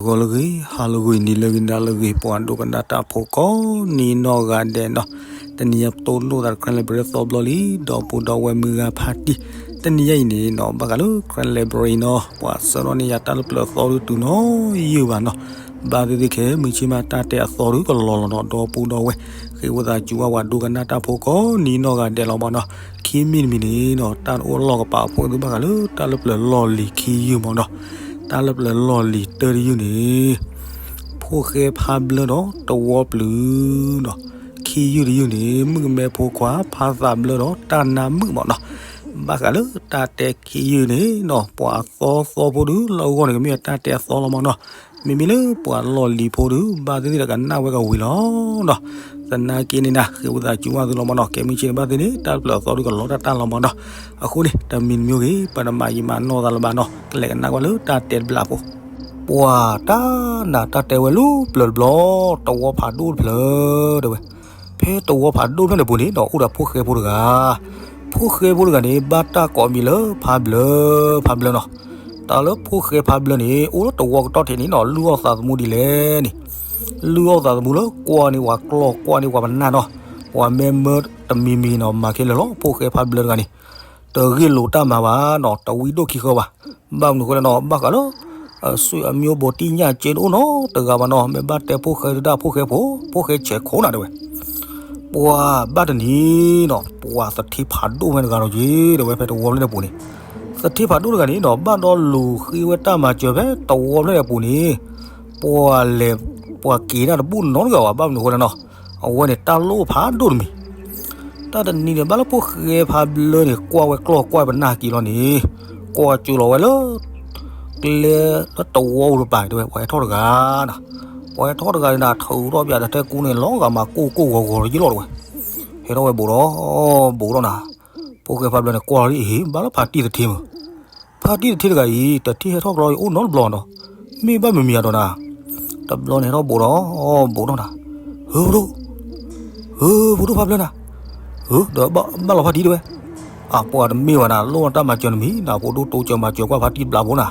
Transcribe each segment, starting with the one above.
ဂီၤလၢအဂ့ၤ, ဟါလၢအဂ့ၤ, နံၤလၢအဂ့ၤ, နၤလၢအဂ့ၤ, ပှၤဒိကနၣ်တၢ်ဖိကိးနံၤနီၢ်ဂၤဒဲးနီၤ, တနံၤအံၤပတိၢ်လိာ်သး Karen Library သီဘျီလံ, ဒီပုၢ်ဒီဝဲၢ်မုၢ်ဂၤဖါတံၢ်, တနံၤအံၤန့ၣ်နီၤ ဘၣ်ဃးလၢ Karen Library နီၤ ပှၤဆှၢထီၣ်န့ၢ်ယၤတၢ်လၢပျၢၤအသီဒုးတုၤနီၤယုၢ်ဘၣ်နီၤ, ဘၣ်သ့ၣ်သ့ၣ်ခဲ မုၢ်ဆ့ၣ်မးတၢ်တဲအသီဒုးကလီၤလီၤနီၤ, ဒီပုၢ်ဒီဝဲၢ် ဃ့ဝံသးစူၤဝဲပှၤဒိကနၣ်တၢ်ဖိကိးနံၤနီၢ်ဂၤဒဲးလီၤမးနီၤ, ခံမံၤတမံၤန့ၣ်နီၤ တၢ်တအိၣ်လီၢ်ကပာ်အဖှိၣ်သုဘၣ်ဃးလၢတၢ်လၢပျၢၤလီၢ်လံၤခံယုၢ်မးနီၤ, တၢ်လၢပျၢၤလီၢ်လံၤတၢတယုၢ်န့ၣ် ဖိၣ်ဃဲဖးဘျၢဒီးတဝီပျုၤနီၤ, ခံယုၢ်တယုၢ်န့ၣ် မုၣ်ကမဲဖိခွါဖးသးဘျၢဒီးတၢ်နါမုာ်မးနီၤ, ဘၣ်ဃးလၢတၢ်တဲခံယုၢ်န့ၣ်နီၤ ပှၤအသီသီဖိဒုး လၢအဂီၢ်န့ၣ် ကမ့ၢ်တၢ်တဲအသီလီၤမးနီၤ, မ့မ့ၢ်လၢပှၤလီၢ်လံၤဖိဒုး ဘၣ်သ့ၣ်သ့ၣ်ဒီးကနၣ်ဝဲကဝံၤလီၤနီၤ, သနာ်က့န့ၣ်နၤ ဃ့ဝံသးစူၤဝဲသုလီၤမးနီၤ, ကဲမုၢ်ဆ့ၣ်န့ၣ်ဘၣ်သ့ၣ်သ့ၣ်န့ၣ် တၢ်လၢပျၢၤအသီဒုးကလီၤတၢ်တၢ်လီၤမးနီၤ, အဃိန့ၣ် တမံၤတမံၤဂ့ၤ ပတမၤယံာ်မၤနီၢ်သးလၢၤဘၣ်နီၤ, ကလဲၤကနၣ်ကွၢ်လၢတၢ်တဲတဘျီဖိ ပှၤတၢ်နးတၢ်တဲဝဲလၢပျၢၤတဘျီ, တဝီဖးဒိၣ်တဖျၢၣ်တဲဝဲ, ဖဲတဝီဖးဒိၣ်ဖျၢၣ်န့ၣ်ပူၤန့ၣ်ဒီး အိၣ်ဒီးဖိၣ်ဃဲဖိတဂၤ, ဖိၣ်ဃဲဖိတဂၤန့ၣ် ဘၣ်တၢ်ကိးအမံၤလၢဖးဘျၢ, ဖးဘျၢနီၤ, တၢ်လၢဖိၣ်ဃဲဖးဘျၢန့ၣ် အိၣ်လၢတဝီကတီၢ်ထံးန့ၣ်နီၤ လုၢ်အီၣ်သးသမူဒ်လဲၣ်န့ၣ်, လုၢ်အီၣ်သးသမူလၢကွၢ်န့ၢ်ပှၤကျီၢ် ကွၢ်န့ၢ်ပှၤပနၢ်နီၤ, ပှၤမ့ၢ်မၢတမံၤမံၤနီၤ မၤခဲလၢာ်လီၤ, ဖိၣ်ဃဲဖးဘျၢတဂၤန့ၣ် တဂ့ၢ်လိာ်တၢ်မၤဘၣ်နီၤ, တဝံဒိၣ်ခံဃၢဘၣ်, ဘၣ်မနုၤဃိလဲၣ်နီၤ ဘၣ်ဃးလၢ အဆွေမျိုးဘိးတံၢ်ညၣ်ကဲတအိၣ်နီတဂၤဘၣ်နီၤ, မ့ၢ်ဘၣ်တဲဖိၣ်ဃဲဒၣ်ဖိၣ်ဃဲဖိ, ဖိၣ်ဃဲဆဲးခိၣ်နၤတဲဝဲ, ပှၤဘၣ်တနံၤနီၤ ပှၤသထ့ဖးဒိၣ်ဖဲတဂၤလီၤက့ၤ တဲဝဲဖဲတဝီဖျၢၣ်န့ၣ်ပူၤန့ၣ်, သထ့ဖးဒိၣ်တဂၤန့ၣ်နီၤ ဘၣ်ဒီးလူၤဃ့ဝဲတၢ်မၤစၢၤဖဲတဝီဖျၢၣ်န့ၣ်ပူၤန့ၣ်, ပှၤလဲၤ ပှၤက့ၤတၢ်တဘူၣ်နီတဂၤဘၣ်, ဘၣ်မနုၤဃိလဲၣ်နီၤ, အဝဲန့ၣ်တၢ်လိၣ်ဖးဒိၣ်တမံၤ တၢ်တနံၤန့ၣ် ဘၣ်လၢဖိၣ်ဃဲဖးဘျၢန့ၣ် ကွၢ်ဝဲကျီၢ်ကွၢ်ပနၢ်က့ၤလီၤန့ၣ်, ကွၢ်ကၠိလီၤဝဲလၢ ကျဲလၢတဝီအူတပၤတဲဝဲ ပှၤဟဲထီၣ်တဂၤနၤ, ပှၤဟဲထီၣ်တဂၤန့ၣ်နၤ ထုးထီၣ်ပၠးဒီးထဲကူန့ၣ် လီၤဂာ်မၤကိၢ်ကိၢ်ဂီၤဂီၤလီၤယ့ၣ်လီၤတဲဝဲ, ဟဲထီၣ်ဝဲဘူးဒီး ဘူးဒီးနၤ, ဖိၣ်ဃဲဖးဘျၢန့ၣ် ကွၢ်လီၤလံအဟ့ၣ် ဘၣ်လၢဖါတံၢ်သထ့မး ဖါတံၢ်သထ့တဂၤအံၤ တထံၣ်ဟဲထီၣ်ကျီအံၤ အိၣ်နီတဘျီနီၤ, မ့ၢ်ဘၣ်မံၤမံၤအဒီးနၤ, တဘျီန့ၣ်ဟဲထီၣ်ဘူးဒီး ဘူးဒီးနၤ, ဟၢဖိဒိၣ်, ဟၢဖိဒိၣ်ဖးဘျၢနၤ, ဟၢဒီးဘၣ်လီၤဖါတံၢ်တဲဝဲ, အပှၤတမ့ၢ်ဘၣ်နၤ လိၣ်တၢ်မၤစၢၤနမံၤနၤ ဖိဒိၣ်တိစၢၤမၤစၢၤကွၢ်ဖါတံၢ်တဘျီဖိနၤ,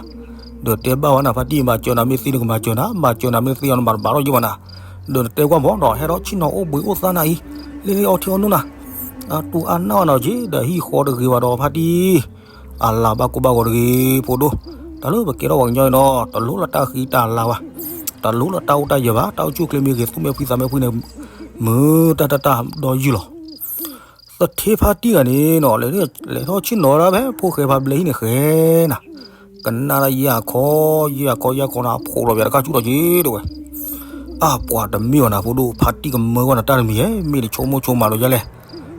ဒီးတဲဘၣ်ဝဲနၤ ဖါတံၢ်မၤစၢၤနၤမ့ၢ်သ့နကမၤစၢၤနၤ မၤစၢၤနၤမ့ၢ်သ့အီၤနဘၣ်တဘၣ်ထီၣ်ယ့ၢ်ဘၣ်နၤ, ဒီးနတဲကွၢ်မးဒီး ဟဲထီၣ်ဆ့ၣ်နီၤအိၣ်ဘှံးအိၣ်သါနၤအံၤ, လ့လ့အီထံအီနိနၤ, အတူၢ်အါနၢ်ဝဲနၤက့ၤ ဒီးဟံၣ်ဃီတဂ့ၤဘၣ်ဒီးဖါတံၢ် အလၤဘၣ်ကိၢ်ဘၣ်ဂီၤတဂ့ၤ ဖိဒိၣ်, တၢ်လၢပကဲထီၣ်ပှၤကညီအံၤနီၤ တလိၣ်လၢတၢ်ဃံတၢ်လၤဘၣ်, တလိၣ်လၢတၢ်အိၣ်တၢ်ယၢၤဘၣ်, တၢ်အိၣ်ဆူၣ်အိၣ်ချ့မ့ၢ်ဂ့ၤ သူၣ်မ့ၢ်ဖှံသးမ့ၢ်ဖှံန့ၣ်, မ့ၢ်တၢ်တၢ်တၢ်ဒီးယုၢ်လီၤ. သထ့ဖါတံၢ်ဂၤန့ၣ်နီၤ လဲၤထီၣ်ဆ့ၣ်နီၤဒၣ်ဖဲဖိၣ်ဃဲဖးဘျၢဟံၣ်န့ၣ်ဃဲနၤ, ကနၣ်ဒၣ်ယၢ်ခီ, ယၢ်ခီယၢ်ခီနၤ ဖိးလီၤပှၤတကၢ်ဆူၣ်ထီၣ်က့ၤတဲဝဲ အပှၤတမ့ၢ်ဘၣ်နၤဖိဒိၣ် ဖါတံၢ်ကမၢကွၢ်နၤတၢ်တမံၤဧဲ မ့ၢ်တဆိကမိၣ်ဆိကမးဒီးယဲလဲၣ်,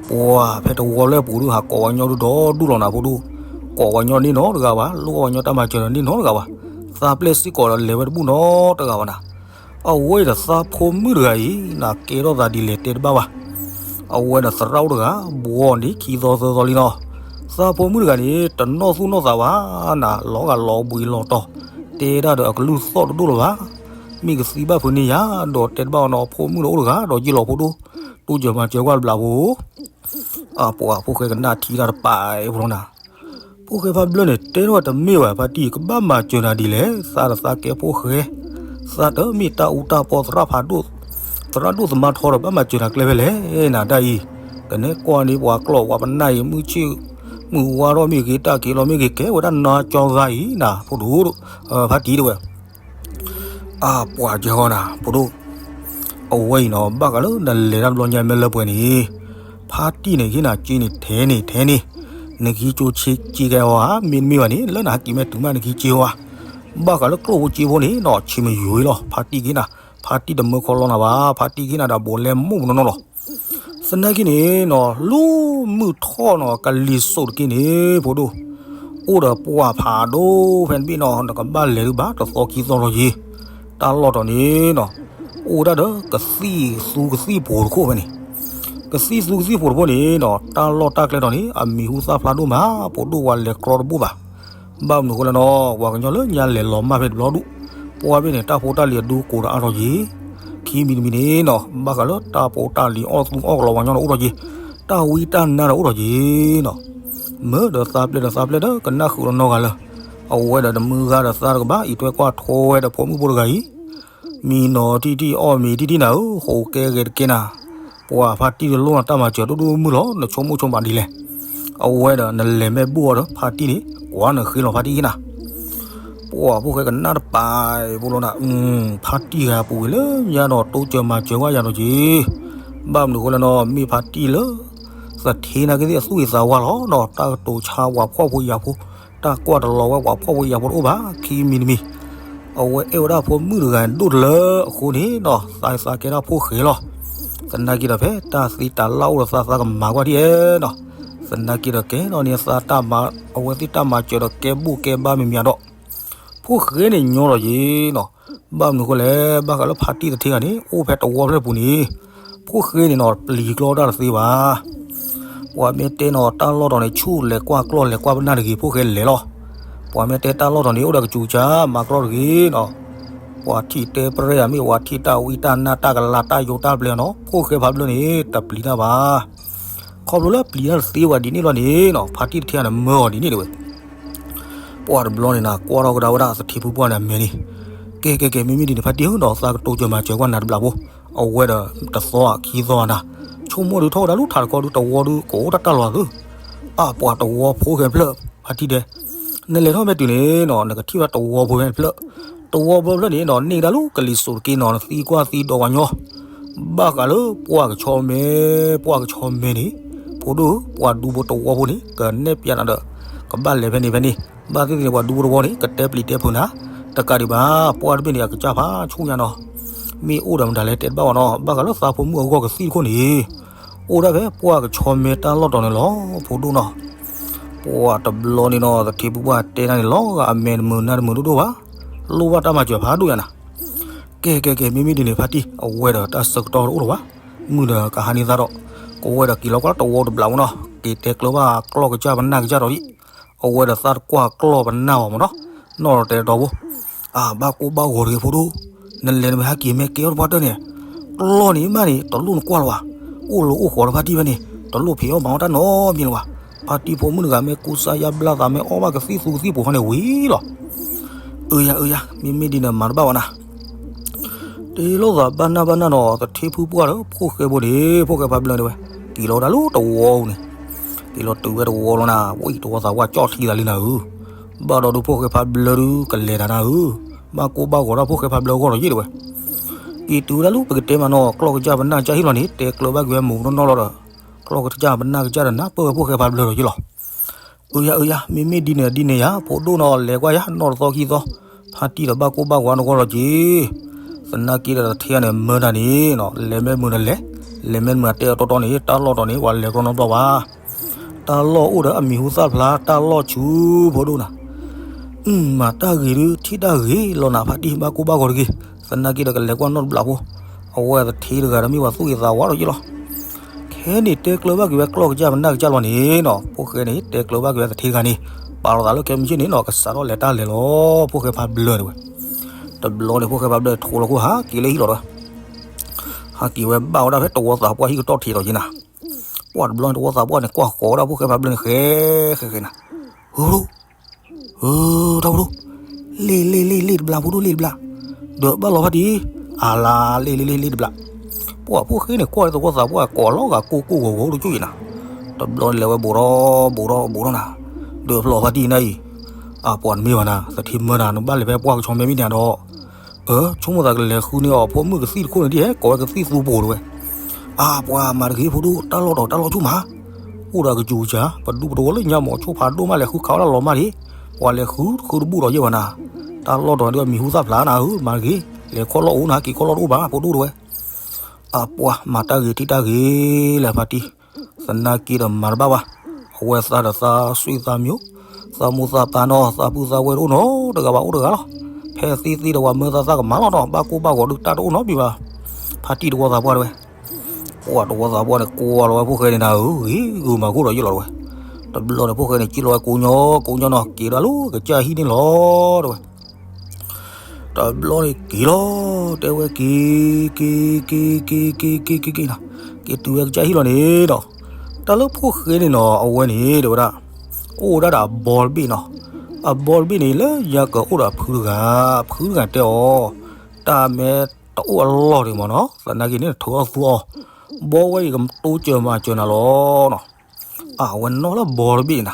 ပှၤဖဲတဝီလၢပူၤဒုးဟးကိးဝဲညီဒုးဒီဒူၣ်လီၤနၤဖိဒိၣ်, ကိးဝဲညီန့ၢ်နီတဂၤဘၣ်, လိၣ်ဝဲညီတၢ်မၤစၢၤန့ၢ်နီတဂၤဘၣ်, သးပျဲၢ်စ့ၢ်ကီးဒီးလဲၤဝဲတဘူၣ်နီတဂၤဘၣ်နၤ, အဝဲအံၤဒီးသးဖိမုၣ်တဂၤအံၤ နကဲထီၣ်သးဒ်လဲၣ်တဲတဘၣ်ဘၣ်, အဝဲဒီးသရၣ်အိၣ်တဂၤ ဘှီန့ၣ်ခံသီသၢသီလံနီၤ, သးဖိမုၣ်တဂၤန့ၣ် တနီၢ်သူၣ်နီၢ်သးဘၣ်နၤ လီၤဂာ်လီၤဘှံးလီၤတီၤ, တဲဒၣ်ဒီးအကလုၢ်သီၣ်တဒိၣ်လၢၤဘၣ်, မ့ၢ်ကသံဘၣ်ဖုးန့ၢ်ယၤ ဒီးတဲတဘၣ်အီၤနီၤ ဖိမုၣ်ဒီးအိၣ်တဂၤဒီးယ့ၢ်လီၤဖိဒိၣ်, တူၢ်စၢၤမၤစၢၤကွၢ်တဘျီဖိ အပှၤဖိၣ်ဃဲကနၣ်ထံတၢ်တပာ်အဖိလီၤနၤ, ဖိၣ်ဃဲဖးဘျၢန့ၣ် တဲထီၣ်တမ့ၢ်ဘၣ်ဖါတံၢ် ကဘၣ်မၤစၢၤနၤဒ်လဲၣ်, သးဒီးသးကဲဖိၣ်ဃဲ, သးတမ့ၢ်တၢ်အူတၢ်ပီသရၣ်ဖးဒိၣ်, သရၣ်ဒိၣ်သမါထီဒီးဘၣ်မၤစၢၤနၤကျဲဖဲလဲၣ်, နၤတၢ်အံၤ, ကနဲကွၢ်န့ၢ်ပှၤကျီၢ်ပှၤပနၢ်အံၤ မုၢ်ဆ့ၣ်, မုၢ်ဝါထီၣ်မ့ၢ်ဂ့ၤ တၢ်က့ၤလီၤမ့ၢ်ဂ့ၤ ကဲဝဲဒၣ်နါကၠီသးအံၤနၤ ဖိဒိၣ်, ဖါတံၢ်တဲဝဲ အပှၤကဲဃီနၤ ဖိဒိၣ်, အဝဲအံၤနီၤ ဘၣ်ဃးလၢနလဲၤတၢ်တဘျီညါမ့ၢ်လၢပှဲၤန့ၣ်, ဖါတံၢ်န့ၣ်ဟ့ၣ်နၤက့န့ၣ်ထဲန့ၣ်ထဲန့ၣ်, နကဟံးကၠိက့ၤကဲအီၤဧါ, မ့တမ့ၢ်ဘၣ်န့ၣ် လၢနဟးက့ၤမဲာ်တုၤမးနကဟံးကၠိအီၤဧါ, ဘၣ်ဃးလၢကျိၣ်ဖိကၠ့ဖိန့ၣ်နီၤ ဆံးမယွၤလီၤ ဖါတံၢ်ကဟ့ၣ်နၤ, ဖါတံၢ်တမၢခီလီနၤဘၣ် ဖါတံၢ်ကဟ့ၣ်နၤဒီးဘိးလဲမိၢ်ပနီၢ်နီၢ်လီၤ သနာ်က့န့ၣ်နီၤ လၢမုၢ်ထီၣ်နီၤ ကလံၤစိးတက့ၢ်န့ၣ် ဖိဒိၣ်, အိၣ်ဒီးပှၢ်ဖးဒိၣ်ဖဲတဘ့ၣ်နီၤ နကဘၣ်လဲၤဒုးဘၣ်တသီခံသီလီၤယ့ၤ, တၢ်လီၢ်တီၤန့ၣ်နီၤ, အိၣ်ဒၣ်ဒီးကသံၣ်သူကသံၣ်ဖိတခိၣ်ဖဲန့ၣ်, ကသံၣ်သူကသံၣ်ဖိတခိၣ်န့ၣ်နီၤ တၢ်လီၢ်တၢ်ကျဲတီၤန့ၣ် အမံၤဟူသၣ်ဖျါဒိၣ်မး ဖိဒိၣ်ဝဲလဲၤကြီတဘိၣ်ဘၣ် ဘၣ်မနုၤဃိလဲၣ်နီၤ ပှၤကညီလၢညါလဲၤလီၤမၢ်ဖဲတဘျီဒူၣ်, ပှၢ်ဘ့ၣ်န့ၣ် တၢ်ဖိတၢ်လံၤအဒူကိးဒီးအါထီၣ်ယ့ၤ, ခံမံၤတမံၤန့ၣ်နီၤ ဘၣ်ဃးလၢတၢ်ဖိတၢ်လံၤအီၣ်သူအီၣ်ကလီၤဝါညီဒီးအိၣ်ထီၣ်ယ့ၤ, တၢ်ဝံတၢ်နါဒီးအိၣ်ထီၣ်ယ့ၤနီၤ, မ့ၢ်ဒီးသးပျဲၢ်ဒီးသးပျဲၢ်ဒီးကနၣ်ဃုာ်လီၤနီတဂၤလၢၤ, အဝဲဒီးတမုၢ်ဂၤဒီးသးတကဘၣ် အံးထွဲကွၢ်ထွဲဝဲဒီးဖိမုၣ်ဖိတဂၤအံၤ, မံနီၤတံၢ်တံၢ်အီၣ်မ့ၤတံၢ်တံၢ်နၤဧၢ, ဃိးကဲဂဲၤတကဲနၤ, ပှၤဖါတံၢ်တလိၣ်နၤတၢ်မၤစၢၤဒိၣ်ဒိၣ်မုၢ်လီၤ, နဆိကမိၣ်ဆိကမးဒ်လဲၣ်. အဝဲဒီးနလဲၤမ့ၢ်ဘူၣ်အီၤဒီးဖါတံၢ်န့ၣ် ကွၢ်နဃ့လီၤဖါတံၢ်နၤ ပှၤဖိၣ်ဃဲကနၣ်တပၤဖိလီၤနၤ, ဖါတံၢ်ဂၤပူၤကွံာ်လၢညါဒီးတိစၢၤမၤစၢၤကွၢ်ယၤဒီးက့ၤ, ဘၣ်မနုၤဃိလဲၣ်နီၤ မ့ၢ်ဖါတံၢ်လၢ သထ့နာ်က့သ့ၣ်အသူၣ်အသးဝါလီၤနီၤ, တၢ်ကတိၤဆါပှၤဖှီၣ်ဖိယာ်ဖိ, တၢ်ကွၢ်တလီၤဝဲပှၤဖှီၣ်ဖိယာ်ဖိတအိၣ်ဘၣ် ခံမံၤတမံၤ, အဝဲအဲၣ်ဝဲဒၣ်ဖိမုၣ်တဂၤဒိၣ်တလၢအဃိန့ၣ်နီၤ သးသးကဲဒၣ်ဖိၣ်ဃဲလီၤ. သနာ်က့ဒီးဖဲတၢ်သ့တၢ်လၢ်အိၣ်ဒီးသးသးကမၤကွၢ်ဒ်အံၤနီၤ, သနာ်က့ဒီးကဲနီၤန့ၣ်သးတၢ်မၤ အဝဲသ့ၣ်တၢ်မၤစၢၤဒီးကဲဘူၣ်ကဲဘါမံၤမံၤဒီး ဖိၣ်ဃဲန့ၣ်ညီလီၤယ့ၤနီၤ, ဘၣ်မနုၤဃိလဲၣ် ဘၣ်ဃးလၢဖါတံၢ်သထ့ဂၤန့ၣ် အိၣ်ဖဲတဝီဖျၢၣ်ပူၤန့ၣ်, ဖိၣ်ဃဲန့ၣ်နီၤ ပျံၤကျီတၢ်တသ့ဘၣ်. ပှၤမ့ၢ်တဲနီၤ တၢ်လီၢ်တီၤန့ၣ် ဆူၣ်လဲၤကွၢ်ကျီၢ်လဲၤကွၢ်ပနၢ်တဂ့ၤ ဖိၣ်ဃဲလဲၤလီၤ. ပှၤမ့ၢ်တဲတၢ်လီၢ်တီၤန့ၣ် အိၣ်ဒီးကစူၤကၢ် မၤကျီၢ်တဂ့ၤနီၤ, ပှၤထံၣ်တဲပရဲၣ်ဧါ မ့ၢ်ပှၤထံၣ်တၢ်ဝံတၢ်နါတၢ်ကလၤတၢ်ယိတၢ်ပျဲၤနီၤ ဖိၣ်ဃဲဖးဘျၢန့ၣ် တပျံၤတၢ်ဘၣ်. ခီဖျိလၢပျံၤတၢ်တသ့ဝဲဒ်န့ၣ်လီၤန့ၣ်နီၤ ဖါတံၢ်တထ့ဂၤန့ၣ်မၢအီၤဒ်န့ၣ်တဝဲ ပှၤတဘျီန့ၣ်နၤ ကွၢ်ထီၣ်ကဒါဝဲဒၣ်သထ့ဖုပှၢ်န့ၣ်အမဲာ်န့ၣ်, ကဲကဲကဲ မ့မ့ၢ်ဒ်န့ၣ် ဖါတံၢ်ဧၢနီၤ သးကတိၤစၢၤမၤစၢၤကွၢ်နၤတဘျီဖိ, အဝဲဒီးတသီခံသီနၤ, ဆိကမိၣ်ဒုးထီၣ်ဝဲဒၣ်လၢထးတခီဒုး တဝီဒုးကအိၣ်တၢ်တၢ်လီၤသု, အပှၤတဝီဖိၣ်ဃဲဖျၢၣ် ဖါတံၢ်တဲ, နလဲၤထီၣ်မဲာ်တုၤန့ၣ်နီၤ နကထံၣ်ဝဲဒၣ်တဝီဖိၣ်ဃဲဖျၢၣ်, တဝီဖိၣ်ဃဲဖျၢၣ်န့ၣ်နီၤ န့ၢ်ကဒါလၢကလံၤစိးတက့ၢ်နီၤ နသံကွၢ်သံဒီးပှၤညီ ဘၣ်ဃးလၢပှၢ်ကဆီမဲ, ပှၢ်ကဆီမဲန့ၣ်, ဖိဒိၣ်ဧၢ ပှၤဒူဖိတဝီဖိန့ၣ် ကနဲၣ်ပျးနၤဒီး ကဘၣ်လဲၤဖဲန့ၣ်ဖဲန့ၣ်, ဘၣ်သ့ၣ်သ့ၣ်န့ၣ် ပှၤဒူဖိတဝီန့ၣ် ကတဲပျံၤတဲဖုးနၤ, တကးဒံးဘၣ် ပှၢ်တဘ့ၣ်န့ၣ် အကစၢ်ဖးဆူၣ်ညါနီၤ, မ့ၢ်အိၣ်ဒီးမတၤလဲၣ်တဲတဘၣ်ဘၣ်နီၤ, ဘၣ်ဃးလၢသးဖိမုၣ်အဂီၢ်ကသံၣ်တခိၣ်န့ၣ်, အိၣ်ဒၣ်ဖဲပှၢ်ကဆီမဲတၢ်လီၢ်တီၤန့ၣ်လီၤ ဖိဒိၣ်နီၤ. ပှၤတဘျီန့ၣ်နီၤ သထ့ဖုပှၢ်တဲနၤန့ၣ် လီၤဂာ်အမဲာ်တမုာ်နါတမုာ်ဒိၣ်ဒိၣ်ဘၣ်, လိၣ်ဘၣ်တၢ်မၤစၢၤဖးဒိၣ်ညါနၤ ကဲကဲကဲ မ့မ့ၢ်ဒ်န့ၣ် ဖါတံၢ် အဝဲဒီးတၢ်ဆၢကတီၢ်တအိၣ်လၢၤဘၣ်, မုၢ်ဒီးကဟါန့ၢ်သါဒီး, ကဝဲဒီးက့ၤလီၤကွၢ်တဝီတဘျီဖိနီၤ က့ၤတဲကျၢၤဘၣ်ကျီၢ်ကစၢ်ပနၢ်ကစၢ်ဒီးဒံး, အဝဲဒီးသးတကွၢ်ကျီၢ်ပနၢ်အီၤမးနီၤ, နီၢ်ဒီးတဲတတီၤဖိ, အဘၣ်ကိၢ်ဘၣ်ဂီၤတဂ့ၤဖိဒိၣ်, နလဲၤနမ့ၢ်ဟဲက့ၤမ့ၢ်ကဲအီၣ်တပှၢ်တၢၢ်န့ၣ်, ကျီၢ်န့ၣ်မးန့ၣ် တလိၣ်နကွၢ်လၢၤဘၣ်, အိၣ်လၢအိၣ်ဃီဒီးဖါတံၢ်ဖဲန့ၣ် တလိၣ်ဖံးအီၣ်မၤအီၣ်တၢ်နီတမံၤလၢၤဘၣ်, ဖါတံၢ်ဖိမုၣ်တဂၤမ့ၢ်ကူစါယါဘျါသး မ့ၢ်အီၣ်ဘၣ်ကသံၣ်သူကသံၣ်ပူၤခီန့ၣ်ဝံၤလီၤ. အၢယၤအၢယၤ မ့မ့ၢ်ဒ်န့ၣ်မၤတဘၣ်ဘၣ်နၤ တ့လိာ်သးဘၣ်နၢ်ဘၣ်နၢ်နီၤ သထ့ဖုပှၢ်ဒီး ဖိၣ်ဃဲဖိန့ၣ် ဖိၣ်ဃဲဖးဘျၢန့ၣ်ဝဲ, က့ၤလီၤဝဲဒၣ်လၢတဝီပူၤန့ၣ်, က့ၤလီၤတုၤဝဲတဝီလီၤနၤ, ဝံၤတဝီသးပှၢ်ကၠီၣ်ထံသးလံနၤဧၢ, ဘၣ်ဒီးဒုးဖိၣ်ဃဲဖးဘျၢဒုးကလဲၤတၢ်နၤဧၢ, ဘၣ်ကိၢ်ဘၣ်ဂီၤဒီးဖိၣ်ဃဲဖးဘျၢအဂီၢ်ဒီးယ့ၣ်တဝဲ, က့ၤတုၤဝဲဒၣ်လၢပကတဲမးနီၤ ကျီၢ်ကစၢ်ပနၢ်ကစၢ်ဟံၣ်လီၤန့ၣ် တဲကျၢၤဘၣ်က့ၤဝဲမုၢ်နီၢ်နီၢ်လီၤဒီး, ကျီၢ်ကစၢ်ပနၢ်ကစၢ်ဒီးနၢ်ပၢၢ်ဝဲဖိၣ်ဃဲဖးဘျၢဒီးယ့ၣ်လီၤ. အၢယၤအၢယၤ မ့မ့ၢ်ဒ်န့ၣ်ဒ်န့ၣ်ယၤ ဖိဒိၣ်နီၤ လဲၤကွၢ်ယၤ နီၢ်တသီခံသီ, ဖါတံၢ်ဒီးဘၣ်ကိၢ်ဘၣ်ဂီၤနဂီၢ်လီၤက့ၤ, သနာ်က့ဒီးတထ့ဂၤန့ၣ် မၢနၤန့ၣ်နီၤ လဲၤမ့ၢ်မုာ်နလဲၤ, လဲၤမ့ၢ်မုာ်နတဲအတီတီန့ၣ် တၢ်လီၢ်တီၤန့ၣ် ပှၤလဲၤကျီနီတဘျီဘၣ်, တၢ်လီၢ်အိၣ်ဒီးအမံၤဟူသၣ်ဖျါ တၢ်လီၢ်ဆူဖိဒိၣ်နၤ မၤတၢ်ဂ့ၤဒုး ထံၣ်တၢ်ဂ့ၤလီၤနၤ ဖါတံၢ်ဘၣ်ကိၢ်ဘၣ်ဂီၤတဂ့ၤ, သနာ်က့ဒီးကလဲၤကွၢ်နီတဘျီဖိ, အဝဲသထ့တဂၤဒီးမ့ၢ်ပှၤသူၣ်ဂ့ၤသးဝါဒီးယ့ၣ်လီၤ. ခဲန့ၣ်တဲကျၢၤဘၣ်က့ၤဝဲကျီၢ်ကစၢ်ပနၢ်ကစၢ်လီၤန့ၣ်နီၤ ဖိၣ်ဃဲန့ၣ် တဲကျၢၤဘၣ်က့ၤဝဲသထ့တဂၤန့ၣ်, ပာ်လီၤသးလၢခဲမုၢ်ဆ့ၣ်န့ၣ်နီၤ ကစးထီၣ်လဲၤတၢ်လဲၤလီၤ ဖိၣ်ဃဲဖးဘျၢတဝဲ, တဘျီန့ၣ် ဖိၣ်ဃဲဖးဘျၢထိလီၤခိၣ်ဟးက့ၤလၢဟံၣ်လီၤတဝဲ, ဟးက့ၤဝဲဘၣ်ဝဲဒၣ်ဖဲတဝီသးပှၢ်ဟံၣ်ကတီၢ်ထံးဒီးယ့ၣ်နၤ, ပှၢ်တဘျီန့ၣ် တဝီသးပှၢ်န့ၣ် ကွၢ်ဃီဝဲဒၣ်ဖိၣ်ဃဲဖးဘျၢန့ၣ် ဃဲဃဲဃဲနၤ, ဟိၣ် ဧၢ ထီၣ်ဖိဒိၣ်, လ့ၣ်လ့ၣ်လ့ၣ်လ့ၣ်တဘျါဖိဒိၣ်လ့ၣ်တဘျါ, ဒီးဘၣ်လီၤဖါတံၢ်, အလါလ့ၣ်လ့ၣ်လ့ၣ်လ့ၣ်တဘျါ, ပှၢ်ဖိၣ်ဃဲန့ၣ် ကွၢ်လၢသဝီသးပှၢ်ကိးလီၤဂာ်ကိၢ်ကိၢ်ဂီၤဂီၤတကၠိၣ်အံၤနၤ, တဘျီန့ၣ်လဲၤဝဲဘူးထီၣ်ဘူးထီၣ်ဘူးထီၣ်နၤ, ဒီးဖျီၣ်ဖါတံၢ်နၤအံၤ, အပှၤတမ့ၢ်ဘၣ်နၤ သထ့မၢနၤ နဘၣ်လဲၤဖဲပှၢ်ကဆီမဲမ့ၢ်န့ၣ်ဒီး အၢ ဆိကမိၣ်သးကလဲၤဃုန့ၢ်အီၤဖိမုၣ်ကသံၣ်တခိၣ်န့ၣ်ဒ်ဟဲကိးဝဲကသံၣ်သူပူၤတဝဲ, အပှၤမၤတဂ့ၤဖိဒိၣ် တၢ်လီၢ်တီၤတၢ်လီၢ်ဆူၣ်မး, အိၣ်ဒီးကစူၤကစၤ ပဒူပတဝီလၢညါမ့ၢ်ဆိဖးဒိၣ်မးလဲၤဃုခးဝဲဒၣ်လီၤမၢ်ဒံး, ပှၤလဲၤဃုဃုတဘူၣ်ဒီးယဲၢ်ဝဲနၤ, တၢ်လီၢ်တီၤဒ်အမံၤဟူသၣ်ဖျါနၤဧၢ မၤတဂ့ၤ, လဲၤခီၣ်လီၢ်အိၣ်နၤ က့ၤခီၣ်လီၢ်တအိၣ်ဘၣ်ဖိဒိၣ်တဝဲ, အပှၤမၤတၢ်ဂ့ၤထံၣ်တၢ်ဂ့ၤလၢဖါတံၢ် သနာ်က့ဒီးမၤတဘၣ်ဘၣ်, အဝဲသးဒီးသးစွံသးမျိုး, သးမိၢ်သးပၢ်နီၤ သးပုၢ်သးဝဲၢ်တအိၣ်နီတဂၤဘၣ်အိၣ်တဂၤလီၤ, ဖဲသ့သ့ဒီးပှၤမၢသးသးကမၤလီၤနီၤ ဘၣ်ကိၢ်ဘၣ်ဂီၤဒုးတၢ်တအိၣ်နီတမံၤဘၣ်, ဖါတံၢ်တဝီသးပှၢ်တဝဲ, ပှၤတဝီသးပှၢ်န့ၣ် ကွၢ်လီၤဝဲဖိၣ်ဃဲန့ၣ်နၤဧၢ ဂ့ၤဂုာ်မၤကိၢ်ဒီးယ့ၢ်လီၤတဝဲ, တဘျီန့ၣ်ဖိၣ်ဃဲန့ၣ် ကံၣ်လီၤဝဲကိးညီကိးညီနီၤ က့ၤဒၣ်လၢကစၢ်ဟံၣ်န့ၣ်လီၤတဝဲ တဘျီန့ၣ်က့ၤလီၤ, တဲဝဲက့ၤ, က့ၤ က့ၤ က့ၤ က့ၤ က့ၤ က့ၤ က့ၤ က့ၤ က့ၤနီၤ, က့ၤတုၤဝဲကစၢ်ဟံၣ်လီၤန့ၣ်ဒီး, တၢ်လၢဖိၣ်ဃဲန့ၣ်နီၤ အဝဲန့ၣ် တဲဝဲဒၣ်, အိၣ်ဝဲဒၣ်ဒီးအဘီတဘ့ၣ်နီၤ, အဘီတဘ့ၣ်န့ၣ် လၢညါကအိၣ်ဒီးအဖုတဂၤ, ဖုတဂၤတဲအီၤ, တၢ်မ့ၢ်တအိၣ်အလီၢ်ဒံးမ့ၢ်နီၤ, သနာ်က့န့ၣ် ထုးအီၣ်သူအီၤ, ဘီဝဲအံၤကတိစၢၤမၤစၢၤနၤလီၤနီၤ. အဝဲနီၣ်လၢဘီတဘ့ၣ်န့ၣ်နၤ,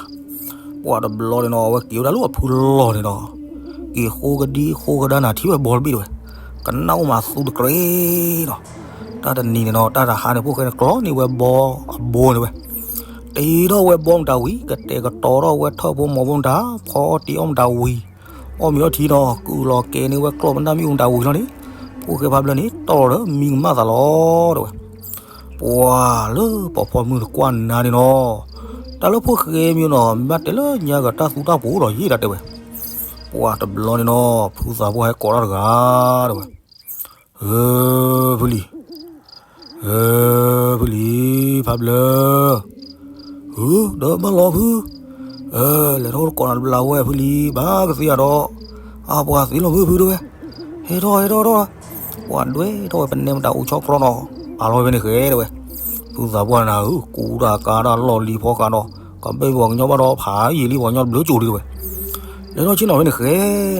ပှၤတဘျီန့ၣ်နီၤ အဝဲက့ၤဝဲဒၣ်လၢအဖုလီၢ်န့ၣ်နီၤ, က့ၤဃိကဒံဃိကဒါနၤထံၣ်ဝဲဘီတဘ့ၣ်တဝဲ, ကနၣ်အိၣ်မးသူတကြ့းနီၤ. တၢ်တနံၤန့ၣ်နီၤ တၢ်တဟါန့ၣ် ဖိၣ်ဃဲန့ၣ်ကျီန့ၢ်ဝဲဘီအဘိန့ၣ်ဝဲ, တ့ထီၣ်ဝဲဘီမတၤဝံၤ ကတဲာ်ကတီၤထီၣ်ဝဲထၢၣ်ဖိမီၤဖိမတၤ, ဖီအီၣ်တ့အီၣ်မတၤဝံၤ, အီၣ်မ့ၤအီထံနီၤ ကုၢ်လီၤကဲန့ၢ်ဝဲကျီၢ်ပနၢ်မ့ၣ်အူမတၤဝံၤလီၤန့ၣ်, ဖိၣ်ဃဲဖးဘျၢန့ၣ် တီၢ်လီၤဒီးမံကမၣ်သးလီၤတဝဲ. ပှၤလၢပှၤဖီမုၢ်တကွၢ်နၤန့ၣ်နီၤ, တၢ်လၢဖိၣ်ဃဲမ့ၢ်နီၤ မ့ၢ်တဲလၢညါကတၢ်သူတၢ်ပူၤဒီးယံာ်ဒၣ်တဲဝဲ, ပှၤတဘျီန့ၣ်နီၤ ဖုသးပှၢ်ဟဲကိးတၢ်တဂၤတဝဲ, ဧၢ, ဖုလံၤ, ဧၢ, ဖုလံၤ, ဖးဘျၢ, ဧၢ, ဒီးဘၣ်လီၤဖု, လဲၤထီၣ်ကိးနၤတဘျီဝဲဖုလံၤ ဘၣ်ကသ့အဒီး, အပှၤသ့လီၤဖုဖုတဝဲ, ဟဲထီၣ်ဟဲထီၣ်ထီၣ်, ပှၤဒွဲထီၣ်ဝဲပနဲမတၤအိၣ်ဆီကျီနီၤ, အလီၤဝဲဖဲန့ၣ်ဃဲတဝဲ, ဖုသးပှၢ်နၤဧၢ ကူတၢ်ကၤတၢ်လီၢ်လံၤဖီဃးနီၤ, ကဘၣ်ပှၤကညီဘၣ်ဒီးဖးယံာ်လံပှၤကညီတဘျုးကၠိလံတဝဲ လဲၤထီၣ်ဆ့ၣ်နီၤဖဲန့ၣ်ဃဲ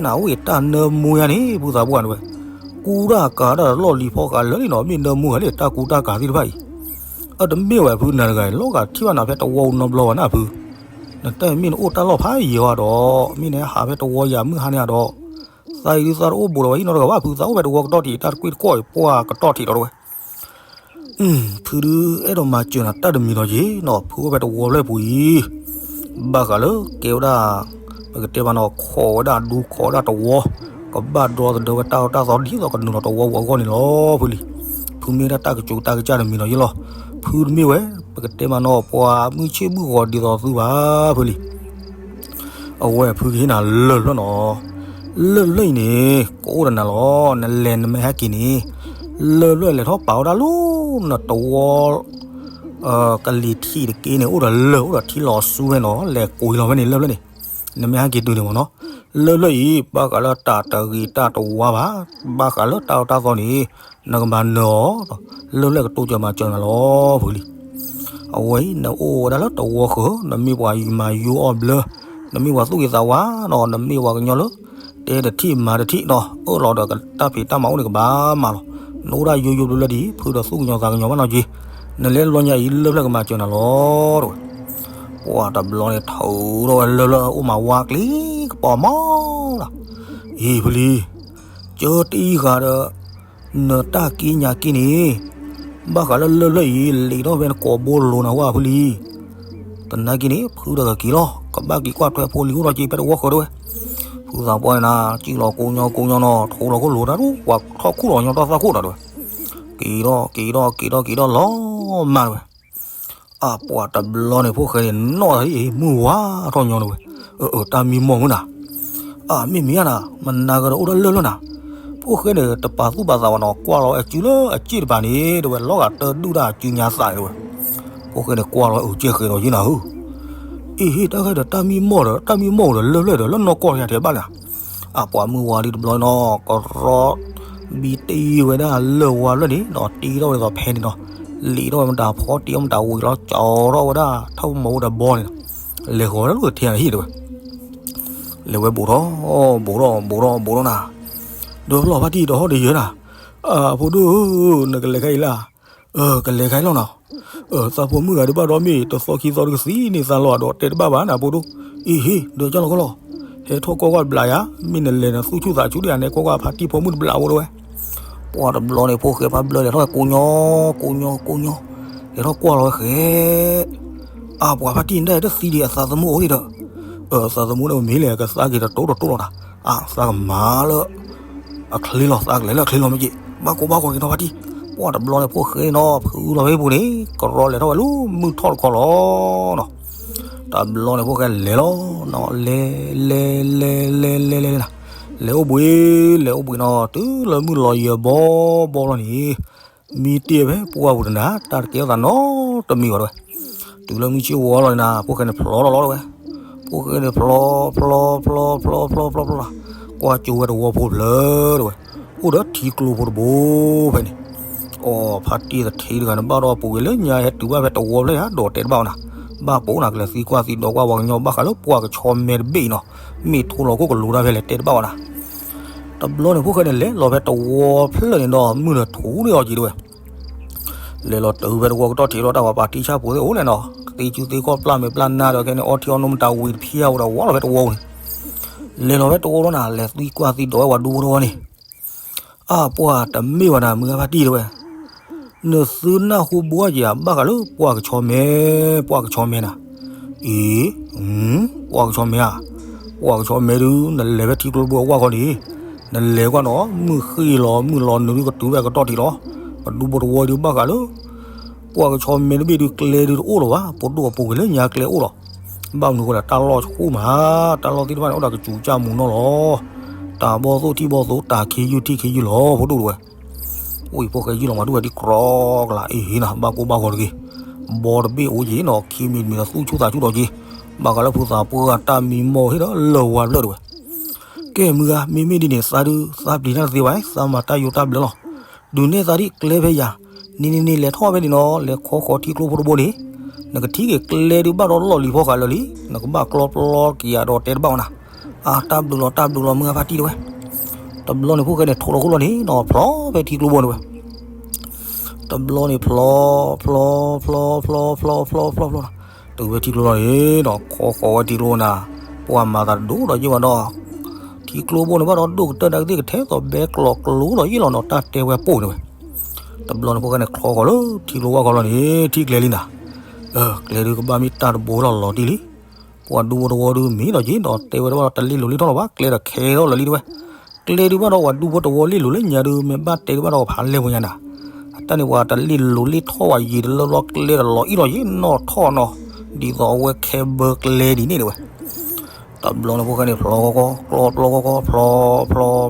နၤ အိၣ်အံၤတၢ်နၢမူယါန့ၣ် ဖုသးပှၢ်န့ၣ်ဝဲ, ကူတၢ်ကၤတၢ်လီၢ်လံၤဖီဃးလၢာ်လံနီၤ မ့ၢ်နၢမူဂၤလၢတၢ်ကူတၢ်ကၤသ့ၣ်တဖၣ်အံၤ, အတမ့ၢ်ဝဲဖုနၤတဂၤအံၤ လီၤဂာ်ထံၣ်ဘၣ်နၤဖဲတဝီနီတဘျီဘၣ်နၤဖု, နတၢ်မ့ၢ်နအိၣ်တၢ်လီၢ်ဖးယံာ်ဝဲဒီး မ့ၢ်နဟးဖဲတဝီယၤမုၢ်ဟါန့ၣ်ဒီး, သးအံၤဒုးသးတအိၣ်ဘူးဒီးဝဲဟံၣ်နီတဂၤဘၣ် ဖုသးအိၣ်ဖဲတဝီကတီၢ်ထံး တၢ်တကွ့ၢ်တကွီၢ်အံၤ ပှၢ်ကတီၢ်ထံးဒီးတဝဲ ဖုဒုးအဲၣ်ဒိးမၤစၢၤနၤတၢ်တမံၤလီၤက့ၤနီၤ ဖုအိၣ်ဖဲတဝီဖျၢၣ်ပူၤအံၤ, ဘၣ်ဃးလၢကဲဝဲဒၣ်, ပကတဲမးနီၤ ခိးဝဲဒၣ်ဒူခိးဝဲဒၣ်တဝီ, ကဘၣ်ဒီသဒၢဝဲတၢ်အီၣ်တၢ်သီဒ်သိးကနုာ်လီၤတဝီပူၤအဂီၢ်န့ၣ်လီၤဖုလံၤ, ဖုမ့ၢ်ဒၣ်တၢ်ကစူးတၢ်ကစၢ်တမံၤလီၤယ့ၢ်လီၤ, ဖုတမ့ၢ်ဝဲ, ပကတဲမးနီၤ ပှၤမုၢ်ဆ့ၣ်မုၢ်ဂီၤဒ်သိးသုဘၣ်ဖုလံၤ အဝဲဖုကဟ့ၣ်နၤလၢၢ်ဖျၢၣ်နီၤ, လၢၢ်ဖျၢၣ်အံၤန့ၣ် ကအိၣ်ဒီးနၤလီၤ နလဲၤနမ့ၢ်ဟဲက့ၤန့ၣ်, လၢၢ်ဖျၢၣ်လဲၤထီၣ်ပာ်ဝဲဒၣ်လၢနတဝီ, ကလံၤထံးတက့ၢ်န့ၣ် အိၣ်ဒီးလၢၢ်အိၣ်ဒီးထံလီၤဆူဖဲနီၤ လဲၤကိးလီၤဖဲန့ၣ်လၢၢ်ဖျၢၣ်န့ၣ်, နမ့ၢ်ဟဲက့ၤတုၤန့ၣ်မ့ၢ်နီၤ, လၢၢ်ဖျၢၣ်အံၤ ဘၣ်ဃးလၢတၢ်တဂ့ၤတၢ်တဝါဘၣ်, ဘၣ်ဃးလၢတၢ်အီၣ်တၢ်သီန့ၣ်, နကမၤနၢၤအီၤ, လၢၢ်ဖျၢၣ်ကတိစၢၤမၤစၢၤနၤလီၤဖုလံၤ အဝဲအံၤ နအိၣ်ဝဲဒၣ်လၢတဝီဃၢၤ နမ့ၢ်ပှၤမၤယိအီၣ်ဘျၢ, နမ့ၢ်ပှၤသူၣ်ဂ့ၤသးဝါနီၤ နမ့ၢ်ပှၤကညီလၢ, တဲတထံၣ်မၤတထံၣ်နီၤ အၢၣ်လီၤဒီးတၢ်ဖံးတၢ်မၤအိၣ်န့ၣ်ကဘၣ်မၤလီၤ, နအိၣ်ဒၣ်ယိယိဘျၢဘျၢဒ်အံၤ ဖုဒီးသူၣ်ကညီၤသးကညီၤဘၣ်နီၤက့ၤ, နလဲၤလီၤညါအံၤ လၢၢ်ဖျၢၣ်ကမၤစၢၤနၤလီၤတဝဲ, ပှၤတဘျီန့ၣ် ထုးထီၣ်ဝဲလၢၢ်ဖျၢၣ်အိၣ်မၤဝါကျံကပီၤမးလီၤ, အံၤဖုလံၤ ကၢတံၢ်ဃာ်ဒီး, နတၢ်က့ညါက့န့ၣ်, ဘၣ်ဃးလၢလၢၢ်ဖျၢၣ်အံၤ လံာ်ထီၣ်ဖဲနကိာ်ဘိလိၤနၤဝဲဖုလံၤ, သနာ်က့န့ၣ် ဖုဒီးကက့ၤလီၤ ကဘၣ်က့ၤကွၢ်ထွဲဖိလံၤအိၣ်ထီၣ်က့ၤဖဲတဝီဃၢၤတဝဲ, ဖုသးပှၢ်န့ၣ် စံၣ်လီၤကိညီကိညီနီၤ ထိးလီၤခိၣ်လိၤတၢ်ဒူၣ် ပှၤထီၣ်ခူၣ်လီၤကညီတီၢ်သၣ်ခိၣ်ဒီးတဝဲ, က့ၤထီၣ်က့ၤထီၣ်က့ၤထီၣ်က့ၤထီၣ်လီၤမၢ်တဝဲ အပှၤတဘျီန့ၣ် ဖိၣ်ဃဲန့ၣ် နီၣ်တၢ်အံၤ မုၢ်ဝါထီၣ်ညီန့ၣ်ဝဲ, အၢ တၢ်မံမီၢ်မုၢ်နၤ, အမ့ၢ်မ့ၢ်ဧါနၤ, မနၤကဒီးအိၣ်ဒီးလၢၢ်ဖျၢၣ်နၤ, ဖိၣ်ဃဲန့ၣ် တပာ်သူၣ်ပာ်သးဘၣ်နီၤ ကွၢ်လီၤဝဲအစုလၢအစ့ၣ်တပၤန့ၣ် တဝဲလီၤဂာ်တၢဒုၣ်တၢ်အစုညါသးန့ၣ်တဝဲ, ဖိၣ်ဃဲန့ၣ်ကွၢ်လီၤဝဲအုးကဲဃဲးဒီးယ့ၢ်နၤဧၢ, အ့ဟ့ၣ် တၢ်ဃဲဒီးတၢ်မံမီၢ်ဒီး တၢ်မံမီၢ်ဒီးလၢၢ်ဖျၢၣ်ဒီး လၢနီၢ်ကီၢ်တယၤထဲဘၣ်နၤ အပှၤမုၢ်ဝါဒံးတဘျီနီၤ ကရီ ဘံတ့ဝဲဒၣ်လၢၢ်ဝါဖျၢၣ်န့ၣ်နီၤ တ့ထီၣ်ဝဲဒ်သိးဖဲန့ၣ်နီၤ လံာ်ထီၣ်ဝဲမတၤဖီတ့အီၣ်မတၤဝံၤလီၤ ကၠီထီၣ်ဝဲဒၣ်ထၢၣ်မူဒီးဘီန့ၣ်နီၤ လဲၤဃီၤဝဲဒၣ်လၢကထံၣ်နၤဟ့ၣ်တဲဝဲ လဲၤဝဲဘူးထီၣ် ဘူးထီၣ် ဘူးထီၣ် ဘူးထီၣ်နၤ ဒီးဖျီၣ်ဖါတံၢ်တဟီၣ်တယၢၤနၤ အဖိဒိၣ်ဧၢ နကလဲၤခါအံၤလၢ ကလဲၤခါအံၤလီၤနၤ သးဖိမုၣ်ဂၤဒုးဘၣ်ဒီးမ့ၢ်တသီခံသီတကသံန့ၣ်သးလီၤဒီးတဲတဘၣ်ဘၣ်နၤဖိဒိၣ် အ့ဟ့ၣ် ဒီးကၠီလီၤကီလီၤ ဟဲထီၣ်ကွၢ်ကွၢ်တဘျးယၤ မ့ၢ်နလဲၤနသူၣ်ဆူၣ်သးဆူၣ်ဒံးယၤန့ၣ် ကွၢ်ကွၢ်ဖါတံၢ်ဖိမုၣ်တဘျးဖိဒိၣ်ဝဲ ပှၤတဘျီန့ၣ် ဖိၣ်ဃဲဖါဘျၢလဲၤထီၣ်ကိညီ ကိညီ ကိညီ လဲၤထီၣ်ကွၢ်လီၤဝဲဃဲ အပှၤဖါတံၢ်န့ၣ်တသံဒံးအသးသမူအိၣ်ဒံးဒီး သးသမူန့ၣ်မ့ၢ်လဲၤကသါက့ၤတတိၢ်တတိၢ်လီၤနၤ အသးကမၤလၢ အချ့လီၤ သးကလဲၤလၢအချ့လီၤမ့ၢ်က့ၤ ဘၣ်ကိးဘၣ်ဂီၤက့ၤနီၤဖါတံၢ် ပှၤတဘျီန့ၣ် ဖိၣ်ဃဲနီၤ ဖုလီၤဖဲပူၤန့ၣ် ကရီလဲၤထီၣ်ဝဲလၢမုၢ်ထီၣ်တခီလီၤနီၤ တဘျီန့ၣ် ဖိၣ်ဃဲလဲၤလီၤနီၤ လဲၤ လဲၤ လဲၤ လဲၤ လဲၤ လဲၤ လဲၤ လဲၤအိၣ်ဘှံး လဲၤအိၣ်ဘှံးနီၤ တုၤလၢမုၢ်လီၤယၢၤဘီဘီလီၤန့ၣ် မံတ့ၢ်ဖဲပှၢ်ပူၤတနၤ တၢ်တကဲထီၣ်သးနီတမံၤဘၣ်တဲဝဲ တုၤလၢမုၢ်ဆ့ၣ်ဝီလီၤန့ၣ်နၤ ဖိၣ်ဃဲန့ၣ်ဖျီလီၤလီၤတဲဝဲ ဖိၣ်ဃဲန့ၣ်ဖျီ ဖျီ ဖျီ ဖျီ ဖျီ ဖျီ ဖျီ ဖျီ ကွၢ်ကၠိဝဲတဝီဖိဖျၢၣ်တဲဝဲ အိၣ်ဒီးထံကျိဖိတဘိဖဲန့ၣ် အိ ဖါတံၢ်သထ့တဂၤန့ၣ် ဘၣ်ဒီးပူၤကွံာ်လၢညါဟဲတုၤဘၣ်ဖဲတဝီဖျၢၣ်ယါ ဒီးတဲတဘၣ်အီၤနၤ ဘၣ်ပိာ်နၤကလဲၤသံကွၢ်သံဒိးကွၢ်ပှၤကညီဘၣ်ဃးလၢပှၢ်ကဆီမဲတဘ့ၣ်အံၤနီၤ, မ့ၢ်ထိလီၤခိၣ်ကလိၤတၢ်ဖဲလဲၣ်တဲတဘၣ်ဘၣ်နၤ. တဘျီန့ၣ်ဖိၣ်ဃဲန့ၣ် လဲၤလီၤဖဲတဝီဖျၢၣ်န့ၣ်ဒီးမုၢ်လၢထူန့ၢ်အီၤက့ၤတဝဲ လဲၤလီၤတုၤဖဲတဝီကတီၢ်ထံးလီၤတၢ်ပှၤပာ်တံၢ်ဆၣ်ပူၤသ့ၣ်အိၣ်လဲၣ်နီၤ,သ့စုသ့ကီၢ်ပျၢ်မဲာ်ပျၢ်နါဒီးခဲန့ၣ် အီထံအီနိမတၤဝံၤတဖျၢၣ်ဝဲဒီးဝီလီၤဖဲတဝီန့ၣ်, လဲၤလီၤဖဲတဝီလီၤနၤ လဲၤသံကွၢ်သံဒိးဝဲပှၤဒူဖိတဝီန့ၣ် အါပှၢ်တမ့ၢ်ဘၣ်နၤ မုၢ်ဂၤဖါတံၢ်တဲဝဲ, နသုနၢ်ဟူဘှီက့ၤဧါ ဘၣ်ဃးလၢပှၢ်ကဆီမဲ, ပှၢ်ကဆီမဲနၤ, အံၤ, ပှၢ်ကဆီမဲဧါ, ပှၢ်ကဆီမဲဒုး နလဲၤဖဲထံကျိဘိအဝဲၢ်ဃီန့ၣ်, နလဲၤကွၢ်နီၤ မုၢ်ဃ့ၢ်လီၤ မုၢ်လီၤနုာ်ဒုးကတုၤဖဲကတီၢ်ထံးလီၤ, ပဒူဖိတဝီဒုးဘၣ်ဃးလၢ ပှၢ်ကဆီမဲတဘ့ၣ်ဒုးကျဲဒုးတအိၣ်လၢၤဘၣ်, ပဒိၣ်အပူၤကွံာ်လၢညါကျဲအိၣ်လီၤ, ဘၣ်မနုၤဃိလဲၣ် တၢ်လီၢ်ဆူၣ်မး, တၢ်လီၢ်သ့ၣ်တဖၣ်န့ၣ် အိၣ်ဒီးကစူၤကၢ်မူၤနီၢ်လီၤ, တၢ်ဘီၣ်သိၣ်ထံၣ်ဘီၣ်သိၣ် တၢ်ခ့ယုၢ်ထံၣ်ခ့ယုၢ်လီၤ ဖိဒိၣ်တဲဝဲ, ဝံၤဖိၣ်ဃဲယုၢ်လီၤမၤဒူၣ်ဝဲဒ်ကြီကလး အ့ၣ်ဟ့နၤ ဘၣ်ကိၢ်ဘၣ်ဂီၤတဂ့ၤ, ဘီတဘ့ၣ်အိၣ်ယံၤနီၤ ခံမံၤတမံၤဒီးသူၣ်ဆူၣ်သးဆူၣ်ဒီးက့ၤ, ဘၣ်ဃးလၢဖုသးပှၢ်တၢ်မံမီၢ်ဟ့ၣ်ဒီးလၢၢ်ဝါဘျၢၣ်တဲဝဲ ကဲမုၢ်ဂၤ မ့မ့ၢ်ဒ်န့ၣ် သးဒုး သးပျံၤတၢ်တသ့ဘၣ်, သးမၤတၢ်ယိးတၢ်ဘျၢလီၤ. ဒုးနဲၣ်သးဒ်ကျဲဖဲယၤ, န့ၣ်န့ၣ်န့ၣ် လဲၤထီၣ်ဖဲန့ၣ်နီၤ လဲၤခီဃီၤထံကျိဖိတဘိန့ၣ်, နကထံၣ်က့ၤကျဲဒုးဘၣ်ဒီးလီၢ်လံၤဖီဃာ်လၢာ်လံ, နကဘၣ်ကျီပျီက့ၤယၤဒီးတဲတဘၣ်ဝဲနၤ. အါ တၢ်ဘျုးလီၤ တၢ်ဘျုးလီၤ မုၢ်ဂၤဖါတံၢ်တဲဝဲ. တဘျီန့ၣ်ဖိၣ်ဃဲန့ၣ် ထိးလီၤခိၣ်လီၤန့ၣ်နီၤ ဖျီဖဲထံကျိဖိန့ၣ်ဝဲ တဘျီန့ၣ်ဖျီ ဖျီ ဖျီ ဖျီ ဖျီ ဖျီ ဖျီ ဖျီ တုၤဝဲထံကျိလီၤန့ၣ်ဒီး ခီဃီၤဝဲထံကျိနၤ, ပှၤမၤသးတဒိၣ်ဒီးယ့ၢ်ဝဲဒီး ထံကျိဘိန့ၣ်ဘၣ်ဒီးဒိၣ်ကတၢၢ်တၢ်ကသ့ၣ်ကထဲသိးဘဲကျိၤကျိၤဒီးယ့ၢ်လီၤနီၤ တၢ်တဲဝဲပိၢ်န့ၣ်ဝဲ. တဘျီန့ၣ်ဖိၣ်ဃဲန့ၣ် ချီဃီၤလၢထံကျိဝၢ်ဃီလီၤန့ၣ် ထံၣ်ကျဲလံနၤ, ကျဲဒုးကဘၣ်မ့ၢ်တၢ်တဘိလီၤလီၤတံၢ်လံ. ပှၤဒူဖိတဝီဒုးမံဒီးက့ၤဒီး တဲဝဲတဘၣ်ဒီးတလ့ၣ်လိၤလ့ၣ်ထီၣ်လီၤဘၣ် ကျဲဒီးခဲထီၣ်လၢာ်လံတဲဝဲ. ကျဲဒုးဘၣ်ဒီးပှၤဒူဖိတဝီလ့ၣ်လိၤလၢညါဒုး မ့ၢ်ဘၣ်တဲဒုးဘၣ်ဒီးဖးလဲၢ်ပှၤညါနၤ, အတၢ်န့ၣ်ပှၤတလ့ၣ်လိၤလ့ၣ်ထီၣ်ဝဲယံၤတလၢလီၤ ကျဲဒီးလီၤအံၣ်လီၤယံၤနီၢ်ထီၣ်နီၤ, ဒ်သိးအဝဲခဲဘၢကျဲဒ်န့ၣ်တဲဝဲ. တဘျီန့ၣ်ဖိၣ်ဃဲန့ၣ် ဖျီဃီဃီ ကျီပျီဃီဃီ ဖျီ ဖျီ ဖျီ ဖျီ ဖျီ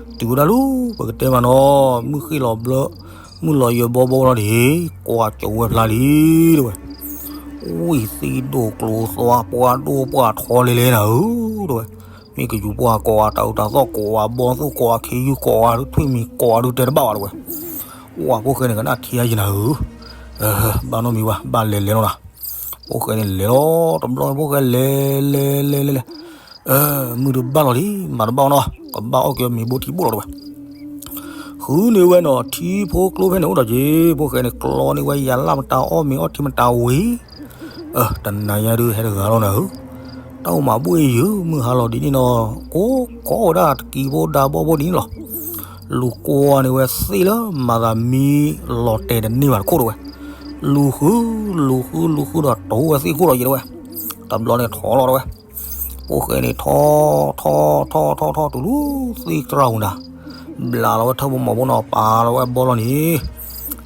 ဖျီ တုၤဝဲဒၣ်လၢ ပကတဲမးနီၤ မုၢ်ဃ့ၢ်လီၤဘျၢ မုၢ်လီၤယၢၤဘီဘီလီၤန့ၣ် ကွၢ်ကၠိဝဲဖျါလံတဲဝဲ. ဝံၢ်သံၣ်ဒိၣ်ကျိၤသွါ ပှၤဒိၣ်ပှၤထီလဲၤလဲၤနၤဧၢ တဲဝဲ. မ့ၢ်ကယူၤပှၢ်ကိးဂၤ တၢ်အုးတၢ်သီၣ်ကိးဂၤ ဘီၣ်သိၣ်ကိးဂၤ ခ့ယုၢ်ကိးဂၤ ထွံၣ်မံၤကိးဂၤဒုးတဲတဘၣ်ဘၣ်တဲဝဲ. ဝံၢ်ဖိၣ်ဃဲန့ၣ် ကနၣ်ထံအါယံၤနၤဧၢ, ဘၣ်နီတမံၤဘၣ် ဘၣ်လဲၤလဲၤလီၤနၤ. ဖိၣ်ဃဲန့ၣ်လဲၤလီၤ တဘျီန့ၣ်ဖိၣ်ဃဲလဲၤလဲၤလဲၤလဲၤလဲၤ မုၢ်တဘၣ်လီၤလံ မၤတဘၣ်အီၤနီၤ ကဘၣ်အီၣ်က့ၤမ့ၤဘိထံဘိလီၤတဲဝဲ. ဃုန့ၢ်ဝဲနီၤ ထံဖိကျိဖဲန့ၣ်အိၣ်ဒီးက့ၤ ဖိၣ်ဃဲန့ၣ် ကျီန့ၢ်ဝဲယၤလၢ်မတၤအီၣ်မ့ၤအီထံမတၤဝံၤ တနၤညါဒုးဟဲတဂၤလီၤနၤဧၢ, တၢ်အိၣ်မးဘှ့ၣ်ယုာ် မုၢ်ဟါလီၤဒ်န့ၣ်နီၤ ကိးကိးဝဲဒၣ်တကံဖိဒါဘီဖိဒ်န့ၣ်လီၤ. လူၤကွၢ်န့ၢ်ဝဲသ့ၣ်လၢမၤသးမံလီၤတဲာ်တန့ၢ်ဘၣ်တခိၣ်တဲဝဲ. လူၤဃု လူၤဃု လူၤဃုဒီးတိၤဝဲသ့ၣ်ခိၣ်လီၤယံၤတဲဝဲ. တဘျီန့ၣ်ထီၣ်လီၤတဲဝဲ. ဖိၣ်ဃဲန့ၣ်ထီၣ် ထီၣ် ထီၣ် ထီၣ် ထီၣ်တုၤလၢသ့ၣ်တြၢ်ပူၤနၤ, ဘျးလီၤဝဲထၢၣ်ဖိမီၤဖိနီၤ ပာ်လီၤဝဲဘီလီၤန့ၣ်,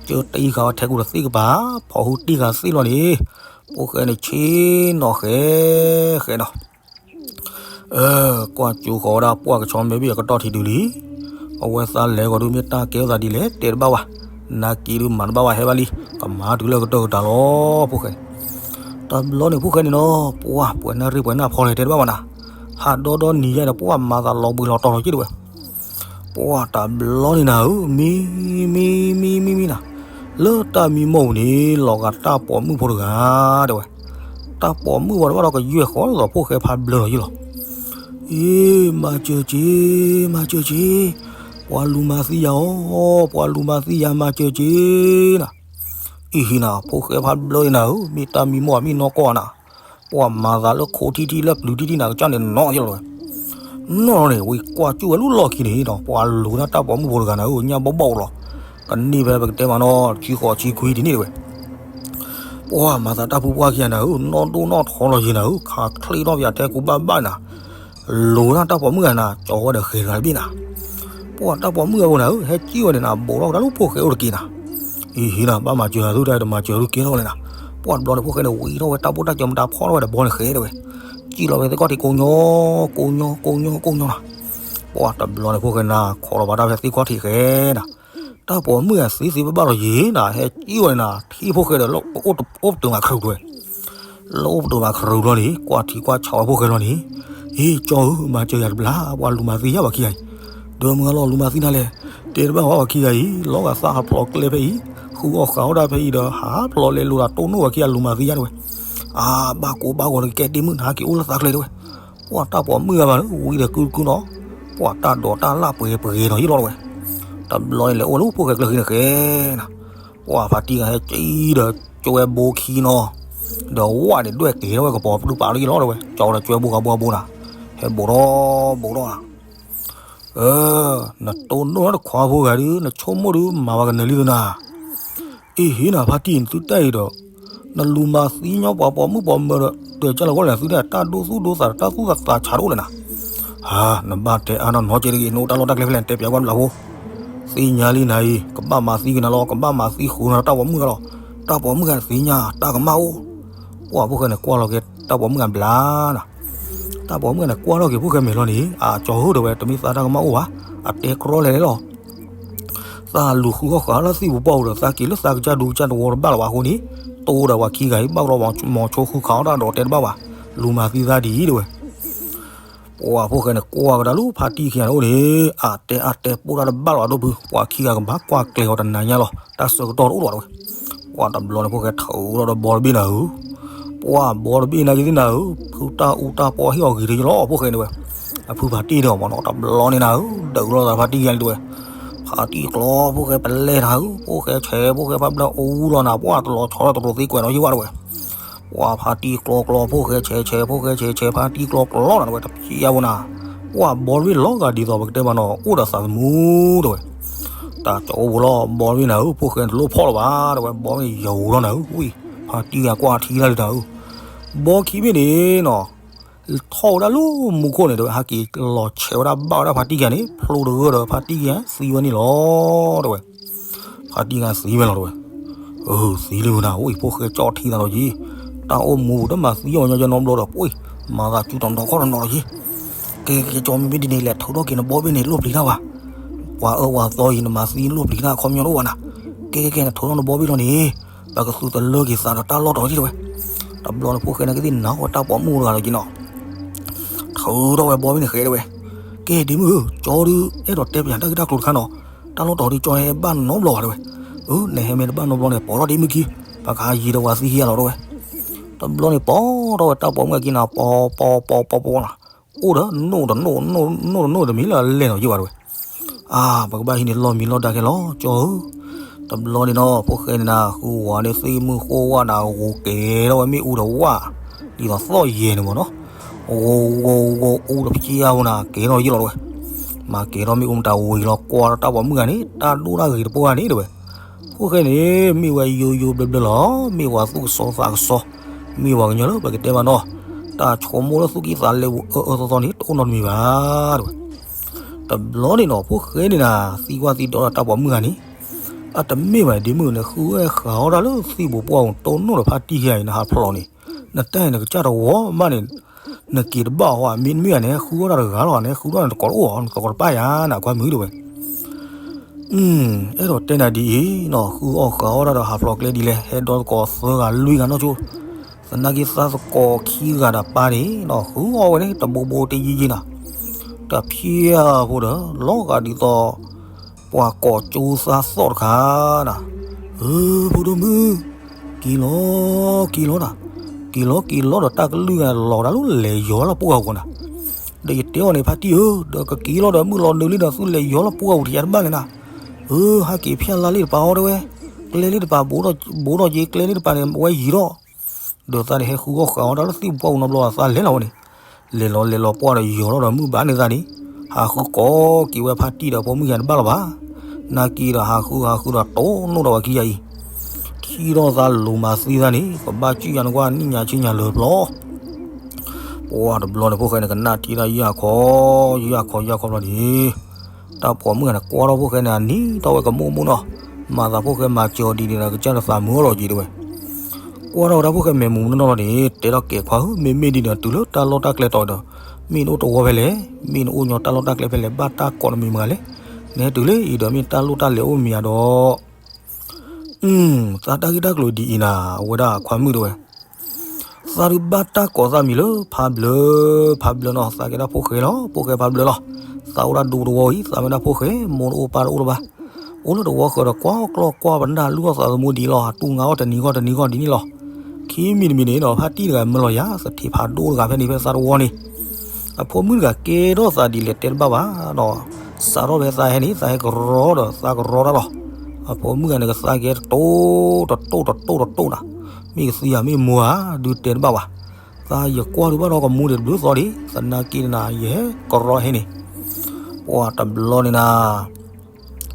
ကၢတံၢ်ဃာ်ဝဲထဲကူတသ့ၣ်ကပၤ, ဖီၣ်ဟုတံၢ်ဃာ်သ့ၣ်လီၤန့ၣ်, ဖိၣ်ဃဲန့ၣ်ဆ့ၣ်နီၤဃဲ ဃဲနီၤ ကွၢ်ကၠိဃီၤဝဲဒၣ်ပှၢ်ကဆီမဲဘ့ၣ်အကတီၢ်ထံးဒုးလံ. အဝဲသးလဲၤဂီၤဒုးမ့ၢ်တၢ်ကဲထီၣ်သးဒ်လဲၣ် တဲတဘၣ်ဘၣ်, နာ်က့ဒုးမၤတဘၣ်ဘၣ် ဟဲဘၣ်လံ, ကမၤတုၤလၢကတၢၢ်ကတၢၢ်လီၤ ဖိၣ်ဃဲန့ၣ်. တဘျီန့ၣ်ဖိၣ်ဃဲန့ၣ်နီၤ ပှၢ်ပှဲၤနၢ်ရ့ၣ်ပှဲၤနၢ်ဖီလဲၣ် တဲတဘၣ်ဘၣ်နၤ, ဟးဒီဒီနံၤယါဒီးပှၢ်မၤသးလီၤဘှံးလီၤတီၤလီၤက့တဲဝဲ. ပှၢ်တဘျီန့ၣ်နၤဧၢ မံ မံ မံ မံ မံနၤ, လၢတၢ်မံမီၢ်ပူၤန့ၣ် လီၤဂာ်တၢ်ပိာ်မုၣ်ဖိတဂၤ တဲဝဲ. တၢ်ပိာ်မုၣ်ဝဲတဘၣ်ဒီးကယွဲၢ်ဃီလၢသိးဖိၣ်ဃဲဖးဘျၢလီၤယံၤလီၤ. အ့ မၤစၢၤက့ၤ မၤစၢၤက့ၤ, ပှၤလူၤမၤသံယၤအီၤ, ပှၤလူၤမၤသံယၤ မၤစၢၤက့ၤနၤ. အံၤဟံနၤ ဖိၣ်ဃဲဖးဘျၢနၤဧၢ, မ့ၢ်တၢ်မံမီၢ်မံနီၢ်ကီၢ်နၤ, ပှၤမၤသးလၢခိထံထံလၢပျုၤထံထံနၤကစၢ်န့ၣ်နီၤယလီၤဝဲ. နီၢ်နီၢ်န့ၣ် ဝံၤကွၢ်ကၠူၣ်ဝဲလၢလီၢ်ခံန့ၣ်ဒီး ပှၤလူၤတၢ်တၢ်ပိာ်မုၣ်ဖိတဂၤနၤဧၢ ညၣ်ဘီၣ်ဘီၣ်လီၤ, ကန့ၢ်ဖဲပကတဲမးနီၤ ဆံဃိးဆံခွံဒ်န့ၣ်တဲဝဲ. ပှၤမၤသးတၢ်ဖုပှၢ်ခံဂၤနၤဧၢ နီၢ်ဒိၣ်နီၢ်ထီလီၤယံၤနၤဧၢ ခးချ့ထီၣ်ပယၤထဲကူဘၣ်ဘၣ်နၤ, လူၤတၢ်တၢ်ပိာ်မုၣ်ဂၤနၤ ကၠီဝဲဒီးဃဲၤတဂၤတဘ့ၣ်နၤ, ပှၤတၢ်ပိာ်မုၣ်ဂၤဖိနၤဧၢ ဟဲကံၣ်ဝဲန့ၣ်နၤ ဘိးထီၣ်ကဒါလၢဖိၣ်ဃဲအိၣ်တက့ၢ်နၤ. အံၤဟံနၤ ဘၣ်မၤစၢၤသူတၢ်တမၤစၢၤသူကဲထီၣ်လဲၣ်နၤ. ပှၤတဘျီန့ၣ်ဖိၣ်ဃဲန့ၣ် ဝံထီၣ်ဝဲတၢ်ဘိၣ်တၢ်ကၠီမတၤဖီထီၣ်ဝဲဒီးဘီန့ၣ်ဃဲတဲဝဲ, ကံၣ်လီၤဝဲသ့ၣ်ခီၣ်ထံးကိးညီ ကိးညီ ကိးညီ ကိးညီနၤ. ပှၤတဘျီန့ၣ်ဖိၣ်ဃဲနၤ ခိးလီၤဘၣ်တၢ်ဖဲသ့ၣ်ခီၣ်ထံးဃဲနၤ, တၢ်ပိာ်မုၣ်ဂၤသ့သ့ဘၣ်ဘၣ်လီၤယံၤနၤ ဟဲကံၣ်ဝဲနၤ ထံၣ်ဖိၣ်ဃဲဒီး အိၣ်ပတုာ်မးခရူၣ်တဲဝဲ လၢအိၣ်ပတုာ်မးခရူၣ်လီၤန့ၣ် ကွၢ်ထံကွၢ်ဆးဝဲဖိၣ်ဃဲလီၤန့ၣ်, အ့ ကၠီဧၢ မၤစၢၤယၤတဘျီ ပှၤလူၤမၤသံယၤပှၤခံဂၤအံၤ, ဒီးမုၢ်ဂၤလီၤလူၤမၤသံနၤလဲၣ်, တဲတဘၣ်ဝဲပှၤခံဂၤအံၤ လီၤဂာ်သးဟးဖျိးကျဲဖဲအံၤ, ဃု ဃုအီၣ်ဃာ်အီၣ်ဒၣ်ဖဲအံၤဒီး ဟးဖျိးလဲၤလိာ်ဒီးတိၢ်နီၣ်ဝဲခံဂၤလူၤမၤသံယါတဲဝဲ, အါ ဘၣ်ကိးဘၣ်ဂီၤတကဲဒ့မုၣ် နဟးက့ၤအိၣ်လၢသးကျဲတဲဝဲ, ပှၢ်တၢ်ပိာ်မုၣ်ဂၤဘၣ်လၢ ဝံၤဒီးကုကုနီၤ, ပှၢ်တၢ်ဒိးတၢ်လၢပှဲၤပှဲၤနီၤယံလီၤတဲဝဲ, တဘျီန့ၣ်လဲၤအိၣ်လၢဖိၣ်ဃဲကျၢၤခံန့ၣ်ဃဲနၤ, ပှၢ်ဖါတံၢ်ဂၤဟဲကံဒီး ကၠိဝဲဘိခံနီၤ, ဒီးဝၣ်န့ၣ်ဒွဲၣ်က့ၤထီၣ်ဝဲကပီၤပျုၢ်ပာ်လၢယံလီၤတဲဝဲ, ကၠီဒီးကၠိဝဲဘိဃာ်ဘိဃာ်ဘိနၤ, ဟဲဘိးထီၣ်ဘိးထီၣ်နၤ နတိၢ်နီၣ်တခွါဖိဂၤဒုး နဆိကမိၣ်ဒုး မၤဝဲကနၢၤလံသနၤ, အ့ဟ့နၤဖါတံၢ် နသုတၢ်အံၤဒီး နလူၤမၤသံညီပှၤပိာ်မုၣ်ပိာ်မၢၤဒီး ဒၢးကၢ်လီၤဂီၢ်လဲၣ် သုတၢ်ဒိသူၣ်ဒိသး တၢ်သူၣ်သးသးဆးတအိၣ်လဲၣ်နၤ, ဟါ နဘၣ်တဲအါနီၢ်နီၢ်ကဲတဂ့ၤ နအိၣ်တၢ်လီၢ်တၢ်ကျဲဖဲလဲၣ် နတဲပၠးကွၢ်ဘျးဖိ, သ့ၣ်ညါလံနၤအံၤ ကဘၣ်မၤသံကနၤလီၤ ကဘၣ်မၤသံဃုာ်နၤတၢ်ပိာ်မုၣ်ဂၤလီၤ, တၢ်ပိာ်မုၣ်ဂၤသ့ၣ်ညါ တၢ်ကမၣ်အိၣ်, ပှၢ်ဖိၣ်ဃဲန့ၣ်ကွၢ်လီၤက့ၤ တၢ်ပိာ်မုၣ်ဂၤဘျါနၤ တၢ်ပိာ်မုၣ်ဂၤန့ၣ် ကွၢ်ထီၣ်က့ၤဖိၣ်ဃဲမဲာ်လီၤန့ၣ် အကၠီဧၢတဲဝဲ တမ့ၢ်သးတၢ်ကမၣ်အိၣ်ဘၣ်, အတဲကြီလဲၣ်လဲၣ်လီၤ, သးလူၤဃုအီၣ်ဃာ်လၢသံၣ်ပူၤပှၢ်ပူၤဒီး သးက့ၤလၢသးကစၢ်ဒူကစၢ်တဝီတဘၣ်လၢၤဘၣ်အဃိန့ၣ်, တိၢ်ဒီးပှၤခံဂၤအံၤ ဘၣ်ကဒီးမီၤဆိဃုခးအီၣ်တၢ်ဒီးတဲတဘၣ်ဘၣ်, လူၤမၤသံသးဒ်အံၤတဲဝဲ ပှၢ်ဖိၣ်ဃဲန့ၣ် ကွၢ်ကဒါလူၤဖါတံၢ်ခံဂၤန့ၣ်အိၣ်န့ၣ်, အတဲအတဲပိၢ်တၢ်တဘၣ်လၢၤဘၣ်ဒိၣ်ဖု, ပှၤခံဂၤကဘၣ်ကွၢ်ကျဲၤအီၤတနၤညါလီၤ, တၢ်ဆၢကတီၢ်တအိၣ်လၢၤဘၣ်တဲဝဲ, ပှၢ်တဘျီန့ၣ်ဖိၣ်ဃဲထုးထီၣ်ဒီးဘီတဘ့ၣ်နၤဧၢ, ပှၢ်ဘီတဘ့ၣ်နၤက့ၤသ့ၣ်နၤဧၢ, ဖုတၢ်အူတၢ်ပီဟ့ၣ်အီၤဂ့ၤတယလီၤ ဖိၣ်ဃဲန့ၣ်ဝဲ, အဖုဖါတံၢ်န့ၣ်မနီၤ တဘျီန့ၣ်နၤဧၢ, ဒုးလိာ်သးဖါတံၢ်ခံဂၤန့ၣ်တဲဝဲ, ဖါတံၢ်ကျီ ဖိၣ်ဃဲပလဲၤနၤဧၢ, ဖိၣ်ဃဲဆဲး ဖိၣ်ဃဲဖးဘျၢအူလီၤနၤ, ပှၢ်တလီၤဆီဒီးတရူးသ့ကွဲးနီၤယံၢ်ဝဲတဲဝဲ ပှၢ်ဖါတံၢ်ကျီကျီ ဖိၣ်ဃဲဆဲးဆဲး ဖိၣ်ဃဲဆဲးဆဲး ဖါတံၢ်ကျီကျီနၤတဲဝဲ တဖျၢၣ်ဖိနၤ, ပှၢ်ဘီတဘ့ၣ်လီၤဂာ်ဒ်သိးပကတဲဘၣ်နီၤ အိၣ်ဒီးသးသမူတဲဝဲ, တၢ်ကၠီအိၣ်ဘိလီၤ ဘီတဘ့ၣ်နၤဧၢ, ဖိၣ်ဃဲန့ၣ်တလိၣ်ဖီၣ်လၢၤဘၣ်တဲဝဲ, ဘီတဘ့ၣ်ယိၤလီၤနၤဧၢ, ဝံၤ ဖါတံၢ်ဂၤကွၢ်ထံတၢ်လံနၤဧၢ, ဘီခံဘ့ၣ်န့ၣ်နီၤ ထီၣ်ဝဲဒၣ်လၢမူခိၣ်န့ၣ်တဲဝဲ ဟဲက့ၤလီၤဆဲးဝဲဒၣ်ဘၣ်ဝဲဒၣ်ဖါတံၢ်ခံဂၤန့ၣ် ဖျိတဂၢၢ်ဒီးဖါတံၢ်ခံဂၤသံဝဲန့ၣ်လီၤတဲဝဲ, ဖါတံၢ်ခံဂၤသံဝဲလီၤတဲဝဲ, အၢ သံလံဝဲနၤ ဝံၤ ဖိၣ်ဃဲကၠီၣ်ထံသးလီၤယံၤ, တၢ်အိၣ်မူတမၤသံအီၤညီညီညီနီတဘျီဒီး ပှ့ၤ မၤသးစူၤတနီၤခီၣ်တနီၤလီၤယံၤ, ကဲကဲကဲ ကၠီမ့မ့ၢ်ဒ်န့ၣ်လဲၤထုးထီၣ်က့ၤနဘီဘ့ၣ်န့ၣ် လိၣ်ပျံၤတၢ်ဘၣ်, ပှၤအၢပှၤသီအံၤ နမၤသံလိၣ်ပျံၤတၢ်ခီပညီတအိၣ်ဘၣ်နၤ, ကဲကဲကဲ နထုးထီၣ်နဘီဘ့ၣ်လီၤန့ၣ်, ပကသုးတလၢက့ၤသးဒီးတၢ်လီၢ်တီၤယံၤတဲဝဲ, တဘျီန့ၣ် ဖိၣ်ဃဲန့ၣ်ကသ့ၣ်နၤအီၤတၢ်ပိာ်မုၣ်တဂၤလီၤယံၤနီၤ ထုးထီၣ်ဝဲဘီဘ့ၣ်န့ၣ်ဃဲတဲဝဲ, ကဲဒ့မုၣ်ဧၢ, ကၠီဒုးအဲၣ်ဒိးတဲပၠးတၢ်ဂ့ၢ်တၢ်ကျိၤတခါနီၤ, တၢ်လီၢ်တီၤဒုးကၠီဟဲဘၣ်နီတဘျီဘၣ်တဲဝဲ, အၢ နဟဲမ့ၢ်တဘၣ်နီတဘျီန့ၣ် ပိာ်ထီၣ်ဒ့မုၣ်ခံ, ပကဟးယံၤဒီးပှၤသံခံဂၤလီၤတဲဝဲ, တဘျီန့ၣ်ပိာ်ထီၣ်ဝဲတၢ်ပိာ်မုၣ်အခံနၤ ပိာ်ပိာ်ပိာ်ပိာ်ပိာ်နၤ, အိၣ်ဒီးနိၣ်တနိၣ် နိၣ်တနိၣ်တမံၤလၢအလဲၢ်နီၤယံၤဘၣ်တဲဝဲ, အါ ပကဘၣ်ဟံးန့ၢ်လီၢ်မံၤလီၢ်ဒါခဲလီၤ ကၠီဧၢ, တဘျီန့ၣ်နီၤ ဖိၣ်ဃဲန့ၣ်နၤ ဃုဝၤန့ၣ်သ့ၣ်မုၢ်ဃိဝၣ်နၤ ဂိၤကဲၤထီၣ်ဝဲမ့ၣ်အူဒီးဝၣ်, ဒ်သိးသီၣ်ယဲၢ်န့ၣ်မ့ၢ်နီၤ, ဂိၤဂိၤဂိၤအူတဖျၢၣ်ဖိနၤ ကဲၤထီၣ်ယံၤလီၤတဲဝဲ, မၤကဲၤထီၣ်မ့ၣ်အူမတၤဝံၤလီၤ ကွၢ်ထီၣ်တၢ်ပိာ်မုၣ်ဂၤန့ၣ် တၢ်ဒိၣ်တၢ်ဂ့ၤတပှၢ်ဂၤန့ၣ်တဲဝဲ, ဖိၣ်ဃဲန့ၣ် မ့ၢ်ဝဲယိယိဘျၢဘျၢလီၤ, မ့ၢ်ဝဲသူၣ်ကစီၤသးကစီၤ, မ့ၢ်ဝဲကညီလၢပကတဲဘၣ်နီၤ, တၢ်ဆိကမိၣ်လၢသူၣ်ကံၢ်သးလဲပူၤအၢအၢသီသီန့ၣ် တအိၣ်နီတမံၤဘၣ်တဲဝဲ, တဘျီန့ၣ်နီၤ ဖိၣ်ဃဲန့ၣ်နၤ သံကွၢ်သံဒိးဒီးတၢ်ပိာ်မုၣ်ဂၤန့ၣ်, အတမ့ၢ်ဘၣ်ဒ့မုၣ် နဃုဝဲဃးအီၣ်တၢ်လၢသံၣ်ပူၤပှၢ်ပူၤ တိၢ်နီၣ်ဒီးဖါတံၢ်ခံဂၤအံၤ နဟးဖျိးန့ၣ်, နတၢ်အံၤနကစၢ်တဝီဘၣ်န့ၣ်, နက့ၤတဘၣ်အီၤ မ့တမ့ၢ်ဂၤန့ၣ် ဃုအီၣ်တၢ်တဂၤလီၤ နဃုထီၣ်နတကိးတအိၣ်အီၤ နတကိးတပၢ်ယၤ နခွါမုၣ်တဲဝဲ အဲၣ်ဒိးတဲနၤဒ်အံၤနီၤ ဃုအီၣ်ဃာ်အီၣ်တၢ်ဒီးဟးဖျိးကျဲဒ်လဲၣ် ဟဲဒီသကိးသၢဂၤလွံၢ်ဂၤနီၢ်ဆိ, သနာ်က့သးသကိးခံဂၤဒီးပၢ်န့ၣ်နီၤ ဃုအီၣ်ဝဲန့ၣ် တဘိဘိတယံၤယံၤနၤ, တဖျၢၣ်ဖိဒီး လီၤဂာ်ဒ်သိး ပှၤကိးကၠိသးသီၣ်တခါနၤ, ဧၢ ဖိဒိၣ်မုၣ် က့ၤလီၤ က့ၤလီၤနၤ, က့ၤလီၤက့ၤလီၤဒီးတၢ်ကလုၢ်ဂၤလီၤဒၣ်လၢလဲၤယီၤလီၤပှၢ်ဂၤအဂီၢ်နၤ, ဒီးယတဲအီၤန့ၣ် ဖါတံၢ်ဧၢ ဒီးကက့ၤလီၤဒီးမုၢ်လီၤနုာ်လံဒီး သုလဲၤယီၤလီၤပှၢ်ဂၤအဂီၢ်တယၤတဘၣ်လဲၣ်နၤ, ဧၢ ဟဲက့ၤဖၠၣ်လါလံတပၤအီၤတဲဝဲ, ကျဲလံတပၤ ဘိးထီၣ်က့ၤကျဲလံတပၤန့ၣ် အဝဲယံၤထီၣ် ဒီးသးန့ၣ်ဟဲဃုအီၣ်ဃာ်အီၣ်တၢ်လၢသံၣ်ပူၤပှၢ်ပူၤနီတဘျီဘၣ် သးလဲၤလီၤဝဲန့ၣ်, လဲၤလီၤလဲၤလီၤပှၢ်ဒီးယီၤထီၣ်ဒီးမုၢ်ဘၣ်န့ၣ်သးန့ၣ်, ဟးဃုကိးက့ၤဝဲဖါတံၢ်ဒီးဖိမုၣ်ယၤတဘၣ်လီၤဘၣ်, နာ်က့ဒီးဟးဃုဟးဃုဒီးတိၢ်နီၣ်ဒီးဝဲခံဂၤအံၤ, ထံၣ်ထီၣ်သးလူၤမၤသံသးန့ၣ် ကဘၣ်စံၣ်ယၤနကွၢ်နံၣ်ညါဆ့ညါလၢပျီ ပှၢ်တဘျီန့ၣ် ဖိၣ်ဃဲန့ၣ် ကနၣ်ထံၣ်တၢ်ယၢ်ခီ, ယၢ်ခီယၢ်ခီဘျီန့ၣ်, တၢ်ပိာ်မုၣ်ဂၤန့ၣ် ကွၢ်ထီၣ်ဖိၣ်ဃဲန့ၣ် အနံၤထီၣ်ဝဲကမိၣ်မိၣ်နီၤ, မၤသးဖိၣ်ဃဲမၤစၢၤအီၤဒ်န့ၣ်ဒီး ကစၢ်တသးမုာ်အီၤလီၤက့ၤတဲဝဲ, ကွၢ်ထီၣ်ဝဲဒၣ်ဖိၣ်ဃဲမဲာ်မုာ်မုာ်နီၢ်နီၢ်န့ၣ် တဲထီၣ်ကဲခွါဧၢ, မ့မ့ၢ်ဒ်န့ၣ်ဒီး တုၤလၢတၢ်လီၢ်တၢ်ကျဲတီၤဒီး, မ့ၢ်နအိၣ်တဝီဖဲလဲၣ်, မ့ၢ်နအိၣ်ညီတၢ်လီၢ်တၢ်ကျဲဖဲလဲၣ်, ဘၣ်တၢ်ကိးနမံၤမတၤလဲၣ်, နဟဲတုၤလၢအံၤဒီး မ့ၢ်တၢ်လိၣ်တၢ်လဲၤအိၣ်မ့ၢ်ဧါဒီး သးတၢ်ဂ့ၢ်တၢ်ကျိၤဒ်အံၤနၤ, အဝဲဒၣ်ခွါမုၣ်တဲဝဲ, သးဒုးဘၣ်တၢ်ကိးသးမံၤလၢဖးဘျၢ, ဖးဘျၢနီၤ, သးကဲဒၣ်ဖိၣ်ဃဲလီၤ, ဖိၣ်ဃဲဖးဘျၢလီၤ, သးအိၣ်ဒၣ်ဒူတဝီအံၤ, သးမ့ၢ်ဒၣ်ဖိၣ်ဃဲ, မိၢ်တအိၣ်ပၢ်တအိၣ်လၢၤဘၣ်, အိၣ်လၢတဝီဃၢၤဒီး ကွၢ်အီၣ်ကျီၢ်ကွၢ်ပနၢ် လုၢ်အီၣ်သးသမူဒ်လီၤ, တူၢ်ငါအီၣ်တနံၤဂီၢ်တနံၤဂီၢ်ဒ်န့ၣ်လီၤ. ခံမံၤတမံၤန့ၣ်ဒီး ဖါတံၢ်တဂၤမၢလီၤယၤ သထံဖးဒိၣ်တဂၤဖဲန့ၣ် ဖဲသးတဝီန့ၣ် အဖိမုၣ်တဂၤကဲထီၣ်သးဒ်လဲၣ်တဲတဘၣ်ဘၣ်ဒီး စးထီၣ်ဖဲသးဟဲန့ၣ် သးဟဲကရီဒီးသးကရီတၢ်လီၤ. အဖိမုၣ်ဂၤန့ၣ် ကသါကဲတတိၢ်တတိၢ်တတိၢ်တတိၢ်နၤ, မ့ၢ်ကသံဧါ မ့ၢ်မိၢ်ဧါ ဒုးတဲတဘၣ်ဘၣ်. သးယကွၢ်ဒုးဘၣ်ဒီးကမူဒံးတဘျုးသီဒံး, သနာ်က့န့ၣ်နၤ ယဟဲကရီဟဲန့ၣ် ပှၤတဘျီန့ၣ်နၤ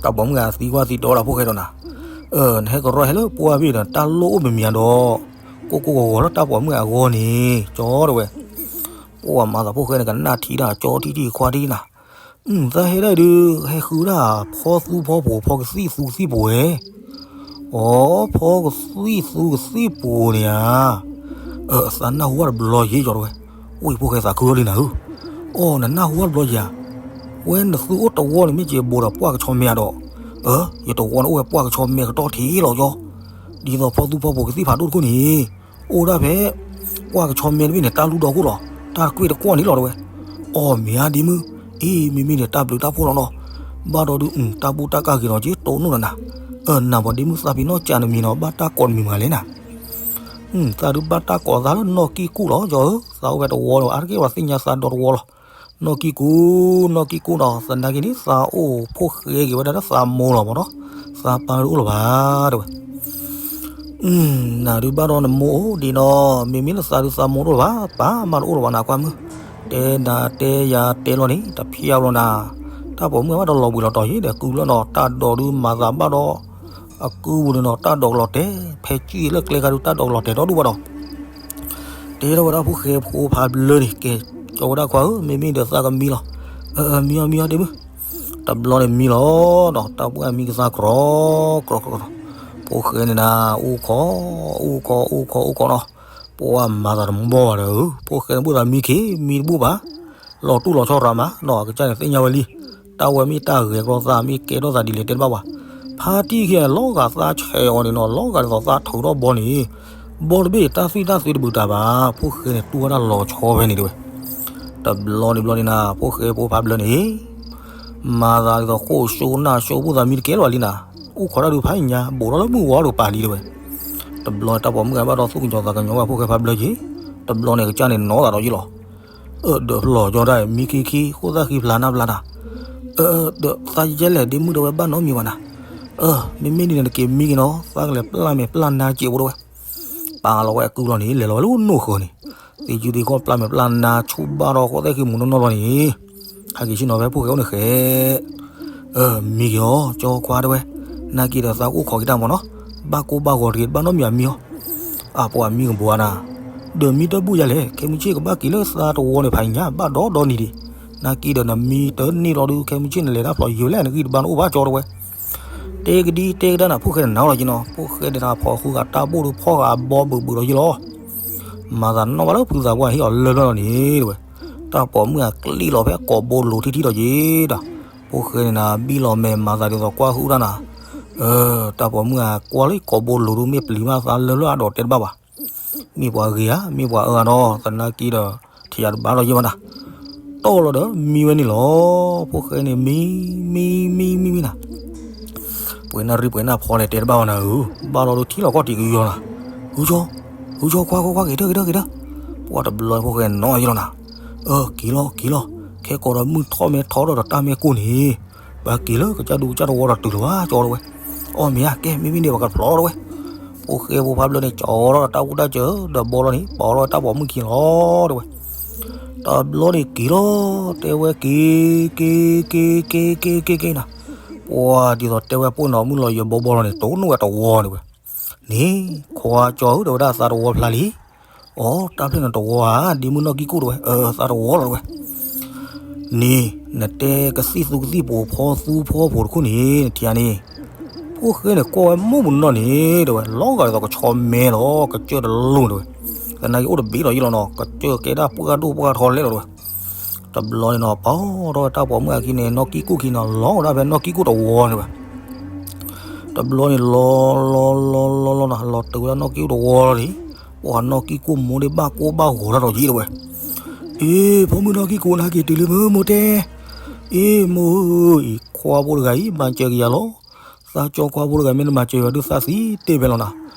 တၢ်ပိာ်မုၣ်ဂၤသံကွၢ်သံတီဒီးဖိၣ်ဃဲဒီးနၤ, နဟဲကရီဟဲလၢပှၢ်ဘ့ၣ်ဒီး တၢ်လိၣ်အိၣ်မံၤမံၤဒီး ကိၢ်ကိၢ်ဂီၤဂီၤလၢတၢ်ပိာ်မုၣ်ဂၤအဂီၢ်န့ၣ် ကၠီတဲဝဲ. ပှၤမၤသးဖိၣ်ဃဲန့ၣ် ကနၣ်ထံတၢ်ကၠီထံထံခွါထံနၤ, သးဟဲဒၣ်ဒုး ဟဲဃုဒၣ်ဖီသူဖီပိၤ ဖီကသံၣ်သူကသံၣ်ပိၤဝဲ အိ ဖီကသံၣ်သူကသံၣ်ပိၤန့ၣ်ဧါ, အသးနၢ်ဟူဘၣ်တဘျီယ့ၢ်ကၠီတဲဝဲ, အိၣ်အံၤဖိၣ်ဃဲသးခုလီၤလံနၤဧၢ, အိ နနၢ်ဟူဘၣ်တဘျီယ့ၢ်ဧါ, ဝဲနသုအိၣ်တဝီန့ၣ် မ့ၢ်က့ၤဘိးဒီးပှၢ်ကဆီမဲအဒီး, ယတဝီန့ၣ်အိၣ်ဝဲပှၢ်ကဆီမဲကတီၢ်ထံးလီၤကၠီ, ဒ်သိးဖီသူဖီပိၤကသံၣ်ဖးဒိၣ်တခိၣ်န့ၣ် အိၣ်ဒၣ်ဖဲ ပှၢ်ကဆီမဲတဘ့ၣ်န့ၣ် တၢ်လူၢ်ဒီခိၣ်လီၤ, တၢ်တကွ့ၢ်တကွီၢ်န့ၣ်လီၤတဲဝဲ, အိ မ့ၢ်ဧါဒ့မုၣ်, အ့ မ့မ့ၢ်န့ၣ် တၢ်ဘျုးတၢ်ဖှိၣ်လီၤနီၤ, ဘၣ်ဒီးဒုး တၢ်ဘူၣ်တၢ်ကၢ်ဂ့ၤနီၤ က့ၤတိၢ်နီၣ်နၤနၤ, နၤပှၤဒ့မုၣ်သးပ့ၤနီၣ်ကးနမံၤနီၤ ဘၣ်တၢ်ကိးနမံၤမးလဲၣ်နၤ, သးဒုးဘၣ်တၢ်ကိးသးလၢနီၢ်ကံၢ်ကူၣ်လီၤကၠီဧၢ, သးအိၣ်ဝဲတဝီဒီး အါတက့ၢ်ပှၤသ့ၣ်ညါသးဒီတဝီလီၤ, နီၢ်ကံၢ်ကူၣ် နီၢ်ကံၢ်ကူၣ်နီၤ, သနာ်က့န့ၣ် သးအိၣ်ဖိၣ်ဃဲက့ၤဝဲဒၣ်လၢသးမိၢ်လီၤမးနီၤ, သးပၢ်တအိၣ်လၢၤဘၣ်တဲဝဲ နၤဒုးဘၣ်ဒီးနမိၢ်အိၣ်ဒံးနီၤ, မ့မ့ၢ်လၢသးဒုးသးမိၢ်တအိၣ်လၢၤဘၣ်, ပၢ်မးတအိၣ်လၢၤဘၣ်နၤကွၢ်မုၢ်, တဲနၤတဲယၤတဲလီၤန့ၣ် တဖျါဘၣ်လီၤနၤ, တၢ်ပိာ်မုၣ်ဘၣ်ဒီးလီၤဘှံးလီၤတီၤယ့ၣ်ဒီးကုၢ်လီၤနီၤ, တၢ်ဒိးဒုးမၤသးဘၣ်ဒီး အကုၢ်ပူၤန့ၣ်နီၤ တၢ်ဒိးကလီၤတဲာ်, ဖဲကံၣ်လၢကျဲခါဒုးတၢ်ဒိးကလီၤတဲာ်ဒီဒူၣ်ဘၣ်ဒီး တဲထီၣ်ဝဲဒၣ်ဖိၣ်ဃဲဖိဖးဘျၢန့ၣ် ကဲ ကၠီဝဲဒၣ်ခွါဧၢ, မ့မ့ၢ်ဒီးသးကမံလီၤ, မံအီၤမံအီၤဒ့မုၣ်, တဘျီန့ၣ်မံလီၤနီၤ, တၢ်ပှၢ်မံကသါကြီကြီကြီ, ဖိၣ်ဃဲန့ၣ်နၤ အိၣ်ခိး အိၣ်ခိး အိၣ်ခိး အိၣ်ခိးနီၤ, ပှၤမၤသးတမီၢ်ဘၣ်ဒီး ဖိၣ်ဃဲန့ၣ်ဘူၣ်သးမံခ့ မံတဘူၣ်ဘၣ်, လီၤတူၢ်လီၤဆီရၤမးနီၤ, အကစၢ်န့ၣ်သ့ၣ်ညါဝဲလံ, တၢ်ဝဲမ့ၢ်တၢ်ဂဲၤကြီသး မ့ၢ်ကဲထီၣ်သးဒ်လဲၣ်တဲတဘၣ်ဘၣ်, ဖါတံၢ်ခံဂၤလီၤဂာ်သးဆဲးအီၤန့ၣ်နီၤ, လီၤဂာ်ဒ်သိးသးထုးထီၣ်ဘီန့ၣ်, ဘီတဘ့ၣ်တၢ်သွံၣ်တၢ်သွံတဘူၣ်တၢ်ဘၣ်, ဖိၣ်ဃဲန့ၣ်တူၢ်ဝဲဒၣ်လီၤဆီဖဲန့ၣ်တဲဝဲ, တဘျီန့ၣ်ဘျီန့ၣ်နၤ ဖိၣ်ဃဲဖိဖးဘျၢန့ၣ် မၤသးဒ်သိးဃိၣ်ဆိနၢ်ဆိ ဘူၣ်သးမံတကဲလၢၤဘၣ်လံနၤ, အိၣ်ခိးတၢ်ဒုးဖးညါ ဘူးထီၣ်လၢမုၢ်ဝီဒီးပာ်လံတဲဝဲ, တဘျီန့ၣ်တၢ်ပိာ်မုၣ်ဂၤဘၣ်ဒီးသူၣ်ကညီၤသးကညီၤဝဲဖိၣ်ဃဲဖးဘျၢက့ၤ, တဘျီန့ၣ်ကစၢ်န့ၣ်နီၤသးဒီးယ့ၣ်လီၤ, ဒီးဖျီၣ်ကၠီတၢ်မံခံခံ ဃိၣ်သၣ်ဃံဖျါနၢ်ဖျါနၤ, ဒီးသးယဲလဲၣ်ဒ့မုၣ်တဲဝဲဘၣ်နီတမံၤဘၣ်နၤ, မ့မ့ၢ်ဒ်န့ၣ်နက့ၤမံက့ၤနီၤ သးကလဲၤပျၢ်မဲာ်ပျၢ်နါစဲးဖိတဲဝဲ ပာ်လီၤဝဲအကုၢ်လီၤန့ၣ် လဲၤလီၤဝဲလၢနိၣ်ဃၢၤန့ၣ်, သ့ၣ်ကူသ့ၣ်ခီၣ်ပျၢ်မဲာ်ပျၢ်နါဆူၣ်ဘၣ်ဒီးဃိၣ်သၣ်ဃံမူၤနီၢ်နီၢ်လီၤန့ၣ်, ဟဲက့ၤဆ့ၣ်နီၤဖဲဖိၣ်ဃဲအိၣ်န့ၣ်ဃဲ, မံက့ၤအီၤ ကၠီခွါတဲဝဲ, နာ်က့ဒီးသးကအိၣ်ခိးက့ၤတၢ်မးနီၤ, ဘၣ်ကိၢ်ဘၣ်ဂီၤတဂ့ၤ ဘၣ်နီတမံၤအမံအီၤ, အပှၤမံကဘိးနၤ, ဒီးမံတဘူၣ်ယၤလဲၣ် ခဲမုၢ်ဆ့ၣ်ကဘၣ်က့ၤလၢသးတဝီန့ၣ်ဖးညါ ဘၣ်ဒီဒီနံၤဒံး, နာ်က့ဒီးနမံတန့ၢ်လီၤဒုး ခဲမုၢ်ဆ့ၣ်နလဲၤတၢ်ဖျိးယံာ်ဝဲလဲၣ် နဂံၢ်တဘါနအိၣ်ဘၣ်ကၠီတဲဝဲ တဲကဒံတဲကဒါနၤ ဖိၣ်ဃဲန့ၣ်နၤလီၤက့ၤနီၤ, ဖိၣ်ဃဲဒဲးနၤဖီၣ်ဃုဂၤတၢ်ဘိၣ်ဒုး ဖီၣ်ဂၤဘီဘုးဘုးဒီးယ့ၣ်လီၤ, မၤသးနီၣ်ဘၣ်လၢဖုသးပှၢ်ဟ့ၣ်အီၤလၢလၢလီၤန့ၣ်တဲဝဲ, တၢ်ပိာ်မုၣ်အကျံၣ်လီၤဖဲကိာ်ဘိလိၤထံထံဒီးယ့ၣ်ဒီး, ဖိၣ်ဃဲန့ၣ်နၤ ဘံၣ်လီၤမဲာ်မၤသးဒ်သိးကွၢ်ဟုၣ်တၢ်နၤ, တၢ်ပိာ်မုၣ်အကွၢ်လၢကိာ်ဘိလိၤဒုး မ့ၢ်ပျံၤမးသးလၢလၢအဒီးတဲတဘၣ်ဘၣ် မ့ၢ်ပှၤဂ့ၤဧါ မ့ၢ်ပှၤအၢဧါဒီး သနာ်က့ဒီး ထံၣ်ယၤတဘၣ်ဒီးယဲၢ်မနၤ, တီၢ်လီၤဒီးမံဝဲန့ၣ်လီၤ, ဖိၣ်ဃဲန့ၣ် မံ မံ မံ မံ မံနၤ, ပှဲၤနၣ်ရံၣ်ပှဲၤနၣ်ဖီလဲၣ်တဲတဘၣ်ဝဲနၤဧၢ, ဘၣ်လီၤဒုးထံၣ်လီၤကီၢ်တံာ်ကယီၤနၤ, ဟုကၠီ, ဟုကၠီ ကွၢ်ကွၢ်ကွၢ် က့ၤထၢၣ်က့ၤထၢၣ်က့ၤထၢၣ်, ပှၤတဘျီဖိၣ်ဃဲနီၤယဲၢ်လီၤနၤ, အၢ က့ၤလီၤက့ၤလီၤ, ခဲကိးဒီးမုၢ်ထီၣ်မဲထီၣ်ဒီးတၢ်မဲာ်ကိၢ်န့ၣ်, ပှၤက့ၤလၢကစၢ်ဒူကစၢ်တဝီဒီးတုၤလၢၤဘၣ်ကၠီတဲဝဲ, အီၣ်မ့ၢ်ဧါ ကဲ မ့မ့ၢ်န့ၣ် ပှၤကဖျီတဲဝဲ, ဖိၣ်ဃဲဖိဖးဘျၢန့ၣ် ကၠီထီၣ်ဒီးတၢ်အိၣ်တၢ်စၢၤဒီးဘီလီၤန့ၣ် ပာ်လီၤဝဲတၢ်ပိာ်မုၣ်ခံလီၤတဲဝဲ, တဘျီန့ၣ်က့ၤလီၤ တဲဝဲက့ၤ က့ၤ က့ၤ က့ၤ က့ၤ က့ၤ က့ၤနၤ, ပှၤဒ်သိးတဲဝဲပိၢ်နီၤမုၢ်လီၤယံၤဘီဘီလီၤန့ၣ် တိၢ်နီၣ်ဝဲတဝီန့ၣ်ဝဲ, န့ၣ် ခွါကၠီဧၢ တဲဝဲဒၣ်သးတဝီဖျါလံ, အိ တၢ်ဖျၢၣ်နတဝီဧါ ဒ့မုၣ်နီၢ်ကံၢ်ကူၣ်တဲဝဲ, အၢ သးတဝီလီၤတဲဝဲ န့ၣ် နတဲကသံၣ်သူကသံၣ်ပိၤဖီသူဖီပိၤတခိၣ်န့ၣ် နထံၣ်ဧါန့ၣ်, ဖိၣ်ဃဲန့ၣ်ကွၢ်ဝဲမုၢ်ပူၤနီၢ်န့ၣ် တဲဝဲ လီၤဂာ်ဒ်သိးကဆီမဲလီၤ ကစၢၢ်တလိၣ်တဲဝဲ, သနာ်က့အိၣ်တဘ့ၣ်လီၤယဲၢ်လီၤနီၤ ကစၢၢ်ကဲဒၣ်ပှၢ်ဒိၣ်ပှၢ်ထီလဲၣ်လီၤတဲဝဲ, တဘျီန့ၣ်နီၤ ပာ်ထီၣ်ဝဲတၢ်ပိာ်မုၣ်အခံန့ၣ် နီၢ်ကံၢ်ကူၣ်ခံနီၤ လီၤဝဲဒၣ်ဖဲနီၢ်ကံၢ်ကူၣ်တဝီန့ၣ်ဝဲ တဘျီန့ၣ် လီၤလီၤလီၤလီၤလီၤနီၤ လီၤတုၤဝဲဒၣ်နီၢ်ကံၢ်ကူၣ်တဝီလီၤန့ၣ်, ပှၤနီၢ်ကံၢ်ကူၣ်မိၢ်ဒ့ၣ်ဘၣ်ကိၢ်ဘၣ်ဂီၤတၢ်ဒီးယံၤတဲဝဲ, အ့ ဖိမုၣ်နီၢ်ကံၢ်ကူၣ် နဟဲက့ၤတုၤလံမုၢ်မိၢ်တဲ, အ့ မိၢ်ဧၢ အံၤခွါဖိတဂၤအံၤ မၤစၢၤက့ၤယၤလီၤ, သးကၠီကွၢ်ဖိတဂၤ မ့ၢ်နမၤစၢၤယွၤဒုးသးသံတ့ၢ်ဖဲလီၤနၤ.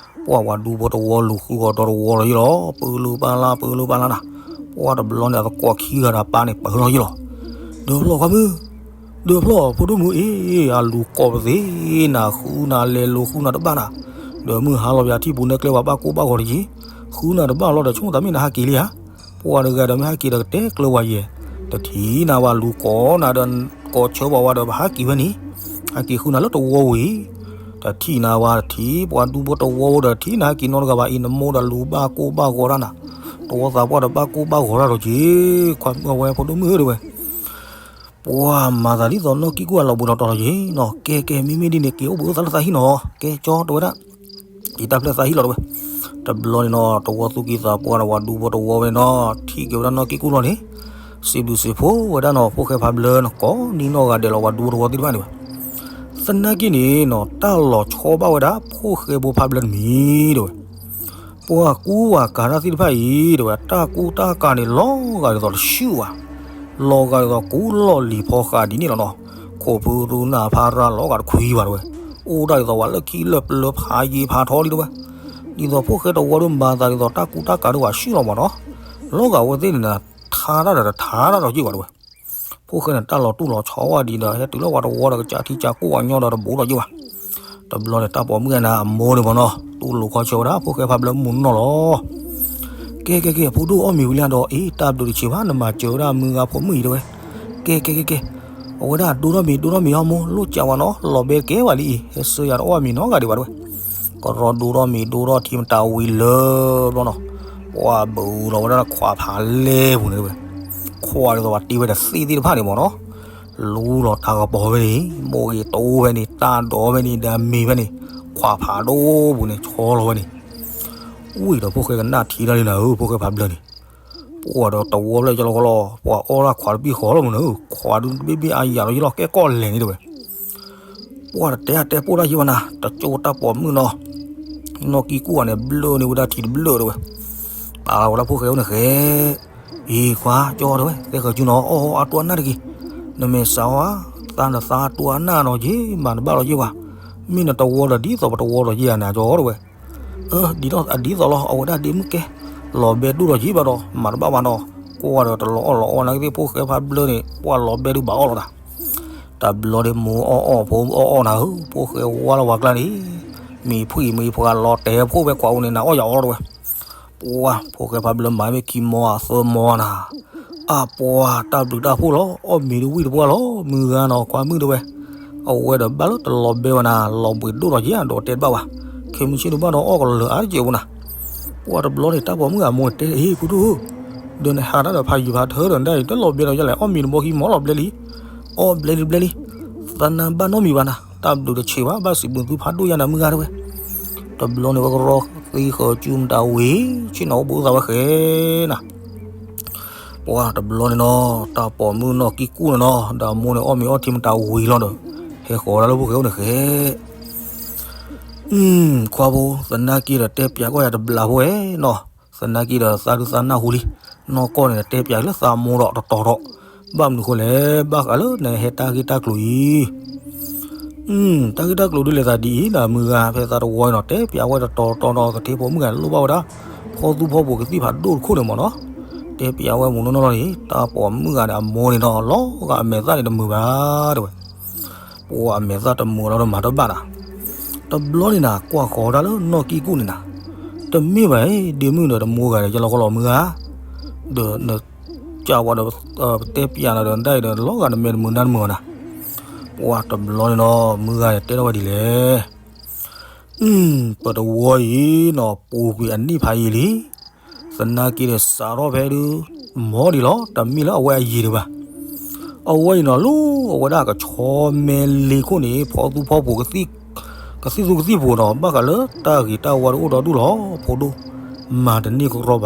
ပှၢ်ဝၤဒူဖိတဝီလူၤဃုအီၤဒီတဝီလီၤယ့ၣ်လီၤ. ပၢလၢပၢ်လၢ် ပၢလၢပၢ်လၢ်နၤ. ပှၢ်တဘျီန့ၣ် အသကိးခံဂၤဒီးပၢ်န့ၣ်ပၢၢ်ထီၣ်ယ့ၣ်လီၤ. ဒၢးဖျီၣ်ခွါမုၣ်, ဒၢးဖျီၣ် ဖိဒိၣ်မုၣ်အ့ၣ်, အလူၤကိးပသ့နၤ ဃုနၤလဲၤလိၤဃုနၤတဘၣ်နၤ. ဒီးမုၢ်ဟါလီၤပယၤထံၣ်ပူၤနဲကျဲဝဲ ဘၣ်ကိၢ်ဘၣ်ဂီၤတယံၤ, ဃုနၤတဘၣ်လီၤဒီး ဆိကမိၣ်သးမ့ၢ်နဟးက့ၤလံဧါ. ပှၢ်တဂၤဒီးမ့ၢ်ဟဲက့ၤဒီးကတဲကျၢၤဝဲယဲၢ်, တထံၣ်နၤဝဲလူၤကိးနၤဒီး ကိးဆၢဘၣ်ဝဲဒီး ပဟးက့ၤဝဲန့ၣ်, ဟးက့ၤဃုနၤလၢတဝီဝံၤ, တထံၣ်နၤဝဲတထံၣ် ပှၤဒူဖိတဝီဒီး တထံၣ်နၤဟဲက့ၤနီတဂၤဘၣ်အံၤ နမိၢ်ဒီးလူၤဘၣ်ကိၢ်ဘၣ်ဂီၤတၢ်နၤ, တဝီသးပှၢ်ဒီးဘၣ်ကိၢ်ဘၣ်ဂီၤတၢ်ဒီးက့ၤ, ခွါမုၣ်အဝဲဖိဒိၣ်မုၣ်ဧၢတဝဲ ပှၢ်မၤသးဒ်သိးနီၢ်ကံၢ်ကူၣ်အလီၤဘှံးလီၤတီၤလီၤယ့ၣ်နီၤ, ကဲကဲ မ့မ့ၢ်ဒ်န့ၣ် က့ၤအိၣ်ဘှံးအိၣ်သါလၢသးဟံၣ်နီၤ, ကဲကၠီတဝဲဒၣ်, ယတၢ်ဖျဲၣ်သးဟံၣ်လီၤတဝဲ, တဘျီန့ၣ်နီၤ တဝီသူၣ်ကံၢ်သးပှၢ်ဒီးပှၤဒူဖိတဝီဝဲနီၤ ထံၣ်က့ၤဝဲဒၣ်နီၢ်ကံၢ်ကူၣ်လီၤန့ၣ်, စံးဘျုးစံးဖှိၣ်ဝဲဒၣ်နီၤ ဖိၣ်ဃဲဖးဘျၢနီၤ ကိးနံၤနီၢ်ဂၤဒဲးလီၤ ပှၤဒူဖိတဝီသ့ၣ်တဖၣ်န့ၣ်ဝဲ, သနာ်က့န့ၣ်နီၤ တၢ်လီၤဆီဘၣ်ဝဲဒၣ် ဖိၣ်ဃဲဖိဖးဘျၢတမံၤတဝဲ ပှၤကူဝၤကၤတၢ်သ့ၣ်တဖၣ်အံၤ တဝဲ တၢ်ကူတၢ်ကၤန့ၣ် လီၤဂာ်ဒ်သိးတဆူၣ်ဘၣ်, လီၤဂာ်ဒ်သိးကူလီၢ်လံၤဖီဃးဒ်န့ၣ်လီၤနီၤ, ခိၣ်ဖုရူနၢ်ဖးရၤလီၤဂာ်တခွံဘၣ်တဝဲ, အိၣ်ဒၣ်ဒ်သိးပှၤလၢခံလၢပျၢၤဖးယံၤဖးထီလံတဝဲ, ဒ်သိးဖိၣ်ဃဲတဝီဒုးမၤသးဒ်သိးတၢ်ကူတၢ်ကၤဒုးဘၣ်ဆူၣ်လီၤမးနီၤ, လီၤဂာ်ဝဲသ့ၣ်န့ၣ် ထါတၢ်ဒီးတထါတၢ်ဒီးက့ၢ်ဘၣ်တဝဲ ဖိၣ်ဃဲန့ၣ် တၢ်လီၤတူၢ်လီၤဆီဝဲဒံးဒီး ဟဲတုၤလၢပှၤတဝီဒီး ကစၢ်ထံကစၢ်ကိၢ်ဝဲညီဒီးတဘူးဒီးယ့ၢ်ဘၣ်. တဘျီန့ၣ် တၢ်ပိာ်မုၣ်ဂၤန့ၣ် အမိၢ်န့ၣ်မ့ၢ်နီၤ တူၢ်လိာ်ခီဆၢဝဲဒၣ် ဖိၣ်ဃဲဖးဘျၢမူနီၢ်လီၤ. ကဲကဲကဲ ဖိဒိၣ်အီၣ်မ့ၤဝံၤလံဒီး အ့ တၢ်ဘျုးတဆံးဘၣ် နမၤစၢၤဝဲဒၣ်မုၢ်ဂၤဖိမုၣ်အံၤတဲဝဲ. ကဲကဲကဲကဲ အဝဲဒၣ်ဒိထီၣ်မ့ၤဒိထီၣ်မ့ၤဟီမိၢ် လိၣ်ကးဝဲနီၤ လီၤဘဲတကဲဘၣ်လံအံၤ ဟဲဆၢယၤတအီၣ်မ့ၤနီတဂၤဒံးဘၣ်တဲဝဲ. ကရီဒိထီၣ်မ့ၤဒိထီၣ်ထံမတၤဝံၤလၢဘျီနီၤ ပှၢ်ဘုးလီၤဝဲဒၣ်ခွးဖးလဲၢ်ပူၤန့ၣ်တဲဝဲ. ခွးဒ်သိးပှၤတ့ဝဲဒီးသ့ၣ်သ့ၣ်တဖၣ်န့ၣ်မ့ၢ်နီၤ လူလီၤတၢ်ကပီၤဖဲန့ၣ် မိၢ်ဂ့ၤတိဖဲန့ၣ် တၢ်ဒိးဖဲန့ၣ် ဒီးမ့ၤဖဲန့ၣ် ခွးဖးဒိၣ်ပူၤန့ၣ် ဆီလီၤဝဲန့ၣ်. ဝံၤဒီးဖိၣ်ဃဲကနၣ်ထံတၢ်လံနၤဧၢ ဖိၣ်ဃဲဖးဘျၢန့ၣ် ပှၢ်ဒီးတဝီဖျၢၣ်ကလီကလီ ပှၤအီၣ်ဒၣ်ခွးတဘ့ၣ်ဃီလီၤမ့ၢ်နၤဧၢ ခွးဒုးတဘ့ၣ်ဘ့ၣ်အါယၤလီၤယ့ၢ်လီၤ ကဲကီၢ်လဲၣ်န့ၣ်တဲဝဲ. ပှၢ်တတဲအတဲပိၢ်တၢ်ယ့ၢ်ဘၣ်နၤ တကၠိတၢ်ပိာ်မုၣ်နီၤ နီၢ်ကံၢ်ကူၣ်ဂၤန့ၣ် ဘျၢန့ၢ်ဝဲဒၣ်ထံတဘျၢတဲဝဲ. ပာ်လီၤဝဲဒၣ်ဖိၣ်ဃဲအိၣ်န့ၣ်ဃဲ အံၤခွါကၠီတဲဝဲ သဲဃၤစုနီၤ အီၣ်အီၣ်အါတူၢ်အနၢ်တက့ၢ်. နမ့ၢ်စးအီၣ်ဧါ သးနသးတူၢ်အနၢ်နီၤက့ၤ မၤတဘၣ်လီၤယ့ၢ်ဘၣ်. မ့ၢ်နတဝီဒီးဒ်သိးပတဝီဒီးယ့ၢ်ဧါနၤကၠီတဲဝဲ. အၢ ဒ်သိးအဒ်သိးလီၤ အဝဲဒၣ်ဒ့မုၣ်ကဲ လီၤဘဲဒိၣ်ဒီးယ့ၢ်ဘၣ်ဒီး မၤတဘၣ်ဘၣ်နီၤ ကွၢ်ဒီးတလီၤအီၣ်လီၤအီနၤကသ့ၣ် ဖိၣ်ဃဲဖးဘျၢန့ၣ် ပှၢ်လီၤဘဲဒုးဘၣ်အီၣ်လီၤတၢ် တဘျီဒီးမိၢ်အီၣ်အီၣ်ဖိအီၣ်အီၣ်နၤဧၢ ဖိၣ်ဃဲဝါလီၤဝဲကျါန့ၣ် မံၤဖှံမံၤဖှါလီၤတဲာ်ဖိဝဲခွးအိၣ်န့ၣ် နၤအီၣ်ယၤအီၣ်တဲဝဲ. ပှၢ် ဖိၣ်ဃဲဖးဘျၢမၤမ့ၢ်ခံမီအသၢမီနၤ အပှၤတၢ်ဘျုးတၢ်ဖှိၣ်လီၤ အီၣ်မ့ၤတဝံၣ်တပှၢ်လီၤ မုၢ်ဂၤနီၤ ခွါမုၣ်တဲဝဲ. အဝဲဒီးဘၣ်လၢတလီၤဘဲဝဲနၤ လီၤဘှံးဒိၣ်ဒီးယ့ၢ် ဒီးတဲတဘၣ်ဘၣ် ခဲမုၢ်ဆ့ၣ်ဒုးဘၣ်ဒီးအီၣ်ကလၢာ်အါတက့ၢ်ဝဲနၤ. ပှၢ်တဘျီန့ၣ် တၢ်ပိာ်မုၣ်အမိၢ်တဲ အ့ ဖိဒိၣ်ဧၢ ဒီးနဟးတၢ်ဒီးဖးယံၤဖးထၢဒီးနဒၣ်အံၤ တလီၤဘဲဒီးယလဲၣ် အီၣ်မ့ၤတဘီခံမီလီၤဘျဲလံ အီၣ်ဘျဲလံဘျဲလံ သနၢ်ဘၣ်နီတမံၤဘၣ်နၤ တၢ်ဘျုးတဆံးဘၣ် ဘၣ်စံးဘျုးသုဖးဒိၣ်ယၤနၤ မုၢ်ဂၤတဲဝဲ. တဘျီန့ၣ် ဝဲကရီသံဃၤစုမတၤဝံၤ ဆ့ၣ်နီၤအိၣ်ဘှံးအိၣ်သါဝဲဃဲနၤ. ပှၢ်တဘျီန့ၣ်နီၤ တၢ်ပိာ်မုၣ်နီၢ်ကံၢ်ကူၣ်န့ၣ်နီၤ ဒီးအမိၢ်န့ၣ်အီၣ်မ့ၤအီထံမတၤဝံၤလီၤဒီး ဟဲဃီၤဝဲဒၣ်လၢဖိၣ်ဃဲအိၣ်န့ၣ်ဃဲ ခွါဖိ သနာ်က့ဒီးတဲပၠးကွၢ်ယၤတဘျးဖိဝဲနီၤ, သနာ်က့ဒီးသးဒုးသးနၢ်ဟူလံ, နီၢ်ကီၢ်န့ၣ်တဲပၠးလၢသးမိၢ်ဒီးတတီၤထီၣ်, ဘၣ်မနုၤဃိလဲၣ်, ဘၣ်ဃးလၢနဟဲတၢ်ဂ့ၢ်တၢ်ကျိၤအံၤ, တၢ်ဂ့ၢ်တၢ်ကျိၤဒုးလဲၤသးဒ်အံၤ နမုၢ်ဂၤ ဖဲသးတဝီအံၤနီၤ တဲပၠးဝဲတတီၤတတီၤနီၤ ကထ့ဖိမုၣ်ဂၤန့ၣ်လိၣ်ဘၣ်ဝဲဒၣ် ဖီသူဖီပူၤကသံၣ်ဖးဒိၣ်တခိၣ်န့ၣ်မ့ၢ်နီၤ, တဲပၠးဝဲမုၢ်နီၢ်နီၢ်လီၤန့ၣ် တၢ်ပိာ်မုၣ်ဂၤန့ၣ် အမိၢ်န့ၣ်နီၤ လီၤဂာ်အမဲာ်သၣ်န့ၣ်တမုာ်ဘၣ်တဲဝဲ ပှၤအမဲာ်သၣ်တမုာ်လီၤဒီးမၤတဘၣ်တၢ်, တဘျီန့ၣ်နၤ ကွၢ်ဃီၤတၢ်လၢနီၢ်ကံၢ်ကူၣ်န့ၣ်နၤ, တမ့ၢ်ဘၣ် ဒ့မုၣ်ဒီးတမိၢ်ဂၤဒီး ယလီၤကလီၤမုၢ်ဂၤ, ဒီးနကးဝဲဒီး ပတဲပၠးနၤဒီးနဒၣ်အံၤဒီး လီၤဂာ်နမဲာ်တမုာ်နါတမုာ်ဘၣ်နၤ, ပှၤတဘျီန့ၣ်နီၤ မုၢ်ဂၤန့ၣ်တဲထီၣ်ဝဲဒ်လဲၣ် ပတဝီအံၤနီၤ ပူၤကွံာ်အနံၣ်ဖးယံာ်လံ, သနာ်က့ဒီးစးထီၣ်ဖဲဒုး မ်ဒံးလီၤ တမ့ၢ်လၢအဝဲအယံာ်ဒံးဘၣ်. အဝဲအံၤနီၤ လၢအဝဲဒၣ်ကဆီမဲလ့ခိၣ်န့ၣ် ဖီသူဖီပူၤ ကသံၣ်သူကသံၣ်ပူၤနီၤ ဘၣ်ဃးလၢတၢ်ဂ့ၤတၢ်ဝါတအိၣ်ဒီဒူၣ်လီၤ ဖိဒိၣ်, မၤတန့ၢ်ကရီဘၣ်,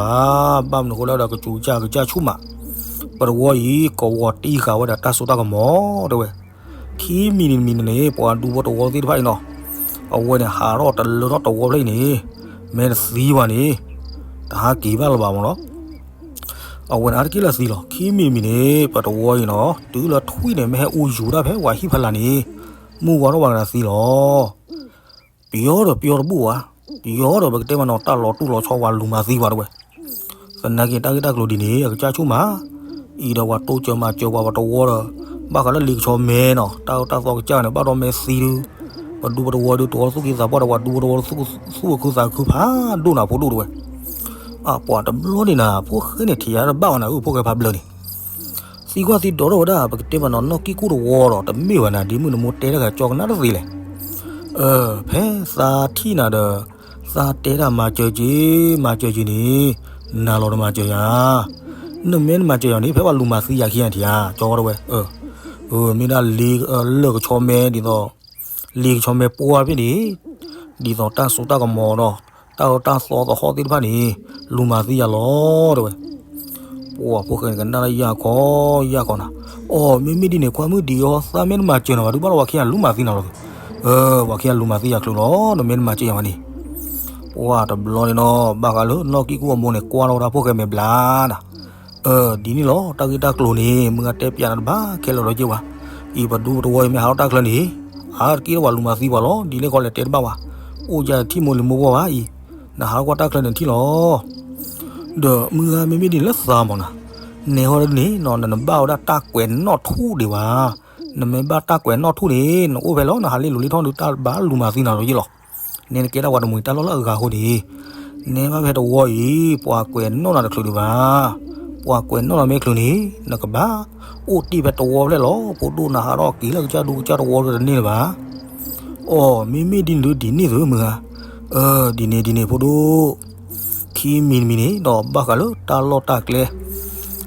ဘၣ်မနုၤဃိလဲၣ်ဒီးကစူၤကစၢ်ကစၢ်ဆူၣ်မး, ပတဝီအံၤ ကဝီၤတံၢ်ဃာ်ဝဲဒၣ်တၢ်စိတၢ်ကမီၤတဲဝဲ ခံမံၤတမံၤန့ၣ် ပှၤဒူဖိတဝီသ့ၣ်တဖၣ်အံၤနီၤ, အဝဲန့ၣ်ဟးထီၣ်တလၢထီၣ်တဝီဖျၢၣ်အံၤန့ၣ်, မ့ၢ်တသံဘၣ်န့ၣ်, တဟးက့ၤဘၣ်လၢၤဘၣ်မ့ၢ်နီၤ, အဝဲန့ၣ်အါတက့ၢ်လၢသံလီၤ. ခံမံၤတမံၤန့ၣ် ပတဝီအံၤနီၤ တုၤလၢထွံၣ်န့ၣ် မ့ၢ်ဟဲအူယူၤဒၣ်ဖဲဝၤဟံၣ်ဖီလာ်န့ၣ်, မုၢ်ဝါထီၣ်ဝဲကဒီးသံလီၤ. ပယီၤဒီးပယီၤတဘူၣ်ဝဲ, ပယီၤဒီးပကတဲမးနီၤ တၢ်လီၤတူၢ်လီၤဆီဝဲလူၤမၤသံဝဲတဝဲ. သနာ်က့ တၢ်ဂ့ၢ်တၢ်ကျိၤဒ်န့ၣ် အကစၢ်ဆိၣ်မး, အံၤဒီးပှၤတိစၢၤမၤစၢၤပှၤ ပတဝီဒီး ဘၣ်ဃးလၢလံာ်ကဆီမဲနီၤ တၢ်အၢတၢ်သီကစၢ်န့ၣ် ဘၣ်ဒီးမဲာ်သံဒုး, ပဒူပတဝီဒုး တဝီသူၣ်က့သးပှၢ်ဒီး ပှၤဒူပတဝီသူၣ်က့သးခုဖးဒိၣ်နၤဖိဒိၣ်တဝဲ. အပှၤတဘျီန့ၣ်နၤ ဖိၣ်ဃဲန့ၣ်ထံၣ်ယၤတဘၣ်ဝဲနၤ အုၣ်ဖိၣ်ဃဲဖးဘျၢန့ၣ် သံကွၢ်သံဒိးထီၣ်ဝဲဒၣ် ပကတဲမးနီၤ နီၢ်ကံၢ်ကူၣ်တဝီဒီး တမ့ၢ်ဝဲနၤ ဒ်မုၢ်နမိၢ်တဲတၢ်ဂၤကၠီကနၣ်တသ့လဲၣ်. အၢ ဖဲသးထံၣ်နၤဒီး သးတဲဒၣ်မၤစၢၤက့ၤ မၤစၢၤက့ၤန့ၣ် နၤလီၤတမၤစၢၤယၤ, နမ့ၢ်နမၤစၢၤယၤန့ၣ် ဖဲပှၤလူၤမၤသံယၤခံဂၤထံၣ်ဧါ ကၠီဝဲတဝဲ. အၢ မ့ၢ်ဒၣ်လံာ်လၢကဆီမဲဒ်သိး လံာ်ကဆီမဲပှၢ်ဖဲန့ၣ် ဒ်သိးတၢ်စိတၢ်ကမီၤဒီး တၢ်အၢတၢ်သီသဟီၣ်သ့ၣ်တဖၣ်န့ၣ် လူၤမၤသံယၤလီၤတဝဲ. ပှၤဖိၣ်ဃဲန့ၣ် ကနၣ်လၢယၢ်ခီ ယၢ်ခီနၤ, အိ မ့မ့ၢ်ဒ်န့ၣ် ခွါမုၣ်ဒံးအီၤ သးမ့ၢ်တမၤစၢၤနၤဘၣ်ဒုး ဘၣ်လီၤပှၤခံဂၤလူၤမၤသံနၤလီၤ. အၢ ပှၤခံဂၤလူၤမၤသံယၤချုးလီၤ နမ့ၢ်တမၤစၢၤယၤဘၣ်န့ၣ်. ပှၤတဘျီန့ၣ်နီၤ ဘၣ်ဃးလၢနီၢ်ကံၢ်ကူၣ်အမိၢ်န့ၣ် ကွၢ်ထီၣ်ဝဲဒၣ်ဖိၣ်ဃဲမဲာ်ဘျါနၤ အၢ ဒ်န့ၣ်လီၤ တၢ်ဂ့ၢ်တၢ်ကျိၤန့ၣ် မုၢ်ဂၤတဲပျးနၤတဘၣ်ခဲလၢာ်ဒီးက့ၤဝဲ, အံၤပဒူပတဝီအံၤမ့ၢ်ဟးထီၣ်တၢ်ချၢန့ၣ် အါတက့ၢ်လၢပှၤလူၤမၤသံပှၤလီၤ ဒ်လဲၣ်ခီလဲၣ်တဲတဘၣ်ဝဲ, အိၣ်ယၤထံၣ်မိၢ်လံၤမိၢ်ပှၢ်ဘၣ်အံၤ, နဟးထီၣ်ကွၢ်တၢ်ချၢန့ၣ်ထံၣ်လီၤ. ဒီးမုၢ်ဂၤမ့မ့ၢ်ဒ်န့ၣ်လၢသးမးနၤ, နဲဟီဒ်န့ၣ်နီၤ နနဘၣ်ဝဲဒၣ်တၢ်ကွဲးနီၣ်ထူၣ်ဒံးဘၣ်, နမ့ၢ်ဘၣ်တၢ်ကွဲးနီၣ်ထူၣ်န့ၣ် နအိၣ်ဖဲလီၤ နဟးလ့လိၤလ့ထီၣ်ဒုး တၢ်ဘၣ်လူၤမၤသံနၤလီၤယ့ၢ်လီၤ. နဲနကဲဒၣ်ပှၤတမှံၤတၢ်လီၢ်လၢအဂၤအဃိန့ၣ်, နဲဘၣ်ဖဲတဝီအံၤ ပှၤကွဲးနီၣ်နၤတချုးဒံးဘၣ်. ပှၤကွဲးနီၣ်နၤမ့ၢ်ချုးန့ၣ် နကဘၣ်အိၣ်တ့ၢ်ဖဲတဝီဖျဲၣ်လီၤ ဖိဒိၣ် နဟးထီၣ်က့ၤလၢကစၢ်ဒူကစၢ်တဝီဒုးတန့ၢ်လၢၤဘၣ်. အိ မ့မ့ၢ်ဒ်န့ၣ်ဒုးဒ်န့ၣ်သုမုၢ်ဂၤ, အၢ ဒ်န့ၣ်ဒ်န့ၣ် ဖိဒိၣ် ခံမံၤတမံၤန့ၣ်ဒီး ဘၣ်ဃးလၢတၢ်လီၢ်တၢ်ကျဲ,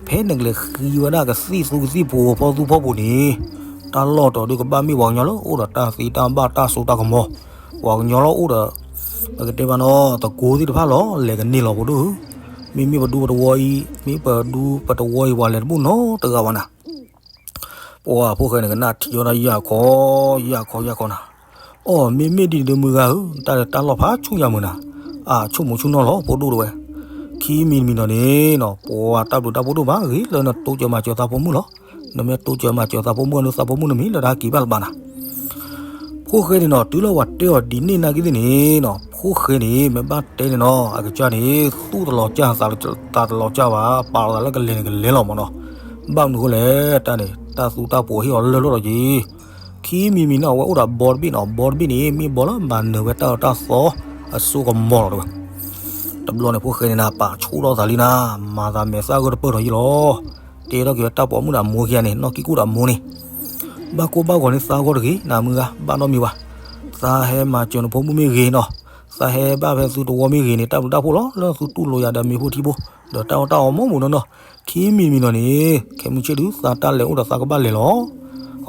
ဖဲနကလဲၤဃုဝဲဒၣ်ကသံၣ်သူကသံၣ်ပူၤဖီသူဖီပူၤန့ၣ်, တၢ်လီၢ်တီၤဒုးကဘၣ်မ့ၢ်ပှၤကညီလၢအိၣ်ဒီးတၢ်သ့တၢ်ဘၣ်တၢ်စိတၢ်ကမီၤ, ပှၤကညီလၢအိၣ်ဒီး ပကတဲဘၣ်နီၤ သကိးသ့ၣ်တဖၣ်လီၤ လဲၤကန့ၢ်လီၤဖိဒိၣ်ဧၢ, မ့မ့ၢ်ပဒူပတဝီအံၤ မ့ၢ်ပဒူပတဝီအံၤ ပှၤလဲၤတဘူၣ်နီတဂၤဘၣ်နၤ ပှၤဖိၣ်ဃဲန့ၣ် ကနၣ်ထံၣ်ဝဲဒၣ်ယၢ်ခီ ယၢ်ခီ ယၢ်ခီနၤ, အိ မ့မ့ၢ်ဒ်န့ၣ်ဒုးမုၢ်ဂၤဧၢ, တၢ်တၢ်လီၢ်ဖးဆူၣ်ညါမုၢ်နၤ, အဆိကမိၣ်ဆူၣ်နီၣ်လီၤ ဖိဒိၣ်တဝဲ, ခံမံၤတမံၤဒီးန့ၣ်နီၤ ပှၤတၢ်ဘျုးတၢ်ဖှိၣ်ဒိၣ်မး ဂ့ၤလၢနတိစၢၤမၤစၢၤသးဖိမုၣ်လီၤ, နမ့ၢ်တိစၢၤမၤစၢၤသးဖိမုၣ်အဒုး သးဖိမုၣ်နမံၤလၢတၢ်က့ၤဘၣ်လၢၤဘၣ်နၤ ဖိၣ်ဃဲန့ၣ်နီၤ တုၤလၢပှၤတဲအီၤဒ်န့ၣ်နာ်က့သ့ၣ်န့ၣ်နီၤ ဖိၣ်ဃဲန့ၣ် မ့ၢ်ဘၣ်တဲန့ၣ်နီၤ အကစၢ်န့ၣ် သူၣ်တလီၤစၢ် သးတလီၤစၢ်ဘၣ် ပာ်လီၤသးလၢကလဲၤန့ၣ်ကလဲၤလီၤမးနီၤ, ဘၣ်မနုၤဃိလဲၣ် တၢ်န့ၣ် တၢ်သူတၢ်ပှီၤဟ့ၣ်အီၤလၢလီၢ်လီၤက့ၤ, ခံမံၤမံၤန့ၣ် အဝဲအိၣ်ဒီးဘီတဘ့ၣ်နီၤ ဘီတဘ့ၣ်န့ၣ် မ့ၢ်ဘီလၢမၤနၢၤဝဲတၢ်အၢတၢ်သီ အစိကမီၤလီၤတဝဲ တဘျီန့ၣ် ဖိၣ်ဃဲန့ၣ်နၤ ပာ်ဆူၣ်ထီၣ်သးလံနၤ မၤသးမဲာ်သၣ်ဂၢၢ်တပၢၢ်ထီၣ်ယံလီၤ, တဲထီၣ်က့ၤဝဲတၢ်ပိာ်မုၣ်ဒီးအမိၢ်ခံဂၤန့ၣ် နီၢ်ကံၢ်ကူၣ်ဒီးအမိၢ်န့ၣ်, ဘၣ်ကိၢ်ဘၣ်ဂီၤန့ၣ်သးဂီၢ်တဂ့ၤ နၤမုၢ်ဂၤ ဘၣ်နီတမံၤဘၣ်, သးဟဲမၤစၢၤနဖိမုၣ်မ့ၢ်ဂ့ၤနီၤ, သးဟဲဘၣ်ဖဲသုတဝီမ့ၢ်ဂ့ၤန့ၣ် တၢ်ဘျုးတၢ်ဖှိၣ်လီၤ လၢသုတူၢ်လိာ်ယၤဒီးမ့ၤဖိထံဖိ, ဒီးတၢ်အီၣ်တၢ်အီမိၢ်မုၢ်နီၢ်နီၢ်, ခံမံၤမံၤနီၤန့ၣ် ခဲမုၢ်ဆ့ၣ်ဒုး သးတၢ်လဲၤအိၣ်ဒီးသးကဘၣ်လဲၤလီၤ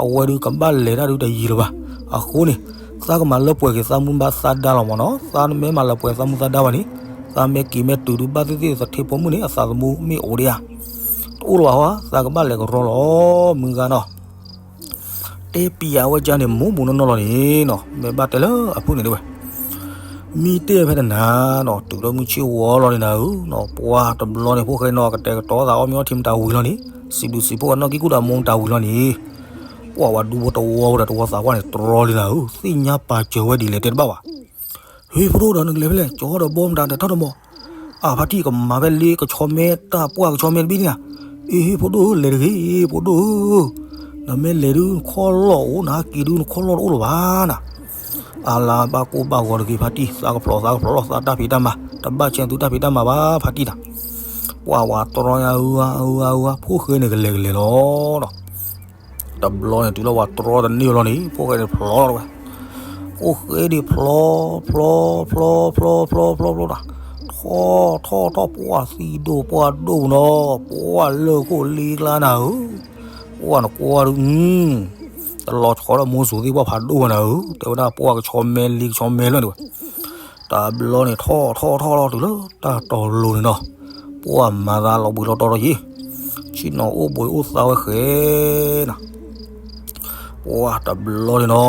အဝဲဒုးကဘၣ်လဲၤတၢ်ဒုးတယံၤလၢၤဘၣ်. အဃိန့ၣ် သးကမၤလၢပှဲၤက့ၤသးမူဘၣ်သးဒါလီၤမးနီၤ. သးမ့ၢ်မၤလၢပှဲၤသးမူသးဒါဘၣ်န့ၣ် သးမ့ၢ်က့ၤမ့ၢ်တုၤဒုးဘၣ်သ့ၣ်သ့ၣ်သထ့ဖိမုၣ်န့ၣ် အသးသမူမ့ၢ်အိၣ်ဒံးဧါ. တအိၣ်လၢၤဘၣ်ဟီ သးကဘၣ်လဲၤကရီလီၤ မုၢ်ဂၤနီၤ. တဲပံၤအဝဲကါန့ၣ် မိၢ်မူနီၢ်နီၢ်လီၤန့ၣ်နီၤ, မ့ၢ်ဘၣ်တဲလၢအဖုၣ်န့ၣ်ဒၣ်ဝဲ မံတဲဖဲတနၤနီၤ, တုၤလၢမုၢ်ဆ့ၣ်ဝီလီၤန့ၣ်နၤဧၢနီၤ, ပှၢ်တဘျီန့ၣ် ဖိၣ်ဃဲနီၤ ကတဲာ်ကတီၤသးအီၣ်မ့ၤအီထံမတၤဝံၤလီၤန့ၣ်, စံးဘျုးစံးဖှိၣ်အနီၢ်ကံၢ်ကူၣ်ဒီးမိၢ်မတၤဝံၤလီၤန့ၣ်, ပှၢ်ဝဲဒူဖိတဝီဝဲဒီးတဝီသးပှၢ်န့ၣ် တြီလံနၤဧၢ, သ့ၣ်ညါပာ်စၢၤဝဲဒ်လဲၣ်တဲတဘၣ်ဘၣ်. ဟ့ၣ် ဖိဒိၣ်ဒီးနကလဲၤဖဲလဲၣ်, ကၠီဒီးဘီမတၤဒီးထီၣ်တမီၤ, အဖါတံၢ်ကမၤဖဲလ့ကဆီမဲတၢ်ပှၢ်ကဆီမဲတဘ့ၣ်န့ၣ်ဧါ. အ့ ဟ့ၣ် ဖိဒိၣ်ဧၢ လဲၤတဂ့ၤ ဖိဒိၣ်ဧၢ, နမ့ၢ်လဲၤဒုးနခီၣ်လီၢ်အိၣ် နဟးက့ၤဒုးနခီၣ်လီၢ်တအိၣ်လၢၤဘၣ်နၤ. အလါဘၣ်ကိၢ်ဘၣ်ဂီၤတဂ့ၤဖါတံၢ်, သးကဖျိးသးကဖျိးလီၤ, သးတၢ်ဖံးတၢ်မၤ တဘၣ်ဆဲးသုတၢ်ဖံးတၢ်မၤဘၣ်ဖါတံၢ်နၤ. ပှၢ်ဝဲတြီညါအုအါအုအါအုအါ, ဖိၣ်ဃဲန့ၣ်ကလဲၤကလဲၤလီၤနီၤ. တဘျီန့ၣ် တုၤလၢပှၢ်တြီတန့ၢ်လီၤန့ၣ် ဖိၣ်ဃဲန့ၣ်ဖျိးလီၤဝဲ, ဖိၣ်ဃဲန့ၣ်ဖျိး ဖျိး ဖျိး ဖျိး ဖျိး ဖျိး ဖျိးနၤ, ထီၣ်ထီၣ်ထီၣ် ပှၢ်သံဒိၣ်ပှၢ်ဒိၣ်နီၤ, ပှၢ်လၢၢ်ခိၣ်လ့ကျါနၤဧၢ, ပှၢ်နကွၢ်ဒုး တလီၤဆီဒီးမိၢ်စိၤသ့ၣ်ပှၢ်ဖးဒိၣ်နၤဧၢ, တဲဝဲဒၣ်ပှၢ်ကဆီမဲလ့ကဆီမဲလၢာ်န့ၣ်ဝဲ. တဘျီန့ၣ် ထီၣ်ထီၣ်ထီၣ်လီၤတုၤလၢတၢ်တီၤလိၤန့ၣ်နီၤ, ပှၢ်မၤသးလီၤဘှံးလီၤတီၤထီၣ်ယံၤ, ဆ့ၣ်နီၤအိၣ်ဘှံးအိၣ်သါဝဲဃဲနၤ. ပှၢ်တဘျီန့ၣ်နီၤ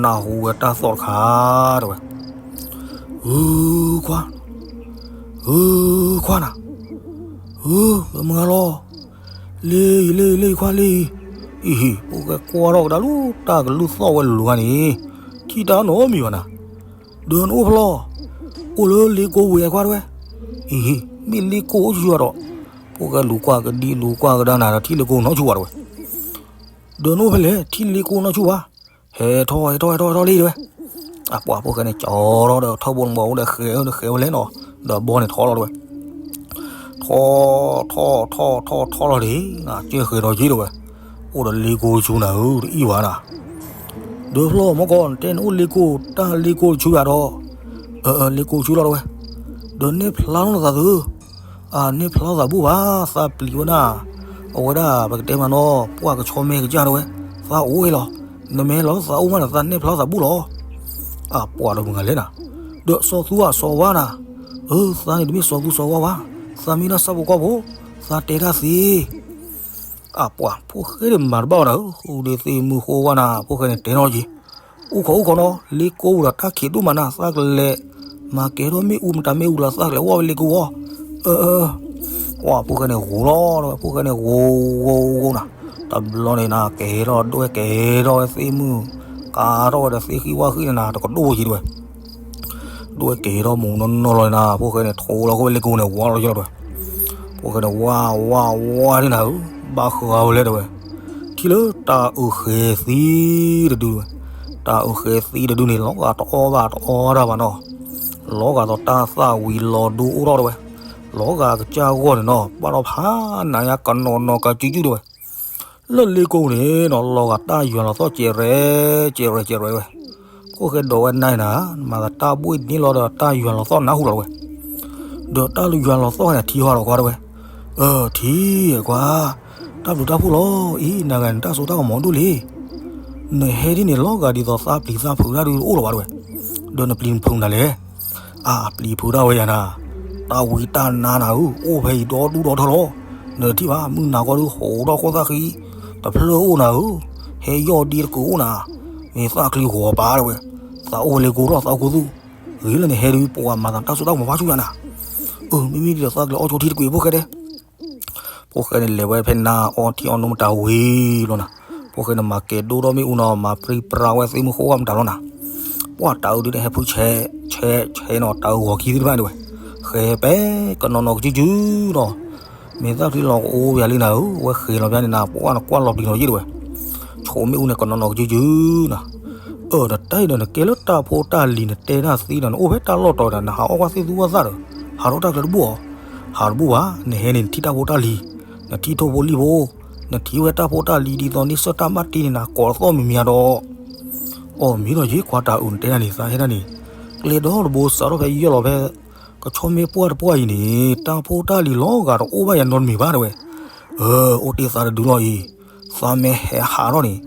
နၢ်ဟူဝဲတၢ်သီၣ်တခါ တဲဝဲ, ဟုခွါ, ဟုခွါနၤ, ဟု မုၢ်ဂၤလီၤ, လ့အံၤ လ့အံၤ လ့အံၤခွါလ့အံၤ, အံၤဟံၣ် ဖိၣ်ဃဲကွၢ်ထီၣ်ကဒါလၢတၢ်ကလုၢ်သီၣ်ဝဲလူၤဂၤန့ၣ်, ထံၣ်တၢ်နီတမံၤဘၣ်နၤ, ဒီးနအိၣ်ဖဲလဲၣ်, အိၣ်လၢလ့ကိဝံၤအခွါတဲဝဲ, အံၤဟံၣ် မ့ၢ်လ့ကိအိၣ်ဆူၣ်ဆူၣ်ဘၣ်ဒီး, ဖိၣ်ဃဲလူၤကွၢ်ကဒံလူၤကွၢ်ကဒါနၤဒီးထံၣ်လ့ကိနီတဆူၣ်ဘၣ်တဲဝဲ ဒီးနအိၣ်ဖဲလဲၣ် ထံၣ်လ့ကိနီတဆူၣ်ဘၣ်, ဟဲထီၣ်ဟဲထီၣ်ဟဲထီၣ်ဟဲထီၣ်လံတဲဝဲ, အပှၤဖိၣ်ဃဲန့ၣ် ကၠီထီၣ်ဒီးထီၣ်ဘိန့ၣ်ဘီအိၣ်ဒီးဃဲၤဒီးဃဲၤဝဲလဲၣ်နီၤ, ဒီးဘီန့ၣ်ထီၣ်လီၤတဲဝဲ, ထီၣ်ထီၣ်ထီၣ်ထီၣ်ထီၣ်လီၤဒံး, ကဲဃဲၤဒီးက့ၤတဲဝဲ, အိၣ်ဒီးလ့ကိတဆူၣ်နၤဧၢ တအံၣ်ဘၣ်နၤ ဒီးဖျီမီၢ်ကီၢ် နတဲနအိၣ်လ့ကိ တၢ်လ့ကိတဆူၣ်ယၤဒီး, အၢ လ့ကိတဆူၣ်လီၤတဲဝဲ, ဒီးနဲၣ်ဖျါလီၤနသးသု, အနဲၣ်ဖျါလီၤသးဘူၣ်ဘၣ် သးပျံၤဝဲဒၣ်, အဝဲဒၣ်ပကတဲမးနီၤ ပှၢ်ကဆီမဲကစၢ်တဲဝဲ, သးအိၣ်အ့ၣ်လီၤ, နမ့ၢ်လီၤသးအိၣ်မးဒီးသးနဲၣ်ဖျါလီၤသးဘူၣ်လီၤ. အပှၤဒီးမုၢ်ဂၤလဲၣ်နၤ, ဒီးစီၤသူအစီၤဝါနၤ, အၢ သးန့ၣ်တမ့ၢ်စီၤသူစီၤဝါဘၣ်, သးမ့ၢ်ဒၣ်ဆၣ်ဖိကီၢ်ဖိ, သးတဲတၢ်သ့ အပှၤဖိၣ်ဃဲန့ၣ်မၤတဘၣ်အီၤနၤဧၢ, ဃုာ်ဒီးသ့ၣ်မုၢ်ဃိဝါနၤ ဖိၣ်ဃဲန့ၣ်တဲနီၣ်က့ၤ, အိၣ်ခိးအိၣ်ခိးနီၤ လ့ကိပူၤဒီးတၢ်ခံးဒိၣ်မးနၤ သးကလဲၤ, မၤကဲထီၣ်မ့ၣ်အူမတၤမ့ၣ်အူလီၤ သးကလဲၤဝီၢ်ဝဲလ့ကိဝီၤ, အၢ, ဝဲဖိၣ်ဃဲန့ၣ်ဂိၤလီၤ, ဖိၣ်ဃဲန့ၣ်ဂိၤဂိၤဂိၤနၤ, တဘျီန့ၣ်နၤ ကဲထီၣ်ဒွဲၣ်ကဲထီၣ်ဝဲသ့ၣ်မုၢ်, ကးထီၣ်ဝဲဒီးသ့ၣ်ဃံဝါဃံန့ၣ်နၤ တကဒိၣ်ဝဲက့ၤတဲဝဲ ဒွဲၣ်ကဲထီၣ်မူးနီၢ်နီၢ်လီၤနၤ ဖိၣ်ဃဲန့ၣ် ထိးလီၤကီၢ်ဝဲလ့ကိန့ၣ် ဝါလီၤယလီၤတဲဝဲ, ဖိၣ်ဃဲန့ၣ် ဝါဝါဝါန့ၣ်နၤဧၢ, ဘၣ်ဃးဝဲလဲၣ်တဲဝဲ, ထံၣ်လၢတၢ်အုးဃဲၤသံတဒုဝဲ, တၢ်အုးဃဲၤသံတဒုန့ၣ် လီၤဂာ်တအီၣ်ဘၣ်တအီတၢ်ဘၣ်နီၤ, လီၤဂာ်ဒီးတၢ်သၣ်ဝံၤလီၤဒိအိၣ်ထီၣ်တဲဝဲ, လီၤဂာ်ကစၢ်ဂီၢ်န့ၣ်နီၤ ဘၣ်ဒီးဖးနးယါကနီၤနီၤကစုကစုတဲဝဲ လၢလ့ကိန့ၣ်နီၤ လီၤဂာ်တၢ်ယွၤလီၤသီၣ်ကဲးရဲၣ်ကဲးရဲၣ်ကဲးရဲၣ်ဝဲ, ဖိၣ်ဃဲဒိးဝဲနၤနၤ မၤသးတၢ်ဘှ့ၣ်န့ၢ်လီၤဒီးတၢ်ယွၤလီၤသီၣ်နၢ်ဟူလီၤတဲဝဲ, ဒီးတၢ်ယွၤလီၤသီၣ်န့ၣ်ထံဟီဒီးကွၢ်တဲဝဲ, အၢ ထံကွၢ်, တၢ်ဘျုးတၢ်ဖှိၣ်လီၤအံၤ နဂၤန့ၣ် တၢ်စိတၢ်ကမီၤဒိၣ်လံ နဟဲဒ်န့ၣ် လီၤဂာ်ဒ်သိးသးပျံၤသးဖုးတၢ်ဒုးအိၣ်လီၤဘၣ်တဲဝဲ, ဒီးနပျံၤနဖုးနၤလဲၣ်, အပျံၤဖုးတၢ်ဝဲယၤနၤ, တၢ်ဝံတၢ်နါနၤဧၢ အိၣ်ဖဲအံၤဒီဒူၣ်ဒီထၢလီၤ, နတထံၣ်ဘၣ် မုၢ်နၤခီဒုးဟိးထီၣ်ခိၣ်သၣ်ဃံ, တဖျၢၣ်အိၣ်နၤဧၢ, ဟဲယီၢ်ဒ့တကုးအိၣ်နၤ, မ့ၢ်သၣ်ချံဂီၤပာ်တဲဝဲ, သးအိၣ်ဝဲလ့ကိထီၣ်သးအိၣ်ခူသူၣ်, ဂ့ၤလၢနဟဲဒုး ပှၤမၤသးတၢ်စိတၢ်ကမီၤဖးဆူညါနၤ, အၢ မ့မ့ၢ်ဒ်သိးသးကလဲၤအီၣ်ဆိထံတကွံာ်ဖိၣ်ဃဲဒဲ ဖိၣ်ဃဲန့ၣ် လဲၤဝဲဖဲနါအီထံအီနိမတၤဝံၤလီၤနၤ, ဖိၣ်ဃဲန့ၣ် မၤကဲဒိၣ်ထီၣ်မ့ၣ်အူနီၤ မၤပြံပြါဝဲသ့ၣ်မုၢ်ဃိဝါမတၤလီၤနၤ, ပှၢ်တၢ်အုးဒုးန့ၣ် ဟဲဖုဆဲးဆဲးဆဲးနီၤ တၢ်အုးဂီၤခံသ့ၣ်တဖၣ်န့ၣ်ဝဲ, ဃဲၤပဲကနီၤနီၤကစုကစုနီၤ, မ့ၢ်သၣ်ချံလီၤကအိၣ်ပယၤလံနၤဧၢ, ဝဲဃဲၤလီၤပယၤန့ၣ်နၤ ပှၢ်နကွၢ်လီၤပျံၤလီၤယံၣ်တဝဲ, ဆိမ့ၣ်အူန့ၣ် ကနီၤနီၤကစုကစုနၤ, အၢ တတၢ်အံၤဒီး နကဲလၢတၢ်ဖိတၢ်လံၤ နတဲတၢ်သ့ဒီး နအိၣ်ဖဲတၢ်လီၢ်တီၤဒီး နဟးအီၣ်ကွၢ်သ့ၣ်သူဝဲသၣ်ဒီး ဟးထီၣ်တၢ်ကျဲတဘူၣ်အီၤ, ဟးတဘူၣ်ဘၣ်, နဟဲန့ၣ် နထံၣ်တၢ်ဖိတၢ်လံၤ, နထံၣ်ထိၣ်ဖိလံၣ်ဖိ, နထံၣ်ဝဲတၢ်ဖိတၢ်လံၤဒ်သိးန့ၣ် စၢၢ်တၢ်ဘၣ်တ့န့ၣ် နကိးသီၣ်မံၤမံၤဒီး, အီၣ်မ့ၢ်ဒီးယ့ၢ်ခွါတၢ်အုး နတဲဒၣ်န့ၣ် သးဟဲဒၣ်န့ၣ်, ကျဲဒီတဘိစးထီၣ်ဖဲယဲၢ်လီၤဖဲ ကဆီမ့ၢ်ပှၢ်တပှၢ်အံၤန့ၣ် တၢ်ဖိတၢ်လံၤလီၤဂာ်တအိၣ်ဘၣ်ယၤနီတမံၤဘၣ်တဲဝဲ, အၢ အိၣ်တ့ၢ်သးတဒုလီၤအံၤ, သးမ့ၢ်ဟဲဟးထီၣ်န့ၣ်,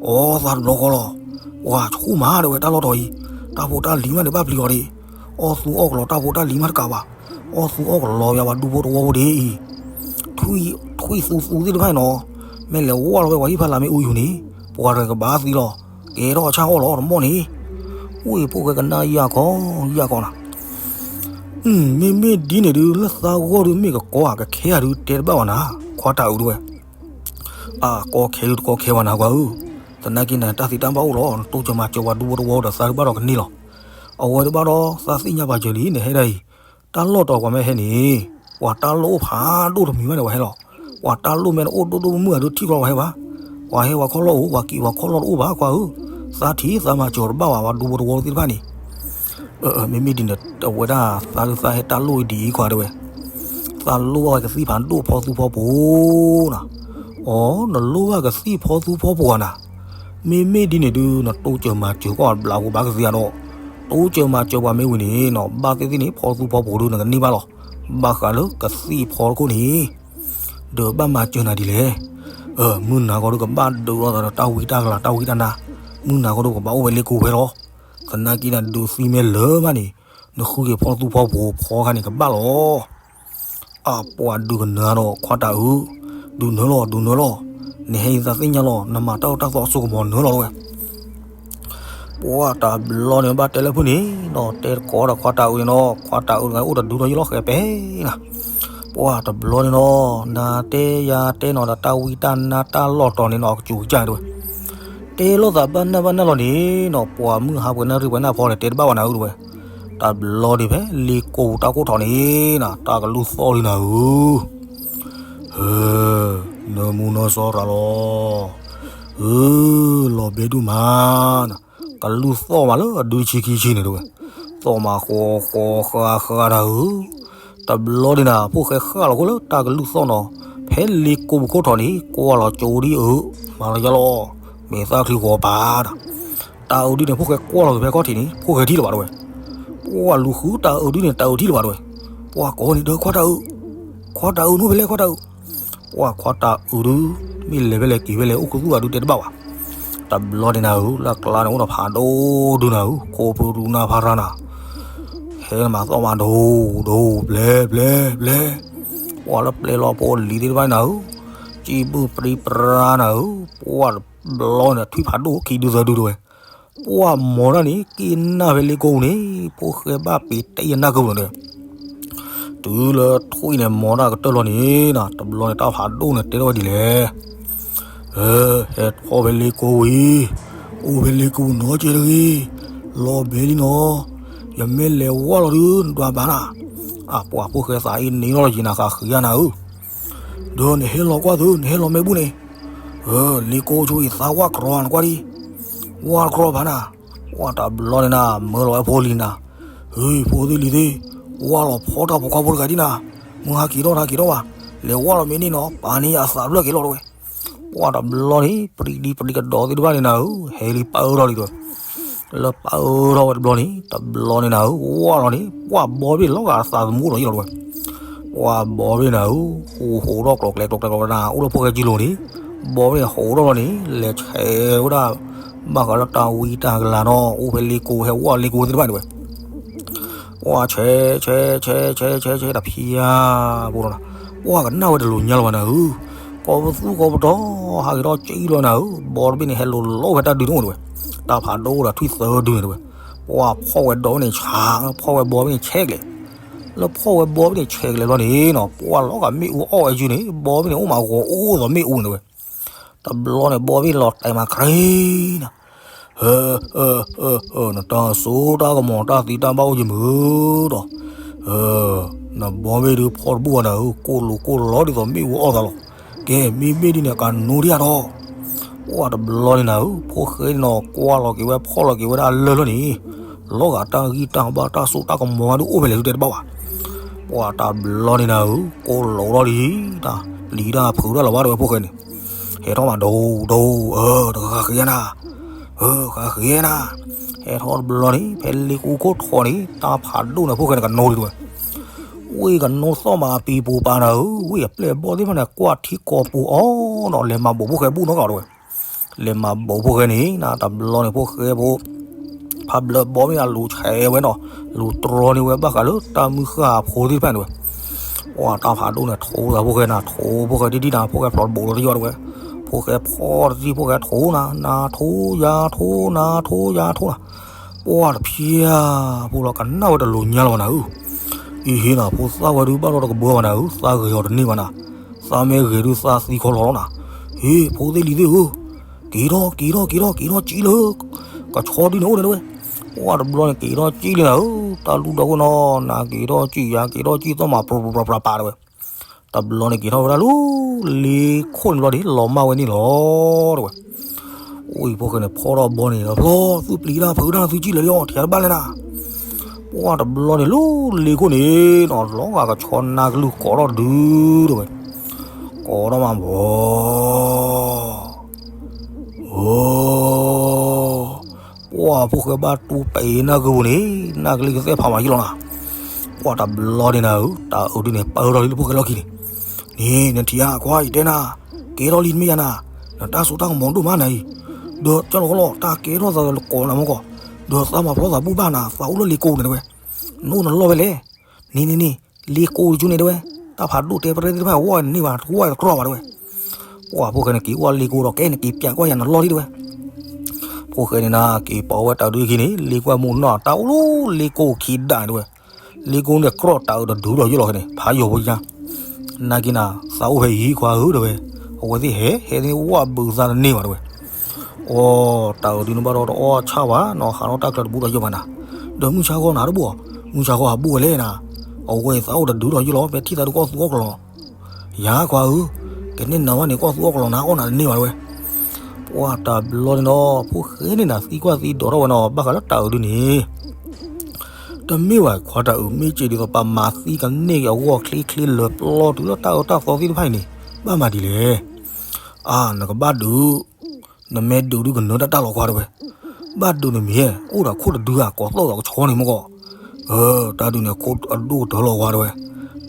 အီသးတဘျီဃီလီၤ, ပှၤဆိၣ်မးတဲဝဲတၢ်လီၢ်တီၤအံၤ, တၢ်ဖိတၢ်လံၤမးန့ၣ်ဘၣ်ပျံၤအီၤဒံး, အီၣ်သူအီၣ်ကလီတၢ်ဖိတၢ်လံၤမးတကးဘၣ်, အီၣ်သူအီၣ်ကလီပယၤပှၤဒူဖိတဝီဖိဒံးအံၤ, ထွံၣ်သူသူသ့ၣ်တဖၣ်အံၤနီၤ, မ့ၢ်လဲၤဝဲလီၤဖဲပှၤဟံၣ်ဖးလၢ်မ့ၢ်အူယူၤန့ၣ်, ပှၤတကဘၣ်သံလီၤ, ကဲထီၣ်အဆၣ်အီၣ်လီၤတမီၢ်န့ၣ်, အိၣ်အံၤဖိၣ်ဃဲကနၣ်ယၢ်ခီ, ယၢ်ခီနၤ မ့မ့ၢ်ဒ်န့ၣ်ဒုး လၢသးဂီၢ်ဒုး မ့ၢ်ကကီဧါ ကခဲဧါဒုး တဲတဘၣ်ဘၣ်နၤ, ခွါတၢ်အုးဒုးဝဲ, အကီခဲဒုး တကီခဲဘၣ်နၤ ကွၢ်ဧၢ, သနာ်က့န့ၣ် တၢ်သံတၢ်ဘၣ်အိၣ်လီၤ, နတိစၢၤမၤစၢၤပှၤဒူဖိတဝီဒီး သးတဘၣ်ဒီးကန့ၢ်လီၤ, အဝဲတဘၣ်ဒီး သးသ့ၣ်ညါပာ်စၢၤလံ နဟဲဒၣ်အံၤ, တၢ်လီၢ်တီၤပှၤမ့ၢ်ဟဲန့ၣ်, ပှၤတၢ်လိၣ်အိၣ်ဖးဒိၣ်တမံၤဘၣ်န့ၣ် ပှၤဟဲလီၤ, ပှၤတၢ်လိၣ်မ့ၢ်တအိၣ်ဒိၣ်ဒိၣ်မုၢ်မုၢ်အဒုး ထံၣ်ကျီပှၤဟဲဘၣ်, ပှၤဟဲပှၤခီၣ်လီၢ်အိၣ် ပှၤက့ၤပှၤခီၣ်လီၢ်တအိၣ်ဘၣ် ကွၢ်ဧၢ, သးထံၣ်သးမၤစၢၤတဘၣ်ဘၣ် ပှၤဒူဖိတဝီသ့ၣ်တဖၣ်န့ၣ် မ့မ့ၢ်ဒ်န့ၣ် အဝဲဒၣ်သးဒုးသးဟဲတၢ်လိၣ်အံၤဒ်အံၤ ကွၢ်တဲဝဲ, သးလိၣ်ဘၣ်ဝဲကသံၣ်ဖးဒိၣ်ဖီသူဖီပိၤနၤ, အိ နလိၣ်ဘၣ်ကသံၣ်ဖီသူဖီပိၤဧါနၤ, မ့မ့ၢ်ဒ်န့ၣ်ဒုး နတိစၢၤမၤစၢၤကွၢ်ဘျးဟူဘၣ်ကသ့ဧါဒီး, တိစၢၤမၤစၢၤပှၤမ့ၢ်ဝံၤန့ၣ်နီၤ ဘၣ်သ့ၣ်သ့ၣ်န့ၣ် ဖီသူဖီပိၤဒုး နကန့ၢ်ဘၣ်လီၤ, ဘၣ်ဃးလၢကသံၣ်ဖီတခိၣ်န့ၣ် ဒီးဘၣ်မၤစၢၤနၤဒ်လဲၣ်, မုၢ်နၤခီဒုးကဘၣ်ဒုးလိာ်သးဒီးတၢ်ဝံတၢ်ကလၤ တၢ်ဝံတၢ်နါ, မုၢ်နၤခီဒုးကဘၣ်အိၣ်ဝဲလ့ကိဝဲလီၤ, သနာ်က့န့ၣ် ဒုးသံမ့ၢ်လၢာ်မးန့ၣ်, နဃုက့ၤဖီသူဖီပိၤဖီခါန့ၣ်ကဘၣ်လီၤ, အပှၤဒုးကနၢၤဒီးခွါတၢ်အုး, ဒုးနၢၤလီၤ ဒုးနၢၤလီၤ, နဟဲအံၤသးသ့ၣ်ညါလီၤ နမၤတၢ်အိၣ်တၢ်သီအစိကမီၤနၢၤလီၤဝဲ ပှၢ်တဘျီန့ၣ် ဘၣ်တဲလၢဖုၣ်န့ၣ်နီၤ တဲတကိးဒီးခွါတၢ်အုးန့ၣ်နီၤ ခွါတၢ်အုးတဂၤအိၣ်တဒုဒီးယလီၤဃဲၤပဲနၤ, ပှၢ်တဘျီန့ၣ်နီၤ, နၤတဲယၤတဲနီၤဒီး တၢ်ဝံတၢ်နါတၢ်လီၢ်တီၤန့ၣ်နီၤ အကစူၤကစၢ်တဲဝဲ, တဲလိာ်သးဘၣ်နၢ်ဘၣ်နၢ်လီၤန့ၣ်နီၤ, ပှၤမုၢ်ဟါပှဲၤနၣ်ရံၣ်ပှဲၤနၢ်ဖီန့ၣ် တဲတဘၣ်ဘၣ်နၤဧၢတဲဝဲ, တဘျီဒံးဖဲလ့ကိတၢ်ခိၣ်ထီၣ်န့ၣ်နီၤ တၢ်ကလုၢ်သီၣ်လံနၤဧၢ, နၢမူနီၢ်စီရၤလီၤ, အၢ လီၤဘဲဒိၣ်မးနီၤ, ကလုၢ်သီၣ်မးလၢအဒုတဆံခံဆံန့ၣ်တဲဝဲ, သီၣ်မးဃီဃီဃါဃါတၢ်ဧၢ, တဘျီဒံးနၤ ဖိၣ်ဃဲဃၣ်လီၤခိၣ်လၢတၢ်ကလုၢ်သီၣ်နီၤ, ဖဲလ့ကိပူၤခိၣ်ထီၣ်န့ၣ် ကွၢ်လီၤကၠိဒံးအၢ, မၤလီၤယါလီၤ, မ့ၢ်သၣ်ချံဂီၤပၤဒီး, တၢ်အုးဒံးန့ၣ် ဖိၣ်ဃဲကွၢ်လီၤက့ၤဖဲခီၣ်ထံးန့ၣ် ဖိၣ်ဃဲထံၣ်လၢၤဘၣ်တဲဝဲ, ပှၢ်လူၤဃုတၢ်အုးဒံးန့ၣ် တၢ်အုးထံၣ်လၢၤဘၣ်တဲဝဲ, ပှၢ်ကိးန့ၣ်ဒီးခွါတၢ်အုး, ခွါတၢ်အုး နအိၣ်ဖဲလဲၣ်ခွါတၢ်အုး, ပှၢ်ခွါတၢ်အုးဒုး, မ့ၢ်လဲၤဖဲလဲၣ်က့ၤဖဲလဲၣ် အိၣ်ခူသူၣ်ဂၤဒုးတဲတဘၣ်ဘၣ်, တဘျီန့ၣ်နၤဧၢ လၢကျါန့ၣ် အိၣ်ဒီးဖးဒိၣ်ဒုးနၤဧၢ ခိၣ်ဖုရူနၢ်ဖါရၤနၤ, ဟဲမၤသီၣ်မးဒိၣ်ဒိၣ် ဘျဲဘျဲဘျဲ, ပှၢ်လၢပျဲလီၤဖိလံၤသ့ၣ်တဖၣ်န့ၣ်နၤဧၢ, စံၣ်ဘုၣ်ပြံပြါနၤဧၢ, ပှၢ်တဘျီန့ၣ် ထွံၣ်ဖးဒိၣ်ခံဒုသၢဒုတဲဝဲ, ပှၢ်မီၤတၢ်န့ၣ် က့ၤနၢ်ဖဲလ့ကိန့ၣ် ဖိၣ်ဃဲဘၣ်ပ့ၤတဲယနၢ်ကဝဲၤန့ၣ်, တုၤလၢထွံၣ်န့ၣ်မီၤတၢ်ကတၢၢ်လီၤန့ၣ်နီၤ တဘျီန့ၣ် တၢ်ဖးဒိၣ်န့ၣ်တဲထီၣ်ဝဲဒ်လဲၣ်, ဟဲထီၣ်ဖဲလ့ကိဝံၤ, အိၣ်ဖဲလ့ကိနီၤကဲတဂ့ၤ, လီၤဘဲလံနီၤ, ယမ့ၢ်လဲၤဝၢ်လီၤဒုး နဒွးဘၣ်နၤ, အပှၤဖိၣ်ဃဲသးအံၤန့ၣ်လီၤယံၤနၤဃးဃ့ယါနၤဧၢ ဒီးနဟဲလီၤကွၢ်သု နဟဲလီၤမ့ၢ်ဘူၣ်န့ၣ်, လ့ကိဆိအံၤသးဝၢ်ကြီနကွၢ်ဒံး, ဝၢ်ကြီဘၣ်နၤ, ပှၢ်တဘျီန့ၣ်နၤ မၢလီၤဝဲဖိလံၤနၤ, ဟ့ၣ်ဖိသ့ၣ်လံၤသ့ၣ်, ဝၢ်လီၤဖီၣ်တၢ်ဖိခွါဖိတဂၤဒံးနၤ, မုၢ်ဟါက့ၤထီၣ်နၤက့ၤထီၣ်ဘၣ်, လဲၤဝၢ်လီၤမ့ၢ်န့ၣ်နီၤ ပာ်န့ၢ်ယၤအသးဖျၢၣ်က့ၤလီၤတဲဝဲ, ပှၢ်တဘျီန့ၣ် ပြံဒံပြံကဒီးသ့ၣ်တဖၣ်န့ၣ်နၤဧၢ ဟဲလံပၢၢ်ထီၣ်လံတဲဝဲ, လၢပၢၢ်ထီၣ်ဝဲတဘျီန့ၣ် တဘျီန့ၣ်နၤဧၢ ဝၢ်လီၤန့ၣ် ပှၢ်ဘီဘ့ၣ်လီၤဂာ်အသးသမူဒီးယံၤလီၤတဲဝဲ, ပှၢ်ဘီဘ့ၣ်နၤဧၢ ဟူးဟူးထီၣ်ကျိၤကျဲကျိၤကျဲကျိၤနၤ အိၣ်လၢဖိၣ်ဃဲကံလိၤန့ၣ်, ဘီဘ့ၣ်န့ၣ်ဟူးထီၣ်လီၤန့ၣ် လဲၤဆဲးဝဲဒၣ်, ဘၣ်ဃးလၢတၢ်ဝံတၢ်ကလၤနီၤ အိၣ်ဖဲလ့ကိဟဲဝၢ်လ့ကိသ့ၣ်တဖၣ်န့ၣ်တဲဝဲ ပှၢ်ဆဲးဆဲးဆဲးဆဲးဆဲးဆဲးဆဲးတဖံယါ, ဖိလီၤနၤ, ပှၢ်ကနၣ်ဝဲတလိၤညါလီၤဘၣ်နၤဧၢ, ကိးပသူကိးပတီၤ, ဟးက့ၤထီၣ်ကံလီၤနၤဧၢ, ဘီတဘ့ၣ်န့ၣ်ဟဲလိၤလီၤဖဲတၢ်ဒုးန့ၣ်အိၣ်တဲဝဲ, တၢ်ဖးဒိၣ်အိၣ်ဒီးထွံၣ်သၢဒုန့ၣ်တဲဝဲ, ပှၢ်ဖီၣ်ဝဲဒီဘ့ၣ်န့ၣ်ဆး, ဖီၣ်ဝဲဘီဘ့ၣ်န့ၣ်ဆဲးကျဲး, လၢဖီၣ်ဝဲဘီဘ့ၣ်န့ၣ်ဆဲးကျဲးဘျီန့ၣ်နီၤ ပှၢ်လီၤဂာ်မ့ၣ်အူအီၣ်ဝဲယုၢ်န့ၣ် ဘီဘ့ၣ်န့ၣ်အိၣ်မးဂီၤအိၣ်သိးမ့ၣ်အူန့ၣ်တဲဝဲ, တဘျီန့ၣ် ဘီဘ့ၣ်လီၤတဲာ်မးခရံနၤ, နတၢ်စိတၢ်ကမီၤတၢ်သံတၢ်ဘၣ်အိၣ်ယမုာ်ဒီး, နဘီဘ့ၣ်ဒုးဖီၣ်တဘူၣ်ဘၣ်နၤဧၢ ကိၢ်လိာ်ကိၢ်လီၤဒ်သိးမ့ၣ်အူအီၣ်သးလီၤ, ကဲမ့မ့ၢ်ဒ်န့ၣ် ကနိဒံးယါဒီး, ပှၢ်တဘျီန့ၣ်နၤဧၢ ဖိၣ်ဃဲန့ၣ်နီၤ ကွၢ်လီၤက့ၤဝဲဖီၣ်လီၤက့ၤဝဲဒၣ်အလၢၢ်လၢန့ၣ်, လီၤဂာ်တၢ်ဂံၢ်တၢ်ဘါတၢ်စိတၢ်ကမီၤမးဒုးအိၣ်ဖဲလဲၣ်ဒုးတဲတဘၣ်ဘၣ်, ပှၢ်တဘျီန့ၣ်နၤဧၢ ကိၢ်လိာ်ထီၣ်လံ, တၢ်ပျံၤတၢ်ဖုးတၢ်လီၤဘၣ်တဲဝဲဖိၣ်ဃဲန့ၣ်, ဟဲထီၣ်မးဒိၣ်ဒိၣ် အၢ တဂၤဃ့နၤ, အၢ ဃ့နၤ, ဟဲထီၣ်တဘျီန့ၣ် ဖဲလ့ကိခိၣ်ထီၣ်န့ၣ် တၢ်ဖးဒိၣ်န့ၣ်ဖိၣ်ဃဲန့ၣ်ကနိဒံးတဲဝဲ, ဝ့ၢ်ကနိသီၣ်မးအပံၤပူၤပာ်နၤဧၢ, ဝ့ၢ်အပျဲၢ်ဘီၣ်သ့ၣ်တဖၣ်န့ၣ် ကွၢ်ထံကီၢ်ပူၤအီၤနီၤ လဲၤမၤဘိးဖိၣ်ဃဲဘူၣ်နီတဂၤတဲဝဲ, လဲၤမၤဘိးဖိၣ်ဃဲန့ၣ် တဘျီန့ၣ်ဖိၣ်ဃဲဖိ ဖးဘျၢဘီဘ့ၣ်အလူၤဆဲးဝဲနီၤ, လူၤတြီန့ၢ်ဝဲဘၣ်ဃးလၢတၢ်မုၢ်ဃၢ်အဖိသ့ၣ်တဖၣ်န့ၣ်ဝဲ, ပှၢ်တၢ်ဖးဒိၣ်န့ၣ်ထိးသးဖိၣ်ဃဲနၤ ထိးဖိၣ်ဃဲတံၢ်တံၢ်နၤ ဖိၣ်ဃဲဖျိးတဘူးလီၤတယီၣ်တဲဝဲ, ဖိၣ်ဃဲဖီၣ်တံၢ်ဖိၣ်ဃဲထိးနၤ နၤထိးယၤထိးနၤထိးယၤထိးနၤ, ပှၢ်တဖျံဧါ, ဖိလီၤကနၣ်ဝဲတလိၤညါလီၤဘၣ်နၤဧၢ, အံၤဟ့နၤ ဖိသၣ်ဝဲဒုးဘၣ်ထီၣ်တကဘၢဘၣ်နၤဧၢ သးဂဲၤအီၤတန့ၢ်ဘၣ်နၤ, သးမ့ၢ်ဂဲၤဒုးသးသံခီလီၤလီၤနၤ, ဟ့ ဖိသ့ၣ်လံၤသ့ၣ်ဧၢ, က့ၤထီၣ်က့ၤထီၣ်က့ၤထီၣ်က့ၤထီၣ်ကံလၢ ကဆီဒုန့ၣ်အိၣ်န့ၣ်တဲဝဲ, ပှၢ်တဘျီန့ၣ်က့ၤထီၣ်ကံလံနၤဧၢ, တၢ်လူၢ်ဒီခိၣ်နီၤ နၤက့ၤထီၣ်ကံယၤက့ၤထီၣ်ကံ သီၣ်မးပြပြပြပြတဲဝဲ, တဘျီန့ၣ်က့ၤထီၣ်ဝဲဒၣ်လၢ လ့ခိၣ်န့ၣ်ဘျီန့ၣ် လီၤမၢ်ဝဲန့ၣ်လီၤတဲဝဲ, ဝံၤဖိၣ်ဃဲန့ၣ်ဖီၣ်ထီၣ်ဘီန့ၣ်လီၤဖျီ သုပျံၤတၢ်ဖုးတၢ်သုကံၣ်လၢာ်လံအီၤ ထံၣ်တဘၣ်လဲၣ်နၤ, ပှၢ်တဘျီန့ၣ်လၢလ့ခိၣ်န့ၣ်နီၤ လီၤဂာ်ကဆီနါကလုၢ်ကိးထီၣ်တဒုတဲဝဲ, ကိးထီၣ်မးဘီ အိ ပှၢ်ဖိၣ်ဃဲဘၣ်တူၢ်ပဲာ်နၢ်ကဝူၤန့ၣ် နၢ်ကလံကသဲၣ်ဖးမၤယံလီၤနၤ, ပှၢ်တဘျီန့ၣ်နၤဧၢ တၢ်အုးဒုန့ၣ်ပၢထီၣ်လံလၢဖိၣ်ဃဲလီၢ်ခံန့ၣ်, န့ၣ် နထံၣ်ဧါ ခွါအံၤတဲနၤ, ကဲထီၣ်လံတမ့ၢ်ယါနၤ, နတၢ်စိတၢ်ကမီၤဒိၣ်မးနၤအံၤ, ဒီးကၢ်လီၤကလီၤ တၢ်ကဲထီၣ်သးလၢကိးနၤမ့ၢ်ကီး, ဒီးသးမၤဖျီသးဘူၣ်ဘၣ်နၤ သးအိၣ်လၢလ့ကိန့ၣ်တဲဝဲ, နအိၣ်နလီၢ်ဖဲလဲၣ်, န့ၣ်န့ၣ်န့ၣ် လ့ကိကၠူန့ၣ်တဲဝဲ, တၢ်ဖးဒိၣ်တဲပရဲသ့ၣ်တဖၣ်ဝဲန့ၣ်ဘၣ် တဝဲတကြၢးဘၣ်တဲဝဲ, ပှၢ်ဖိၣ်ဃဲန့ၣ်က့ၤဝဲလ့ကိဒီး ကဲနက့ၤပျဲကွၢ်ယၤနလီၢ်လံတဲဝဲ, ဖိၣ်ဃဲန့ၣ်နၤ က့ၤပိာ်ဝဲတၢ်ဒုးခံန့ၣ် လ့ကွၢ်မူနီၢ် တၢ်အိၣ်လၢလ့ကိခံဒၣ်တဲဝဲ, လ့ကိန့ၣ်ကြၢးတၢ်အုးတဒုဒီးယိၣ်လီၤခဲန့ၣ် ဖးယိာ်ဖိညါ, နက့ၤနၤ သးအိၣ်ဖဲအံၤခွါဧၢ တဲဝဲ. အဝဲသ့ၣ်ဟဲ ဟဲသ့ၣ်ဝၣ်ဘုးသးတန့ၢ်ဘၣ် တဲဝဲ. အိ တၢ်အုးဒုန့ၣ်ဘၣ်ဒီးတအီၣ်ဆၣ်ဘၣ်နီၤ, ဟးထီၣ်တၢ်ချၢတဘူၣ်ဒီးယဲၢ်ဘၣ်နၤ, ဒီးမုၢ်ဆါဃီနၤတဘူၣ်အီၤ, မုၢ်ဆါဃီဟးဘူၣ်ဝဲလဲၣ်နၤ, အဝဲသးအိၣ်တဒုးဒီးယဲၢ်လီၤ, ဖဲထံၣ်သးဒုးကအီၣ်သူအီၣ်ကလီၤလီၤ. ယၤခွါဧၢ, ကဲန့ၣ်နၤဘၣ်န့ၣ် ကအီၣ်သူအီၣ်ကလီၤနၤ အီၣ်နၤတန့ၢ်ဘၣ် တဲဝဲ. ပှၢ်တဘျီန့ၣ်ဒီး ဖိၣ်ဃဲန့ၣ်နၤ သံကွၢ်သံဒိးထီၣ်ဝဲနီၤ, ဘၣ်ဃးလၢတၢ်အုးဒုန့ၣ် တမ့ၢ်ဘၣ်ခွါ, တၢ်အုးမ့ၢ်စ့ၢ်ဒ်သိး ပမၤသံကန့ၢ်က့ၤအဂီၢ် ချ့ချ့လၢာ်ပျီတုၤလၢတၢ်အၢတၢ်သီသ့ၣ်တဖၣ်အံၤန့ၣ် ဘၣ်မၤဒ်လဲၣ်. အါ နကဘၣ်ဒုး, နမ့ၢ်ဒုးဒုးကနၢၤတၢ်တၢ်လီၤခွါ တဲဝဲ. ဘၣ်ဒုးနမ့ၢ်ဟဲ အိၣ်ဒီးခိၣ်တဒုဧါ, ကိးသီၣ်ဒီးကဆီန့ၣ်မ့ၢ်ကီး. အၢ တၢ်ဒုးန့ၣ် အခိၣ်အဒိၣ်ကတၢၢ်လီၤခွါ တဲဝဲ.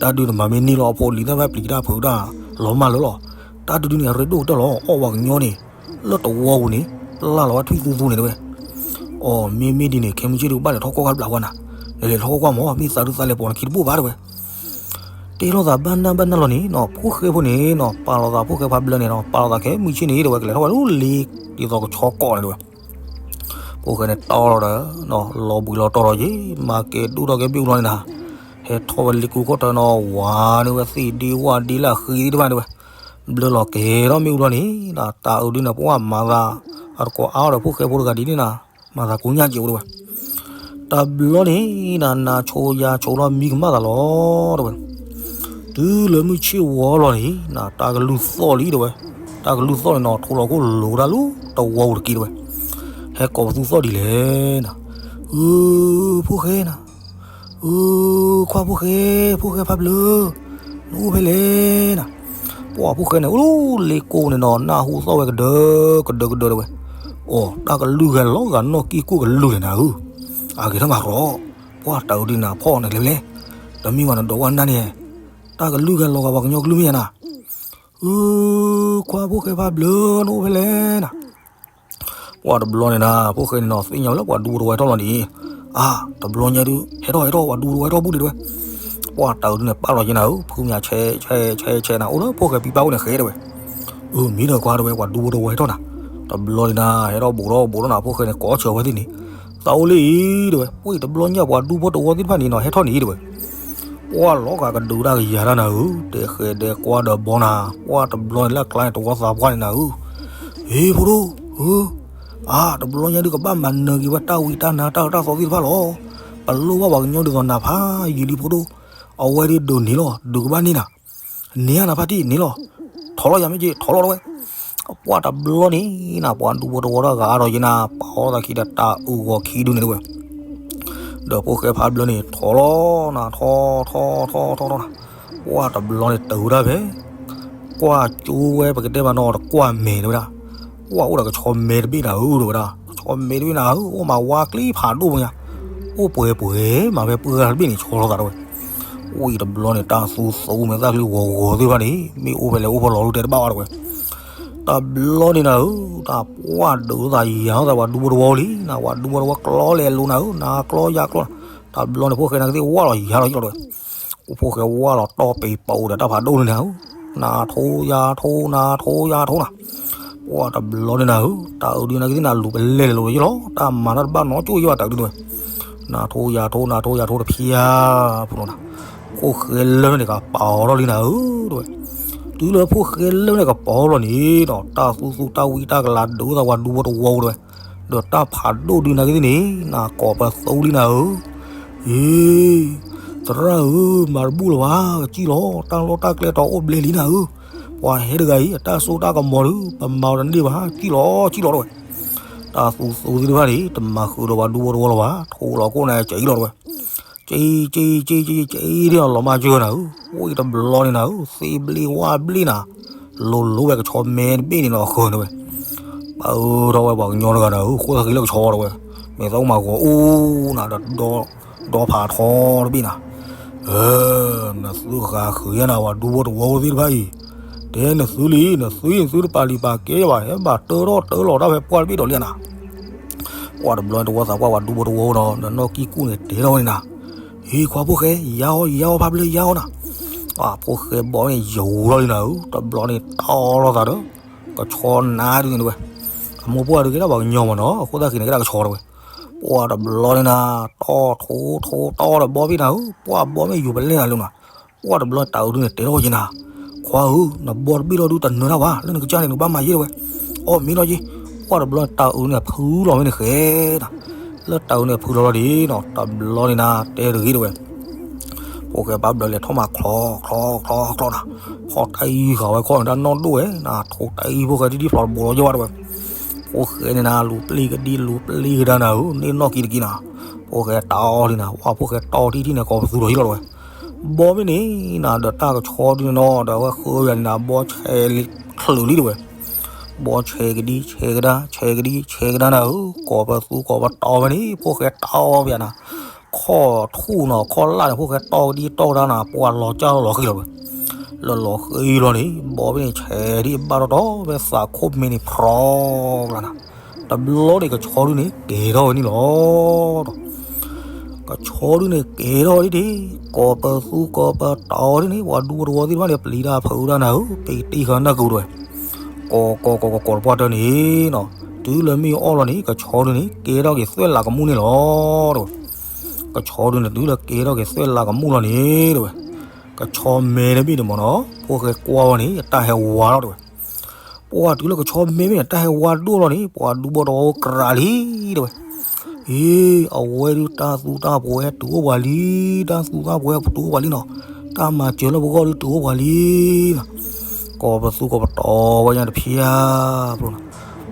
တၢ်ဒုးန့ၣ်မၤမ့ၢ်န့ၢ်လီၤအဖိလံၤ တၢ်ဘၣ်ပျံၤတၢ်ဖုးတၢ်လီၤမၢ်လၢလီၤ. တၢ်ဒုးဒုန့ၣ် အရ့ဒိၣ်ကတၢၢ်လီၤ, အီၣ်ပှၤကညီန့ၣ် လၢတဝီပူၤန့ၣ် ပျၢ်လီၤဝဲထွံၣ်သူသူန့ၣ် တဲဝဲ. အိ မ့မ့ၢ်ဒ်န့ၣ် ခဲမုၢ်ဆ့ၣ်ဒုး ကဘၣ်လဲၤထီၣ်ကွၢ်ကွၢ်တဘျီကွၢ်နၤ, လဲၤလဲၤထီၣ်ကွၢ်ကွၢ်မး, မ့ၢ်သးဒုးသးလဲၤပိာ်နခံတဘူၣ်ဘၣ် တဲဝဲ. တဲလိာ်သးဘၣ်နၢ်ဘၣ်နၢ်လီၤန့ၣ်နီၤ, ဖိၣ်ဃဲဖိန့ၣ်နီၤ ပာ်လီၤသး ဖိၣ်ဃဲဖးဘျၢန့ၣ်နီၤ ပာ်လီၤသးခဲမုၢ်ဆ့ၣ်န့ၣ် တဲဝဲ, ကလဲၤထီၣ်ဝဲလၢလ့ ဒ်သိးကဆီကိးန့ၣ် တဲဝဲ. ဖိၣ်ဃဲန့ၣ်တီၢ်လီၤဒီး လီၤဘှံးလီၤတီၤလီၤယ့ၣ်, မၤကဲၤဒိၣ်ထီၣ်ကဲဘ့ၣ်အူလီၤန့ၣ်နၤ, ဟဲထီၣ်ဝဲလ့ကူခိၣ်တၢ်နီၤ ဝၤန့ၣ်ဝဲသ့ၣ်ဒ့ဝၣ်ဒ့လၢအဃံသ့ၣ်တဖၣ် တဲဝဲ. ဘျၢလီၤကဲၤထီၣ်မ့ၣ်အူလီၤန့ၣ် တၢ်အုးဒုန့ၣ် ပှၢ်မၤသး အတကိးအါထီၣ်ဒီး ဖိၣ်ဃဲဖိတဂၤဒ်န့ၣ်နၤ မၤသးကိညၢ်ကဲးအိၣ် တဲဝဲ. တဘျီန့ၣ်နၤ နၤဆိယၤဆိလီၤမံကမၣ်သးလီၤ တဲဝဲ. တုၤလၢမုၢ်ဆ့ၣ်ဝီလီၤန့ၣ်နၤ တၢ်ကလုၢ်သီၣ်လံ တဲဝဲ. တၢ်ကလုၢ်သီၣ်န့ၣ်နီၤ ထိးလီၤခိၣ်လိၤတၢ်လၢတဝီပူၤတက့ၢ် တဲဝဲ. ဟဲကိးပသူသီၣ်ဒ်လဲၣ်နၤ, အၢ ဖိၣ်ဃဲနၤ, အၢ ခွါဖိၣ်ဃဲ, ဖိၣ်ဃဲဖးဘျၢ, နအိၣ်ဖဲလဲၣ်နၤ. ပှၢ်ဖိၣ်ဃဲန့ၣ် အိၣ်လၢလ့ကိန့ၣ်နီၤ နၢ်ဟူသီၣ်ဝဲကဒၢကဒၢကဒၢ တဲဝဲ. အိ တၢ်ကလုၢ်ဂဲၤလီၤဂာ်နီၢ်ကံၢ်ကိၣ်ကလုၢ်လဲၣ်နၤဧၢ, အဂ့ၤထီၣ်မၤရီ, ပှၢ်တၢ်အုးဒုန့ၣ် ဖီၣ်န့ၣ်ကျဲလဲၣ်, တမ့ၢ်ဝဲနဒီးဝဲနၢ်န့ၣ်, တၢ်ကလုၢ်ဂဲၤလီၤဂာ်ပှၤကညီကလုၢ်မ့ၢ်ဧါနၤ, အၢ ခွါဖိၣ်ဃဲဖးဘျၢ နအိၣ်ဖဲလဲၣ်နၤ. ပှၢ်တဘျီန့ၣ်နၤ ဖိၣ်ဃဲန့ၣ်နီၤ သ့ၣ်ညါဝဲလၢပှၤဒူဖိတဝီဟဲထီၣ်လီၤန့ၣ်, အါ တဘျီညါဒုး ဟဲထီၣ်ဟဲထီၣ် ပှၤဒူဖိတဝီဟဲထီၣ်ဘူးဒံး တဲဝဲ. ပှၢ်တၢ်အုးဒုန့ၣ် ပာ်လီၤက့ၤနၤဧၢ, ဖုမၠးဆဲးဆဲးဆဲးဆဲးနၤ အိၣ်လၢဖိၣ်ဃဲပံပာ်အိၣ်န့ၣ်ဃဲ တဲဝဲ. အၢ မ့ၢ်ဒီးခွါ တဲဝဲ, ပှၤဒူဖိတဝီဟဲထီၣ်နၤ. တဘျီန့ၣ်နၤ ဟဲထီၣ်ဘူးထီၣ်ဘူးထီၣ်နၤ ဖိၣ်ဃဲန့ၣ် ကိးဆၢဝဲသ့ၣ်န့ၣ်, သးအိၣ်လၢအံၤ တဲဝဲ, ပှၢ်တဘျီညါပှၤဒူဖိတဝီသ့ၣ်တဖၣ်န့ၣ်နီၤ ဟဲထီၣ်န့ၣ် တဲဝဲ. ပှၢ်လီၤဂာ်ကဒုးတၢ်ကယၤတၢ်နၤဧၢ, တဲဃဲးဒဲးကွၢ်ဒီးဘီနၤ, ပှၢ်တဘျီန့ၣ်လၢအကျါန့ၣ် တဝီသးပှၢ်န့ၣ်နၤဧၢ, ဟ့ ဖိဒိၣ်ဧၢ, အါ တဘျီညါဒုးကဘၣ်မၤနၢၤက့ၤဝဲတၢ်ဝံတၢ်နါတၢ်အၢတၢ်သီသ့ၣ်တဖၣ်လီၤ. ပလိၣ်ဘၣ်ပှၤကညီဒ်သိးနၤဖးယံာ်လံ ဖိဒိၣ်, အဝဲဒုးဒိးန့ၢ်လီၤ ဒုးကဘၣ်န့ၢ်နၤ န့ၢ်ဧါနၤဖါတံၢ် န့ၢ်လီၤ, ထီၣ်လီၤယၤမ့ၢ်က့ၤ ထီၣ်လီၤ တဲဝဲ. ပှၢ်တဘျီန့ၣ်နၤ ပှၤဒူဖိတဝီတဂၤအါထီၣ်ယံၤနၤ ပာ်အီၣ်သးခံဒီးတၢ်အုးဂီၤခံဒုန့ၣ် တဲဝဲ. ဒီးဖိၣ်ဃဲဖးဘျၢန့ၣ် ထီၣ်လီၤနၤ ထီၣ်ထီၣ်ထီၣ်ထီၣ်ထီၣ်နၤ, ပှၢ်တဘျီန့ၣ် တုၤဒၣ်ဖဲ ကွၢ်ကၠိဝဲ ပကတဲမးနီၤ တကွၢ်မဲာ် တဲဝဲဒၣ်, ပှၢ်အိၣ်ဒီးကဆီမဲတဘ့ၣ်နၤဧၢ တဲဝဲဒၣ်, ကဆီမဲတဘ့ၣ်နၤဧၢ အိၣ်မးဝါကျ့ဖးဒိၣ်မးညါ, အိၣ်ပှဲၤပှဲၤမးဖဲပှၢ်တဘ့ၣ်န့ၣ် ဆီလီၤသး တဲဝဲ. အိၣ်အံၤတဘျီန့ၣ် တၢ်သူသူမဲာ်သၣ်ချံဂီၤဂီၤသ့ၣ်တဖၣ်န့ၣ် မ့ၢ်အိၣ်ဖဲလဲၣ်အိၣ်ဖဲလဲၣ်လီၤ တဲတဘၣ်ဘၣ် တဲဝဲ. တဘျီန့ၣ်နၤဧၢ, တၢ်ပှၢ်ဒုးသးယၤသး ပှၤဒူဖိတဝီလံနၤ, ပှၤဒူဖိတဝီကျီလဲၤလိၤနၤဧၢ, နၤကျီယၤကျီနၤ, တဘျီန့ၣ် ဖိၣ်ဃဲန့ၣ်ကသ့ၣ်ဝၢ်လီၤယၤလီၤယံၤလီၤ တဲဝဲ. အိၣ်ဖိၣ်ဃဲဝၢ်လီၤတီၢ်ပ့ၤပာ်အိၣ်ဒီးတၢ်ဖးဒိၣ်န့ၣ်နၤဧၢ, နၤထိယၤထိ နၤထိယၤထိနၤ, ပှၢ်တဘျီန့ၣ်နၤဧၢ, တၢ်အုးဒုန့ၣ်ကသ့ၣ်နၤလူၤပလဲၢ်လဲၤလိၤယံၤလီၤ, တၢ်မၤတၢ်တဘၣ်နီကၠိယံၤဘၣ် တၢ်အုးဒုန့ၣ်ဝဲ. နၤထိယၤထိ နၤထိယၤထိတဖျၢၣ် ဖိလီၤနၤ, ဖိၣ်ဃဲလၢာ်န့ၣ်ကပာ်အီၤထီၣ်လံနၤဧၢ တဲဝဲ. တုၤလၢဖိၣ်ဃဲလၢာ်န့ၣ်ကပာ်အီၤလီၤန့ၣ်ဒီး တၢ်သူသူတၢ်ဝံတၢ်ကလၤဒုးသးပှၤဒူဖိတဝီ တဲဝဲ, ဒီးတၢ်ဖးဒိၣ်ဒုန့ၣ်ကသ့ၣ်န့ၣ် နၤကိးပသူလံနၤဧၢ, အ့ သရၣ်ဧၢ, မၤတဘူၣ်လၢၤဘၣ်, ကစံၣ်လီၤ, တၢ်လီၢ်တၢ်ကျဲတီအိၣ်ဘျဲလံနၤဧၢ, ပှၤဟဲတဂၤအံၤ အတၢ်စိတၢ်ကမီၤဒုး ပမၤအီၤတန့ၢ်ဘၣ်, ကစံၣ်လီၤ ကစံၣ်လီၤ တဲဝဲ. တၢ်သူသူသ့ၣ်တဖၣ်န့ၣ် တမၤဃုာ်ဒီးပှၤဒူဖိတဝီလၢၤဘၣ်, ထိလီၤခိၣ်နၤကၠံလီၤ တဲဝဲ. ကၠံ ကၠံ ကၠံ ကၠံ ကၠံ ဒ်လီၤမၢ်ကၠၢနၤဧၢ, အိၣ်အံၤတဘျီန့ၣ်နၤဧၢ, သ့ဘျ့ဝၢ်ဘျ့နၤ, လိၤလိၤဝဲကဆီမဲတဘ့ၣ်န့ၣ်နီၤ အဃၢၤ တဲဝဲ. ပၢ်အၢထီၣ်ဝဲပှၤကညီတဂၤနၤဧၢ, ဃိသးဃံလၢကဆီ တဲဝဲ, မ့ၢ်သးအိၣ်မၤဂီၤအိၣ်နၤဒီး ဒီဖးထီတဘ့ၣ်နၤ, အၢ နသုဃးဃုာ်ယဲနၤ ပှၤဒူဖိတဝီသ့ၣ်တဖၣ်အံၤ, တဲနသုလံ, နသုအံၤ နသုတပာ်လံၤပာ်ကဲဘၣ်, ဟဲဘၣ်တၢထီၣ်တၢလီၤတၢ်ဖဲပှၢ်တဘ့ၣ်ဒီးလံနၤ. ပှၢ်တဘျီန့ၣ် တဝီသးပှၢ်ပှၤဒူဖိတဝီနီၤ, ဒီးနီၢ်ကံၢ်ကူၣ်န့ၣ် တဲထီၣ်ဝဲန့ၣ်နၤ, ဟ့ ခွါဖိၣ်ဃဲ ယါအီၤ ယါအီၤ ဖးဘျၢ ယါအီၤနၤ. ပှၢ်ဖိၣ်ဃဲဘီန့ၣ် ယဝူၤထီၣ်လံနၤဧၢ, တဘျီန့ၣ် တီၢ်လီၤသးဒီး ကဆီနါဒုန့ၣ် တဲဝဲ. အမိၢ်ပှၢ်ဒုးကဲဒၣ်ပှၤကညီမးနီၤ, အဃိသတးဃံန့ၣ် ကဲဒၣ်ကဆီ တဲဝဲ. ပှၢ်တဘျီန့ၣ်နၤ, တီၢ်ထိထိတီၢ်ဒီးဘီဘ့ၣ်နၤဧၢ, ပှၢ်ဘီမ့ၢ်ယိၤပလဲၢ်နၤလၢနၤ. ပှၢ်တဘျီတၢ်အုးဒုန့ၣ်တဲထီၣ်က့ၤနၤ, ခွါဧၢ, နဘီတဘ့ၣ်လီၤဒုတနၢၤတၢ်ဘၣ်, လၢနကစၢ်န့ၣ် နကဘၣ်မၤယ့ၢ်တဝဲ, အီၣ်မ့ၤလီၤယ့ၢ်, ပှၢ်တဘျီတၢ်အုးန့ၣ်ဖုလီၤမ့ၢ်န့ၣ်ဃဲနၤ, လၢတၢ်အုးန့ၣ်ဖုလီၤလီၤဒ်နီၤ တဘျီန့ၣ်နၤ တဲတဂ့ၤတဝဲ ဖိၣ်ဃဲဘၣ်ဘျီလဲၤထီၣ်မၤချီချီချီချီနၤ, ဖီၣ်တၢ်အံၤဃာ်ဝဲခီၣ်န့ၣ် တၢ်နီၢ်ဒိၣ်ဝဲနၤ, ထိးတၢ်အံၤဖိၣ်ဃဲဒ်ဒ်ဖျိးတဘိးလီၤယ့ၢ်ဘၣ်တဝဲ, ဖိၣ်ဃဲန့ၣ်နၤ လူၤပျံၤကဒံလူၤပျံၤကဒါနၤဧၢ, န့ၣ်နီၢ်ကံတကံနၤ, ဖိၣ်ဃဲတၢ်အီၣ်လံနၤ, ဝဲဖိၣ်ဃဲတီၢ်ထံၣ်ထံၣ်န့ၣ် ကိးပသူလီၤယ့ၢ်လီၤတဝဲ, ဘီမ့ၢ်န့ၣ်နၤ ဒီးတၢ်ကဆီဒုန့ၣ်နီၤ ဒီးအဝဲဃၢဝဲန့ၣ်နၤ ဘီဆဲးချုးလံတဝဲ ဘီဆဲးကဒံဆဲးကဒါ ဆဲးကဒံဆဲးကဒါနၤဧၢ, ကိးပသူကိးပတီၢ်ဝဲန့ၣ် ဖိၣ်ဃဲတီၢ်ဝဲယၤနၤ, ခီၣ်ထူၣ်နီၤ ခီၣ်လၢ်န့ၣ် ဖိၣ်ဃဲတီၢ်ကဒံတီၢ်ကဒါနၤ, ပှၤလီၤကၢ်လီၤဃံလီၤဝဲ, လၢလီၤဃံလီၤန့ၣ် ဘီဘ့ၣ်န့ၣ် ဆဲးဒံးဘၣ်ထီၣ်ထီၣ်ဝဲသးခိၣ်မ့ၢ်န့ၣ် ဖြီကလၤနၤ, တဘျီန့ၣ် ကဆီဒုန့ၣ် ကဲၤထီၣ်ဝဲန့ၣ်လီၤ. ကဆီဒုန့ၣ် ကဲၤထီၣ်ဝဲဒ်ဒ်, ကိးပသူကိးပတီၢ်ဒ်န့ၣ် ပှၤဒူဖိတဝီသ့ၣ်တဖၣ်န့ၣ် ပျံၤတၢ်ဖုးတၢ်နၤဧၢ, ပတံၢ်ဃာ်နၢ်ကဝဲ ကိးကိးကိးကိးကိးတပှၢ်တၢၢ်န့ၣ်နီၤ, တုၤလၢမ့ၢ်အီၣ်လီၤန့ၣ် ကဆီဒုန့ၣ်ကဲထီၣ်က့ၤသွဲၣ်လးကမူၣ်န့ၣ်လီၤတဝဲ, ကဆီဒုန့ၣ် တုၤလၢကဲထီၣ်က့ၤသွဲၣ်လးကမူၣ်လီၤန့ၣ်တဝဲ, ကဆီမဲတဘ့ၣ်န့ၣ်မ့ၢ်နီၤ ဖိၣ်ဃဲကွၢ်ဝဲန့ၣ် အတၢ်ဟဲဝါလီၤတဝဲ, ပှၢ်တုၤလၢကဆီမဲဘ့ၣ်န့ၣ် တၢ်ဟဲဝါဒိၣ်လီၤန့ၣ် ပှၤဒူဖိတဝီကရးလံတဝဲ အ့ အဝဲဒုးတၢ်သူတၢ်ပှဲၤဟဲတုၤအိၣ်ပှၤလံ, တၢ်သူတၢ်ပှဲၤဟဲတုၤအိၣ်ပှၤလံနီၤ, တၢ်မၤစၢၤလၢပဂီၢ်ဒုးတုၤအိၣ်ပှၤလံနီၤ, ကိးပသူကိးပတီၢ်ဝဲညါတဖၣ်,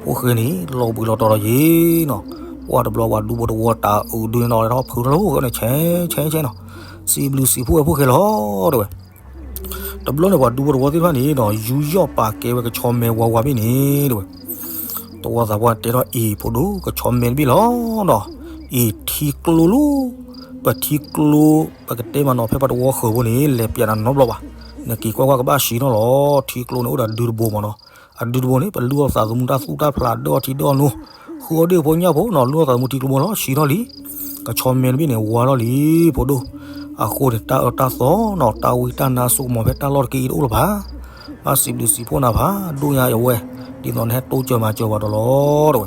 ဖိၣ်ဃဲန့ၣ် လီၤဘှံးလီၤတီၤလီၤယ့ၢ်နီၤ, ပှၢ်တဘျီပှၤဒူဖိတဝီတၢ်အုးဒုးနီၤ လဲၤထီၣ်ဖုးထီၣ်လၢဖိၣ်ဃဲန့ၣ် ဆဲးဆဲးဆဲးနီၤ, စံးဘျုးစံးဖှိၣ်ဝဲဖိၣ်ဃဲလီၤတဝဲ တဘျီန့ၣ် ပှၤဒူဖိတဝီသ့ၣ်တဖၣ်န့ၣ်နီၤ ယူးယီၣ်ပာ်ကဲဝဲကဆီမဲဝါဝါဘ့ၣ်န့ၣ်တဝဲ, တဝီသးပှၢ်တဲထီၣ်အံၤ ဖိဒိၣ် ကဆီမဲတဘ့ၣ်လီၤနီၤ, အံၤထံကျိလီၤ, ပထံကျိ ပကတဲမးနီၤဖဲပှၤတဝီဃၢၤဖိန့ၣ် လဲၤပၠးနၤနီတဘျီဘၣ်, နက့ၤကွၢ်ကွၢ်ကဘၣ်စံးထီၣ်လီၤ, ထံကျိန့ၣ်အိၣ်ဒီးဒုတဘိမးနီၤ, အဒုတဘိန့ၣ် ပလုၢ်အီၣ်သးသမူတၢ်သူၣ်တၢ်ဖျးဒၢအီၣ်ထံဒၢအီၣ်နိ, ဃုအီၣ်ဒ့ၣ်ဖိညၣ်ဖိနီၤ လုၢ်အီၣ်သးသမူထံကျိဘိလီၤ စံးထီၣ်လံ ကဆီမဲတဘ့ၣ်န့ၣ် ဝါထီၣ်လံ ဖိဒိၣ်, အဃိန့ၣ် တၢ်အၢတၢ်သီနီၤ တၢ်ဝံတၢ်နါစိကမီၤဖဲတၢ်လီၢ်တက့ၢ်အံၤတအိၣ်လၢၤဘၣ်, ဘၣ်စံးဘျုးစံးဖှိၣ်နၤဖးဒိၣ်ညါအဝဲ, ဒ်သိးနဟဲတိစၢၤမၤစၢၤပှၤဒီးလီၤတဝဲ,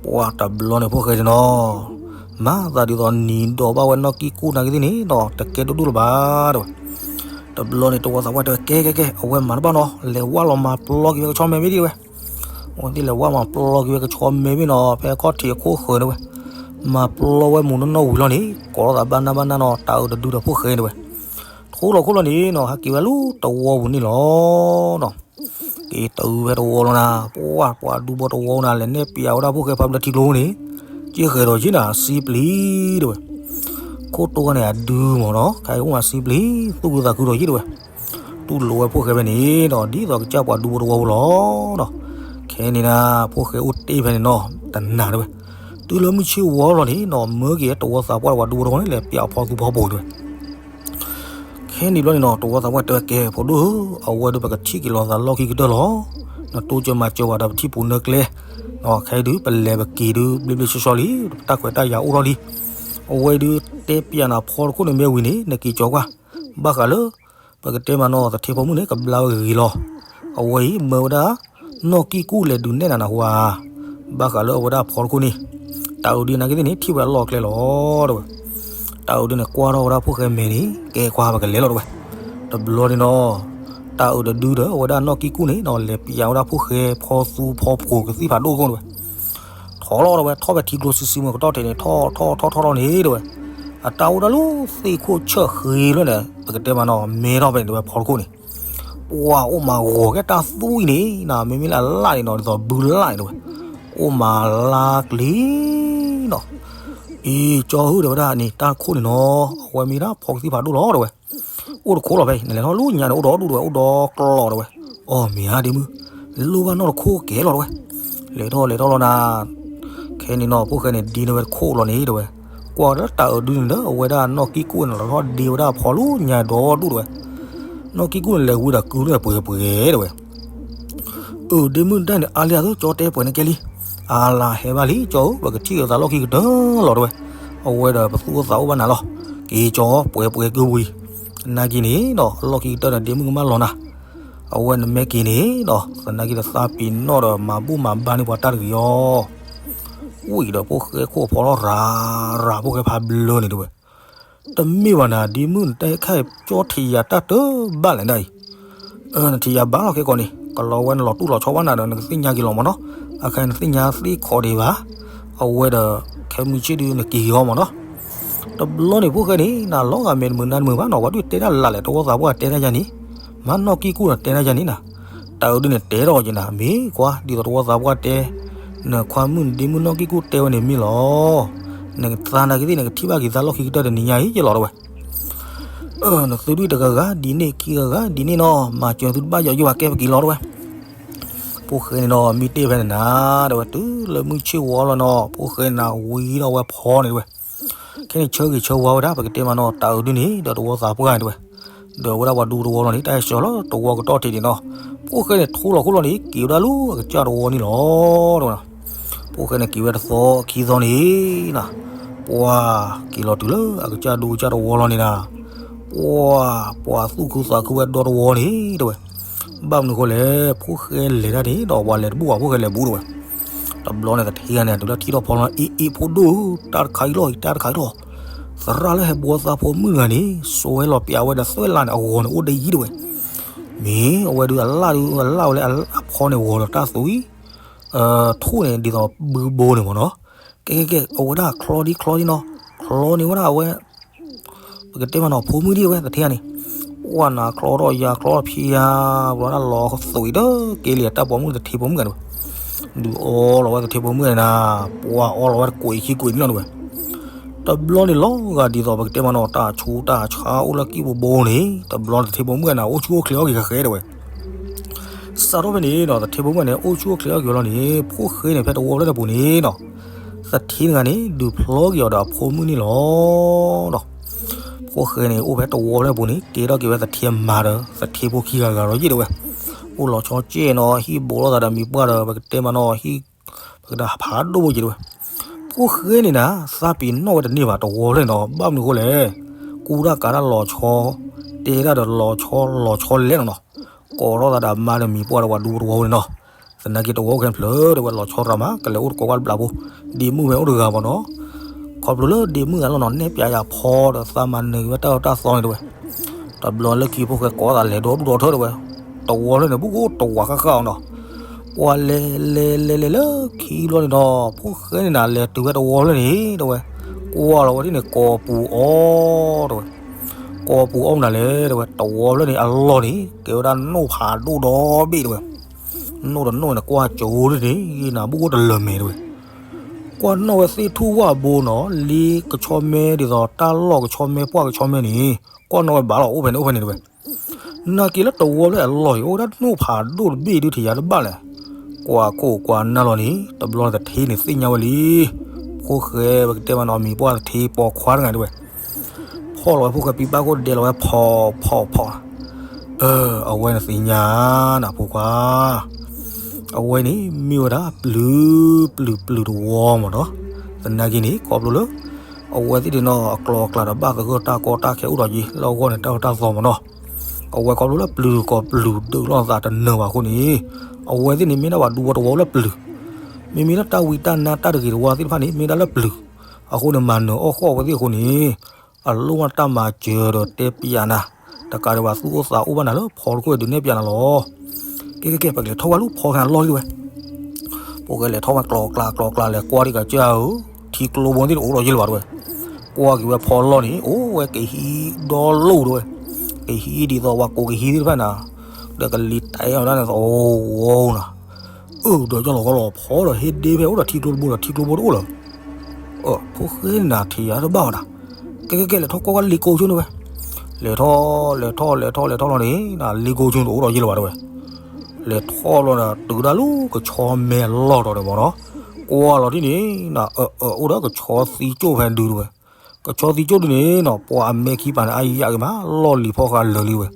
ပှၢ်တဘျီန့ၣ်ဖိၣ်ဃဲန့ၣ်နီၤ, မၤသးဒ်သိးနံၤဒီးဘၣ်ဝဲနီၢ်ကံၢ်ကူၣ်နာ်က့သ့ၣ်န့ၣ်နီၤ တကဲဒိၣ်ဒိၣ်လၢၤဘၣ်တဝဲ, တဘျီန့ၣ် တဝီသးပှၢ်တဲဝဲ ကဲကဲကဲ အဝဲမၤတဘၣ်နီၤ လဲၤဝၢ်လီၤမၤပျီက့ၤဝဲကဆီမဲဘ့ၣ်ဒ်ဝဲ အဝဲသ့ၣ်လဲၤဝၢ်မၤပျီက့ၤဝဲကဆီမဲဘ့ၣ်နီၤ ဖဲခီၣ်ထံးအခိၣ်ဃၢၤန့ၣ်ဝဲ, မၤပျီဝဲမုၢ်နီၢ်နီၢ်ဝံၤလီၤန့ၣ် ကိးထီၣ်သးဘၣ်နၢ်ဘၣ်နၢ်နီၤ တၢ်အုးတဒုဒီးဖိၣ်ဃဲန့ၣ်ဝဲ, ထိလီၤခိၣ်လီၤန့ၣ်နီၤ ဟဲက့ၤဝဲလၢတဝီပူၤန့ၣ်လီၤနီၤ, က့ၤတုၤဝဲတဝီလီၤနၤ ပှၢ်ပှၤဒူဖိတဝီနၤ လဲၤနဲၣ်ပျးဝဲဒၣ်ဖိၣ်ဃဲဖးဘျၢထံကျိန့ၣ်, က့ဃဲၤဒီးက့နၤ စံပျံၤတဝဲ, ခိၣ်တိၢ်ခါန့ၣ် အဒုမ့ၢ်နီၤ ခဲအံၤအိၣ်မးစံပျံၤ သူၣ်ခုသးခုဒီးယ့ၣ်တဝဲ တူၢ်လိာ်ဝဲဖိၣ်ဃဲဖဲန့ၣ်နီၤ ဒ်သိးကစၢ်ပှၤဒူဖိတဝီဖိလီၤနီၤ, ခဲန့ၣ်နၤ ဖိၣ်ဃဲအိၣ်တ့ၢ်ဖဲန့ၣ်နီၤ တနာ်တဝဲ, တုၤလၢမုၢ်ဆ့ၣ်ဝီလီၤန့ၣ်နီၤ မၢက့ၤတဝီသးပှၢ်ပှၤဒူဖိတဝီန့ၣ် လဲၤပျးအဖီသူဖီပိၤတဝဲ ခဲန့ၣ်ဘျီန့ၣ်နီၤ တဝီသးပှၢ်တဲဝဲကဲ ဖိဒိၣ်ဧၢ, အဝဲဒုးပကထံၣ်က့ၤလီၤသးလီၢ်ခံကတၢၢ်လီၤ. နတိစၢၤမၤစၢၤဝဲဒီးပထံၣ်ပူၤနၢကျဲ, ခဲအံၤဒုးပလဲၤပက့ၤဒုး ဘျ့ဘျ့ဆှီဆှီလံ, တၢ်ခွဲးတၢ်ယာ်အိၣ်ထီၣ်လံ. အဝဲဒုးတဲပျးနၤဖီတခိၣ်န့ၣ်မ့ၢ်ဝံၤန့ၣ် နက့ၤကၠီၤကွၢ်, ဘၣ်ဃးလၢ ပကတဲမးနီၤ သထ့ဖီမုၢ်န့ၣ် ကဘျါဝဲဂ့ၤဂ့ၤလီၤ. အဝဲအံၤမၢဝဲဒၣ် နီၢ်ကံၢ်ကူၣ်လဲၤဒုးနဲၣ်နၤနဟူဧါ, ဘၣ်ဃးလၢအဝဲဒၣ်ဖီတခိၣ်န့ၣ် တၢ်အုးဒုးနာ်က့သ့ၣ်န့ၣ် ထံၣ်ဝဲဒၣ်လီၢ်ကျဲလီၤ တဲဝဲ. တၢ်အုးဒုးန့ၣ် ကွၢ်ထီၣ်ဝဲဒၣ်ဖိၣ်ဃဲမဲာ်န့ၣ် ကဲကွၢ်ပကလဲၤလီၤ တဲဝဲ. တဘျီန့ၣ်နီၤ တၢ်အုးတဒုဒီး အဝဲဒၣ်နီၢ်ကံၢ်ကူၣ်န့ၣ်နီၤ လဲၤပျးဝဲဒၣ်ဖိၣ်ဃဲဖီသူဖီဖိကသံၣ်ဖးဒိၣ်တခိၣ် တဲဝဲ. ထီၣ်လီၤ တဲဝဲ ထီၣ်ဖဲထံကျိဆံးဆံးမ့ၢ်ကတီၢ်ထဲန့ၣ် ထီၣ်ထီၣ်ထီၣ်ထီၣ်ထီၣ်န့ၣ် တဲဝဲ. အတၢ်အိၣ်ဒၣ်လၢသ့ၣ်ခိၣ်ဆၢၣ်ဃ့လၢန့ၣ် ပကတဲမးနီၤ မဲထီၣ်ဖဲန့ၣ် တဲဝဲ ဖီတခိၣ်န့ၣ် ပှၤအိၣ်မးဂီၤကဲတၢ်သူအံၤန့ၣ်နီၤ မ့မ့ၢ်လၢအလၣ်န့ၣ်နီၤ ဒ်သိးဘုလၣ်န့ၣ် တဲဝဲ. အိၣ်မးလါကျ့နီၤ အံၤ ကၠီဧၢ တဲဝဲဒၣ်န့ၣ် တၢ်ခိၣ်န့ၣ်နီၤ အဝဲမ့ၢ်ဒၣ်ဖီကသံၣ်ဖးဒိၣ်လီၤ တဲဝဲ. အိၣ်တခိၣ်လီၤဖဲအံၤ နလဲၤထီၣ်လၢညါန့ၣ် အိၣ်ဒီဒူၣ် တဲဝဲ အိၣ်ဒီကျီလီၤ တဲဝဲ. အီ မ့ၢ်ဧါ ဒ့မုၣ် လိၣ်ဘၣ်နီၢ်တခိၣ်ကဲလီၤ တဲဝဲ. လဲၤထီၣ်လဲၤထီၣ်လီၤနၤ ခဲန့ၣ်နီၤ ဖိၣ်ဃဲန့ၣ် ဒ့န့ၢ်ဝဲတခိၣ်လီၤန့ၣ် တဲဝဲ. ကွၢ်ဒီးတၢ်အုးဒုးန့ၣ်ဒီး အဝဲဒၣ်နီၢ်ကံၢ်ကူၣ်န့ၣ် လီၤထီၣ်ဒ့ဝဲဒၣ်ဖီလၢညါဒီဒူၣ် တဲဝဲ. နီၢ်ကံၢ်ကူၣ်န့ၣ် လဲၤဝံၤဒီးကုၢ်လၢပှဲၤပှဲၤ တဲဝဲ. အၢ ဒ့မုၣ်ဒၣ်န့ၣ် အါလံအသိး ကၠီတဲပှဲၤန့ၣ်ကဲလံ. အါလါဟဲဘၣ်လံ ကၠီဧၢ ပကထံၣ်က့ၤသးလီၢ်ခံကတၢၢ်လီၤ တဲဝဲ. အဝဲဒီးပသူၣ်အိၣ်သးအိၣ်ဘၣ်နၤလီၤ. က့ၤကၠီ ပှဲၤပှဲၤကုၢ်ဝံၤ နာ်က့န့ၣ်ဒီး လီၢ်ခံကတၢၢ်န့ၣ် ဒ့မုၣ်ကမၣ်လီၤနၤ အဝဲနမ့ၢ်က့ၤန့ၣ်ဒီး သနာ်က့ဒီးသးပ့ၤနီၣ်ဒီး မၤဘူၣ်မၤဘါန့ၢ်ပှၤတၢ်တဂ့ၤအီၤ. ဝံၤဒီးဖိၣ်ဃဲခိၣ်ဖီထီၣ်ရၤရၤ ဖိၣ်ဃဲဖးဘျၢန့ၣ် တဲဝဲ. တမ့ၢ်ဘၣ်နၤ ဒ့မုၣ်နတၢ်ဟဲခါအံၤ ကၠီထံၣ်ယၤတၢ်တဘၣ်လဲၣ်ဒၣ်အံၤ, နထံၣ်ယၤဘၣ်လီၤခဲကိာ်န့ၣ် ကလီၤဝဲနလီၤတူၢ်လီၤဆီဘၣ်နၤဒီး နကသ့ၣ်ညါက့ၤလီၤမၢ်နီၤ, အခဲအံၤနသ့ၣ်ညါသ့ၣ်ခီဒံးဘၣ်, အဝဲဒီး ခဲမုၢ်ဆ့ၣ်ဒုးနက့ၤဂီၤမၢ်နီၤ, တဘျီန့ၣ်ဖိၣ်ဃဲန့ၣ် နလီၤဂာ်မဲာ်တမုာ်နါတမုာ်ဘၣ်နီၤ ပှၤဒုးတဲတၢ်လၢ်လဲၣ် တဝီသးပှၢ်တဲတၢ်ယၤန့ၣ်, မၤနီၢ်ကံၢ်ကူၣ်နတဲတၢ်ယၤန့ၣ်နၤ, တၢ်အုးဒုးန့ၣ်တဲထီၣ်က့ၤနၤ မ့ၢ်ကွၢ် ဒ်သိးတဝီသးပှၢ်တဲ နခွါမုၣ်နဒ့မုၣ်နီၢ်ကံၢ်ကူၣ်တဲဝဲန့ၣ်မ့ၢ်လီၤ, နသးနာ်က့သ့ၣ် နကထံၣ်ဘၣ်က့ၤသးလီၢ်ခံကတၢၢ်တနံၤညါအံၤယလီၤတဝဲ, နသုဒုးတဂၤဂၤဒ်န့ၣ်ခံဂၤဂၤဒ်န့ၣ်နီၤ မၤစၢၤသုတဘၣ်ယီၤယိၣ်ဘၣ်ကဲပက့ၤလီၤတဝဲ ဖိၣ်ဃဲန့ၣ်ဒီး မ့ၢ်တဲဖဲန့ၣ်နၤ တဝဲ တုၤလၢမုၢ်ဆ့ၣ်ဝီလီၤနီၤ ဖိၣ်ဃဲန့ၣ်နၤ ဝံၤဒီးဝဲဖီန့ၣ်တဝဲ, ခဲန့ၣ်ဆၢဂ့ၤဆၢဝါဝဲဒၣ် ပကတဲမးနီၤ တၢ်အုးဒုးန့ၣ် ဒီးတဝီသးပှၢ်န့ၣ်တဝဲ, ဒီးဝဲဒၣ်ပှၤဒူတဝီလီၤန့ၣ် တၢ်ဟဲဆှၢလီၤတဝီကတီၢ်ထံးန့ၣ်နီၤ, ဖိၣ်ဃဲန့ၣ်ထိလီၤခိၣ်လီၤန့ၣ် က့ၤဝဲဒၣ်လၢအကစၢ်တဝီန့ၣ်လီၤ တဝဲနီၤ, ဖိၣ်ဃဲန့ၣ်က့ၤဝဲတသီခံသီန့ၣ်နၤ, ပှၤက့ၤလီၤတုၤလၢအကစၢ်ဒူကစၢ်တဝီလီၤန့ၣ်နၤ, ပှၤ ပှၤသူၣ်ခုသးခုဝဲဒီတဝီန့ၣ်တဝဲ, ဘၣ်မနုၤဃိလဲၣ် ဖိၣ်ဃဲလဲၤတၢ်န့ၣ်ဒီးပှၤလဲၤတဘူၣ်ဘၣ် ဖိၣ်ဃဲလဲၤဘူးတဝဲ, တဘျီန့ၣ်သထ့ဂၤန့ၣ် တုၤလၢထံၣ်ထီၣ်ဖီလီၤ အ့ၣ်အ့ၣ်ဖိဒိၣ်ဧၢ တၢ်တခါအံၤလီၤအံၤ တၢ်တခါအံၤလီၤ, သရၣ်လၢဟဲဘှီသးဖိမုၣ်တဂၤန့ၣ် စိာ်ဝဲလီၤပျးဝဲဒီးသွဲၣ်လါန့ၣ် အဂီၤန့ၣ်အိၣ်ဒ်အံၤတဝဲ, မ့ၢ်အဝဲဒုးအလၣ်ဒုးအလၣ်ဝဲလၢအဖီန့ၣ်ဂီၤဒီးတၢ်သွံၣ် ထိၣ်န့ၣ်ဒ်သိးဘုဘိန့ၣ်မ့ၢ်နီၤ, ကဲကဲကဲ အဝဲဒၣ်ချီဒံချီဒံနီၤ, ချီန့ၣ်ဝဲဒၣ်အဝဲ ပကတဲမးနီၤ ဖိမုၣ်ဒံးဝဲသထ့ဂၤန့ၣ်, ပှၢ်နၤချီထီၣ်ယၤချီထီၣ်ဖံးယၤ, ဘျီဒၣ်လီၤသွံၣ်ဒီးက့လံတၢ်ပိာ်မုၣ်သထ့ပိာ်မုၣ်ဂၤန့ၣ်ဝဲ, ဒုးအီလီၤဝဲသထ့ပိာ်မုၣ်ဂၤန့ၣ်နၤ, ပှၢ်အီလီၤဝဲတကွံာ်ခံကွံာ်န့ၣ်လီၤတဝဲ, တဘျီန့ၣ်လီၤဂာ်ဒ်သိးပကတဲမးနီၤ တၢ်ဆူးတၢ်ဆါအိၣ်လၢကံၢ်ပူၤဘိန့ၣ် တဘျီသထ့ပိာ်မုၣ်ဂၤန့ၣ် အိၣ်ဆူၣ်အိၣ်ချ့အီၣ်က့ၤဃဲဃဲတဝဲ စးထီၣ်ဖဲန့ၣ်နီၤ သထ့ပိာ်မုၣ်ဂၤန့ၣ် အိၣ်ဆူၣ်အိၣ်ချ့အီၣ်က့ၤဝဲလီၤန့ၣ် ဖိၣ်ဃဲန့ၣ် ဖဲတဝီဖျၢၣ်တပူၤန့ၣ်နီၤ, သထ့တဂၤန့ၣ် ဒုးဖျီက့ၤအီၤဒီးအဖိမုၣ်န့ၣ်လီၤ. ဖိၣ်ဃဲန့ၣ် အိၣ်ဖဲတဝီဖျၢၣ်တပူၤန့ၣ် ကဲထီၣ်က့ၤဝဲသထ့အမါဒီး သထ့ဖိခံဂၤဂၤလီၤယ့ၣ်တဝဲ, အိၣ်လီၤဆီကဲနီၤ ဟံၣ်ဘိးလိာ်သးဒီးမံၤပှၢ်ဒီး ပကတဲမးနီၤ ဟံၣ် ပကတဲဖးဒိၣ်ဘိယ့ၣ်တဝဲ, ဖိၣ်ဃဲန့ၣ်နၤ သးပ့ၤနီၣ်ဝဲတန့ၢ်ဘၣ်တဝီဖျၢၣ်န့ၣ်နီၤ ဘၣ်မနုၤဃိလဲၣ်, ကူတၢ်ကးတၢ်လီၤဆီ, တဲတၢ်ဒီးလီၤဆီ လီၤဆီလဲၣ်နီၤနီၤ, ကိးထီၣ်သးဒီးအမါဒီးမံၤပှၢ်ဒီးပှၤဒူဖိတဝီန့ၣ်နီၤ, သနာ်က့တဝီခဲန့ၣ်ဖျၢၣ်တဝဲလီၤဆီရၤမး ကလဲၤအိၣ်တကိးကွၢ်တဘျးဖိ, ဒ့မုၣ်ဝဲအိၣ်တဂၤမ့ၢ်နီၤ, ခီဖျိလၢဒ့မုၣ်ဂၤလီၤနီၤ နဲၣ်ပျးယၤဖီဒီးသးမၤနၢၤက့ၤဝဲတၢ်အၢတၢ်သီန့ၣ်တဝဲ, တဘျီလၢခံဖိၣ်ဃဲကိးသးလဲၤဒီဒူၣ်ဒီထၢတဝဲ, တဝီဖျၢၣ်န့ၣ် ဘူးကအိၣ်တဝးဃၣ်ဃၣ်အီၤနီၤ, ပှၤလဲၤလဲၤလဲၤလဲၤလၢခံဘျီန့ၣ်ဒီး ဖိၣ်ဃဲန့ၣ်နၤ လဲၤတုၤဝဲတဝီဖျၢၣ်န့ၣ်တဝဲ, ကွၢ်လီၤဝဲဒ်န့ၣ် ကိာ်ပူၤအီၤတဝဲ, ကိာ်ပူၤအီၤမနုၤလဲၣ်တဝဲ တဝီဖျၢၣ်န့ၣ် အလီၢ်န့ၣ် ကဲဝဲဒၣ်နိၣ်ဖးဒိၣ်ဒီဘ့ၣ်တဝဲ, နိၣ်တနိၣ်န့ၣ် ကွၢ်ကၠိဒ်န့ၣ် နၤဘူးကအိၣ်တလၢာ်မဲာ်တဝဲ, ကွၢ်နီၣ်ဝဲသ့ၣ်ထူၣ်ဝၣ်ဘိနီၤ လ့ကဆီမဲဒ်သိးတၢ်လီၢ်ကဆီမဲပှၢ်ကဆီမဲန့ၣ် ကွၢ်နီၣ်ဝဲဘၣ်လီၤ အိၣ်ဖဲန့ၣ်အိၣ်ဖဲန့ၣ်တဝဲ နာ်က့လၢတဝီလၢအလီၢ်အံၤ အိၣ်ဝဲဒၣ်နိၣ်ဖးဒိၣ်တဘ့ၣ်ဒုးထံၣ်ယၤတဘၣ်လဲၣ်. ကွၢ်ခိၣ်ကွၢ်နၢ်လီၤန့ၣ် တဘျီသထ့န့ၣ်သ့ၣ်ညါဝဲလံ. ဖိၣ်ဃဲပကတဲမးနီၤ မံၤပှၢ်သထ့ပိာ်ခွါတဂၤဒၣ်ဝဲ ဖီၣ်လီၤဝဲဖိၣ်ဃဲပံပၢ်ခိၣ်ဒဲးလီၤဝဲဖီၣ်ဖီၣ်ဖီၣ်, အဝဲန့ၣ်သ့ၣ်ညါနၤဖိခွါ အဝဲန့ၣ်မ့ၢ်ဝဲဒၣ်ပျုၤ ပျုၤပျုၤတဝီမးနီၤ. သနာ်က့န့ၣ် ခီဖျိလၢ အဝဲသ့ၣ်န့ၣ်နီၤ အကျိၤအကျဲဒီးဘၣ်သဂၢၢ်တၢ်ကီတၢ်ခဲအိၣ်ဒီးက့ၤ လၢအဂီၢ်န့ၣ် တၢ်အၢတၢ်သီမးနီၤ. အဝဲခီဖျိလၢပျုၤကီၢ်ပျုၤဒုးလိာ်သးတနၢၤဘၣ်အဃိန့ၣ် အဝဲသ့ၣ်န့ၣ်မ့ၢ်ဒၣ်ပှၤဒူဖိတဝီလၢပျုၤ, မ့မ့ၢ်လၢတၢ်ဝံတၢ်နါတၢ်တဂ့ၤတဝါသ့ၣ်တဖၣ်န့ၣ် မ့ၢ်ဒၣ်လၢပျုၤ, အဃိန့ၣ် မၤနၢၤအီၣ်ဃီၣ်အဝဲသ့ၣ်အဃိန့ၣ် အလိၣ်ဘၣ်တၢ်မၤစၢၤဒီးတဲပျးနၤ, တကးဒံးဘၣ်သူၣ်အိၣ်သးအိၣ်ဘၣ်နၤလၢဖီတခိၣ်အံၤ ဒုးနဲၣ်ပျးနၤလီၤ. ကဲကဲကဲ ပကလဲၤထီၣ်ဝဲလၢဖီခါအလီၢ်လံဝဲ ဖိၣ်ဃဲလဲၤထီၣ်ဝဲကျီကျါကျီကျါလဲၤကွၢ်ဒံးကစၢ်ဧၢ, ထံကျိဘိသ့ၣ်တအိၣ်ဒီးယဲၢ်လၢၤဘၣ်တဝဲ, ကွၢ်က့ၤဝဲဖီလီၢ်န့ၣ် အိၣ်ဝဲကဟံးဒီလိၣ်တဝဲ, ကဟံးဒ်သိးပှၤကိးကဟံးသ့ၣ်တဖၣ်နၤ, ဒီးကလံၤတဲအီၤဒၣ်န့ၣ်သိး အိၣ်နၤ, အၢ ဒီးကၠီလီၤကီလီၤဖီဒီး ဟ့ၣ်ဒ့ဖဲအိၣ်ဒီးထံကျိတဘိဒီး ထံကျိဘိတအိၣ်လၢၤ အၢ ဖိၣ်ဃဲနၤထံၣ်ယၤတဘၣ်ဝဲဒၣ်, ကဲကဲကဲ လဲၤထီၣ်ကွၢ်ကွၢ်လ့ကိဆိန့ၣ်ဝဲ, လဲၤထီၣ် လဲၤထီၣ် လဲၤထီၣ် လဲၤထီၣ်လီၤန့ၣ် လ့ကိဆိတအိၣ်ဒီးယဲၢ်လၢၤဘၣ်တဝဲ, လဲၤထီၣ်လီၤဒီး တုၤဒၣ်လၢကဆီမဲလီၢ်တီၤန့ၣ်မးနီၤ, ကွၢ်လီၤဒ်န့ၣ် အၢ အၢ အိၣ်ဒီးကဆီသံကၠိၣ်ဖဲဒုတဝဲ, ကဆီသံကၠိၣ်ဒုန့ၣ်နီၤ ပှၤအမဲာ်ခံပၤန့ၣ် အါယံာ်ယံာ်က့ၤမး လီၢ်လံၤဖီဃာ်လၢာ်လံဝဲ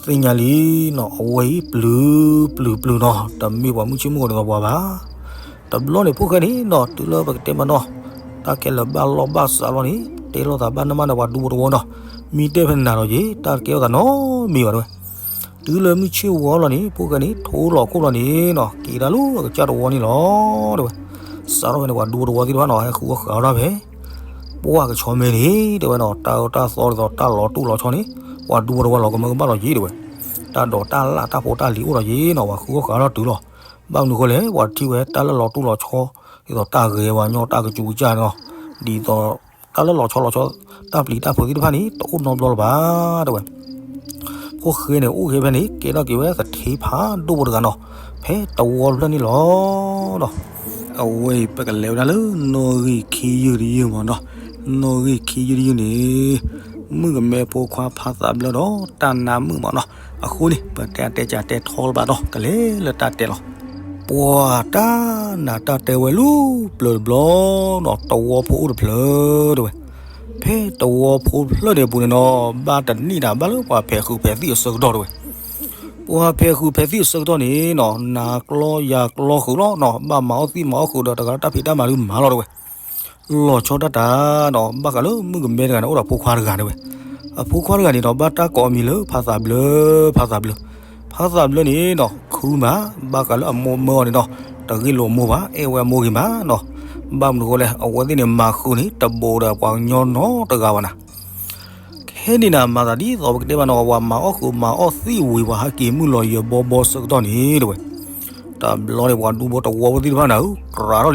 သ့ၣ်ညါလံနီၤ အဝဲအံၤ ပျုၤ ပျုၤ ပျုၤနီၤ တမ့ၢ်ပှၤမုၢ်ဆ့ၣ်မုၢ်ဂီၤဒ်သိးပှၤဘၣ်. တဘျီန့ၣ် ဖိၣ်ဃဲန့ၣ်နီၤ တုၤလၢပကတဲမးနီၤ တၢ်ခဲလၢာ်ဘၣ်လီၢ်ဘၣ်စးလီၤန့ၣ် တဲလိာ်သးဘၣ်နမ့ၢ်ဒီးပှၤဒူဖိတဝီနီၤ မ့ၢ်တဲဖဲနၤဒီးက့ၤ တၢ်တကဲထီၣ်သးနီတမံၤဘၣ်တဲဝဲ. တုၤလၢမုၢ်ဆ့ၣ်ဝီလီၤန့ၣ် ဖိၣ်ဃဲန့ၣ် ထိလီၤခိၣ်လီၤန့ၣ်နီၤ က့ၤဒၣ်လၢအကစၢ်တဝီန့ၣ်လီၤတဲဝဲ. စးထီၣ်ဖဲန့ၣ် ပှၤဒူဖိတဝီသ့ၣ်တဖၣ်နီၤ ဟဲဃုအီၣ်ဃုအီဒၣ်ဖဲ ပှၢ်ကဆီမ့ၢ်န့ၣ် တဲဝဲနီၤ တၢ်အၢတၢ်သီဒ်သိးတၢ်လီၤတိၢ်လီၤဆီန့ၣ် ပှၤဒူဖိတဝီလီၤကမၢကမၣ်လီၤက့ၤတဲဝဲ, တၢ်ဒိးတၢ်လၣ်တၢ်ဖိတၢ်လံၤအိၣ်လီၤက့ၤနီၤ ပှၤဃုအီၣ်ဃာ်ထီၣ်တုၤလီၤ. ဘၣ်မနုၤဃိလဲၣ် ပှၤထံၣ်ဝဲတၢ်လၢလီၤတိၢ်လီၤဆီ ဒ်သိးတၢ်ဂဲၤပှၤညီတၢ်ကစူးကစၢ်န့ၣ်လီၤ. ဒ်သိးတၢ်လၢလီၤဆီလီၤဆီ တၢ်ပျံၤတၢ်ဖုးသ့ၣ်တဖၣ်န့ၣ် တအိၣ်နီတဘျီလၢၤဘၣ်တဲဝဲ. ဖိၣ်ဃဲန့ၣ် အိၣ်ဃဲဖဲန့ၣ် ကဲထီၣ်က့ၤဝဲသထ့ဖးဒိၣ်ဖိတဂၤနီၤ ဖဲတဝီတဖျၢၣ်န့ၣ်လီၤ. အဝဲအံၤ ပကလဲၤဝဲဒၣ်လၢ နီၣ်ဂံၢ်ခံယုၢ်တယုၢ်မးနီၤ. နီၣ်ဂံၢ်ခံယုၢ်တယုၢ်န့ၣ် မုၣ်ကမဲဖိခွါဖးသးဘျၢဒီးတၢ်နါမုၣ်မးနီၤ. အဃိန့ၣ် ပတဲတဲကတဲထီလၢၤဘၣ်ဒီး ကလဲၤလၢတၢ်တဲလီၤ. ပှၤတၢ်နးတၢ်တဲဝဲလၢပျၢၤတဘျီနီၤ တဝီဖိအိၣ်တဖျၢၣ်တဲဝဲ. ဖဲတဝီဖိတဖျၢၣ်န့ၣ်အပူၤန့ၣ်နီၤ ဘၣ်တနံၣ်ဒၣ်ဘၣ်လၢပှၤဖဲးဃုာ်ဖဲးသံၣ်အဆၢကတီၢ်တဲဝဲ. ပှၤဖဲးဃုာ်ဖဲးသံၣ်အဆၢကတီၢ်န့ၣ်နီၤ နၤကျီယၤကျီဃုာ်လီၤနီၤ ဘၣ်မၤအီၣ်သံၣ်မၤအီၣ်ဃုာ်ဒီးတဂၤလၢတၢ်ဖံးတၢ်မၤဒုးမၤလီၤတဲဝဲ. လီၤဆီဒၣ်တၢ်နီၤ ဘၣ်ဃးလၢမုၣ်ကမဲတဂၤန့ၣ် အိၣ်ဒီးဖိခွါတဂၤတဲဝဲ. အဖိခွါတဂၤန့ၣ်ဒီး ဘၣ်တၢ်ကိးအမံၤလၢဖးသးဘျၢ, ဖးသးဘျၢ. ဖးသးဘျၢန့ၣ်နီၤ ခုမး ဘၣ်ဃးလၢအမိၢ်မၢအီၤန့ၣ်နီၤ တဂ့ၢ်လိာ်မိၢ်ဘၣ် အဲၣ်ဝဲအမိၢ်ဂ့ၤမးနီၤ. ဘၣ်မနုၤဃိလဲၣ် အဝဲသ့ၣ်န့ၣ် မၤဃုာ်န့ၣ် တဘူးဒီးပှၤကညီနီတဂၤဘၣ်နၤ. ခဲန့ၣ်နၤ မၤသးဒ်သိးပကတဲဘၣ်နီၤ ပှၤမၤအီၣ်ဃုာ်မၤအီၣ်သံၣ်ဝံၤ ပှၤဟးက့ၤမုၢ်လီၤယၢၤဘီဘီဆၢကတီၢ်န့ၣ်တဲဝဲ. တဘျီန့ၣ် ပှၤဒူဖိတဝီဖိသ့ၣ်တဖၣ်နၤဧၢ ကြးထီၣ်လံ ဟးက့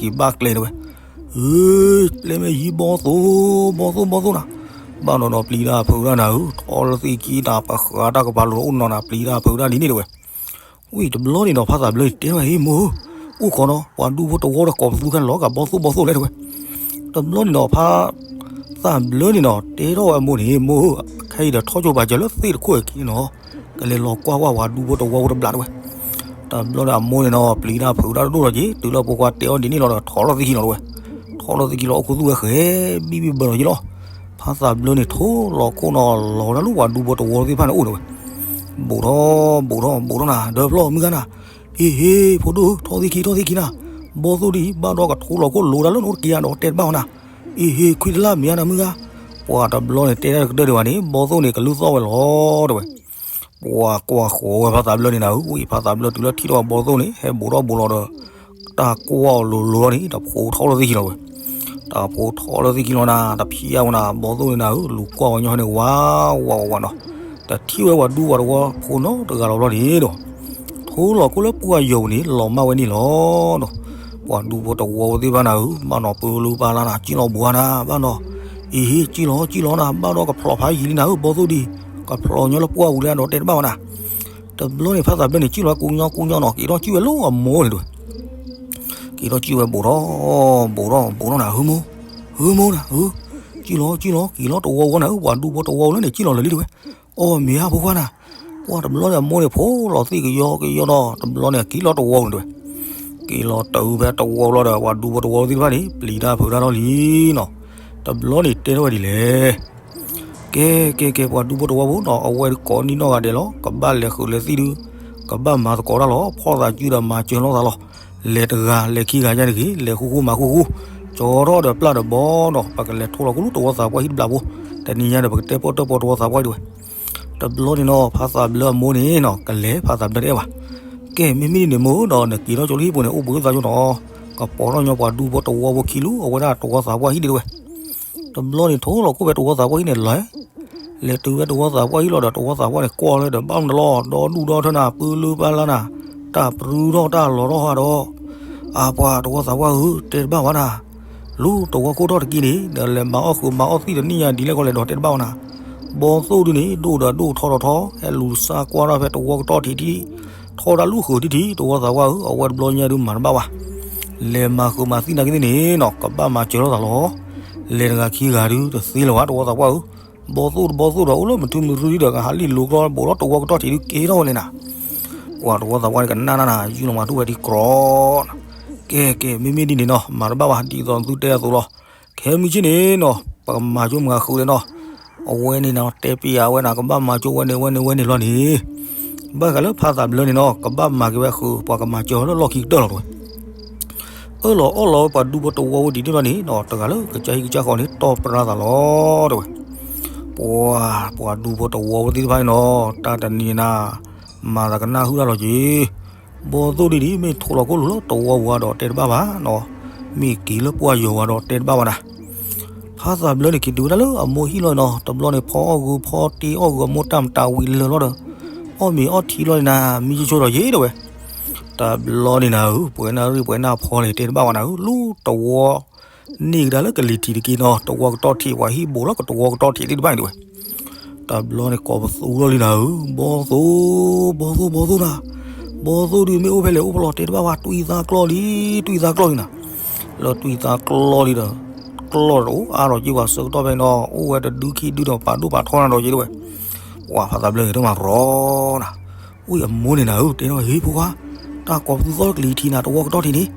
ၤဘၣ်ကျဲတဲဝဲ. ဧၢ, ကျဲမ့ၢ်ယံၤဘီသိၣ်, ဘီသိၣ် ဘီသိၣ်နၤ. ဘၣ်နီၤဒီးပျံၤတၢ်ဖုးတၢ်နၤဧၢ, ထီလၢသ့ၣ်ခံတၢ်ပဃးတၢ်ကပၤလိၤအိၣ်နီၤနၤ ပျံၤတၢ်ဖုးတၢ်ဒ်န့ၣ်တဲဝဲ. ဝံၤတဘျီန့ၣ်ဒီး ဖးသးဘျၢန့ၣ် တဲထီၣ်ဝဲ ဟ့ၣ်မိၢ်ဧၢ, အိၣ်ခိးနီၤ ပှၤဒူဖိတဝီဒီးကိးပသူခဲလီၤ ကဘီသိၣ်ဘီသိၣ်လဲၣ်တဲဝဲ. တဘျီန့ၣ်ဒီး ဖးသးဘျၢန့ၣ်နီၤ တဲထီၣ်ဝဲအမိၢ်န့ၣ် မိၢ်ဧၢ, ခဲအံၤဒီးထီၣ်ကၠိပာ်စၢၤလၢသ့ၣ်တခိၣ်အခံန့ၣ်နီၤ, ကလဲၤလီၤကွၢ်ကွၢ်ပှၤဒူဖိတဝီဖိတဘျီတဲဝဲ. တဘျီန့ၣ်အမိၢ်န့ၣ်နီၤ ပျံၤတၢ်ဖုးတၢ်ဒိၣ်လီၤက့ၤ တုၤလၢဖိခွါတဲအီၤဒ်န့ၣ်လီၤဒီး ထီၣ်လီၤသ့ၣ်ခံလီၤတဲဝဲ. ထီၣ်လီၤသ့ၣ်ခံလီၤ အိၣ်ခူသူၣ်ဝဲဃဲ ဘံၣ်ဘံၣ်ဘၢလီၤက့ၤလီၤ. ဖးသးဘျၢန့ၣ် ထိလီၤခိၣ်နီၤ လီၤဝဲဒၣ်လၢပှၤဒူဖိတဝီသ့ၣ်တဖၣ်န့ၣ်အိၣ်တဲဝဲ. ဘူးထီၣ် ဘူးထီၣ် ဘူးထီၣ်နၤ ဒီဖျီမုၢ်ဂၤနၤ. ဟ့ၣ်ဟ့ၣ် ဖိဒိၣ်ဧၢ ထီၣ်သ့ၣ်ခံ ထီၣ်သ့ၣ်ခံနၤ. ဘီသိၣ်ဒ်အံၤ ဘၣ်ဒီးကထိလီၤခိၣ်လိၤဒၣ်လၢနအိၣ်တက့ၢ်ဧါဒီးတဲတဘၣ်ဝဲနၤ. အ့ဟ့ၣ် ခွံတလၢ်မ့ၢ်ဧါနၤမုၢ်ဂၤ. ပှၤတဘျီန့ၣ်တဲတၢ်တကတၢၢ်ဒံးဘၣ်န့ၣ် ဘီသိၣ်န့ၣ်ကလူၢ်သီၣ်ဝဲလီၤတဲဝဲ. ပှၤကွၢ်ဃီၤဝဲဖးသးဘျၢန့ၣ်နၤဧၢ, ဝံၤဖးသးဘျၢတုၤလၢထံၣ်ထီၣ်ဘီသိၣ်န့ၣ် ဟဲဘူးထီၣ်ဘူးလီၤဒီး တၢ်ကွၢ်အီၤလိၤလိၤလီၤန့ၣ် တဖိထီၣ်လီၤသ့ၣ်ခံလီၤဝဲ. တဖိထီၣ်လီၤသ့ၣ်ခံလီၤနၤ တဖံးအါဝဲနၤ ဘီသိၣ်န့ၣ်နၤဧၢ, လူၤကွၢ်ဝဲညီန့ၣ် ဝးဝးဝးဝးနီၤ. တထံၣ်ဝဲပှၤဒူပှၤတဝီဖိနီတဂၤလီၤဘျီန့ၣ်ဒီး ထိလီၤခိၣ်လၢပှၢ်ယိာ်ပူၤန့ၣ် လီၤမၢ်ဝဲန့ၣ်လီၤနီၤ. ပှၤဒူဖိတဝီဖိသ့ၣ်တဖၣ်နၤဧၢ, ဘၣ်နီၤပၢလူပၢ်လၢနၤ ကံၣ်လီၤဘူးဧါနၤ ဘၣ်နီၤ. အ့ဟ့ၣ် ကံၣ်လီၤ ကံၣ်လီၤနၤ ဘၣ်ဒီးကဖျိးဖးယံာ်လံနၤဧၢ, ဘီသိၣ်ဒ်အံၤ ကဖျိးညီလၢပှၢ်ပူၤလံဒီးတဲတဘၣ်ဝဲနၤ. တဘျီန့ၣ် ဖးသးဘျၢန့ၣ် ကံၣ်လီၤကူညီကူညီနီၤ က့ၤထီၣ်ကံၣ်ဝဲလၢအမိၢ်န့ၣ်တဲဝဲ. က့ၤထီၣ်ကံၣ်ဝဲဘူးထီၣ် ဘူးထီၣ် ဘူးထီၣ်နၤ ဧၢမိၢ်, ဧၢမိၢ်နၤဧၢ, ကံၣ်လီၤ ကံၣ်လီၤ က့ၤလီၤတဝီဝဲနၤဧၢ, ပှၤဒူဖိတဝီလၢန့ၣ် ကံၣ်လီၤလၢာ်လံတဲဝဲ. အီၣ်မ့ၢ်ဧါဖိခွါနၤ. ပှၤတဘျီန့ၣ်အမိၢ်န့ၣ် ဖိလီၤသ့ၣ်ကယီကယီဒီး တဘျီန့ၣ် က့ၤလီၤတဝီန့ၣ်တဲဝဲ. က့ၤလီၤတုၤဖဲတဝီလီၤဒီး ပှၤဒူဖိတဝီသ့ၣ်တဖၣ်န့ၣ် ပျံၤတၢ်ဖုးတၢ်ထီၣ်လံနီၤ. တဘျီန့ၣ်တဲထီၣ်ဝဲဒ်လဲၣ်. ကဲ ကဲ ကဲ ပှၤဒူဖိတဝီဖိနီၤ အဝဲဒုးကိးနံၣ်နီၢ်ဂၤဒဲးလီၤ, ကဘၣ်လဲၤဃုာ်လဲၤသံၣ်ဒုး ကဘၣ်မၤသကိးတၢ်လီၤ, ဖီၣ်သးစုဒီးမၤစၢၤလိာ်သးလီၤ. လဲၤတဂၤလဲၤခံဂၤယါတဂ့ၤ, လဲၤဃူဃူမၤဃူဃူ, ကၠီထီၣ်ဒီးပျၢ်ဒီးဘီနီၤ ပကလဲၤထိလီၤကိၣ်လၢတဝီသးပှၢ်ဟံၣ်တဘျီဖိ, တနံၤညါဒီးပကတဲပီၣ်တၢၣ်ပီတဝီသးပှၢ်ဒံးဝဲ. တဘျီန့ၣ်နီၤ ဖးသးဘျၢအမိၢ်န့ၣ်နီၤ ကလဲၤ ဖးသးဘျၢတအဲၣ်ဘၣ်. ကဲ မ့မ့ၢ်ဒ်န့ၣ်မိၢ်ဒီး နက့ၤထီၣ်ကၠိလၢဟံၣ်ပူၤန့ၣ် အိၣ်ဘှံးသးကၠိနီၤ, ကပိာ်ထီၣ်ညီပှၤဒူဖိတဝီဖိခံလူ အဝဲဒၣ်တဝီသးပှၢ်ဟံၣ်ဒံးတဝဲ. တဘျီန့ၣ် ထိလီၤခိၣ်ဖဲတဝီသးပှၢ်ဟံၣ်န့ၣ်လီၤ. လဲၤတုၤဖဲတဝီသးပှၢ်ဟံၣ်လီၤဒီး တဝီသးပှၢ်န့ၣ် ကွၢ်လၢဒီးဘၣ်မတလီၤ ဒီဒူၣ်ဒီထၢနၤ ပၢလၢပၢ်လၢနၤ, တၢ်ပြူထီၣ်တၢ်လီၤထီၣ်ဟးဒီး, အပှၤတဝီသးပှၢ်ဧၢ တဲတဘၣ်ဝဲနၤ, လူတဝီခိၣ်ထီၣ်တက့ၢ်န့ၣ် ဒီးလဲၤမၤအီၣ်ဃုာ်မၤအီၣ်သံၣ်တနံၣ်ညါဒ်လဲၣ်ကီးလဲၣ်ဒီးတဲတဘၣ်ဝဲနၤ. ဘီသိၣ်ဒုန့ၣ် ဒိၣ်ဒီးဒိၣ်ထီၣ်ဒီးထီၣ် ဟဲလူၤစါကွၢ်ထီၣ်ဖဲတဝီကတီၢ်ထံးထံး, ထီၣ်တၢ်လူၢ်ဃုာ်ထံထံး တဝီသးပှၢ်ဧၢ, အဝဲတဘျီညါဒုးမၤတဘၣ်ဘၣ်. လဲၤမၤဃုာ်မၤသံၣ်နာ်က့သ့ၣ်န့ၣ်နီၤ ကဘၣ်မၤစၢၤလိာ်သးလီၤ. လဲၤတဂၤခံဂၤဒုးတသ့လၢၤဘၣ် တဝီသးပှၢ်ဧၢ. ဘီသိၣ်တဘီသိၣ်ဒီး အိၣ်လၢမထူမရူဒ်ဒီး ကဟးလံၣ်လိၤကျီ ဘူးထီၣ်တဝီကတီၢ်ထံးဒုးက့ၤထီၣ်ဝဲလဲၣ်နၤ. ပှၤတဝီသးပှၢ်န့ၣ် ကနၣ်နၣ်နၤ ယူၢ်လီၤမၤထူၣ်ဝဲဒ်ကြီနီၤ. ကဲ ကဲ မ့မ့ၢ်ဒ်န့ၣ်နီၤ မၤတဘၣ်ဘၣ် ဒ်သိးသုတဲအသိးလီၤ. ခဲမုၢ်ဆ့ၣ်န့ၣ်နီၤ ပကမၤကၠိမၤဃုာ်လဲၣ်နီၤ. အဝဲန့ၣ်နီၤ တဲပျးဝဲနၤ ကဘၣ်မၤကၠိဝဲန့ၣ်ဝဲန့ၣ်ဝဲန့ၣ်လီၤန့ၣ်. ဘၣ်ဃးလၢဖးသးဘျၢန့ၣ်နီၤ ကဘၣ်မၤက့ၤဝဲဃုာ် ပှၤကမၤစၢၤလၢလီၢ်ခံကတၢၢ်လီၤတဲဝဲ. အၢၣ်လီၤအီၣ်လီၤဝဲပှၤဒူဖိတဝီဖိဒ်န့ၣ်လီၤန့ၣ်နီၤ တဂၤလၢကစၢ်ဟံၣ်ကစၢ်ဃီန့ၣ် တီၢ်ပြၢသးလီၤတဲဝဲ. ပှၤ ပှၤဒူဖိတဝီဖိသ့ၣ်တဖၣ်န့ၣ်နီၤ တၢ်တနံၤနၤ မၤသးကနၣ်ဟုၣ်တၢ်လီၤက့ၤ. ဘီသိၣ်ဒ်န့ၣ် မ့ၢ်ထိးလီၤကိၣ်လိၤလၢတဝီပူၤဒီးတဲတဘၣ်ဘၣ်နီၤ, မ့ၢ်က့ၤလၢပှၢ်ယိာ်ဝဲဒီးတဲတဘၣ်ဘၣ်နၤ. ဖါသးဘျၢန့ၣ်က့ၤတုၤဝဲဒၣ်လၢအမိၢ်ဟံၣ်လီၤနီၤ, တဘျီန့ၣ် ဖီအီၣ်ဂုာ်ဖီတ့အီၣ်ဂုာ်အမိၢ်တၢ်မတၤဝံၤလၢာ်လီၤဒီး, အီၣ်မ့ၤအီထံလီၤန့ၣ်နၤ မံဆိဒီးယ့ၢ်တဲဝဲ. တဘျီန့ၣ်နၤဧၢ, ပှဲၤနၣ်ရံၣ်ပှဲၤနၣ်ဖီန့ၣ် တဲတဘၣ်ဝဲနၤဧၢ, လူတဝီ န့ၢ်ကဒါလၢကလံၤထံးတက့ၢ်နီၤ, တဝီကတီၢ်ထံး ပှၤဟံၣ်ဘူးလီၤကတဝီကတီၢ်ထံးသ့ၣ်တဖၣ်န့ၣ်တဲဝဲ. တဘျီန့ၣ်ကိးပသူထီၣ်လံနၤဧၢ, ဘီသိၣ်, ဘီသိၣ်, ဘီသိၣ်နၤ, ဘီသိၣ်ဒုးမ့ၢ်အိၣ်ဖဲလဲၣ်အိၣ်ဖဲလဲၣ်တဲတဘၣ်ဝဲ, တွံၢ်သးကျီၢ်လံ, တွံၢ်သးကျီၢ်လံနၤ. လၢတွံၢ်သးကျီၢ်လံဒီး, ကျီၢ်တအိၣ်အါဒီးက့ၤပှၤဆၢကတီၢ်ဖဲန့ၣ်ဒီး အိၣ်ဝဲတဒုခံဒုဒီးပာ်ဒိၣ်ပာ်ထီနၤဒီးက့ၤတဲဝဲ. ပှၤဖါသးဘျၢန့ၣ်တမၤရီနၤ, အိၣ်အမိၢ်န့ၣ်နၤဧၢ, တဲနီၤ ဟ့ၣ်ဖိခွါ, တၢ်ကိးပသူသီၣ်လၢကလံၤထံးနၤ တဝီကတီၢ်ထံးန့ၣ်.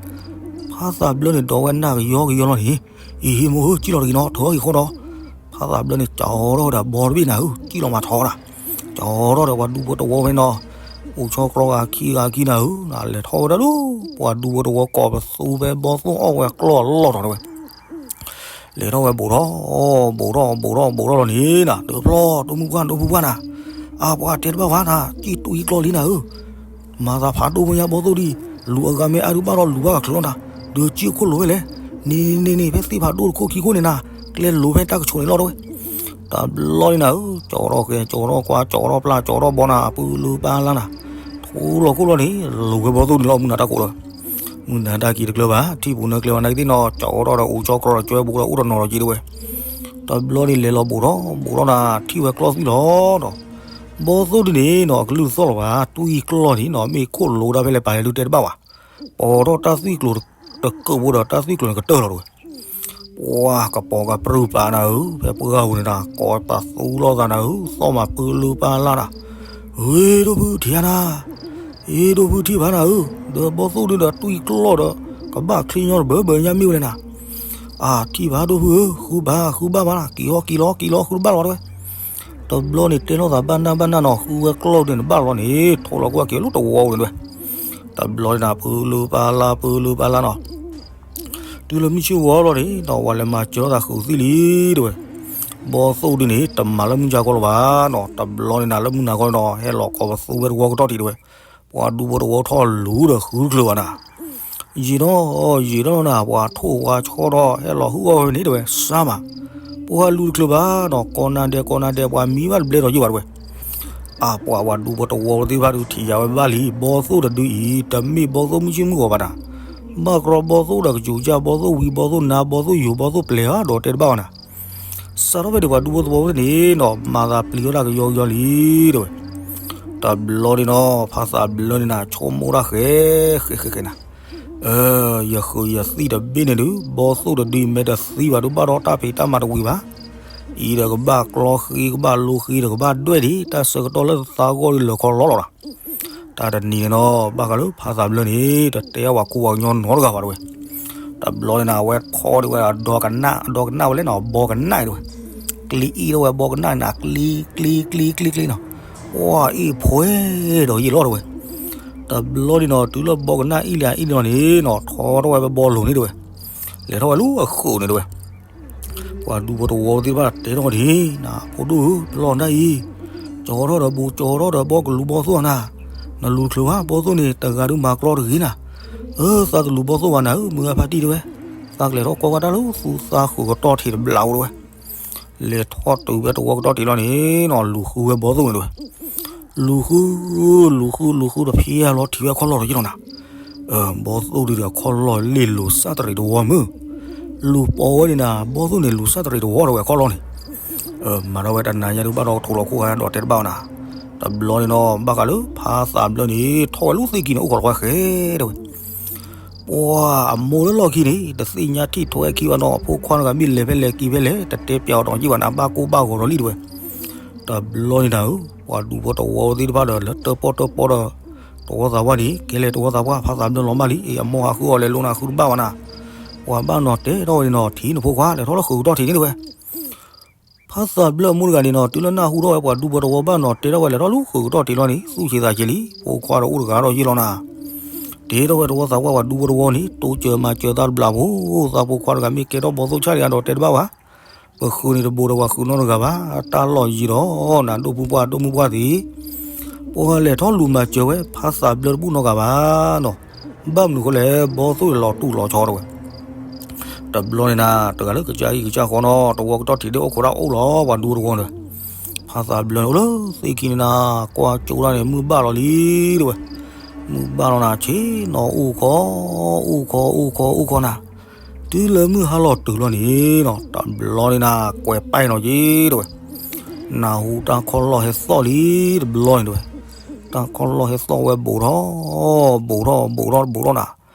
ဖါသးဘျၢန့ၣ်ဒိးဝဲနၢ်ကယီကယီလီၤန့ၣ်, အံၤဟ့ၣ်မိၢ်ဧၢ ကံၣ်လီၤတဂ့ၤနီၤ ထုးအီၣ်ဂ့ၤဃီဒီး. ဖါသးဘျၢန့ၣ်ကၠီထီၣ်ဝဲဒၣ်ဘီတဘ့ၣ်နၤဧၢ, ကံၣ်လီၤမၤထီနၤ, ကၠီထီၣ်ဒီးပှၤဒူဖိတဝီဖဲနီၤ, အိၣ်ဆီကျီဂၤခံဂၤခံနၤဧၢ, လဲၤထီၣ်ဝဲဒၣ်လၢ ပှၤဒူဖိတဝီကိးပသူဖဲဘီသိၣ်အီၣ်ဝဲကျီၢ်လီၢ်ထီၣ်တဲဝဲ. လဲၤထီၣ်ဝဲဘူးထီၣ်, ဘူးထီၣ်ဘူးထီၣ်ဘူးထီၣ်လီၤန့ၣ်နၤ, တဖျီ ဒိၣ်မုၢ်ပှၢ် ဒိၣ်မုၢ်ပှၢ်နၤ, အါပှၤတဲတဘၣ်ဝဲနၤ, ကံၣ်တွံၢ်ကျီၢ်လံနၤဧၢ, မၤသးဖးဒိၣ်ဖိညါဘီသိၣ်ဒံး, လူၤအဂၤမ့ၢ်အါဒုးဘၣ်ဒီးလူၤဘၣ်ကချုးလီၤနၤ, ဒုးကံၣ်အခိၣ်လိၤဝဲလဲၣ်, န့ၣ်န့ၣ်န့ၣ် ဖဲသ့ၣ်ဖးဒိၣ်တခိၣ်ခံခိၣ်န့ၣ်နၤ, ကျဲလိၤဖဲတၢ်ကဆိးန့ၣ်လီၤတဲဝဲ. တဘျီန့ၣ်နၤဧၢ, ကၠီထီၣ်ဃဲ ကၠီထီၣ်ကွၢ် ကၠီထီၣ်ပျၢ် ကၠီထီၣ်ဘီနၤ ပူၤလၢပၢ်လၢ်နၤ, ထူလီၤခိၣ်လီၤန့ၣ် လူၤဝဲဘီသိၣ်န့ၣ်လီၤ မုၢ်နၤတၢ်ကိးလီၤ. မုၢ်နၤတၢ်က့ၤတကျၢၤဘၣ်, ထံၣ်ပူၤနၢကျဲဝဲနာ်က့သ့ၣ်နီၤ, ကၠီထီၣ်ဒီးအိၣ်ဆီကျီဒီး ကၠီဘူးဒီးအိၣ်တနီၤဒီးက့ၤတဲဝဲ. တဘျီန့ၣ်လဲၤလီၤဘူးထီၣ်ဘူးထီၣ်နၤ, ထံၣ်ဝဲကျီၢ်သွံၣ်လီၤဒီး, ဘီသိၣ်ဒုန့ၣ်နီၤ အကလုၢ်သီၣ်လီၤဘၣ်, တွံၢ်ကျီၢ်န့ၣ်နီၤ မ့ၢ်ခိၣ်လိၤဒၣ်ဖဲလဲၣ်ပာ်လဲၣ်ဒုးတဲတဘၣ်ဘၣ်. ပိာ်ထီၣ်တၢ်သွံၣ်ကျိၤတကၢၢ်ဖိဒီး တၢ်သွံၣ်ကျိၤန့ၣ်ကတၢၢ်လီၤတဲဝဲ. ပှၤကပိာ်ကပြုၢ်ပာ်နၤဧၢ, ဖဲပှၢ်ပူၤန့ၣ်နၤ ကိးပသူလိာ်သးနၤဧၢ, သီၣ်မၤပၢလၢပၢ်လၢ်နၤ, ဟ့ၣ်ဒိၣ်ဖုထံၣ်ဧါနၤ, ဟ့ၣ်ဒိၣ်ဖုထံၣ်ဘၣ်နၤဧၢ, ဒီးဘီသိၣ်ဒုဒီးတွံၢ်ကျီၢ်ဒီး ကဘၣ်ချံညီတဘၢဘၢညါမ့ၢ်ဝဲလဲၣ်နၤ. အါထံၣ်ဘၣ်ဒိၣ်ဖုဧၢ, ဃုဘၣ်ဃုဘၣ်ဘၣ်နၤ, က့ၤအီၣ်က့ၤလီၤက့ၤလီၤ ဃုတဘၣ်လီၤတဲဝဲ. တဘျီန့ၣ်တဲလိာ်သးဘၣ်နၢ်ဘၣ်နၢ်နီၤ, ဃုဝဲကျီၢ်ဒုန့ၣ်ဘၣ်လီၤန့ၣ် ထိးလီၤကွၢ်က့ၤလၢတဝီန့ၣ်တဲဝဲ. တဘျီန့ၣ်နၤ ပၢလၢပၢ်လၢ် ပၢလၢပၢ်လၢ်နီၤ, တုၤလၢမုၢ်ဆ့ၣ်ဂီၤလီၤန့ၣ်နီၤ ပှၤလဲၤမၤစၢၤလိာ်သးဃုာ်သံလံတဲဝဲ. ဘီသိၣ်ဒုန့ၣ် တမၤလၢမုၢ်ကါကီလၢၤဘၣ်နီၤ, တဘျီန့ၣ်နၤ လၢမုၢ်နၤခီန့ၣ်နီၤ ဟဲလီၤကိးပသူဝဲတဝီကတီၢ်ထံးတဲဝဲ. ပှၤဒူဖိတဝီထီၣ်လူၤဒီးဃုတချုးဘၣ်နၤ, ယံာ်ထီၣ်ယံာ်ထီၣ်နၤ ပှၤထိၣ်ပှၤဆီထီၣ် ဟဲလီၤဟုၣ်အီၣ်ဝဲန့ၣ်တဲဝဲ စၢ်မး, ပှၤလူၤတချုးဘၣ်နီၤ, ကိးနၤဒဲးကိးနၤဒဲး ပှၤမံဘၣ်တဘျဲၣ်ဒီးယံာ်ဘၣ်တဲဝဲ. အါပှၤပှၤဒူဖိတဝီသ့ၣ်တဖၣ်ဒုးထံၣ်ယၤဝဲဘၣ်လံ, ဘီသိၣ်တဒုအံၤ တမ့ၢ်ဘီသိၣ်မုၢ်ဆ့ၣ်မုၢ်ဂီၤဘၣ်နၤ, ဘၣ်ကြီဘီသိၣ်ဒီးကစူၤကၢ် ဘီသိၣ်ဝံဘီသိၣ်နါ ဘီသိၣ်ယိၤဘီသိၣ်ပျဲၤဧါဒီးတဲတဘၣ်ဘၣ်နၤ. စးထီၣ်ဖဲန့ၣ်ပှၤဒူဖိတဝီဖဲန့ၣ်နီၤ မၤသးပျံၤထီၣ်တၢ်ကယီကယီလံတဲဝဲ. တဘျီန့ၣ်နီၤ ဖါသးဘျၢန့ၣ်နၤ ဆိကမိၣ်တၢ်ဃဲဃဲဃဲဃဲနၤ, အၢ ယဃုာ်ယသံၣ်တဘ့ၣ်န့ၣ်ဒုး ဘီသိၣ်တဒုအံၤမ့ၢ်တသံဘၣ်ဒုးဘၣ်ဒီးတၢ်ဖံးတၢ်မၤတဝံၤဘၣ်, အံၤဒီးကဘၣ်ကျီဃ့ကဘၣ်လိဃ့ဒီးကဘၣ်ဒွဲၣ်ဒံး တၢ်ဆၢကတီၢ်လၢသးဂီၢ်ဒုးလၢာ်ခီလီၤလီၤနၤ. တၢ်တနံၤန့ၣ်နီၤ ဘၣ်ဃးလၢဖါသးဘျၢန့ၣ် တတဲအီၣ်ပှၤကူပှၤကညီနီတဂၤဘၣ်တဲဝဲ. တဘျီန့ၣ်နၤ အဝဲထီၣ်ဒံးဝဲဒၣ်ဒီကနၣ် ဒီကနၣ်ဝဲလဲၣ်နီၤ ဘီကနၣ်တဲဝဲ, ကျံအံၣ်ထီၣ်ဝဲဘီကနၣ်န့ၣ်နၤ ကျံကျံကျံကျံကျံနီၤ, ပှၤအ့ၣ်ဖှဲဒီးယံာ်လီၤတဲဝဲ. တဘျီန့ၣ်နီၤ တုၤလၢဘီကနၣ်အံၣ်လံအံၣ်လီၤန့ၣ်နီၤ ထီထီၣ်ဝဲဘီလိၤန့ၣ်တဲဝဲ, လဲၤထီၣ်ဝဲလၢအဃုာ်န့ၣ်တဲဝဲ. ပှၤဒူဖိတဝီသ့ၣ်တဖၣ်တဲထီၣ်ဒံးနၤ ဖိဒိၣ်ဧၢ ပလီၢ်နၢ်အံၤ, ကၠီထီၣ်ဒီးဘူးကၠီထီၣ်ဒီးဘီကလူးဘီသိၣ်နၤ, နလူၤချုးဘၣ်ဘီသိၣ်န့ၣ် တဂၤဒုးမၤကြီတဂ့ၤနၤ, အၢ သးတလူၤဘီသိၣ်ဘၣ်နၤဧၢ မုၢ်ဂၤဖါတံၢ်တဲဝဲ, သးကလဲၤထီၣ်ကွၢ်ကွၢ်တၢ်လၢသူသးဃုာ်ကတီၢ်ထံးတဘျီဝဲတဲဝဲ. လဲၤထီၣ်တုၤဖဲတဝီကတီၢ်ထံးလီၤန့ၣ်နီၤ လူၤဃုဝဲဘီသိၣ်န့ၣ်တဲဝဲ. လူၤဃု လူၤဃု လူၤဃုတဖျဲလီၤထံးဝဲအခီၣ်လီၢ်ဒီးယ့ၢ်လီၤနၤ, ဘီသိၣ်ဒုးဒီးအခီၣ်လီၢ်လ့ၢ်လိၤစၢ်တရံးတဝီမုၢ်, လူၤပိာ်ဝဲန့ၣ်နၤ ဘီသိၣ်န့ၣ် လူၤစၢ်တရံးတဝီဒီးဝဲအခီၣ်လီၢ်န့ၣ်, မၤထီၣ်ဝဲတနၤညါဒုးဘၣ်ဒီးကထိးလီၤခိၣ်ဂၤဒီးတဲတဘၣ်အီၤနၤ. တဘျီန့ၣ်နီၤ ဘၣ်ဃးလၢဖါသးဘျၢန့ၣ် ထီၣ်ဝဲလၢသ့ၣ်ကံၤန့ၣ် အိၣ်ခိးလီၤခွဲဃဲတဲဝဲ. ပှၤအမိၢ်လၢလီၢ်ခံန့ၣ် တသ့ၣ်ညါထံၣ်ထိးအဲၣ်ခံဘၣ်နီၤ ဖိခွါတဂၤမ့ၢ်လဲၤဖဲလဲၤက့ၤဖဲလဲၣ် တတဲပျးအီၤဒီးယံာ်ဘၣ်နၤ ဘၣ်ကိၢ်ဘၣ်ဂီၤဒီးလံတဲဝဲ. တဘျီန့ၣ်နၤဧၢ ပှၤဒူဖိတဝီသ့ၣ်တဖၣ်ဒီး လၢတၢၣ်ပီၣ်တၢၣ်ပီၣ်ဒီး တဝီသးပှၢ်န့ၣ် ကဲလဲၣ်တဝီသးပှၢ် ဖါသးဘျၢလီၤမၢ်လံ အမိၢ်ဟးဃုအီၤလဲၤလိနၤဃုတဘၣ်ဘၣ်နၤ. ပှၤဘၣ်နီၤတဲထီၣ်ဝဲန့ၣ်နီၤ ထံၣ်နဖိခွါ လဲၤထီၣ်လၢဃုာ်ကတီၢ်ထံးန့ၣ်တဲဝဲ. ဖါသးဘျၢအမိၢ်တဂၤန့ၣ်နီၤ တုၤလၢနၢ်ဟူထီၣ်ဝဲပှၤဒူဖိတဝီဘၣ်နီၤတဲထီၣ်ဝဲလဲၤထီၣ်လၢဃုာ်ကတီၢ်ထံးလီၤန့ၣ် သူၣ်ဆံးသးဆံးလံ ဖိခွါဒီးအိၣ်တဂၤဒီးယ့ၢ်လီၤနၤ. တဲထီၣ်ဝဲတဝီသးပှၢ်ပှၤဒူဖိတဝီန့ၣ် တိစၢၤမၤစၢၤသးတဘျီဖိ သးဖိခွါတဂၤမ့ၢ်ကဲထီၣ်ဘီသိၣ်ဆၣ်လံဒီးတဲတဘၣ်ဘၣ်. ပဃုန့ၣ်တဘိဒီးပှၤဃုနီတဂၤဘၣ် တၢ်လီၢ်ယံၤဒီး နဒိၣ်ပူၤပှၢ်ဒိၣ်မုၢ်ပှၢ်သ့ၣ် ပှၤလဲၤထီၣ်လူၤမၤစၢၤဝဲ ဖါသးဘျၢတဘူၣ်နီတဂၤဘၣ်နီၤ. ဘၣ်မနုၤဃိလဲၣ် ဘီသိၣ်လီၤတူၢ်လီၤဆီတဲဝဲ. တ တဘျီန့ၣ်နၤ တဂၤလၢကစၢ်အံၤကစၢ်ဃီနီၤ တဝီကတီၢ်ထံးဒ့ၣ်အိၣ်ခိးဒၣ်အိၣ်လီၤ ပှၤဒူတဝီန့ၣ်, ဖါသးဘျၢန့ၣ်အိၣ်လၢသ့ၣ်ခံန့ၣ်နၤ ကွၢ်ကၠိဒၣ်န့ၣ် မုၢ်ဘၣ်လီၤလံ တဲဝဲ, မုၢ်ဘၣ်လီၤနၤ ဆ့ၣ်နီၤအိၣ်ခီ, အိၣ်ခီ အိၣ်ခီ အိၣ်ခီနၤ, တုၤလၢမုၢ်ဟါလီၤတုၤလီၤန့ၣ်နီၤ တဘျီန့ၣ်နၤ ကွဲးပာ်နီၤက့ၤ တဲဝဲ, နၢ်ဟူတၢ်ခီၣ်လီၢ်ဟဲသီၣ်လံ တဘျီန့ၣ်တဲဝဲ, တၢ်ခီၣ်လီၢ်ဟဲသီၣ်ဝဲဘူးထီၣ်, ဘူးထီၣ် ဘူးထီၣ် ဘူးထီၣ်နၤ,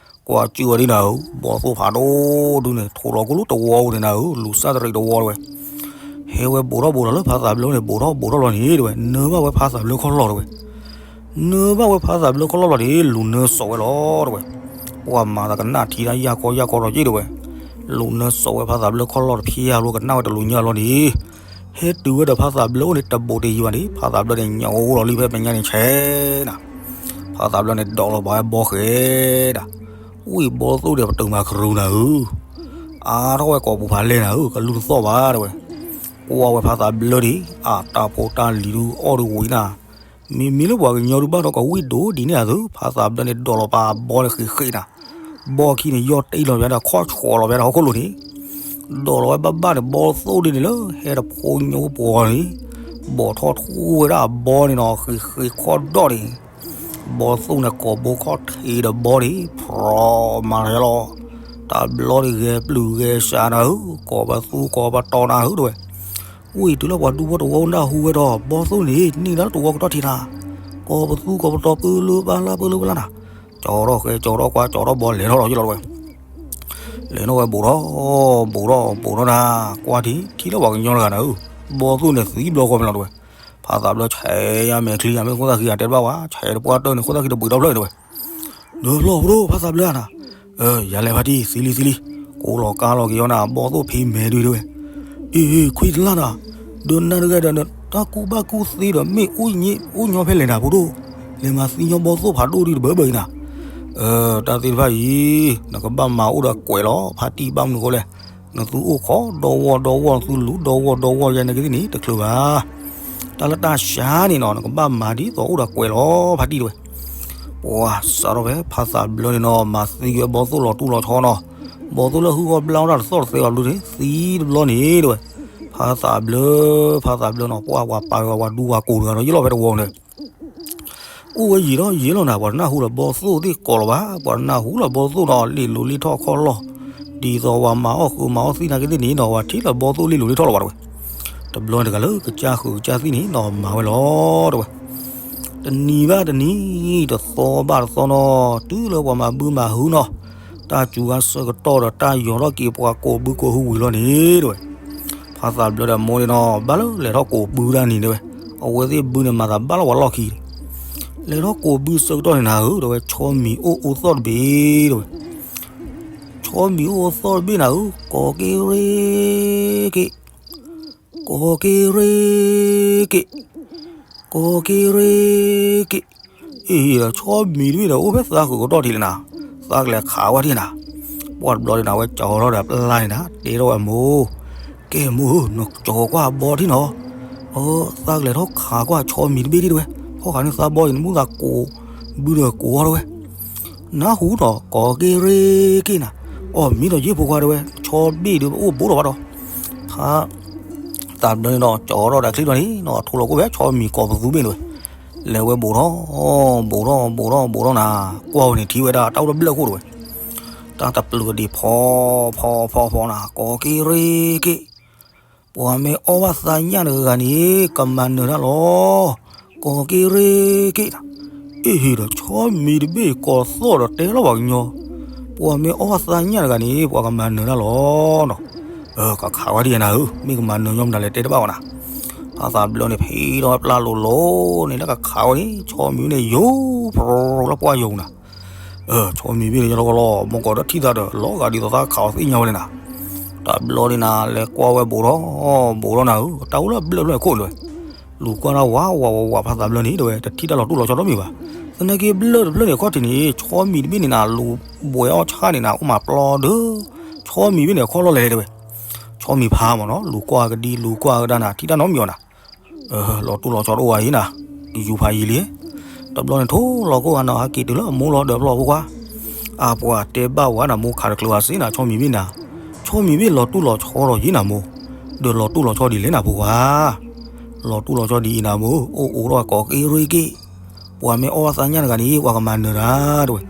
ကွၢ်ကၠိဝဲဒ်နၤဧၢ, ဘီသိၣ်ဖးဒိၣ်ဒုန့ၣ် ထိးလီၤကိၣ်လၢတဝီပူၤန့ၣ်နၤဧၢ, လူၤစၢ်တရံးတဝီတဲဝဲ, ဟဲဝဲဘူးထီၣ်ဘူးထီၣ်လၢဖါသးဘျၢန့ၣ် ဘူးထီၣ်ဘူးထီၣ်လီၤန့ၣ်တဲဝဲ, နၢဘၣ်ဝဲဖါသးဘျၢခီၣ်လီၢ်တဲဝဲ နၢဘၣ်ဝဲဖါသးဘျၢခီၣ်လီၢ်လီၤန့ၣ် လူၤနၢစိးဝဲလီၤတဲဝဲ, ပှၤမၤသးကနၣ်ထံတၢ်ယၢ်ကီယၢ်ကီဒီးက့ၤတဲဝဲ, လူၤနၢစိးဝဲဖါသးဘျၢခီၣ်လီၢ်တဖျၢၣ်လီၤ ကနၣ်ဝဲတလူၤညါလီၤန့ၣ်, ဟဲတုၤဝဲဒီးဖါသးဘျၢအိၣ်န့ၣ်တဘူးတယံၤဘၣ်န့ၣ် ဖါသးဘျၢန့ၣ် ညၣ်အိၣ်လီၤလံဖဲမဲာ်ညါန့ၣ်ဆဲးနၤ, ဖါသးဘျၢန့ၣ် ဒိးလီၤဘၣ်ဝဲဘီဃဲဒၣ်, ဝံၣ်ဘီသိၣ်ဒီးပတုာ်မၤကရူၤနၤဧၢ, အါထီၣ်ဝဲကိာ်ပူၤဖးလဲၢ်နၤဧၢ, ကလူၤတသီၣ်ဘၣ်တဲဝဲ, ကွၢ်ဝဲဖါသးဘျၢဒံး အတၢ်ဖိတၢ်လံၤဒုးအီၣ်ဒုးဝံၤနၤ, မ့မ့ၢ်လၢပှၤကညီဒုးဘၣ်ဒီးကဝံၣ်ဒိၣ်ဒံးန့ၣ်အသိး ဖါသးဘျၢန့ၣ် ဒိးလီၤပာ်ဘီန့ၣ်ဃ့ဃ့နၤ, ဘီခံန့ၣ် ယီၢ်တ့ၢ်လီၤဝဲဒၣ် ခီၣ်ဆှီလီၤဝဲဒၣ်ဟီၣ်ခိၣ်လိၤန့ၣ်, ဒိးလီၤဝဲဘၣ်ဘၣ်န့ၣ် ဘီသိၣ်ဒ်န့ၣ်လၢဟဲတဖိညိဖိန့ၣ်, ဘီၣ်ထီၣ်ထူဝဲဒၣ်အဘီန့ၣ်နီၤ ဃ့ဃ့ခီၣ်ဒီၣ်န့ၣ်, ဘီသိၣ်န့ၣ် ကိာ်ဘိခီၣ်ထံးဒီးဘီန့ၣ် ဖြီမၤလီၤ, တၢ်ဘျီန့ၣ်ဂဲၤပျုၢ်ဂဲၤစှၤနၤဧၢ, ကိးပသူကိးပတီၤနၤဧၢတဲဝဲ, ဝံၤတုၤလၢပှၤဒူဖိတဝီနၢ်ဟူဝဲဒီး ဘီသိၣ်န့ၣ် န့ၢ်ဒၣ်တဝီကတီၢ်ထံးနၤ, ကိးပသူကိးပတီၤပၢလၢပၢလၢပၢလၢပၢလၢနၤ, ကၠီထီၣ်ဃဲကၠီထီၣ်ကွၢ်ကၠီထီၣ်ဘီလဲၤထီၣ်လီၤယလီၤတဲဝဲ, လဲၤထီၣ်ဝဲဘူးထီၣ်, ဘူးထီၣ် ဘူးထီၣ်နၤ, ကွၢ်ထံ ထံၣ်လၢပှၤကညီတဂၤနၤဧၢ, ဘီသိၣ်န့ၣ်သံဘျီဃီမဲာ်လီၤတဲဝဲ, ဖါသးဘျၢဆဲးယါမဲာ်ချံယါမ့ၢ်ခိၣ်သၣ်ခံဂၤတဲတဘၣ်ဝဲ, ဆဲးတပှၢ်တၢၢ်န့ၣ် ခိၣ်သၣ်ခံတဘှံးဒီဖျၢၣ်တဲဝဲ နဖျီၣ်ဖိဒိၣ်ဖါသးဘျၢနၤ, ယၤလဲၤဖါတံၢ်သံလံသံလံ, ကိးလီၤကါလီၤက့ၤအီၤနၤ ဘီသိၣ်ဖံးမဲာ်ဒုးတဲဝဲ, အ့ ခွံတလၢ်နၤ, ဒီးနၤတဂၤဒီး တၢ်ကူၣ်ဘၣ်ကူၣ်သ့ဒီးမ့ၢ်အိၣ်ညီဖဲလဲၣ်နၤဖိဒိၣ်, လဲၤမၤသံညီဘီသိၣ်ဖးဒိၣ်ဒုးတဘၢဘၢအံၤနၤ, တၢ်သ့ၣ်တဖၣ်အံၤ နကဘၣ်မၤအိၣ်ဒီးကွဲးလီၤ ဖါတံၢ်ဘၣ်မနုၤဃိလဲၣ်, နသုအိၣ်ခိးဒီဝီၢ်ဒီဝီၢ် နသုလူၤဒီဝီၢ်ဒီဝီၢ်ယဲန့ၣ်ကသ့ၣ်န့ၣ် တချုးဘၣ် တၢ်လၢတၢ်ဆါန့ၣ်နီၤ နကဘၣ်မၤဒ်သိးအိၣ်ဒီးကွဲးလီၤ ဖါတံၢ်တဲဝဲ, ပှၤစးထီၣ်ဖဲဖါသးဘျၢန့ၣ်နီၤ မၤသံကွံာ်ဘီသိၣ်လီၤတူၢ်လီၤဆီနီၤ, ဘီသိၣ်လၢဟုၣ်ဃီဘျါဝဲဒၣ်တသီၣ်တသဲဘၣ်ဘျုးန့ၣ် သံတဘျီန့ၣ်တဲဝဲ, ဖါသးဘျၢ ဖါသးဘျၢနီၤ ပှၤပာ်ဂၤပှၤဒူပှၤကိးတဂၤဒီးယလီၤဖဲတဝီန့ၣ် အိၣ်ဝဲယံာ်ထီၣ်ယံာ်လီၤနၤ ပှၤတနၢ်ဟူလၢဘီသိၣ်သ့ၣ်ကိးလီၤဘၣ်, ပှၤတနၢ်ဟူလၢဘီသိၣ်နီၤ လ့ၣ်လိၤလ့ၣ်ထီၣ်ခီၣ်လီၢ်, ဒ်သိးပှၤမၤအီၣ်ဃုာ်မၤအီၣ်သံနာ်က့သ့ၣ်န့ၣ်နီၤ ပှၤထံၣ်လၢဘီသိၣ်လ့ၣ်လိၤလ့ၣ်ထီၣ်လီၤဘၣ်တဲဝဲ, တဘျီန့ၣ်တဂၤလၢကစၢ်ဃုာ်ကစၢ်သံၣ်န့ၣ်နီၤ မၤဝဲလီၤတဲဝဲ တနံၤဘၣ်တနံၤ တသီဘၣ်တသီနီၤ တုၤလၢပှၤမၤဘုမၤဟုနီၤ, တၢ်စူၤဂၤဆၢကတီၢ်ဒီးတၢ်ယီၤထီၣ်က့ၤပှၤကိးဘုကိးဟုဝံၤလီၤန့ၣ်တဲဝဲ, ဖါသးဘျၢဒီးမိၢ်န့ၣ်နီၤ ဘၣ်လၢလဲၤထီၣ်ကိးဘုဒၣ်န့ၣ်တဲဝဲ, အဝဲသ့ၣ်ဘုန့ၣ်မၤသးဘၣ်လီၤပှၤလီၢ်ခံန့ၣ်, လဲၤထီၣ်ကိးဘုဆၢကတီၢ်န့ၣ်နၤဧၢ တဲဝဲ ဆီမံၤအိၣ်အိၣ်သီၣ်တဘ့ၣ်တဲဝဲ, ဆီမံၤအိၣ်အိၣ်သီၣ်တဘ့ၣ်နၤဧၢ ကိးက့ၤရ့က့ၤ ကိးက့ၤရ့က့ၤ, ကိးက့ၤရ့က့ၤ, အ့ ဒီးဆီမံၤတဘ့ၣ်ဒီး အိၣ်ဖဲသးဃုာ်ကတီၢ်ထံးလံနၤ, သးကလဲၤခးဝဲထံၣ်နၤ, ပှၢ်တဘျီဒ်နၤ အဝဲကၠီထီၣ်ဒီးပျၢ်န့ၣ်နၤ တဲထီၣ်ဝဲမိၢ်, ကဲမိၢ်ဧၢ နကၠီၤကွၢ်ဘီထံၣ်နီၤ, အ သးကလဲၤထီၣ်ခးကွၢ်ဆီမံၤတဘ့ၣ်ဒ်တဲဝဲ, ဖီၣ်ဃာ်န့ၣ်သးဘီအံၤ နမုၢ်သးကိးဘုဒီးကိးအီၤတဲဝဲ နၢ်ဟူနီၤ ကိးက့ၤရ့က့ၤနၤ, အီၣ်မ့ၢ်ဒီးယ့ၢ်ဖိခွါတဲဝဲ ဆီတဘ့ၣ်ဒီးအိၣ်ဘူးထီၣ်ဘၣ်ဒီး, ဖါ သးဘျၢန့ၣ်ဒီး ကၠီထီၣ်ဒီးချံထီၣ်န့ၣ်နီၤ ထိးလီၤကိၣ်ဖဲဆီမံၤကိးပသူဘ့ၣ်တဲဝဲ, လဲၤဝဲဘူးထီၣ် ဘူးထီၣ် ဘူးထီၣ် ဘူးထီၣ်နၤ, ကွၢ်ဝဲန့ၣ်ထံၣ်ဝဲဒၣ်တၢ်အိၣ်တဘျၢၣ်ခိၣ်တဲဝဲ, တၢ်တပျုာ်ကဒံးဖီ ဖီ ဖီ ဖီနၤ ကိးက့ၤရ့က့ၤ ပှၤမ့ၢ်အီၣ်ဘၣ်သးညၣ်တဂၤန့ၣ် ကမၤနၢၤတၢ်လီၤ. ကိးက့ၤရ့က့ၤနၤ, အ့ၣ်ဒီး ဆီမံၤတဘ့ၣ်ကိးသီၣ်ဒီးတဲလီၤပှၤကညီ, ပှၤမ့ၢ်အီၣ်ဘၣ်သးညၣ်တဂၤန့ၣ် ပှၤကမၤနၢၤတၢ်လီၤနီၤ. ကခးဝဲဒ်နၤဧၢ, မ့ၢ်ကမၤနၢၤညီမတၤလဲၣ် တဲတဘၣ်ဝဲနၤ. ဖါသးဘျၢန့ၣ် ဖံးထီၣ်ဝဲပျၢ်လိၤလိၤန့ၣ် လၢကခးဝဲန့ၣ် ဆီမံၤန့ၣ် ယိၤ ဖရီလၢပှၢ်ယိၤနၤ ဆီမံၤဘ့ၣ်န့ၣ် ယလီၤကလီ မ့ၢ်ကီးဒီးထံၣ်သးဒီး လီၤဂာ်ဒ်သိးသးခးအီၤသ့ၣ်ညါဝဲလဲၣ်နၤ. တဘျီဒ်နၤ လဲၤကွၢ်ဝဲဘူးထီၣ် ဘူးထီၣ်နၤဧၢ, တၢ်အိၣ်လၢအဘျၢၣ်ဖျၢၣ်ခိၣ်န့ၣ်ဝဲ, လူၤကွၢ်တၢ်ဝးဝးဝးဝး ဖါသးဘျၢန့ၣ် တဲဝဲ တထံၣ်တၢ်လီၤတူၢ်လီၤဆီတမံၤဘၣ်. သနာ်က့ဘျၢၣ်တဘျၢၣ်န့ၣ် အခီၣ်ထံးန့ၣ် ဆီမံၤတဘ့ၣ်န့ၣ်နၤ လူၤဘှဲးအီၣ်ဆၣ်န့ၣ်နၤ အိၣ်မးပျီဒၢ ဆီမံၤဘ့ၣ်န့ၣ် အခီၣ်လီၢ်လဲၣ်တဲဝဲ. ဆီမံၤဖးမးနီၤ လူၤကွၢ်ကဒံ လူၤကွၢ်ကဒါနၤ ထံၣ်တၢ်နီတမံၤအီၤနၤ လီၤတူၢ်လီၤဆီတအိၣ်ဝဲအံၤနၤ, ယူၤဖးယံာ်လံ. တဘျီန့ၣ် ထိၣ်လီၤကိၢ်ဂၤနီၤ ဟဲက့ၤတုၤလၢအမိၢ်လီၤဒီးဖျီၣ်ဖိခွါ, အပှၤတဲဘၣ်ဝဲနၤ မိၢ်ခးတချုးဘၣ်စ့နၤ ဆီမံၤဘ့ၣ်နၤ, ဆီ ဆီမံၤဘ့ၣ်လီၤတူၢ်လီၤဆီဒီးယံၤနၤမိၢ်, ဒီးလီၤတူၢ်လီၤဆီဒ်လဲၣ်နၤဖိခွါ, လီၤတူၢ်လီၤဆီဒ်အံၤနၤမိၢ်, အိၣ်အိၣ်ထီၣ်ကိးက့ရ့က့ၢ်, ပှၤမ့ၢ်အီၣ်ဘၣ်သးညၣ်တဂၤန့ၣ် ပှၤကမၤနၢၤတၢ်တဲဝဲ.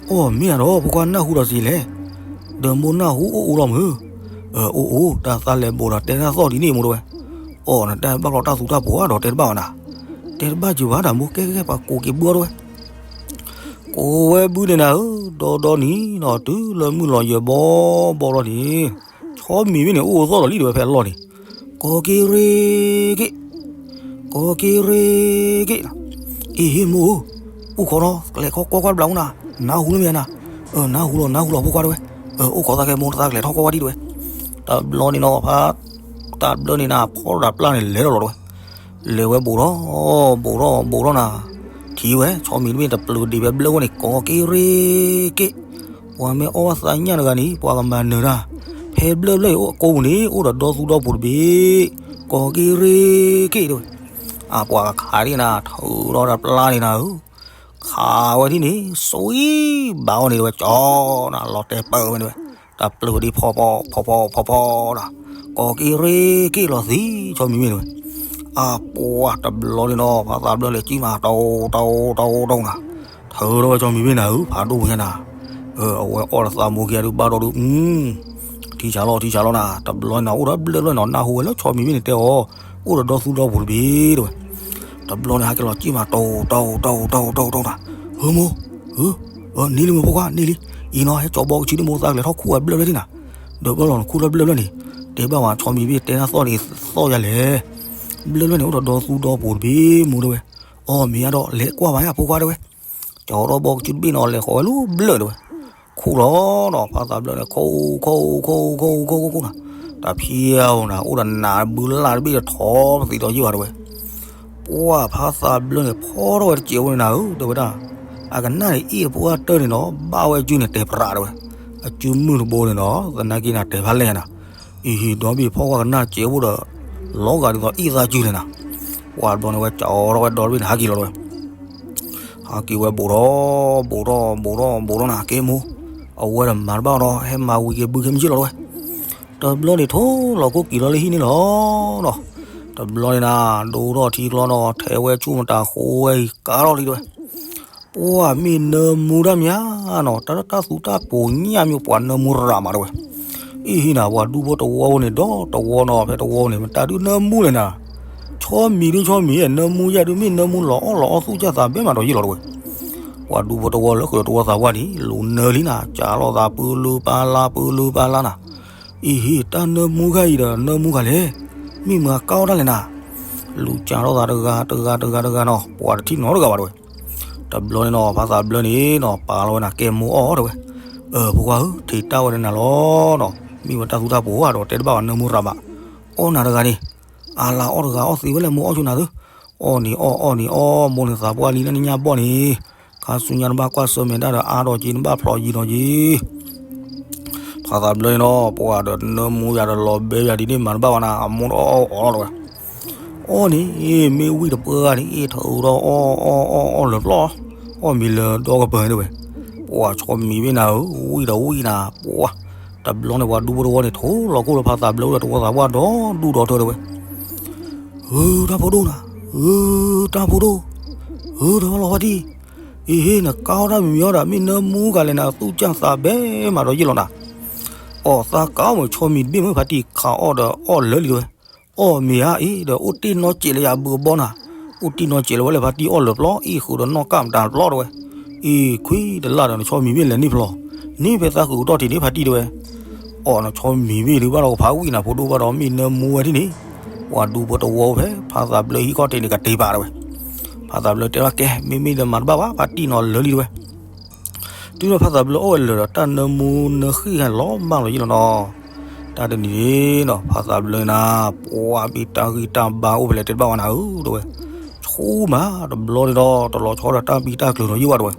အိၣ်မ့ၢ်ဧါဒီး ဖိခွါနၢ်ဟူဒီးစံးလဲၣ်, ဒီးမိၢ်နၢ်ဟူအိၣ်အိၣ်လီၤမုၢ်, အိၣ်အိၣ် တၢ်သးလဲၤဘိးဒီးတဲတၢ်သီၣ်ဒ်န့ၣ်မိၢ်တဲဝဲ, အိၣ် နတဲဘၣ်လီၤတၢ်သူတၢ်ပိာ်ဧါဒီးတဲတဘၣ်ဘၣ်နၤ, တဲတဘၣ်က့ၤဘၣ်နၤမိၢ် ကဲကဲကဲ ပှၤကိးက့ၤဘုအီၤတဲဝဲ ကိးဝဲဘုန့ၣ်နၤဧၢ, ဒီဒီနံၤနီၤ တုၤလၢမုၢ်လီၤယၢၤဘီဘီလီၤန့ၣ်, ဆီမံၤဘ့ၣ်န့ၣ် အိၣ်အိၣ်သီၣ်လီၤလံတဲဝဲဖဲအလီၢ်န့ၣ်, ကိးက့ရ့က့ၢ်, ကိးက့ရ့က့ၢ်, အ့ဟ့မိၢ်ဧၢ, အိၣ်ခိးနီၤ ကျဲၤထီၣ်ကွၢ်ကွၢ်တဘျီနၤ, နၢ်ဟူလၢမ့ၢ်နၤ, နၢ်ဟူလီၤ နၢ်ဟူလီၤဖိခွါတဲဝဲ, အိၣ်ခိးသးကဲမိၢ်သးကျဲၤထီၣ်ကွၢ်ကွၢ်ဒံတဲဝဲ, တဘျီန့ၣ်နီၤ ဖါ သးဘျၢန့ၣ်နၤ ဖီတၢ်ပျၢ်န့ၣ်လဲၤထီၣ်လီၤတဲဝဲ, လဲၤဝဲဘိးထီၣ် ဘိးထီၣ် ဘိးထီၣ်နၤ, ထံၣ်ဝဲ ဆီမံၤတဘ့ၣ်တပျုၤဒံးဖဲဘျၢဝဲန့ၣ် ကိးက့ရ့က့ၢ်, ပှၤမ့ၢ်အီၣ်ဘၣ်သးညၣ်တဂၤန့ၣ် ပှၤကမၤနၢၤတၢ်, ဖဲဘျၢဘျၢအံၤအိၣ်ကိးပူၤန့ၣ် အိၣ်ဒီးဒီသူဒီပူၤတဘ့ၣ်, ကိးက့ရ့က့ၢ်တဲဝဲ, အပှၤကခးဒ်နၤ ထုးထီၣ်တၢ်ပျၢ်န့ၣ်နၤဧၢ ခးဝဲဒ်န့ၣ် စံဘၣ်အီၤန့ၣ်တဲဝဲ ကၠီနၤ လီၤတဲာ်ပၢၢ်ဝဲန့ၣ်ဝဲ, တၢ်ပျုၤဒံးဖီဖီဖီဖီဖီဖီနၤ, ကိးက့ရ့က့ၢ်လီၤသံ ဆီမံၤမ့ၢ်တဲဝဲ, အပှၤတဘျီန့ၣ်နီၤ ဖါသးဘျၢလဲၤကံၣ်မး တၢ်အိၣ်တၢ်အိၣ်တၢ်အိၣ်တၢ်အိၣ်နၤ, ထုးထီၣ်ဝဲဆီမံၤမ့ၢ်နၤဧၢ ဖးဒိၣ်ပူၤညါနၤ, အဝဲအီၣ်ဒီးသးမိၢ်ခံဂၤဒုးဘၣ်ဒီးဒုး ထံဆးလီၤထံဆးလီၤနၤ, တဘျီန့ၣ်နၤ အိၣ်ဒီးဘျၢဘျၢနီၤ နၢ်ဟူဝဲလၢဆီမံၤမ့ၢ်န့ၣ်တဲအီၤ, အိၣ်ဒီးဒီသူဒီပူၤတဘ့ၣ်တဲဝဲ, တဘျီန့ၣ် ဟဲက့ၤလီၤကံၣ်မး တၢ်အိၣ်တၢ်အိၣ်တၢ်အိၣ်တၢ်အိၣ်တၢ်အိၣ်တၢ်အိၣ်နၤ, ဟၢမိၢ်, ဟၢ, န့ၢ်လံမိၢ်ဖိခွါန့ၢ်လံ, အံၤနီၤ ဟဲကၠီဘီကဆံန့ၣ်မိၢ်သးကလဲၤထီၣ်ခူၣ်ဝဲဘျၢဘျၢဒံးနၤ, ဒီးဘၣ်လီၤနခူၣ်ထီၣ်ဘျၢဘျၢန့ၣ်, တဲဘၣ်ဝဲဆီမံၤဘ့ၣ်တဲတၢ်သီၣ်န့ၣ်သီၣ်ယၤလဲၣ်, ဘျၢဘျၢန့ၣ် အိၣ်ဒီးဒီသူဒီပူၤတဘ့ၣ်မိၢ်တဲဝဲ, အီၣ်မ့ၢ်ဧါဒီး လဲၤကွၢ်ဘၣ်ယၤဖိခွါတဲဝဲ ကၠီထီၣ်ဘီကဆူတဘ့ၣ်နီၤ လဲၤဃီၤဝဲလၢဘျၢၣ်တဲဝဲ, ခူၣ်လီၤနီၤ ဖါသးဘျၢန့ၣ် ခူၣ်ခူၣ်ခူၣ်ခူၣ်ခူၣ်ခူၣ်ခူၣ်နၤ, တၢ်ဖံးအီၤနၤ အိၣ်ဒီးနးဘုလၢ်တဘ့ၣ်ဒီးထီၣ်ပသံးဒီးယ့ၢ်ဘၣ်တဲဝဲ, ပှၢ်ဖါသးဘျၢန့ၣ် ဖီထီၣ်ဝဲတစဲးဖိန့ၣ်နၤဧၢ တဲဝဲဒၣ်, အကနၣ်န့ၣ်အ့ၣ်တပှၢ်တၢၢ်န့ၣ်နီၤ ဘၣ်ဝဲအစုန့ၣ်တဲာ်ပြးတဲဝဲ, အစုမုၢ်တဘိန့ၣ်နီၤ သနာ်က့နၤတဲာ်ဖးလဲၢ်နၤ အံၤဟံၣ်ဒီဘ့ၣ်ဖီၣ်ကွၢ်ကနၣ်စဲးဖိဒီး လီၤဂာ်ဒ်သိးအ့ၣ်သးစုန့ၣ်နၤ, ပှၢ်တဘျီန့ၣ်ဝဲကၠီထီၣ်ဝဲဒီတဘ့ၣ်န့ၣ် ဟးက့ၤလီၤတဲဝဲ, ဟးက့ၤဝဲဘူးထီၣ်ဘူးထီၣ်ဘူးထီၣ်ဘူးထီၣ်နၤ ကဲမိၢ်, အဝဲဒီးမၤတဘၣ်ဒီး ဟဲမၤဝံၤက့ၤဘုခဲမုၢ်ဆ့ၣ်လီၤတဲဝဲ, တဘျီန့ၣ်ထိၣ်လီၤခိၣ်က့ၤလီၤလၢဟံၣ်န့ၣ်လီၤနီၤ, တဘျီန့ၣ်နၤ ဒိၣ်ထီၣ်ထံကျီနီၤ ထဲဝဲဆူၣ်မတၤဃိဝဲအံၤကါထီၣ်လံတဲဝဲ ပှၢ်မ့ၢ်နၢမူတၢ်မးနီၤ တၢ်တၢ်သူတၢ်ပိာ်ညၣ်မ့ၢ်ပှၤနၢမူရၤမးတဲဝဲ, အံၤဟံၣ်နၤ ပှၤဒူဖိတဝီဖိန့ၣ် ဒီတဝီနီၤ ဖဲတဝီန့ၣ် မတၤဒုးနၢမူလဲၣ်နၤ, ဆီမံၤဒုးဆီမံၤ နၢမူယဲၢ်ဒုးမ့ၢ်နၢမူလီၤအီၣ်လီၤအီၣ်သူၣ်ကၢ်သးဘဲမးဒီးယ့ၢ်လီၤတဲဝဲ, ပှၤဒူဖိတဝီလၢဃုာ်ဒီးတဝီသးပှၢ်န့ၣ် လူၤနၢလံနၤ ကးလိာ်သးပၢလၢပၢ်လါ ပၢလၢပၢ်လါနၤ, အံၤဟံၣ် တၢ်နၢမူဂၤအံၤဒီးနၢမူဂၤလဲၣ်, မ့ၢ်မၤကါအီၣ်တၢ်လဲၣ်နၤ, လူၤကးလိာ်သးတဂၤတဂၤတဂၤတဂၤနီၤ ပှၤတထံၣ်နီတဂၤဘၣ်တဲဝဲ တဘျီန့ၣ်နီၤ ဖါသးဘျၢန့ၣ်နီၤ ပာ်လီၤဝဲနၤ ကဲမိၢ်အီၣ်တဲဝဲ, အၢ ဖိခွါဧၢ ထံၣ်တၢ်ဝဲန့ၣ်နၤလီၤနီၤ, မ့ၢ်ဝဲတၢ်သူတၢ်ပိာ်ဧါဒီးတဲတဘၣ်ဝဲနၢမူရၤဘၣ်, အီၣ်နၤတဂၤန့ၣ်, အါလါအီၣ်တဂၤအီၣ်သ့ဝဲလဲၣ်မိၢ်အီၣ်ဆူနၤသု, အီၣ်န့ၣ်အီၣ်အီၣ်န့ၣ်အီၣ် မိၢ်န့ၣ်သးပှၢ်လံလၢနညၣ်ဘီၣ်န့ၣ်, ခါဆူညါနဘၣ်ကွၢ်ဆၢၣ်မဲာ်တၢ်ဒီးအါဒီးက့ၤနဘၣ်ဖျိးယံၤဒီးက့ၤ ဖါသးဘျၢန့ၣ်နီၤ ပှၤဒီးနၢမူယၤဒီးလီၤဘဲယၤဒ်န့ၣ်မၤတဘၣ်ဘၣ်နၤ အမိၢ်ဒီးအီၣ်အီၣ်လီၤတဲဝဲ, အီၣ်န့ၣ် မ့ၢ်ဝံၣ်တပှၢ်ဂၤန့ၣ် ထုးဒီးအီၣ်အီၣ်အီၣ်အီၣ်လၢာ်ပျီ, အီၣ်မ့ၤလၢဒီကပၤတဲဝဲ, ပှၤဆီမံၤဘ့ၣ်နၤဧၢ ဝံၣ်ဒီးဝံၣ်နၤ ပှၤ, တဘျီန့ၣ်ပှၤဒူဖိတဝီန့ၣ် ထိၣ်လီၤခိၣ်လၢဖါသးဘျၢအိၣ်ဒီးတဝီသးပှၢ်ဒီဒူၣ်ဒီထၢတဲဝဲ ဧၢ တၢ်ဖိဒိၣ်နၤ, ဧၢ တၢ်ဖိဒိၣ်, ဧၢ တၢ်လီၤဖါတံၢ်, အ့ဟ့ၣ် နကါအီၣ်တၢ်မံၤမံၤအီၣ်ဒီး မ့ၢ်နၢမူဂၤလဲၣ်နၤ သူၣ်ကၢ်သးဘဲမးဒီးယ့ၢ်လီၤနၤ, အီၣ်သးကါအီၣ်မ့ၢ်ဆီမံၤတဘ့ၣ်မ့ၢ်ဖါတံၢ်ခးအီၣ်ဒီးအီၣ်လၢာ်လံတဲဝဲ, အီၣ်မ့ၤဧါအ့ၣ်ဒီးအိၣ်တ့ၢ်နီၢ်စဲးလၢယၤဘုအဘီနၤ, အိၣ်တ့ၢ်နီၢ်စဲးလၢဝဲလၢဖါတံၢ်အီၣ်လၢာ်ပျီ အ့ၣ်ဃုာ်ဒီးနီၢ်ကၢ်မတၤပျီတဲဝဲ အံၤ ခွံတလၢ်ဒီးနဆီမံၤဘ့ၣ်လဲၤန့ၢ်ဖျိး, န့ၢ်ဖဲသးဃုာ်ကတီၢ်ထံးန့ၣ်ဖါတံၢ်တဲဝဲ, အီၣ်နဆီမံၤဘ့ၣ်ဒုးဘၣ်ဒီးကဖးဝံၣ်နၤဖိဒိၣ်ဘၣ်ဒီးမ့ၢ်နၢမူဝဲဒ်န့ၣ်, ပှၤဒူဖိတဝီဖဲ ဖါသးဘျၢဟံၣ်ခီၣ်ထံးန့ၣ်ကတ့ၤပာ်တဲဝဲ, ဖါသးဘျၢတဲဘၣ်ကဲ မ့မ့ၢ်ဒီးမၤတဘၣ်ဘၣ် ဖါတံၢ်နီၤလၢာ်လံတဲဝဲ တုၤဒီးဖါသးဘျၢအိၣ်ဝဲလၢာ်ဒီးတၢ်နၢမူနၢဃံၣ်ဟဲလီၤမၢ်လီၤယ့ၢ်လီၤနီၤ, တၢ်တနံၤန့ၣ်နီၤ ဖါသးဘျၢနၤ ပှၤဘံၣ်တၢ်ဂံၢ်တၢ်ဘါအိၣ်ဖဲလဲၣ်တဲတဘၣ်ဝဲနၤဧၢတဲဝဲ, ဆူမးတဘျီန့ၣ်ဒီး တလီၤဆီဒီးတၢ်ဘံၣ်တၢ်ကျၢၤနီၤယ့ၢ်ဝဲတဲဝဲ,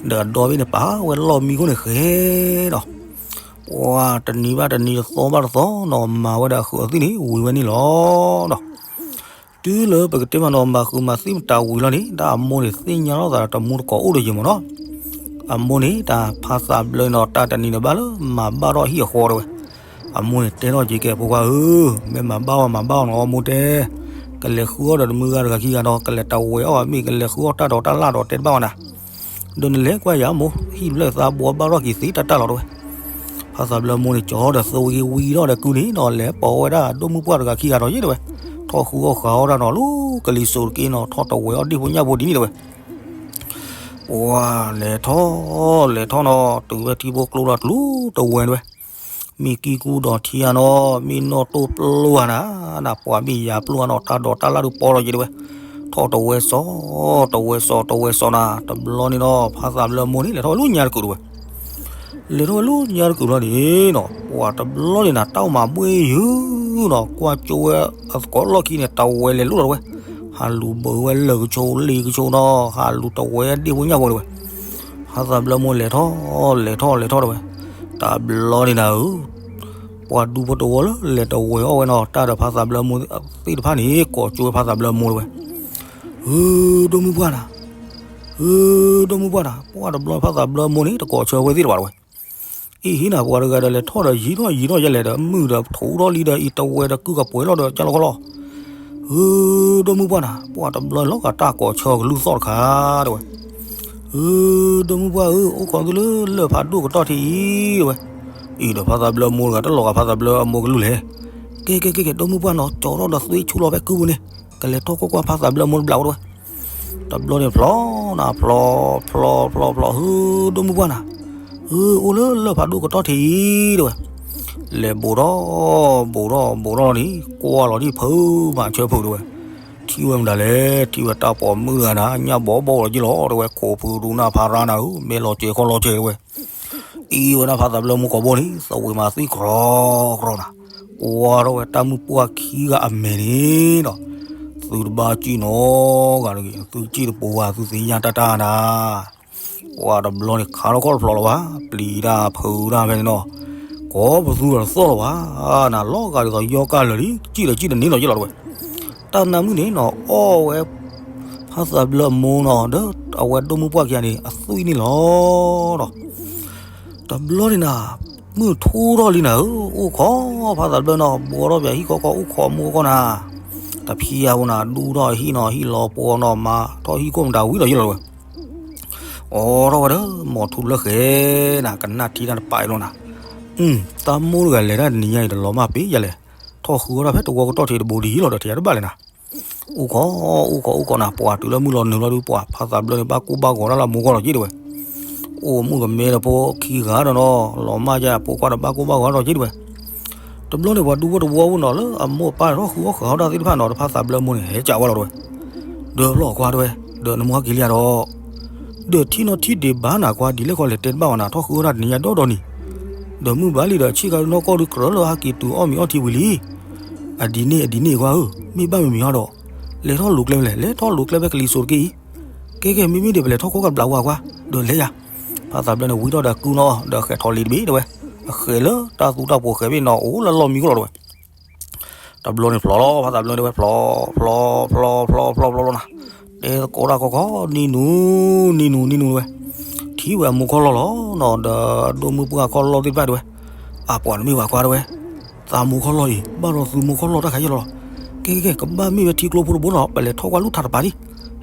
ဒီးအဒီဘ့ၣ်န့ၣ်ပာ်ဝဲလီၢ်မံခိၣ်န့ၣ်ဃဲနီၤ, ပှၤတနံၤဘၣ်တနံၤတသီဘၣ်တသီနီၤ မၤဝဲဒၣ်ဃုာ်အီၤသ့ၣ်န့ၣ် ဝံၤဝဲန့ၣ်လီၤနီၤ တုၤလၢပကတဲမးနီၤ မၤဃုာ်မၤသံမတၤဝံၤလီၤန့ၣ် တၢ်အမိၢ်န့ၣ်သ့ၣ်ညါလိာ်သးဒီးတမူတကိးအိၣ်ဒီးယဲၢ်မးနီၤ, အမိၢ်န့ၣ် တၢ်ဖးသးဘျၢနီၤ တၢ်တနံၤန့ၣ်ဘၣ်လၢ မၤဘၣ်ထီၣ်ဟံၣ်အဃီတဲဝဲ. အမိၢ်န့ၣ်တဲထီၣ်က့ၤကဲ ဖိခွါဧၢ, မ့ၢ်မၤဘၣ်အီၤမၤဘၣ်အီၤနီၤ မိၢ်တဲ, ကလဲၤဃုအီၣ်ဒီးတမုၢ်ဂၤတဂၤခံဂၤနီၤ ကလဲၤတဝဲအီၣ်အမ့ၢ် ကလဲၤဃုအီၣ်တၢ်ဒီးတၢ်လၢ်ဒီးတဲတဘၣ်ဝဲနၤ. ဒီးနလဲၤကွၢ်ယၤမိၢ် ဟံၣ်ဖျၢၣ်သးဘှီဘၣ်ထီၣ်က့ၤသ့တၢ်တၢ်လီၤတဲဝဲ. ဖးသးဘျၢမိၢ်န့ၣ် ကၠီဒီးသဝံက့ၤဝံထီၣ်ဒီးကုန့ၣ်နီၤ လဲၤပိာ်ဝဲဒၣ်ဒိၣ်မုၢ်ပှၢ်တဂၤခံဂၤဒီးယ့ၢ်တဲဝဲ. ထီၣ်ဃုအီၣ်ဃုအီၣ်တၢ်နီၤ လၢကလံၤစိးတက့ၢ်နီၤ ထီၣ်တဝဲအီၣ်ဒ့ၣ်ဖိညၣ်ဖိဒ်န့ၣ်တဲဝဲ. ပှၤလဲၤထီၣ်လဲၤထီၣ်နီၤ တုၤဝဲထံဖိကျိဒီးကျူတဝဲတဲဝဲ. မ့ၢ်ကံၢ်ကူဒီးထံဧါနီၤ မ့ၢ်နီၢ်တိၢ်ပျိဧါနၤ, နပှၤမ့ၢ်ယၤပျိဧါနီၤ တၢ်ဒီးတၢ်လၢ်ဒုးပီထီၣ်ယ့ၢ်တဲဝဲ. ထီၣ်တဝဲစီၤ တဝဲစီၤ တဝဲစီၤနၤ တဘျီန့ၣ်နီၤ ဖးသးဘျၢမိၢ်န့ၣ် လဲၤထီၣ်ဝဲလၢညါတကုာ်တဲဝဲ. လဲၤထီၣ်ဝဲလၢညါတကုာ်ဘျီန့ၣ်နီၤ ပှၤတဘျီန့ၣ်နၤ တၢ်အိၣ်မၤဘှ့ၣ်ယုာ်နီၤ ကွၢ်ကၠိဝဲအသကိးလီၢ်ခံန့ၣ် တဝဲလဲၤလိၣ်လီၤတဲဝဲ. ဟးလူၤဘၢဝဲလၢာ်ကဆိးလ့ကဆိးနီၤ ဟးလူၤတဝဲဒ့ၣ်ဖိညၣ်ဖိတဲဝဲ. ဖးသးဘျၢမိၢ်လဲၤထီၣ်လဲၤထီၣ်လဲၤထီၣ်တဲဝဲ. တဘျီန့ၣ်နၤဧၢ ပှၤဒူဖိတဝီလၢလဲၤတဝဲအီၣ်ဝဲနီၤ တၢ်ဒီးဖးသးဘျၢမိၢ်သ့ၣ်တဖၣ်န့ၣ် ကိးကၠိဝဲဖးသးဘျၢမိၢ်တဲဝဲ. ဧၢ ဒိၣ်မုၢ်ပှၢ်နၤ, ဧၢ ဒိၣ်မုၢ်ပှၢ်နၤ ပှၤတဘျီဖးသးဘျၢမိၢ်န့ၣ် တကိးဆၢဝဲသ့ၣ်တဘၣ်တဲဝဲ. အံၤဟံးနၤ ပှၤတဂၤဒီးလဲၤထီၣ်ဒီးယံာ်ထီၣ်ယံာ်ထီၣ်ယဲလဲၣ်ဒီး မုၢ်ဒီးထူးထီၣ်လံဒီး အံၤတဝဲဒီးကုၢ်ကပှဲၤလီၤဒီးကၢ်လီၤခီလီၤ. ဧၢ ဒိၣ်မုၢ်ပှၢ်နၤ ပှၤတဘျီလီၤဂာ်တၢ်ကိးဆၢကလုၢ်သီၣ်တခါတဲဝဲ. ဧၢ ဒိၣ်မုၢ်ပှၢ်ဧၢ အိၣ်ခိးသုလၢလၢၢ်ဖးဒိၣ်ကတီၢ်ထံးအံၤတဲဝဲ. အံၤဒီးဖးသးဘျၢမိၢ်တဂၤတလီၤဂာ်ဖးသးဘျၢအမိၢ်ကလုၢ်လဲၣ်. ကဲကဲကဲကဲ ဒိၣ်မုၢ်ပှၢ်နီၤ ကၠီထီၣ်ဒီးသွ့ဆူလီၤဖဲကုၢ်ပူၤန့ၣ် ကလဲၤထီၣ်ကွၢ်ကွၢ်ဖးသးဘျၢမိၢ်တဘျီတဲဝဲ. တဘျီန့ၣ်ဖျီနၤ ဖျီ ဖျီ ဖျီ ဖျီ ဧၢ ဒိၣ်မုၢ်ပှၢ်နၤ, ဧၢ အိၣ်လၢလၢၢ်ဖးဒိၣ်ကတီၢ်ထံးအံၤတဲဝဲ. လဲၤဘူးထီၣ် ဘူးထီၣ် ဘူးထီၣ်လီၤန့ၣ် ကွၢ်လီၤဒံးဖုးမးဆၢဖုးတဲဝဲ. ထံၣ်ဝဲမတၤလဲၣ် ထံၣ်ဝဲတၢ်ပိာ်မုၣ်တဂၤနၤ ညၣ်ဘီဘီလီၤက့လီၤတဲဝဲ ခိးဖုးဒူနၢ်ဖးရါနၤဧၢ မဲာ်လီၤစဲၤခီၣ်လီၤစဲၤတဲဝဲ. အံၤဝဲဒၣ်ဖးသးဘျၢမိၢ်ကိးဘိန့ၣ် သဝံးမၤသံကြီကြီနၤ, ကွၢ်ထီၣ်ဝဲတၢ်မုၣ်ပှၢ်ခံဂၤအမဲာ်န့ၣ်ဒီး, သုတဘၣ်စံၣ်နီတဂၤတဂ့ၤ သုစံၣ်တပူၤဘၣ် သုသ့ၣ်ညါတၢ်တၢ်နၤ. ပှၤတဘျီန့ၣ်ခါထီၣ်ခီၣ်တဖျိလီၤဘၣ် ပျံၤတၢ်ဖုးတၢ်ဖဲန့ၣ်နီၤ, ကိးပသူဒီးတသီၣ်လီၤဘၣ်နၤ လီၤဂာ်ဒ်သိးယီၢ်ကၢ်လၢာ်လံ စံၣ်ဒီးစံၣ်တန့ၢ်လီၤက့လီၤတဲဝဲ. တၢ်နါမုၣ်န့ၣ်နီၤ အီၣ်ဝဲ ဖးသးဘျၢအမိၢ်နီၤ ဒီးအဝဲဒိၣ်မုၢ်ပှၢ်ခံဂၤန့ၣ် အသွံၣ်န့ၣ်လီၤဒီး, တဘျီန့ၣ်နၤ, မုၢ်ထူထီၣ်လံနၤဧၢ, အိၣ်ခိးဖးသးဘျၢနီၤ ဘှီထီၣ်ပၠးဟံၣ်ခီခီ အိၣ်ခိးမိၢ်ခီနၤ, တဖံးအါဘိနၤ ဒူထီၣ်ဟံၣ်နီၤ ဟံၣ်လီၤပှီၤနီၤ မၤထီၣ်ဟံၣ်ခိၣ်မတၤဝံၤဒီးယလီၤတဲဝဲ. အိးထီၣ်ဝဲဒီး မိၢ်ထူလၢဃဲၤနၤ ကနၣ်ထံတၢ်တပာ်အံၤလီၤနၤ, တၢ်မိၢ်တဂၤလဲၤတၢ်တနံၤညါအံၤ တလီၤမၢ်ပ့ၤယလဲၣ်, ထီၣ်ဃုအီၣ်တၢ်ဖဲတဝီကတီၢ်ထံးတဘိဒ်အံၤလီၤဒီး ထံးတဘၣ်လဲၣ်နၤ. အိၣ်ခိး အိၣ်ခိး အိၣ်ခိးနၤ ပှၤတုၤလၢမုၢ်လီၤနုာ်လီၤဒုး ပှၤဖးသးဘျၢန့ၣ် ဘၣ်ကိၢ်ဘၣ်ဂီၤတၢ်လၢအမိၢ်ခီလီၤက့တဲဝဲ. အိၣ်မုၣ်ကမဲဒီးဖိခံဂၤဒီးနီၤ လီၤမၢ်ယဖိခွါဒီးဘၣ်ကိၢ်ဘၣ်ဂီၤဒီးက့တဲဝဲ. တဘျီန့ၣ် ပှၤဒူဖိတဝီဖိနီၤ လၢအမိၢ်အပၢ်န့ၣ် ထီၣ်ဃုအီၣ်ဃုအီၣ်တၢ်သ့ၣ်တဖၣ်နီၤ ဒီးဖးသးဘျၢမိၢ်န့ၣ် ဟဲကးဝဲလီၤတဲဝဲ. ဒီးဖျီၣ်ခွါတဲဝဲ, ဒီးနမိၢ်ဟဲက့ၤလံဧါဒီး ဒီးထံၣ်နီၣ်ထံၣ်ဒံးဘၣ်နၤခွါ ဒ်လဲၣ်ခီလဲၣ်တဲတဘၣ်ဝဲနၤ ထီၣ်ဃုအီၣ်တၢ်တနံၤညါဒီဒီနံၤ, ဒီးမုၢ်ဘၣ်လံဒီး ဆ့ၣ်ခါနီၢ်ကီၢ်ဒုးကြၢးလၢဟဲက့ၤတုၤအီၣ်မ့ၤအီထံဝံၤလံ. အဒ်န့ၣ်အဒ်န့ၣ်ခွါဧၢ, မ့ၢ်ဘၣ်မ့မ့ၢ်အီၤဒီး လဲၤထီၣ်လူၤကျဲဖဲလဲၣ်, လဲၤထီၣ်လူၤကျဲဖဲကလံၤစိးတက့ၢ်အံၤ. ကဲကဲ မ့မ့ၢ်ဒ်ပလဲၤထီၣ်ခိၣ်ကဘျးဝါခွါ, ဒီးလဲၤယၤ. ဖးသးဘျၢန့ၣ်ဝံထီၣ်ဒီးကုနီၤ ဒီးဃဲၤထီၣ်လံတဘ့ၣ်တဲဝဲ, အဃဲၤလၢတၢ်သူတၢ်ပိာ်ဃဲၤဘ့ၣ်နီၤ အိၣ်လၢလီၢ်မံခိၣ်လီၤတဲဝဲ. တဘျီန့ၣ်ဖျီလီၤ ဖးသးဘျၢန့ၣ်ဝဲ ဖျီ ဖျီ ဖျီ ဖျီ ဖျီ ဖျီလီၤနၤ, တဲသကိးတၢ်ခီခီ နံၤနူၤ နံၤနူၤ နံၤနူၤတဲဝဲ. ထံၣ်ဝဲအမိၢ်ခီၣ်လီၢ်လီၤနီၤ ဒီးဒိၣ်မုၢ်ပှၢ်ခီၣ်လီၢ်သ့ၣ်တဖၣ်တဲဝဲ. အပှၤနမ့ၢ်ဝဲခွါတဲဝဲ, သးမိၢ်ခီၣ်လီၢ်အံၤ ဘၣ်ဒီးသုမိၢ်ခီၣ်လီၢ်တၢ်ခါယဲၢ်လီၤလီၤ. ကဲကဲကဲ ကဘၣ်မ့ၢ်ဝဲထံကျိဖိတဘိနီၤ ပလဲၤထီၣ်ကွၢ်လူၢ်ထးတပၤဒံး,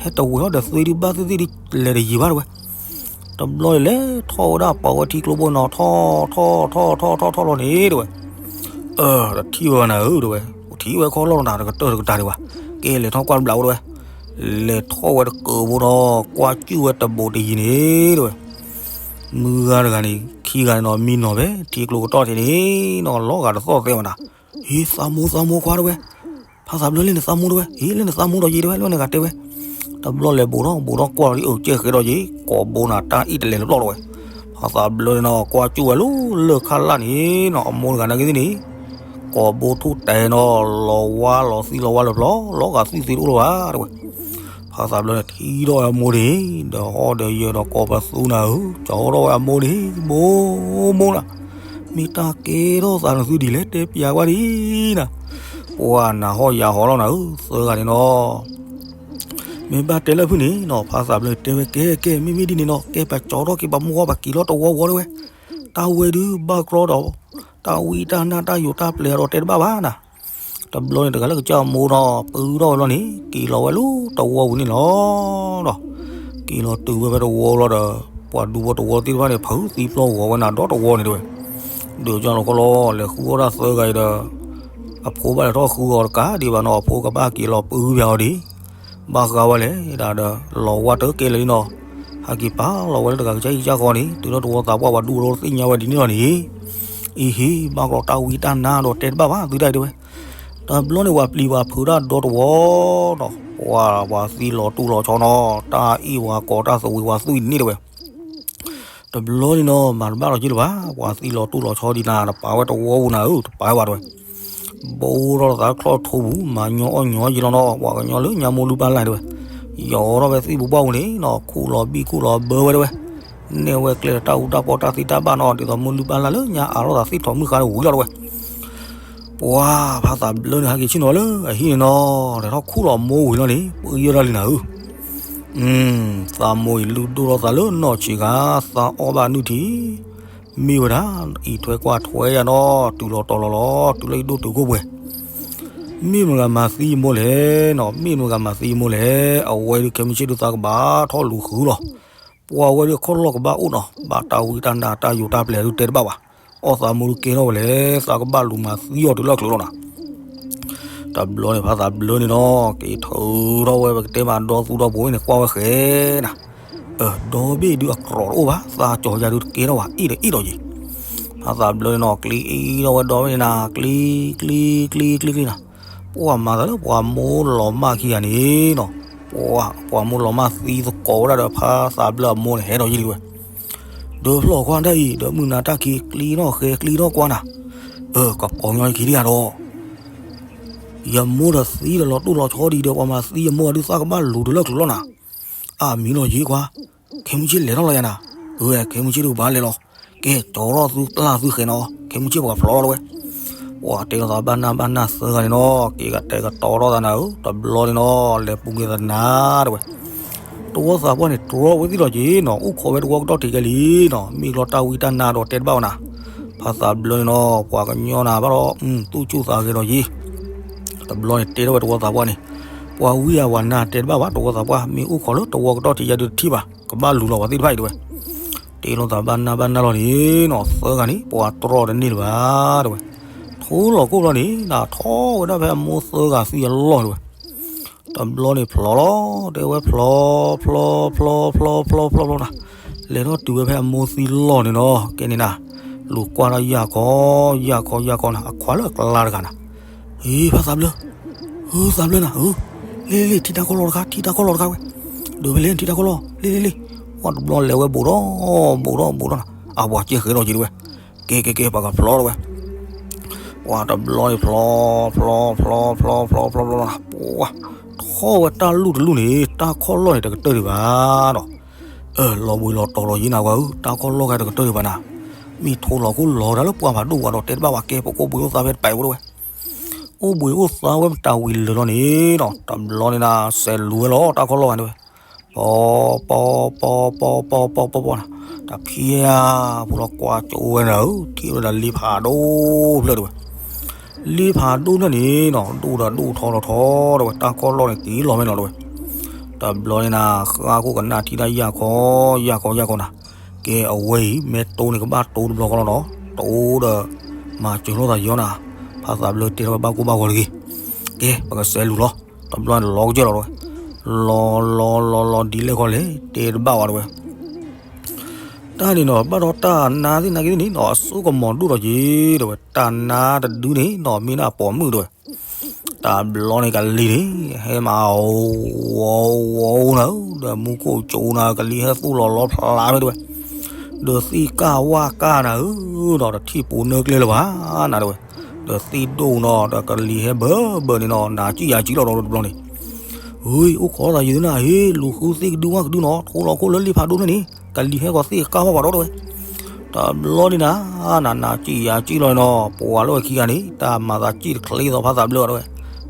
ဟဲတဝဲၤထီၣ်ဒီးသွ့ဒံးဘၣ်သ့ၣ်သ့ၣ်ဒံး လဲၤတယံာ်ဘၣ်တဲဝဲ. တဘျီန့ၣ်လဲၤထီၣ်ဝဲဒၣ်ပာ်ဝဲထံကျိဖိနီၤ ထီၣ်ထီၣ်ထီၣ်ထီၣ်ထီၣ်ထီၣ်လီၤန့ၣ်တဲဝဲ. အၢ တထံၣ်ဝဲနၤဧၢတဲဝဲ, ထံၣ်ဝဲခီၣ်လီၢ်နၤတကတၢၢ်တကတၢၢ်ဒံးဘၣ်. ကဲလဲၤထီၣ်ကွၢ်တဘျီဝဲတဲဝဲ, လဲၤထီၣ်ဝဲတကၢၢ်ဖိဒီး ကွၢ်စူၣ်ဝဲတဘိးတယံၤန့ၣ်တဲဝဲ. မုၢ်ဂၤတဂၤန့ၣ် ခံဂၤန့ၣ်နီၤ မံနီၤဖဲထံကျိကတီၢ်ထံးန့ၣ်နီၤ လီၤဂာ်တသီၣ်သဲဝဲနၤ. ဟ့ သးမိၢ်သးမိၢ်ခွါတဲဝဲ, ဖးသးဘျၢလၢနသးမိၢ်တဲဝဲ, ဟ့ လၢနသးမိၢ်ဒီးယံၤတဲဝဲ လၢနဂၤတဲဝဲ. တဘျီလဲၤဘူးထီၣ်ဘူးထီၣ်ကွၢ်လီၤဒံး အၢ ကဲဃဲၤဒီးယံၤ ကိာ်ဘိနၤတၢ်အံၣ်တလဲၤတဘျီလီၤဝဲ. ဖးသးဘျၢန့ၣ်နီၤ ကွၢ်စူၣ်ဝဲလၢလၢၢ်ခါလၢ်န့ၣ်နီၤ အမိၢ်တဂၤနာ်က့သ့ၣ်န့ၣ် ကိာ်ဘိထူၣ်တဲနီၤ လီၤဝါလီၤသံလီၤဝါလၢဖျီ လီၤဂာ်သွံၣ်သ့တအိၣ်လၢၤဘၣ်တဲဝဲ. ဖးသးဘျၢန့ၣ်ထံၣ်ထီၣ်ဝဲအမိၢ်န့ၣ် ဒီးဟီၣ်ဒီးယၢၤဒီးကိးပသူနၤဧၢ ကၠီထီၣ်ဝဲအမိၢ်န့ၣ် မိၢ်မိၢ်နၤ မ့ၢ်တၢ်ကဲထီၣ်သးနသုဒ်လဲၣ် တဲပျးကွၢ်ဒံးနၤ. ပှၤနၤဟီၣ်ယၤဟီၣ်လီၤနၤဧၢ သၢဂၤန့ၣ်နီၤ မ့ၢ်ဘၣ်တဲလၢဖုၣ်န့ၣ်နီၤ ဖါသးဘျၢတဲဝဲ ကဲကဲ မ့မ့ၢ်ဒ်န့ၣ်နီၤ ကဲပကၠီထီၣ်က့ၤ ပမူဝဲပက့ၤလီၤတဝီဝီတဲဝဲ, တၢ်ဝဲဒုးဘၣ်ကြီဒီး တၢ်ဝံတၢ်နါတၢ်ယိးတၢ်ပျဲၤအဒီးတဲတဘၣ်ဘၣ်နၤ. တဘျီန့ၣ်တဂၤလၢကစၢ်အမိၢ်နီၤ ပုၢ်ထီၣ်ဝဲလီၤန့ၣ် က့ၤလီၤဝဲလၢတဝီပူၤန့ၣ်လီၤ. ဒီး က့ၤလီၤတုၤဝဲဖဲတဝီလီၤဒီး ပှၤဒူဖိတဝီသ့ၣ်တဖၣ်န့ၣ် ဖုးသံပျီဂီၤဝဲနၤဒီတဝီန့ၣ်တဲဝဲ, ဒီးကၠီလီၤခီလီၤ လဲၤဃုအီၣ်တၢ်သၢဂၤအံၤဒီး အဖိဘၣ်လဲၤထီၣ်ဃုအီၤတကးဒံးဘၣ်နီၤ အဖိကဘၣ်က့ၤလီၤပုၢ်ပၠးအီၤဒံး ဘၣ်ဃးဝဲလဲၣ်ဒၣ်ဒီး လီၤဝါတကဲလၢာ်လံနီၤ, ဟဲက့ၤပာ်လီၤဝဲလၢတဂၤကစၢ်အံၤကစၢ်ဃီန့ၣ် တုၤလၢတဝီသးပှၢ်ပှၤဒူဖိသ့ၣ်ညါဝဲဒ်န့ၣ်လီၤန့ၣ်, အံၤဟ့ၣ် ဘၣ်ကြီတၢ်ဝံတၢ်နါဒီးတဲတဘၣ်ဘၣ်သုတၢ်အံၤတဲဝဲ, တဘျီန့ၣ်ပှၤပျံၤပှၤဖုးတၢ်ဒီတဝီနီၤ ပှၤပှၤသံလီၤတူၢ်လီၤဆီနီၤ တၢ်အ့ၣ်ဝဲကိးတၢ်သဝံးဝဲသွံၣ်န့ၣ်တဲဝဲ တဘျီန့ၣ်နီၤ မၤတဘၣ်လီၤက့လၢၤဘၣ် ပှၤသံလီၤတူၢ်လီၤဆီဒ်နၤ တပာ်ဝဲတဝီပူၤနၤဧၢ တပာ်ဝဲဘၣ်တဲဝဲ, ဘိထီၣ်သးချီၣ်ထိပူၤ မၤညီအီၣ်ညီယံလီၤနီၤ ပှၤကညီလၢညါမိၢ်လုၢ်ပၢ်လၢ်တဲဝဲ, ယီၤထီၣ်ဖဲသံၣ်ပူၤဘၣ်ပူၤန့ၣ်နီၤ ခူၣ်လီၤဘံၣ်ခူၣ်လီၤဘၢဝဲတဲဝဲ, နဲၣ်ဝဲကျဲဒီးတၢ်အူတၢ်ပီၣ်တၢ်သံတၢ်ဘၣ်နီၤ ဒ်သိးမိၢ်လုၢ်ပၢ်လၢ်လၢညါအးထီၣ်သးသ့ၣ်ထီၣ်မုၢ်ဃါဒီးဝံၤလီၤတဲဝဲ ပှၤဖါသးဘျၢန့ၣ် ဟဲက့ၤဆ့ၣ်နီၤလၢအဟံၣ်န့ၣ်နီၤ လဲၤထီၣ်ခူၣ်လီၤမိၢ်ဝံၤလီၤန့ၣ် ပယီၤတၢ်လံနၤဧၢ, သးမိၢ်အံၤလုၢ်ဒိၣ်ထီၣ်သးလၢနီၢ်ဆံးဂၤ သးအီၣ်ဘၣ်နုၢ်ထံ မ့ၢ်ဝဲဒၣ် အံးထွဲကွၢ်ထွဲယၤနီၤ တုၤလီၤတီၤလီၤလီၤ တုၤလၢအံးဒိၣ်တုၤခိၣ်ပှဲၤ, မ့ၢ်မတၤဂၤမၤသံယမိၢ်လဲၣ်နီၤ မ့ၢ်မတၤဂၤမၤသံယမိၢ်လဲၣ် အဝဲဒုးခဲမုၢ်ဆ့ၣ်ဒုးသးကဘၣ်ထီၣ်လူၤဃုလီၤ ပှၤဝဲဒုးခီၣ်လီၢ်ကဘၣ်အိၣ်နီၤ ဘၣ်တၢ်ဝံတၢ်နါတၢ်ယိးတၢ်ပျဲၤဒုးတဲတဘၣ်ဘၣ်, အီၣ်သးမိၢ်ဒုးကဲထီၣ်ဝဲလဲၣ် သးကဘၣ်လူၤမၤသံအီၤတုၤလၢအချုးလီၤနၤ တဘျီန့ၣ်ဖါသးဘျၢန့ၣ်နီၤ က့ၤထုးထီၣ်ဝဲပကတဲမးဒီသူဒီဖိအံၤန့ၣ် ကွၢ်ဝဲဃဲနၤ, အၢ ဒီဘ့ၣ်ဒုးအကြီတအိၣ်ဘၣ် သးကၠီၤယၤဒုးတကဲထီၣ်ဘၣ် အ့ၣ်ဒီးအ့ၣ်ဒီးယံၤ, ဖါသးဘျၢန့ၣ်နီၤ ကျံအံၤထီၣ်ဝဲဒီဘ့ၣ်န့ၣ်နၤ ကျံ ကျံ ကျံ ကျံ ကျံနၤ, ပှၤမၤသးလၢပှၤမိၢ်လီၤမၢ်ခံဂၤန့ၣ်နီၤ, ပှၤ ပှၤမိၢ်လီၤမၢ်သံသကိးဝဲဒၣ်ဒီးဖါသးဘျၢအမိၢ်န့ၣ် ဟဲဒီးယံၤဒံးဝဲ ဒီးဖျီၣ်ခွါတၢ်အံၤ ဒီးမုၢ်နၤတၢ်ခံ ကျံထီၣ်ဃဲကျံထီၣ်ကွၢ်နၤ, အၢ ကပီၤညီခံဒံးဧါဒီး, ယမိၢ်ဒီးသံဒီးလီၤတိၢ်လီၤဆီဒံးဒီး ပှၤမၤသံယမိၢ်အဒုးသးကဘၣ်လူၤတုၤလၢချုးလီၤနၤ, အမံၤလီၤယံၤခွါ, ခဲမုၢ်ဆ့ၣ်လဲၤထီၣ်လီၤယၤနၤ, အၢ ခဲမုၢ်ဆ့ၣ်ဒုးဘၣ်လဲၤလီၤ, ကဲ ကၠီထီၣ်သုပျၢ်သုဃဲနီၤ, ခဲမုၢ်ဆ့ၣ်ပှၤဖျီၣ်လီၤတဲဝဲ ပှၤတဲလီၤသးဘၣ်နၢ်ဘၣ်နၢ်သၢဂၤန့ၣ်နီၤ က့ၤကတဲာ်ကတီၤထီၣ်သးနၤဧၢ တဘျီန့ၣ်နီၤ လဲၤပူၤက့ၤသနၤတဲဝဲ, တဝီသးပှၢ်န့ၣ် တြီဝဲသ့ၣ်လီၤက့ၤနီၤ အိၣ်ခိးဝဲတဝီကတီၢ်ထံးကဲလံနီၤ မ့ၢ်ကျီတၢ်ဝံတၢ်နါဒီးတဲတဘၣ်ဝဲနၤ, ဖါသးဘျၢန့ၣ်နီၤ ပှၤကညီနၤဘၣ်ဒီး သူၣ်ဆူၣ်သးဂဲၤဒီးယံၤ တဘျီန့ၣ်တဲထီၣ်ဝဲတဝီသးပှၢ်န့ၣ်, ပှၤဝံအဝၤနၤတဲတဘၣ်ဘၣ် တဝီသးပှၢ် မ့ၢ်အိၣ်ခိးလၢတဝီကတီၢ်ထံးယၤဒုးတထံၣ်ဘၣ် ကဘၣ်လူၤလီၤပှၤသ့ၣ်တဖၣ်အံၤတဲဝဲ, တဲလီၤသးဘၣ်နၢ်ဘၣ်နၢ်လီၤန့ၣ်နီၤ သၢဂၤန့ၣ် ပှၤတြီတန့ၢ်လၢၤဘၣ်တဲဝဲ, ထိလီၤကိၣ်ဘျီန့ၣ် နထီၣ်ဝဲဒၣ်ဖဲအမိၢ်သၢဂၤသံအလီၢ်တဲဝဲ, တဘျီန့ၣ်ဖျီလီၤ တဲဝဲဖျီ ဖျီ ဖျီ ဖျီ ဖျီ ဖျီ ဖျီ ဖျီနၤ, လဲၤထီၣ်တုၤဝဲဖဲအမိၢ်သံလီၢ်န့ၣ်နီၤ ကဲန့ၣ်နၤ, လူၤကွၢ်ထီၣ်ယၢ်ခီ ယၢ်ခီ ယၢ်ခီနၤ အခွးလၢအကျါတဂၤနၤ, ဟ့ ဖါသးဘျၢ ဟ့ သးဘျၢနၤ ဟ့ လ့လ့လ့ ထံတၢ်ခီၣ်လီၢ်တခါ ထံတၢ်ခီၣ်လီၢ်တခါဝဲ, ဒိးဖဲလဲၣ် ထံတၢ်ခီၣ်လီၢ် လ့လ့လ့, ပှၤတဘျီလဲၤဝဲဘူးထီၣ် ဘူးထီၣ်ဘူးထီၣ်နၤ အပှၤကဲဃဲၤလီၤက့ၤတဲဝဲ, ကဲကဲကဲ ပှၤကဖျီတဲဝဲ, ပှၤတဘျီန့ၣ်ဖျီ ဖျီ ဖျီ ဖျီ ဖျီ ဖျီ ဖျီနၤ ပှၤ ထီၣ်ဝဲတၢ်လူၢ်တလူၢ်န့ၣ် တၢ်ခီၣ်လီၢ်န့ၣ်တကတၢၢ်ဒံးဘၣ်ဒီး, အၢ လီၤဘှံးလီၤတီၤလီၤယံၤနၤဝဲဧၢ တၢ်ခီၣ်လီၢ်ဂၤတကတၢၢ်ဒံးဘၣ်နၤ, မ့ၢ်ထိလီၤခိၣ်လီၤတၢ်လၢပှၢ်ဖးဒိၣ်ဝဲဒီး တဲတဘၣ်ဝဲကဲပကိၣ်ဘှံးအိၣ်သါဖဲတပာ်ဝဲတဲဝဲ, အိၣ်ဘှံးအိၣ်သါဝဲမတၤဝံၤလၢာ်လီၤန့ၣ်ဒီး တဘျီန့ၣ်နၤ စဲးလူၤဝဲလီၤတၢ်ခီၣ်လီၢ်ဂၤန့ၣ်ဝဲ ပီ ပီ ပီ ပီ ပီ ပီ ပီ ပီ ပီ ပီ နၤ, တဖျီ ပူၤလီၤကွၢ်ကၠိဝဲနၤဧၢ ထံၣ်ဝဲဒၣ်လ့ဖးဒိၣ်ဖျၢၣ်တဲဝဲ, လ့ဖးဒိၣ်န့ၣ်န့ၣ်နီၤ ဒိၣ်ဒီးဒိၣ်ထီထီထီတဲဝဲ တၢ်ခီၣ်လီၢ်န့ၣ်က့ၤလီၤမဲာ်လီၤတဲဝဲ, တဘျီန့ၣ်နၤ ဃါခိၣ်ကနၣ်ထံၣ်တၢ်ယၢ်ခီ ယၢ်ခီ ယၢ်ခီနၤ, ကဲအဝဲအံၤ မ့ၢ်တိၢ်န့ၣ်ကဘၣ်တိၢ်တဘျီဃီလီၤနီၤ တိၢ်ဒီး မၤစၢၤလိာ်သးယီၤနၤ, ဖါသးဘျၢတဲထီၣ်ဝဲဘၣ်ကိၢ်ဘၣ်ဂီၤတဂ့ၤ, ကဲ ပကစဲးလူၤလီၤ, တဘျီန့ၣ်လီၤကစၢၢ်လီၤတဲဝဲ, လီၤလီၤလီၤလီၤဒ်လဲၣ်ခီလဲၣ် တဲတဘၣ်ဝဲတဲဝဲ တၢ်န့ၣ်နီၤ ဘၣ်ဒီးတၢ်နါသ့ၣ်နါက့သ့ၣ်န့ၣ်နီၤ အစိကမီၤဒိၣ်ဒီးက့ၤတဲဝဲ တၢ်နါတဒုန့ၣ်နီၤ မ့ၢ်ဒၣ်ပိာ်မုၣ်တဲဝဲ, တဘျီန့ၣ်ကလံၤန့ၣ် ဟဲမၤ ဝီၤဝီၤနၤဧၢ ဒီးမူခိၣ်ကၠိနၤ ကလံၤဟဲသူၣ်လီၤလီၤဖျါဖဲတဲဝဲ, ဒီးသ့ၣ်ကၢ်ဝၣ်ကၢ်နၤဧၢ ဒီးတထံၣ်ပူၤနၢကျဲလၢၤဘၣ်နၤတဲဝဲ, ဒီးသ့ၣ်ဒိၣ်နီၤ ဒီးကလံၤဟဲဘၢဘၢန့ၣ်နီၤ နၤစံၣ်ယၤစံၣ်လီၤဒီးတဘျီန့ၣ် ဟူ အိၣ်ခိးသးယုာ်နၤ ဟ့ၣ် လူၤဃုသ့ၣ်ကဒုဝဲကဒုနီၤ ထိလီၤခိၣ်လၢလ့ဖးဒိၣ်န့ၣ်န့ၣ် ကလံၤဟဲကီးသ့ၣ်ကၢ်ဝၣ်ပှၤဒီးတဲဝဲ, တဘျီန့ၣ်နၤ နၤနၤစံၣ်ယၤစံၣ်လီၤနီၤ ပှၤလၢဝဲခံဂၤန့ၣ် တၢ်မၤသးစံၣ်တချ့သိးဖါသးဘျၢတဲဝဲ,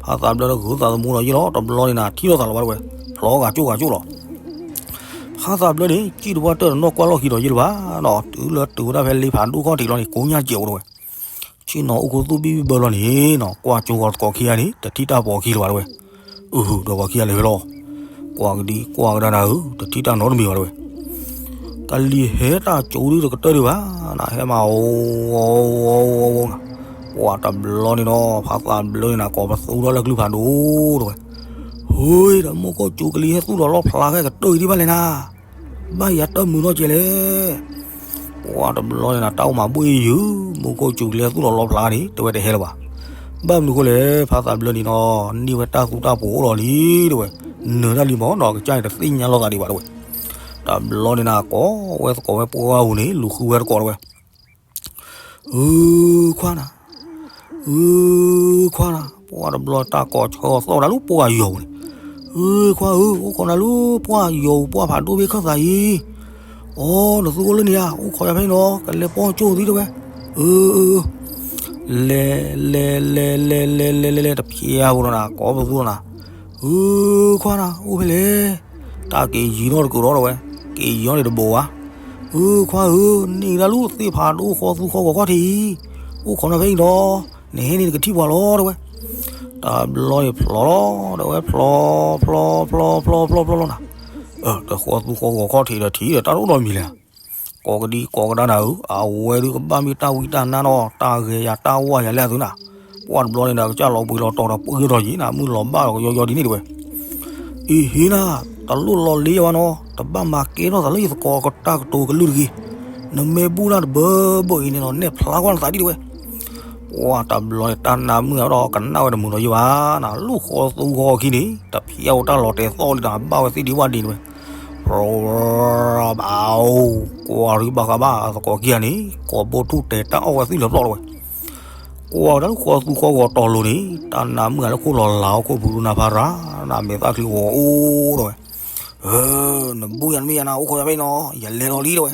ဖါသးဘျၢဒီးဂုာ်သးသမူဒီးယ့ၢ်လီၤ တဘျီန့ၣ်နၤ ထံၣ်လိာ်သးလီၤဝဲတဲဝဲ, ဖျီဂၤကၠိဂၤကၠိလီၤ. ဖးသးဘျၢန့ၣ် စံၣ်တပှၢ်တၢၢ်တနီၣ်ကွၢ်လီၢ်ခံဒီးယ့ၢ်လၢၤဘၣ်နီၤ, တုၤလၢတုၤဝဲဒၣ်ဖဲလ့ဖးဒိၣ်ခီၣ်ထံးလီၤန့ၣ် ကိညၢ်စဲးအိၣ်တဝဲ, ဆ့ၣ်နီၤအိၣ်ခိၣ်သူၣ်ဘံၣ်ဘံၣ်ဘၢလီၤန့ၣ်နီၤ, ကွၢ်ကၠိဂီၤသကိးခံဂၤန့ၣ် တထံၣ်တၢ်ပိာ်ခံလၢၤဘၣ်တဝဲ. အုဟူး ဒီးပှၤခံဂၤလဲၤဝဲလီၤ. ကွၢ်ကဒံကွၢ်ကဒါနၤဧၢ, တထံၣ်တၢ်နီတမံၤဘၣ်တဝဲ. ကလံၤဟဲတၢ်ကၠိဒုတကတၢၢ်ဒံးဘၣ်နၤ, ဟဲမၤအိၣ်အိၣ်အိၣ်အိၣ်နၤ, ပှၢ်တဘျီန့ၣ်နီၤ ဖးသးဘျၢန့ၣ်နၤ ကိးပသူထီၣ်လၢကလုၢ်ဖးဒိၣ်တဝဲ. ဟူး ဒီးမူခိၣ်စူၤကလံၤဟဲသူၣ်လီၤလီဖျါခဲကတၢၢ်အံၤဒံးဘၣ်လဲၣ်နၤ, ဘၣ်ယၤတၢ်မုာ်နီၢ်ကဲလဲၣ်. ပှၢ်တဘျီန့ၣ်နၤ တၢ်အိၣ်မးဘှ့ၣ်ယုာ်, မူခိၣ်စူၤကလံၤဟဲသူၣ်လီၤလီဖျါန့ၣ် တဝဲတဟဲလၢၤဘၣ်. ဘၣ်မနုၤဃိလဲၣ်, ဖးသးဘျၢန့ၣ်နီၤ န့ၢ်ဝဲတၢ်သူတၢ်ပိာ်အိၣ်လီၤလံတဝဲ, နၢၤတၢ်လံမၢ်နီၤ ကစၢ်န့ၣ်တသ့ၣ်ညါလိာ်သးဒံးဘၣ်တဝဲ. တဘျီန့ၣ်နၤ ကိးဝဲသကိးဝဲပှၢ်ဂၤအူၤန့ၣ် လူၤဃုဝဲသကိးတဝဲ. အုခွါနၤ, အုခွါနၤ, ပှၢ်တဘျီတၢ်ကိးဆၢသီၣ်ဒၣ်လၢပှၢ်ဂၤယီၤပူၤန့ၣ်, အုခွါဧၢ, အိၣ်ခိးနၤလၢပှၢ်ယီၤပူၤ ပှၢ်ဖးဒိၣ်ဘ့ၣ်ခၢၣ်သးအံၤ, အိ နသူအိၣ်လၢန့ၣ်ဧါ, အိၣ်ခိးယၤဖဲန့ၣ်နီၤ ကလဲၤပိာ်ကၠိသံတဝဲ. အု လဲၤလဲၤလဲၤလဲၤလဲၤလဲၤလဲၤလဲၤ တဖျါဖိဒီးနၤ ကိးပသူဒီးနၤ, အုခွါနၤ အိၣ်ဖဲလဲၣ်. တၢ်က့ၤယံၤနီတကုာ်ဒီးတဝဲ, က့ၤယံၤန့ၣ်တဘိးဘၣ်. အုခွါဧၢ, န့ၢ်ဒၣ်လၢသ့ၣ်ဖးဒိၣ်ဃီသူဃီဂီၤခီၣ်ထံးအံၤ, အိၣ်ခိးနၤဖဲအံၤဒီး, နဟဲန့ၣ်နကထံၣ်ပှၤလီၤတဝဲ. တဘျီန့ၣ်ဖျီလီၤ, တဝဲဖျီဖျီဖျီဖျီဖျီဖျီလီၤနၤ. တဃီသူဃီဂီၤခီၣ်ထံးဒီးထံးဒီး တၢ်တအိၣ်နီတမံၤလဲၣ်. ကိးကဒံကိးကဒါနၤဧၢ, အဝဲဒုးကဘၣ်မ့ၢ်တၢ်ဝံတၢ်နါနီၤ တၢ်ဂဲၤယၤတၢ်ဝါယၤလၢအသုနၤ. ပှၢ်တဘျီန့ၣ်ဒီး ကစၢ်လီၤဘှံးလီၤတီၤဒီး ပှၢ်ထီၣ်ယံၤနၤ မုၢ်လီၤဘၣ်ဒီးကယီယီဒ်န့ၣ်တဝဲ. အ့ဟ့နၤ, တလိၣ်လီၤလ့ယဝဲနီၤ, တဘၣ်မၤကဲထီၣ်သးလၢယသကိးတၢ်ကတိၤကလုၢ်တဂ့ၤ. နမ့ၢ်ဘူၣ်တၢ်တဘၢဘၢအံၤန့ၣ်ဒီး နဲၣ်ဖျါကွၢ်နသးဒ်တဝဲ. ပှၢ်တဘျီန့ၣ် တၢ်နါမုၣ်အဒီးကနၣ်ဝဲတမုာ်ဒီးယံၤဘၣ်နၤ, လၢဃီသူဃီအခံန့ၣ် တဖျါဝဲတၢ်လီၤတဲာ်သီၣ်လံနၤ ဘၣ်ဝဲသ့ၣ်ဒံးဝၣ်ဒံးတဝဲ. ဘၣ်အိၣ် ကွၢ်ရံဘၣ်ဃးဘၣ်သကိးခံဂၤန့ၣ် ကိးဘိထူၣ်တဲာ်တၢ်အီၣ်ဝဲသွံၣ်လၢပျီၢ်တဝဲ. ကွၢ်ဝဲဒၣ်လၢဃီသူဃီဂီၤတီၤလိၤန့ၣ် တၢ်နါမုၣ်ဂၤလၢခိၣ်လီၤလၤအီၤခိၣ်ပူၤဒုနၤဖးရၤ နၤမဲာ်သၣ်ချံဂီၤအိၣ်တဝဲ. နဘူၣ်ယၤတမ့ၢ်ယၤနၤ အိၣ်ခိးယၤဖဲနီၤ ယလဲၤလီၤလံတဝဲ.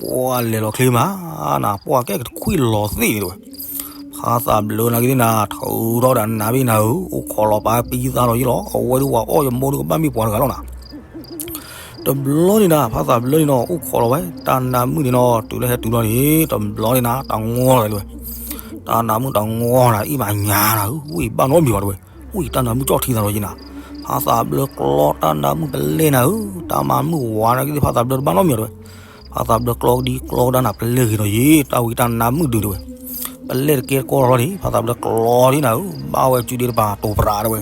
ပှၢ်လဲၤလီၤချ့မးနၤ ပှၢ်ကဲကတခွံလီၤသ့ၣ်န့ၣ်တဝဲ. ဖးသးဘျၢနၤက့ၤသ့ၣ်နၤ ထုးထီၣ်ဒီးနါဘ့ၣ်နၤဧၢ, အိၣ်ခိးလီၤပာ်ပံသးလီၤယံၤလီၤ, အဝဲဒုးဝၤအီၣ်ယမိၢ်ဒုးကဘၣ်မ့ၢ်ပှၤတဂၤလီၤနၤ. တဘျီန့ၣ်နၤ ဖးသးဘျၢန့ၣ်နီၤ အိၣ်ခိးလီၤဝဲ တၢ်နါမုၣ်န့ၣ်နီၤ တုၤလၢဟဲတုၤလီၤန့ၣ် တဘျီန့ၣ်နၤ တၢ်ငီၢ်လီၤဝဲ. တၢ်နါမုၣ်တၢ်ငီၢ်နၤ အံၣ်မးညါနၤဧၢ, ဝံၣ်ဘၣ်နီတမံၤဘၣ်တဝဲ, ဝံၣ်တၢ်နါမုၣ်ကၠီၣ်ထံသးလီၤယံၤနၤ. ဖးသးဘျၢကျီတၢ်နါမုၣ်ပလဲၢ်နၤဧၢ, တၢ်မၤမုၣ်ဝၤနၤက့ၤသ့ၣ် ဖးသးဘျၢတဘၣ်နီတမံၤဘၣ်တဝဲ. ဖးသးဘျၢကျီကဒံကျီကဒါနၤ ပလဲၢ်ဂ့ၤဒီးယံၤ တၢ်ဝံၣ်တၢ်နါမုၣ်ဒုးတဝဲ. ပလဲၢ်တကဲတကီလီၤန့ၣ် ဖးသးဘျၢကျီဒ်နၤဧၢ, ဘၣ်ဝဲစုဒ့တပၤတိၤပြးတဝဲ.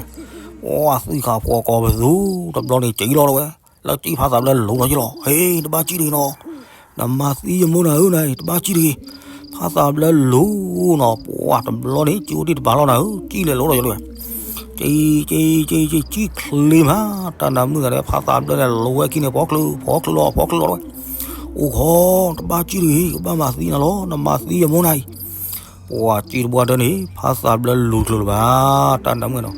ပှၢ်သွံၣ်ဃာ်ဖှီၣ်ကိးပသူ တဘျီန့ၣ်ကံလီၤတဝဲ, လၢကံဖးသးဘျၢလိၤလီၤယံၤလီၤ, ဟ့ တဘၣ်ကံတဂ့ၤနီၤ, နမၤသံယမိၢ်နၤဧၢနၤ တဘၣ်ကံတဂ့ၤ. ဖးသးဘျၢလိၤနီၤ ပှၢ်တဘျီန့ၣ် ကံအိၣ်ဒံးတပၤလီၤနၤဧၢ, ကံလဲၤလိၤလီၤယံၤတဝဲ. ကံ ကံ ကံ ကံ ကံချ့မး တၢ်နါမုၣ်ဂၤဒီး ဖးသးဘျၢန့ၣ် လိၤဝဲခံန့ၣ် ဖီချုး ဖီချုးလီၤ ဖီချုးလီၤတဝဲ. အိၣ်ခိး တဘၣ်ကံတဂ့ၤ ကဘၣ်မၤသံနၤလီၤ, နမၤသံယမိၢ်နၤအံၤ. ပှၢ်ကံတဘၣ်တၢ်န့ၣ် ဖးသးဘျၢလူၤချုးလၢၤဘၣ်, တၢ်နါမုၣ်ဂၤနီၤ,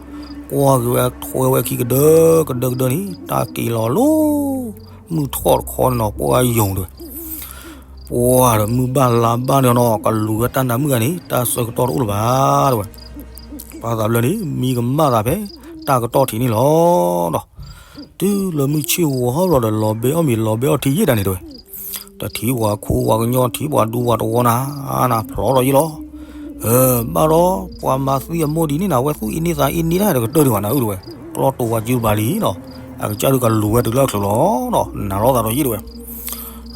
ကွၢ်က့ၤဝဲထွဲဝဲခံကဒၢ ကဒၢကဒၢန့ၣ် တၢ်က့ၤလီၤလၢ မုၢ်ထီၣ်တခီန့ၣ်နီၤ ပှၢ်ယိၤတဝဲ. ပှၢ်ဒီးမုၢ်ဘၣ်လါဘၣ်န့ၣ်နီၤ ကလူၤဝဲတၢ်နါမုၣ်ဂၤန့ၣ် တၢ်ဆၢကတီၢ်တအိၣ်လၢၤဘၣ်တဝဲ. ဖးသးဘျၢန့ၣ် မံကမၣ်သးဖဲ တၢ်ကတီၢ်ထံးန့ၣ်လီၤဒီး တုၤလၢမုၢ်ဆ့ၣ်ဂီၤဟီၣ်ဘျီဒီး လီၤဘဲအီၣ်မ့ၤ လီၤဘဲအီၣ်ထံယဲၢ်တၢ်န့ၣ်တဝဲ. တထံၣ်ပှၤခိပှၤကညီ ထံၣ်ပှၤဒူပှၤတဝီနၤ နၤဖျီထီၣ်ယံၤလီၤ. ဘၣ်ဒီး ပှၤမၤသံအမိၢ်ဒ်န့ၣ်နၤ အဝဲသူၣ်အ့န့သးအ့န့တၢ်တကတၢၢ်ဒံးဘၣ်နၤဧၢတဝဲ. ကျီတိၤဝဲစုတပၤလံနီၤ, အကစၢ်ဒုးကလူၤဝဲတုၤလၢအချုးလီၤဒီး နၤလီၤသးဒီးယံၤတဝဲ.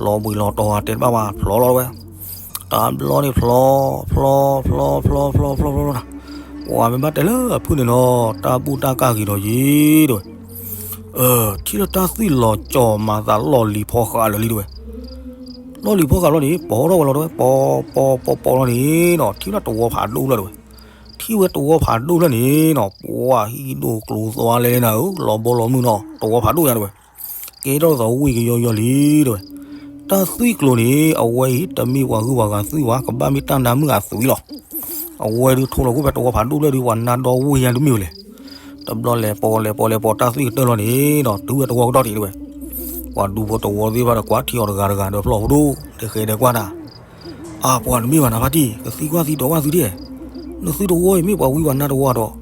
လီၤဘှံးလီၤတီၤတဲတဘၣ်ဘၣ် ဖျီလီၤတဝဲ. တဘျီန့ၣ်ဖျီ ဖျီ ဖျီ ဖျီ ဖျီ ဖျီ ဖျီ ဖျီနၤ, ပှၢ်မ့ၢ်ဘၣ်တဲလၢအဖုၣ်န့ၣ်နီၤ တၢ်ဘူၣ်တၢ်ကၢ်ဂ့ၤဒီးယံၤတဝဲ. ထံၣ်လၢတၢ်သွံၣ်လီၤကၠီၤမၤသးလီၢ်လံၤဖီဃာ်လၢာ်လံတဝဲ. လီၢ်လံၤဖီဃာ်လီၤန့ၣ် ပိာ်ထီၣ်ဝဲလီၤတဝဲ ပိာ် ပိာ် ပိာ် ပိာ်လီၤန့ၣ်နီၤ ထံၣ်လၢတဝီဖးဒိၣ်လၢာ်တဝဲ. ထံၣ်ဝဲတဝီဖးဒိၣ်လၢာ်န့ၣ်နီၤ ပှၢ်ဟံၣ်ဒိၣ်ကျိၤသွါလဲၣ်လဲၣ်နၤဧၢ လီၤဘီလီၤမုၢ်နီၤ တဝီဖးဒိၣ်ညါတဝဲ. ကဲထီၣ်သးဝံၣ်ကယီယီလံတဝဲ. တၢ်သွံၣ်ကျိၤန့ၣ် အဝဲအံၤ တမ့ၢ်ပှၤဂုၤပှၤဂၤသွံၣ်ဘၣ် ကဘၣ်မ့ၢ်တၢ်နါမုၣ်အသွံၣ်လီၤ. အဝဲဒုးထိၣ်လီၤခိၣ်ဖဲတဝီဖးဒိၣ်လၢာ်ဒုး ပှၤနါဒီဝ့ၢ်ညါတမ့ၢ်ဝဲလဲၣ်. တဘျီလဲၤပိာ်လဲၤပိာ်လဲၤပိာ်တၢ်သွံၣ်ကတၢၢ်လီၤန့ၣ်နီၤ တုၤဝဲတဝီကဒီးတ့ၢ်တဝဲ. ပှၤဒူဖိတဝီသ့ၣ်တဖၣ်ဒီး ကွၢ်ထံအီၤတဂၤတဂၤဒီးဖျီၣ်ဖိဒိၣ် တဲဃဲၤဒီးကွၢ်တၢ် အါ ပှၤတမ့ၢ်ဘၣ်နၤဖါတံၢ် ကသံကွၢ်သံဒိးကွၢ်သံဒ်လဲၣ်. နသုတဝီအံၤမ့ၢ်ပှၤဝံပှၤနါတဝီဒီး,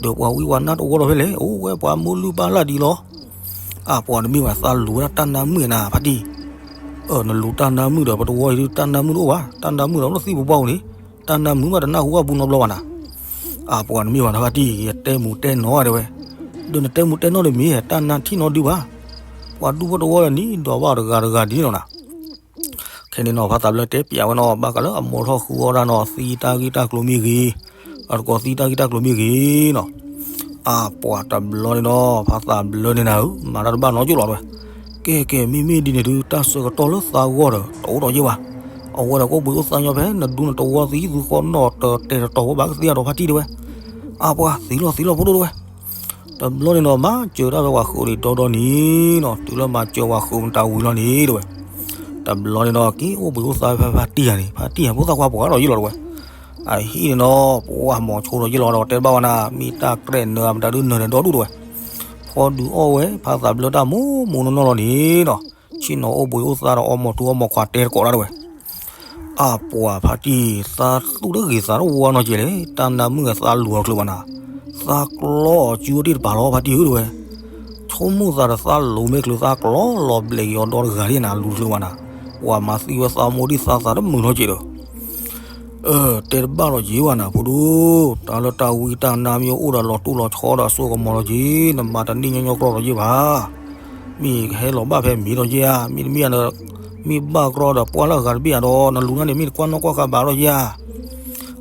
ဒီးပှၤဝံပှၤနါတဝီဒီးဖဲလဲၣ် အိၣ်ဝဲပှၤမိၢ်လုၢ်ပၢ်လၢ်ဒ်လီၤ. အပှၤတမ့ၢ်ဘၣ် သးလူၤဝဲဒၣ်တၢ်နါမုၣ်နၤ ဖါတံၢ်. အၢ နလူၤတၢ်နါမုၣ်ဒီး ပတဝီအံၤဒုး တၢ်နါမုၣ်တအိၣ်ဘၣ်, တၢ်နါမုၣ်ဒီးလၢသံၣ်ပူၤဘၣ်ပူၤန့ၣ်, တၢ်နါမုၣ်မးတနၢ်ဟူဘၣ်ပူၤနီတဘျီဘၣ်နၤ. အပှၤတမ့ၢ်ဘၣ်နၤ ဖါတံၢ်, ယတဲမူၤတဲနီၢ်တဲဝဲ, ဒီးနတဲမူၤတဲနီၢ်တမ့ၢ် တၢ်နါထံၣ်နီတဒုဘၣ်. ပှၤဒူဖိတဝီဒီးနံၤဒီးဘၣ်တဂၤတဂၤဒ်န့ၣ်လီၤနၤ. ခဲန့ၣ်နီၤ ဖါသးဘျၢတဲပျးဝဲနီၤ ဘၣ်ဃးလၢအမိၢ်ထီၣ်ဃုအီၣ်ဒၣ်နီၤ သံတၢ်ဂ့ၢ်တၢ်ကျိၤမ့ၢ်ဂ့ၤ, အတကိးသံတၢ်ဂ့ၢ်တၢ်ကျိၤမ့ၢ်ဂ့ၤနီၤ. အပှၤတဘျီန့ၣ်နီၤ ဖါသးဘျၢန့ၣ်နၤဧၢ မၤတၢ်တဘၣ်နီတကၠိၣ်လီၤတဲဝဲ. ကဲကဲ မ့မ့ၢ်ဒ်န့ၣ်ဒုး တၢ်ဆၢကတီၢ်လၢသးဂီၢ်ဒီး တအိၣ်ဒီးယဲၢ်ဘၣ်. အဝဲဒီးကအိၣ်ဘှံးအိၣ်သါညီဖဲ နဒူနတဝီသံသူဃီနီၢ်တတဲာ်တတီၤဝဲဘၣ်ကသ့အဒီး ဖါတံၢ်တဲဝဲ. အပှၤသံလီၤသံလီၤဖိဒိၣ်တဲဝဲ. တဘျီန့ၣ်ဒီး မၤစၢၤတၢ်ဝဲပှၤဃုာ်ဒီဒီန့ၣ်နီၤ, တုၤလၢမၤစၢၤပှၤဃုာ်မတၤဝံၤလီၤန့ၣ်တဲဝဲ. တဘျီန့ၣ်ဒီး က့ၤအိၣ်ဘှံးအိၣ်သါဖဲဖါတံၢ်ဧါန့ၣ်, ဖါတံၢ်ဧါ ဖိသၣ်ခွါပှၤဒီးယ့ၢ်လီၤတဲဝဲ. အဟံၣ်န့ၣ်ဒီး ပှၤမီၤဆိဒီးယ့ၢ်လီၤဒီး တဲတဘၣ်ဝဲနၤ, မ့ၢ်တၢ်ကြဲးနၢၤမတၤဒုးနၢၤန့ၣ်ဒီဒူၣ်တဲဝဲ. ဖီဒုးအီၣ်ဝဲ ဖါသးဘျၢတၢ်မိၢ်မိၢ်နီၢ်နီၢ်လီၤန့ၣ်နီၤ, ဆ့ၣ်နီၤအိၣ်ဘှံးအိၣ်သါဒီးအီၣ်မီၤထူအီၣ်မီၤခွါတဲတကိးဒၣ်တဲဝဲ. အပှၤဖါတံၢ် သးသူၣ်တဂ့ၤသးတဝါနီတကဲလဲၣ်, တၢ်နါမုၣ်အသးလူၤအီၤတချုးဘၣ်နၤ, သးကျီအီၤစုဝဲဒၣ်တပၤလီၤ ဖါတံၢ်ဧၢတဲဝဲ. ဆိကမိၣ်သးဒီးသးလူၤမ့ၢ်ချုး သးကျီလီၤဘျဲးက့ၤအီၤဒီတဂၤဒၣ်နၤ လူၤတချုးဘၣ်နၤ, ပှၤမၤသံဝဲသးမိၢ်ဒံၣ်သးသးတမုာ်နီတကဲဒီး အၢ တဲတဘၣ်လီၤက့ၤဝဲနၤ ဖိဒိၣ်, တၢ်လၢတၢ်ဝံတၢ်နါမ့ၢ်အိၣ်ဒီးလီၤတိၢ်လီၤဆီဒီးအစိကမီၤလီၤက့ၤ, နမၤတန့ၢ်ညီညီကျိာ်လီၤက့ၤဘၣ်. မ့ၢ်ကဟဲလီၤဘၣ်ဖဲမ့ၢ်ဒီးယဲၢ်ဧါ, မ့တမ့ၢ်ဧါ, မ့ၢ်ဘၣ်ကြီဒီးပှၢ်လၢအဂၤတဘ့ၣ်ဧါဒီး နလူၤန့ၣ် မ့ၢ်တကွၢ်နီၣ်ကွၢ်ဃာ်ဘၣ်ဒီးယဲၢ်ဧါ.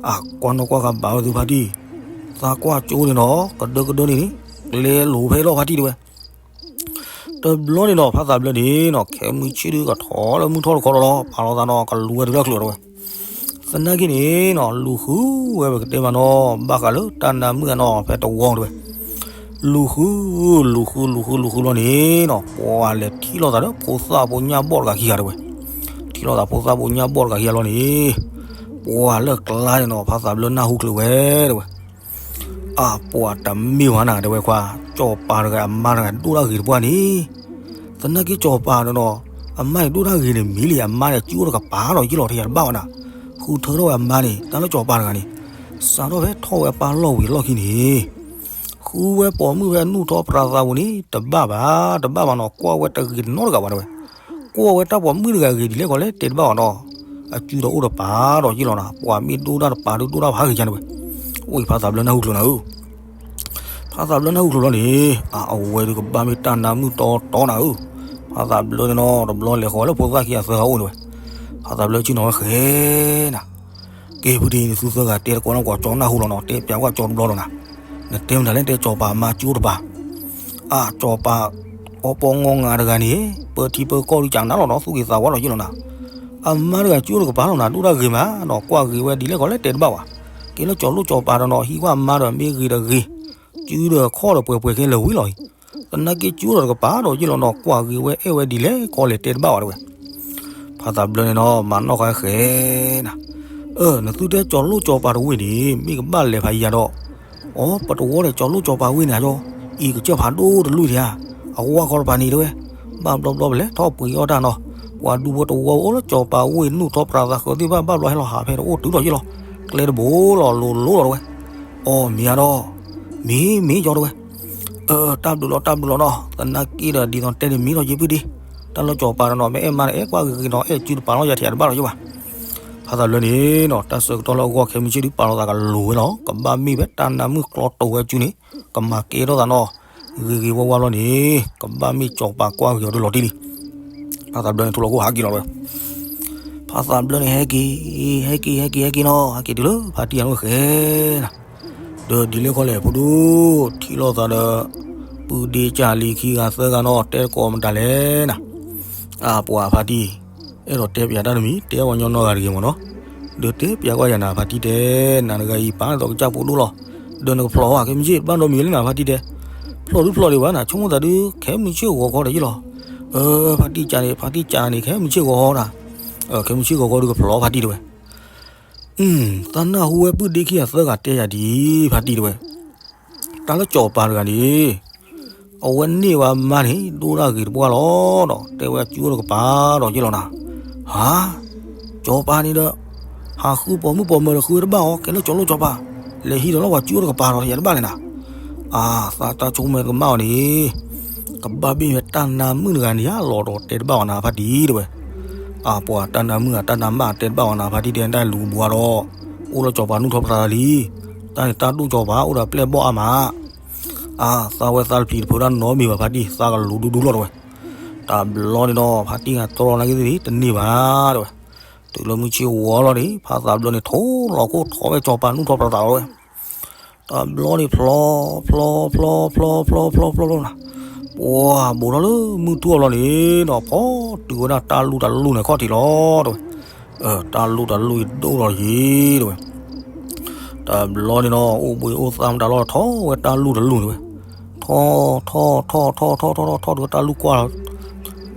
အကွၢ်နီၣ်ကွၢ်ဃာ်ဘၣ်ဝဲသုဖါတံၢ်, သးကွၢ်ကၠိန့ၣ်နီၤ ကဒၢကဒၢန့ၣ်န့ၣ် ကျဲလိၤဖဲလီၤဖါတံၢ်တဲဝဲ. တဘျီန့ၣ်နီၤ ဖါသးဘျၢန့ၣ်နီၤ ခဲမုၢ်ဆ့ၣ်ဒုးကထီၣ်လၢမုၢ်ထီၣ်တခီလီၤလီၤ ပာ်လီၤသးနီၤ ကလူၤဝဲတုၤလၢချုးတဲဝဲ. သနာ်က့န့ၣ်နီၤ လူၤဃုဝဲပကတဲမးနီၤ ဘၣ်ဃးလၢတၢ်နါမုၣ်အနီၤ ဖဲတဝီတဲဝဲ. လူၤဃု လူၤဃု လူၤဃု လူၤဃုလီၤန့ၣ်နီၤ ပှၤလဲၤထံၣ်လိာ်သးဒီးဖိသၣ်ဖိညၣ်ဘီၣ်တဂၤခံဂၤတဲဝဲ. ထံၣ်လိာ်သးဖိသၣ်ဖိညၣ်ဘီၣ်တဂၤခံဂၤလီၤန့ၣ် ပှၤလၢကျါန့ၣ်နီၤ ဖါသးဘျၢနၢ်ဟူချုးဝဲတဲဝဲ. အပှၤတမ့ၢ်ဝဲနၤတဲဝဲခွါ, စီၤပၤတဂၤအမါတဂၤဒိၣ်တၢ်ဂ့ၤတပှၢ်န့ၣ်, သနာ်က့စီၤပၤဒီးနီၤ အမါန့ၣ်ဒိၣ်တၢ်ဂ့ၤန့ၣ် မ့ၢ်လံ အမါန့ၣ်စုအိၣ်တကပၤဒီးယ့ၢ်လီၤ ထဲယၤတဘၣ်ဝဲနၤ, ဃုထၢထီၣ်ဝဲအမါန့ၣ် တၢ်လၢစီၤပၤတဂၤန့ၣ်, စးထီၣ်ဖဲထီၣ်ဝဲအပၢ်လီၢ်ဝံၤအလီၢ်ခံန့ၣ် ဃုဝဲပိာ်မုၣ်ဖဲအနူၢ်ထီၣ်ပြးသးပူၤန့ၣ် တဘၣ်ဘၣ် တဘၣ်ဘၣ်နီၤ ကွၢ်ဝဲတဂ့ၤတနီတဂၤဘၣ်တဲဝဲ, ကွၢ်ဝဲတၢ်ပိာ်မုၣ်တဂၤဂ့ၤဒ်လဲၣ်ကီးလဲၣ်တဲတဘၣ်ဘၣ်နီၤ, အစုဒီးအိၣ်တပၤဒီးယ့ၢ်လီၤနၤ ပှၤမ့ၢ်ဒိၣ်တၢ်တပၤဒုးဒိၣ်တၢ်ဖးဂ့ၤယါတဲဝဲ, အိၣ်ဖါသးဘျၢနၢ်ဟူချုးနၤဧၢ ဖါသးဘျၢနၢ်ဟူချုးလီၤန့ၣ်, အဝဲဒုးကဘၣ်မ့ၢ်တၢ်နါမုၣ်တီတီနၤဧၢ, ဖါသးဘျၢန့ၣ်နီၤ တဘျီလဲၤဃီၤလၢဖိသၣ်ခံဂၤသၢဂၤအိၣ်န့ၣ်ဝဲ, ဖါသးဘျၢဆ့ၣ်နီၤဝဲဃဲနၤ, ကဲဖုဒ့ နသုသၢဂၤတဲတကိးနီၢ်ကိးကၠီနၢ်ဟူလီၤနီၤ တဲပျးကွၢ်ကၠီတဘျီလီၤနၤ, နတဲမတၤလဲၣ်တဲစီၤပၤမါစုအိၣ်တပၤ, အစီၤပၤ အီပီငီငါတဂၤန့ၣ် ပၢထံပၢကီၢ်ဒုးကနၣ်လီၤနီၤ သူၣ်ဂ့ၤသးဝါလီၤယ့ၢ်လီၤနၤ, အမါတဂၤစုအိၣ်တကပၤလီၤနၤ ဒိၣ်တၢ်ဂ့ၤမးနီၤ ကွၢ်ဂ့ၤဝဲဒ်လဲၣ်ကီးလဲၣ်တဲတဘၣ်ဘၣ်, ကဲလၢကၠီၤလိၣ်ကၠီၤပၤဒီးနီၤ ဟံးကွၢ်အမါဒီးမ့ၢ်ဂ့ၤဒီးဂ့ၤ, စုဒီးခီၣ်ဒီးပှဲၤပှဲၤခဲလၢာ်ဝံၤလီၤအံၤ, သနာ်က့စုအိၣ်ဒီးတကပၤဒီးယ့ၢ်လီၤနီၤ ကွၢ်ဂ့ၤဝဲအဲၣ်ဝဲဒ်လဲၣ်ကီးလဲၣ်တဲတဘၣ်ဘၣ်တဲဝဲ ဖါသးဘျၢန့ၣ်နီၤ မၤနီၣ်ဃာ်ဃဲနၤ, အၢ နသုတဲကၠီၤလိၣ်ကၠီၤပၤတဝ့ၢ်န့ၣ် မ့ၢ်ကဘၣ်လဲၤဖးယံၤယၤဒီး, အိ ပတဝီဒီးကၠီၤလိၣ်ကၠီၤပၤဝ့ၢ်န့ၣ်ယီ, အံၤကစၢၢ်ဖးဒိၣ်တလူၢ်ထံဧါ, အဝါခီတပၤန့ၣ်တဲဝဲ, ဘၣ်ဘျီဘျီပလဲၤထီၣ်ပှ့ၤအီၣ်တၢ်နီၤ, ပှၤဒူဖိတဝီအိၣ်လၢကၠီၤပၤဝ့ၢ်နူၢ်ထီၣ်ပြးသးဃၢၤသ့ၣ်တဖၣ် ဘၣ်ဘျီဟဲလီၤဟးဖဲတအိၣ်တုၤဒီးယ့ၢ်လီၤ, ကျဲတဘိလီၤလိၤလိၤလီၤတဲဝဲ, အိ မ့ၢ်ဧါဒီး, မ့ၢ်မ့ၢ်ကၠီတဲဝဲ အၢ တၢ်ဘျုးလီၤ တၢ်ဘျုးလီၤနီၤ, သနာ်က့ဒီးဒ်သိးတဲန့ၣ်မ့ၢ်လီၤက့ၤဖုဒ့, တၢ်လၢကၠီၤပၤဒီးနီၤ မ့ၢ်အဲၣ်မါန့ၣ် အဲၣ်ကွၢ်ဂ့ၤဂ့ၤနီၤ အဲၣ်စုတပၤလီၤယၤထဲယၤတဘၣ်လီၤက့ၤဘၣ်. ဖါသးဘျၢန့ၣ်နီၤ တၢ်ဆၢကတီၢ်လၢအဂီၢ်ခဲမုၢ်ဆ့ၣ်ဒုးပာ်လီၤသးကလိၤဝဲလီၤ, ကဘၣ်မ့ၢ်ဖဲတၢ်နါမုၣ်ကျီတိာ်ဝဲအစုန့ၣ် ကမၤကဲထီၣ်သးနီၤ, ဂ့ၤဂ့ၤဝါဝါလီၤန့ၣ် ကဘၣ်မ့ၢ်ကၠီၤပၤကွၢ်ဂ့ၤအီၤဒုးလီၤတံၢ်လံ. ဖါသးဘျၢန့ၣ်ထူလီၤကိၣ်ဟးက့ၤလီၤဝဲ ဖါသးဘျၢန့ၣ်ဟဲက့ၤ ဟဲက့ၤ ဟဲက့ၤ ဟဲက့ၤနီၤ ဟဲက့ၤတုၤလၢဖါတံၢ်အအိၣ်ဃဲနၤ, ဒီးဒ်လဲၣ်ခီလဲၣ် ဖိဒိၣ် ထံၣ်လိာ်သးဒီး ပုၢ်ဒ့ကၢ်လံၤခံဂၤသၢဂၤနီၤ တဲတကိးမတၤလဲၣ်နၤ, အပှၤဖါတံၢ် အဲၣ်ဒိးတဲပျးတၢ်တမံၤ တဲအီၤညီနီၢ်ဂၤတဂ့ၤမ့ၢ်နီၤ, ဒီးတဲပျးကွၢ်ယၤနၤ ဖါတံၢ်တဲ နၤတဂၤအံၤပာ်နသီကစၢ်ဖိဒိၣ်လီၤ, ဒီးနကဖျိးဘၣ် ခဲမုၢ်ဆ့ၣ်တဘၣ်ဒီးမံၤလၢနၤ ဖါတံၢ်တဲ, ဖျိးဒုဖျိးဒံးဘၣ်နၤ ဆိကမိၣ်သးဒုး ခဲမုၢ်ဆ့ၣ်ဂီၤခီဒီးယ့ၢ်လီၤ, အၢ ဖါတံၢ်ကၢန့ၣ် ဖါတံၢ်ကၢန့ၣ် ခဲမုၢ်ဆ့ၣ်ဂီၤခီဒၣ်, ခဲမုၢ်ဆ့ၣ်ဂီၤခီဒုးကဖျိးဖါတံၢ်တဲဝဲ သးနၢ်ဟူဝဲပုၢ်ဒ့ခံဂၤသၢဂၤတဲယၤဒ်အံၤ ဖါတံၢ်တဲဝဲ, တၢ်လၢကၠီၤပၤတဂၤန့ၣ် အဝဲန့ၢ်ဝဲအမါန့ၣ် ဒိၣ်တၢ်ဂ့ၤတပှၢ်လီၤဒီး တဲဝဲအစုအိၣ်တကပၤဒီးယ့ၢ်လီၤနၤ, ဟါ, ကၠီၤပၤန့ၣ်ဒီး ဟးဃုပိာ်မုၣ်ပိာ်မၢၤဒီးဃုဝဲတဘၣ်အီၤ ကဲလၢကၠီၤလိၣ်ကၠီၤပၤ, လဲၤဟံးဒီးလီၤပှၤစုအိၣ်တကပၤဒီးယၤတဘၣ်လဲၣ်နၤ, အါ သးတၢ်ဆိကမိၣ်ကမၣ်အီၤန့ၣ်, က ဘၣ်ဘ့ၣ်ဝဲတၢ်နါမုၣ်တဂၤန့ၣ်ဧါ လီၤဒီးတဲတဘၣ်ဝဲနၤဖါတံၢ်တဲဝဲ, အပှၤတၢ်နါမုၣ်ဧါ တၢ်နါမၢ်တဲတဘၣ်ဝဲနၤဖါတံၢ်တဲ တၢ်လူၤကဘှါဒီး အိၣ်လၢစီၤပၤနူၢ်ထီၣ်ပြးသးလံ, တၢ်န့ၣ်တၢ်ဒိၣ်စီၤပၤ အိၣ်ဒီးပျဲၢ်ဘီၣ်အါမး, အါ သးဝဲသးတဖျံးတဖုးတၢ်နီတမံၤဘၣ်ဖါတံၢ် သးကလူၤဒူဒူလီၤတဲဝဲ, တဘျီန့ၣ်ဒီး ဖါတံၢ်ဂၤတြီနာ်က့သ့ၣ် တန့ၢ်ဘၣ်တဲဝဲ, တုၤလၢမုၢ်ဆ့ၣ်ဝီလီၤန့ၣ် ဖါသးဘျၢန့ၣ် ထိလီၤခိၣ်ထီၣ်ဝဲစီၤပၤနူၢ်ထီၣ်ပြးသးလီၤဝဲ တဘျီန့ၣ်ဖျီ ဖျီ ဖျီ ဖျီ ဖျီ ဖျီ ဖျီ ဖျီ ဖျီ ဖျီ နၤ, ပှၤဘူးထီၣ်လၢမုၢ်ထူၣ်အလီၢ်န့ၣ်ဒီး ဖီတုၤဝဲဒၣ်တၢ်လူၢ်တၢ်လူၢ်န့ၣ်ခီၣ်ထံးလီၤတဲဝဲ, တၢ်လူၢ်တၢ်လူၢ်အံၤဒိၣ်လီၤယံၤတဲဝဲ, တဘျီန့ၣ်ဒီး အိၣ်ဘှံးအိၣ်သါမတၤလီၤ ထီၣ်ဝဲတၢ်လူၢ်တလူၢ်န့ၣ်ဝဲ, ထီၣ် ထီၣ် ထီၣ် ထီၣ် ထီၣ် ထီၣ် ထီၣ်တုၤဝဲတၢ်လူၢ် ကွၢ်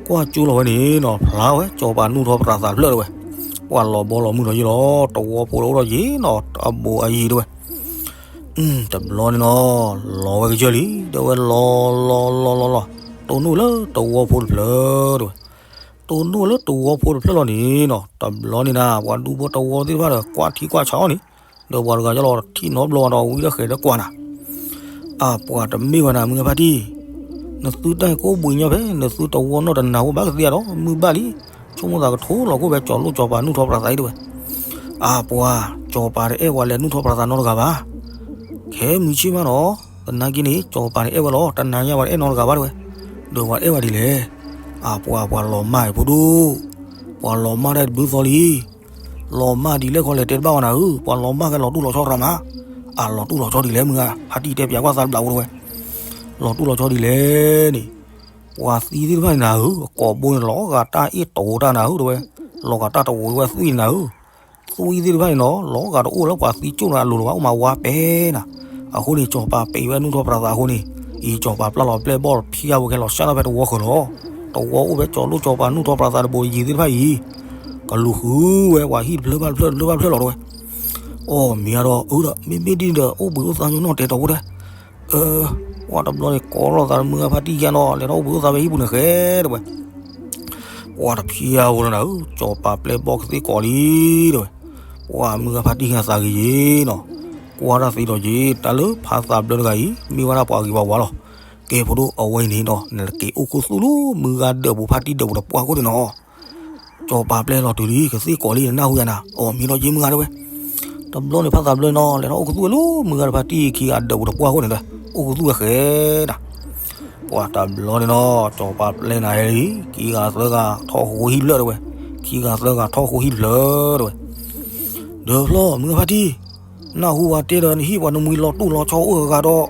ကၠိလီၤဝဲန့ၣ်ဒီး ဖျါဝဲ စီၤပၤနူၢ်ထီၣ်ပြးသးဖျၢၣ်တဲဝဲ, ပှၤလီၤဘီလီၤမုၢ်ဒီးယံၤလီၤ တဝီဖိဒီးအိၣ်ဒီးယံၤနီၤ အဘူးအယံၤတဲဝဲ, တဘျီန့ၣ်နီၤ လီၤဝဲကစၢၢ်လံ ဒီးဝဲလီၤလီၤလီၤလီၤလီၤ တိၢ်နီၣ်လၢတဝီဖိတဖျၢၣ်တဲဝဲ, တိၢ်နီၣ်လၢတဝီဖိတဖျၢၣ်လီၤန့ၣ်နီၤ တဘျီန့ၣ်နၤ ပှၤဒူဖိတဝီသ့ၣ်တဖၣ်ဒီး ကွၢ်ထံကွၢ်ဆးအီၤန့ၣ်, ဒီးပှၤတဂၤယလီၤထံၣ်နီတဘျီဒီး ဝံၤဒီးဃဲၤဒီးကွၢ်နၤ အပှၤတမ့ၢ်ဝဲနၤ မုၢ်ဂၤဖါတံၢ်, နသုတၢ်အံၤကိးဘှံးညီဖဲ နသုတဝီနီၣ်တနၤဝဲဘၣ်ကသ့အဒီး မုၢ်ဘၣ်လံ, ဆိကမိၣ်သးကထိလီၤခိၣ်ဖဲစီၤလိၣ်စီၤပၤနူၢ်ထီၣ်ပြးသးအံၤတဲဝဲ, အပှၤ စီၤပၤတအဲၣ်ပှၤလဲၤနူၢ်ထီၣ်ပြးသးနီတဂၤဘၣ်, ခဲမုၢ်ဆ့ၣ်မးနီၤ, သနာ်က့န့ၣ် စီၤပၤန့ၣ်အဲၣ်ဝဲလီၤ တနၤညါပှၤတအဲၣ်နီတဂၤဘၣ်တဲဝဲ, ဒီးပှၤတအဲၣ်ဝဲဒ်လဲၣ်, အပှၤ ပှၤလီၤမၢ်အံၤဖိဒိၣ်, ပှၤလီၤမၢ်တၢ်တဘျုးသီလံ လီၤမၢ်ဒ်လဲၣ်ခီလဲၣ်တဲတဘၣ်ဝဲနၤဧၢ, ပှၤလီၤမၢ်ကဲလီၤတူၢ်လီၤဆီရၤမး, အလီၤတူၢ်လီၤဆီဒ်လဲၣ် မုၢ်ဂၤ ဖါတံၢ်တဲပၠးကွၢ်သးတဘျးဖိတဲဝဲ, လီၤတူၢ်လီၤဆီဒ်လဲၣ်န့ၣ်, ပှၤသံသ့ၣ်တဖၣ်န့ၣ်နၤဧၢ, အကိာ်ဘိန့ၣ် လီၤဂာ်တၢ်အ့ၣ်တိာ်တၢ်နၤဧၢတဲဝဲ, လီၤဂာ်တၢ်တဝီဝဲသွံၣ်နၤဧၢ သွံၣ်သ့ၣ်တဖၣ်န့ၣ်နီၤ လီၤဂာ်တအိၣ်လၢပှၤသံကၠိၣ်န့ၣ်အလိၤလၢၤဘၣ် အိၣ်မးဝါပဲနၤ, အဃိန့ၣ် စီၤပၤပံးဝဲနူၢ်ထီၣ်ပြးသးအဃိန့ၣ်, အံၤ စီၤပၤပျၢ်လီၤပျဲၢ်ဘီၣ်ဖံးအါဝဲကဲလီၤဆှၣ်ထီၣ်ဖဲတဝီဃၢၤလီၤ, တဝီအိၣ်ဖဲစီၤလိၣ်စီၤပၤနူၢ်ထီၣ်ပြးသးတဘိယံၤသ့ၣ်တဖၣ်အံၤ, ကလူၤဃုဝဲပှၤဟံၣ်တဖျၢၣ်ဘၣ်တဖျၢၣ်တဖျၢၣ်ဘၣ်တဖျၢၣ်လီၤတဲဝဲ, အီၣ်မ့ၢ်အါဒီးအၢဒီး မ့မ့ၢ်ဒ်န့ၣ်ဒီး အိၣ်ဘှံးအိၣ်သါညီနီၣ်တဲတီၤဖိတဲ အၢ, ပှၤတဘျီန့ၣ် ကိးလိာ်သးမုၢ်ဂၤဖါတံၢ်ယါနီၤ လဲၤထီၣ်အိၣ်ဘှံးအိၣ်သါဖဲဟံၣ်ပူၤန့ၣ်ဃဲတဲဝဲ, ပှၤတဖံးအါဝဲလီၤနၤဧၢ, စီၤပၤပျဲၢ်ဘီၣ်ကသ့ၣ်ကိးလံတဲဝဲ, ပှၤမုၢ်ဂၤဖါတံၢ်ဟဲသးဂ့ၤယ့ၤနီၤ, ကွၢ်တၢ်သ့ဒီးယ့ၤ တၢ်လၢဖါသးဘျၢတဂၤအံၤ မ့ၢ်ဝဲဒၣ်ပှၤဂ့ၤပှၤဝါလီၤ, ကဲဖိဒိၣ်အဝဲအံၤန့ၣ်ဒီး နက့ၤအိၣ်ခူသူၣ်လၢမုၢ်ဂၤဒၢးပူၤဖါတံၢ်ဒၢးပူၤဒီးပှၢ်ခိၣ်န့ၣ်နီၤ စီၤပၤပျဲၢ်လီၤတုၤလံ ကသ့ၣ်ကိးလံ နနၢ်ဟူယၤနၤ, အီၣ်မ့ၢ်ဒီးယ့ၤမုၢ်ဂၤတဲဝဲ, တဘျီန့ၣ်ဖါသးဘျၢန့ၣ်နီၤ လဲၤထီၣ်အိၣ်ခူသူၣ်ဝဲလၢမုၢ်ဂၤတဖါတံၢ်ခံဂၤဒၢးပူၤဒီးပှၢ်ခိၣ်န့ၣ်ဒီး အိၣ်ခူသူၣ်ဝဲဃဲဒၣ်, ပှၤတဘျီန့ၣ်နီၤ စီၤပၤပျဲၢ်နၤဟဲလံ ခံဂၤသၢဂၤထီၣ်ဃိဟံၣ်ဖျၢၣ်တဲဝဲ, ခံဂၤသၢဂၤထီၣ်ဃိဟံၣ်ဖျၢၣ်တဲဝဲ ဒီးဖျီမုၢ်ဂၤဖါတံၢ်, နၢ်ဟူဝဲတဲဒီးနဟံၣ်ပှၤနမှံၤလီၤတူၢ်လီၤဆီအိၣ်ဂၤဂၤဒီး,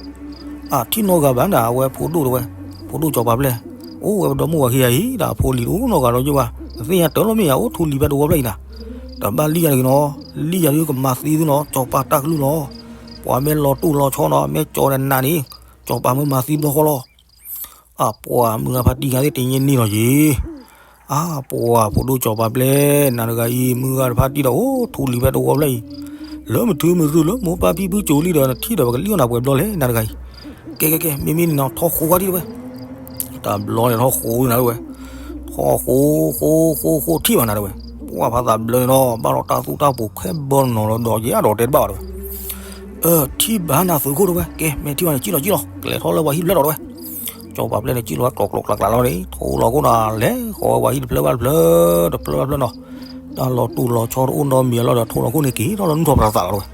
အထံၣ်နီတဂၤဘၣ်နၤ အဝဲဖိဒိၣ်တဲဝဲ, ဖိဒိၣ်စီၤပၤပျဲၢ်, အိၣ်ဝဲပဒီမိၢ်ဝၤခံဂၤအံၤ ဒီးအဖိလံၤတအိၣ်နီတဂၤဒီးယိၣ်ဘၣ်, နသ့ၣ်ညါတၢ်လီၤမ့ၢ်ယၤ အိၣ်ထူလံၤဖဲတဝီဖျၢၣ်အံၤနၤ, တဘၣ်လံၣ်ယၤတဂ့ၤနီၤ, လံၣ်ယၤဒုးကမၤသံသုနီၤ စီၤပၤတၢ်ကလုၢ်လီၤ, ပှၤမ့ၢ်လီၤတူၢ်လီၤဆီနီၤ မ့ၢ်ကၠီဒီးနးန့ၣ်, စီၤပၤမ့ၢ်မၤသံဘျီဃီလီၤ အပှၤမုၢ်ဂၤဖါတံၢ်ဂၤသ့ၣ်တညါန့ၣ်လီၤယ့ၤ, အပှၤဖိဒိၣ်စီၤပၤပျဲၢ် နၤတဂၤအံၤ မုၢ်ဂၤတဖါတံၢ်ဒီးအိၣ်ထူလံၤဖဲတဝီဖျၢၣ်အံၤ, လၢမထုးမထုးလၢမိၢ်ပၢ်ဖံဖုစိၤလံဒီး နထံၣ်ဒီးပကလံၣ်အီၣ်နၤပှဲၤဘျီလဲၣ် နၤတဂၤအံၤ, ကဲကဲကဲ မ့မ့ၢ်န့ၣ်နီၤ ထီၣ်ဃိကွၢ်ဒံးတဲဝဲ တဘျီန့ၣ်ထီၣ်ဃိနၤတဲဝဲ, ထီၣ်ဃိ ဃိ ဃိ ဃိ ထံၣ်ဘၣ်နၤတဲဝဲ, ပှၤဖါသးဘျၢန့ၣ်နီၤ ဘၣ်ဒီးတၢ်သူၣ်တၢ်ပူၤခဲဘၢနီၤလီၤဒီးယဲအဒီးတဲတဘၣ်ဘၣ်တဲဝဲ, အၢ ထံၣ်ဘၣ်နၤသုးခိၣ်တဲဝဲ, ကဲ မ့ၢ်ထံၣ်ဘၣ်န့ၣ် ကံၣ်လီၤကံၣ်လီၤ ကလဲၤထီၣ်လၢပှၤဟံၣ်ဖျၢၣ်လီၤတဲဝဲ, စီၤပၤပျဲၢ်န့ၣ် ကံၣ်လီၤဝဲကျိးကျိးကျးကျးလီၤန့ၣ် ထိလီၤခိၣ်နၤ လဲၤဃီၤဝဲပှၤဟံၣ်တဖျၢၣ်ဘၣ်တဖျၢၣ် တဖျၢၣ်ဘၣ်တဖျၢၣ်နီၤ, တၢ်လီၤတူၢ်လီၤဆီတအိၣ်နီတမံၤအလီၢ်ဒီး ထိလီၤခိၣ်န့ၣ်က့ၤထီၣ်လၢနူၢ်ထီၣ်ပြးသးလီၤတဲဝဲ,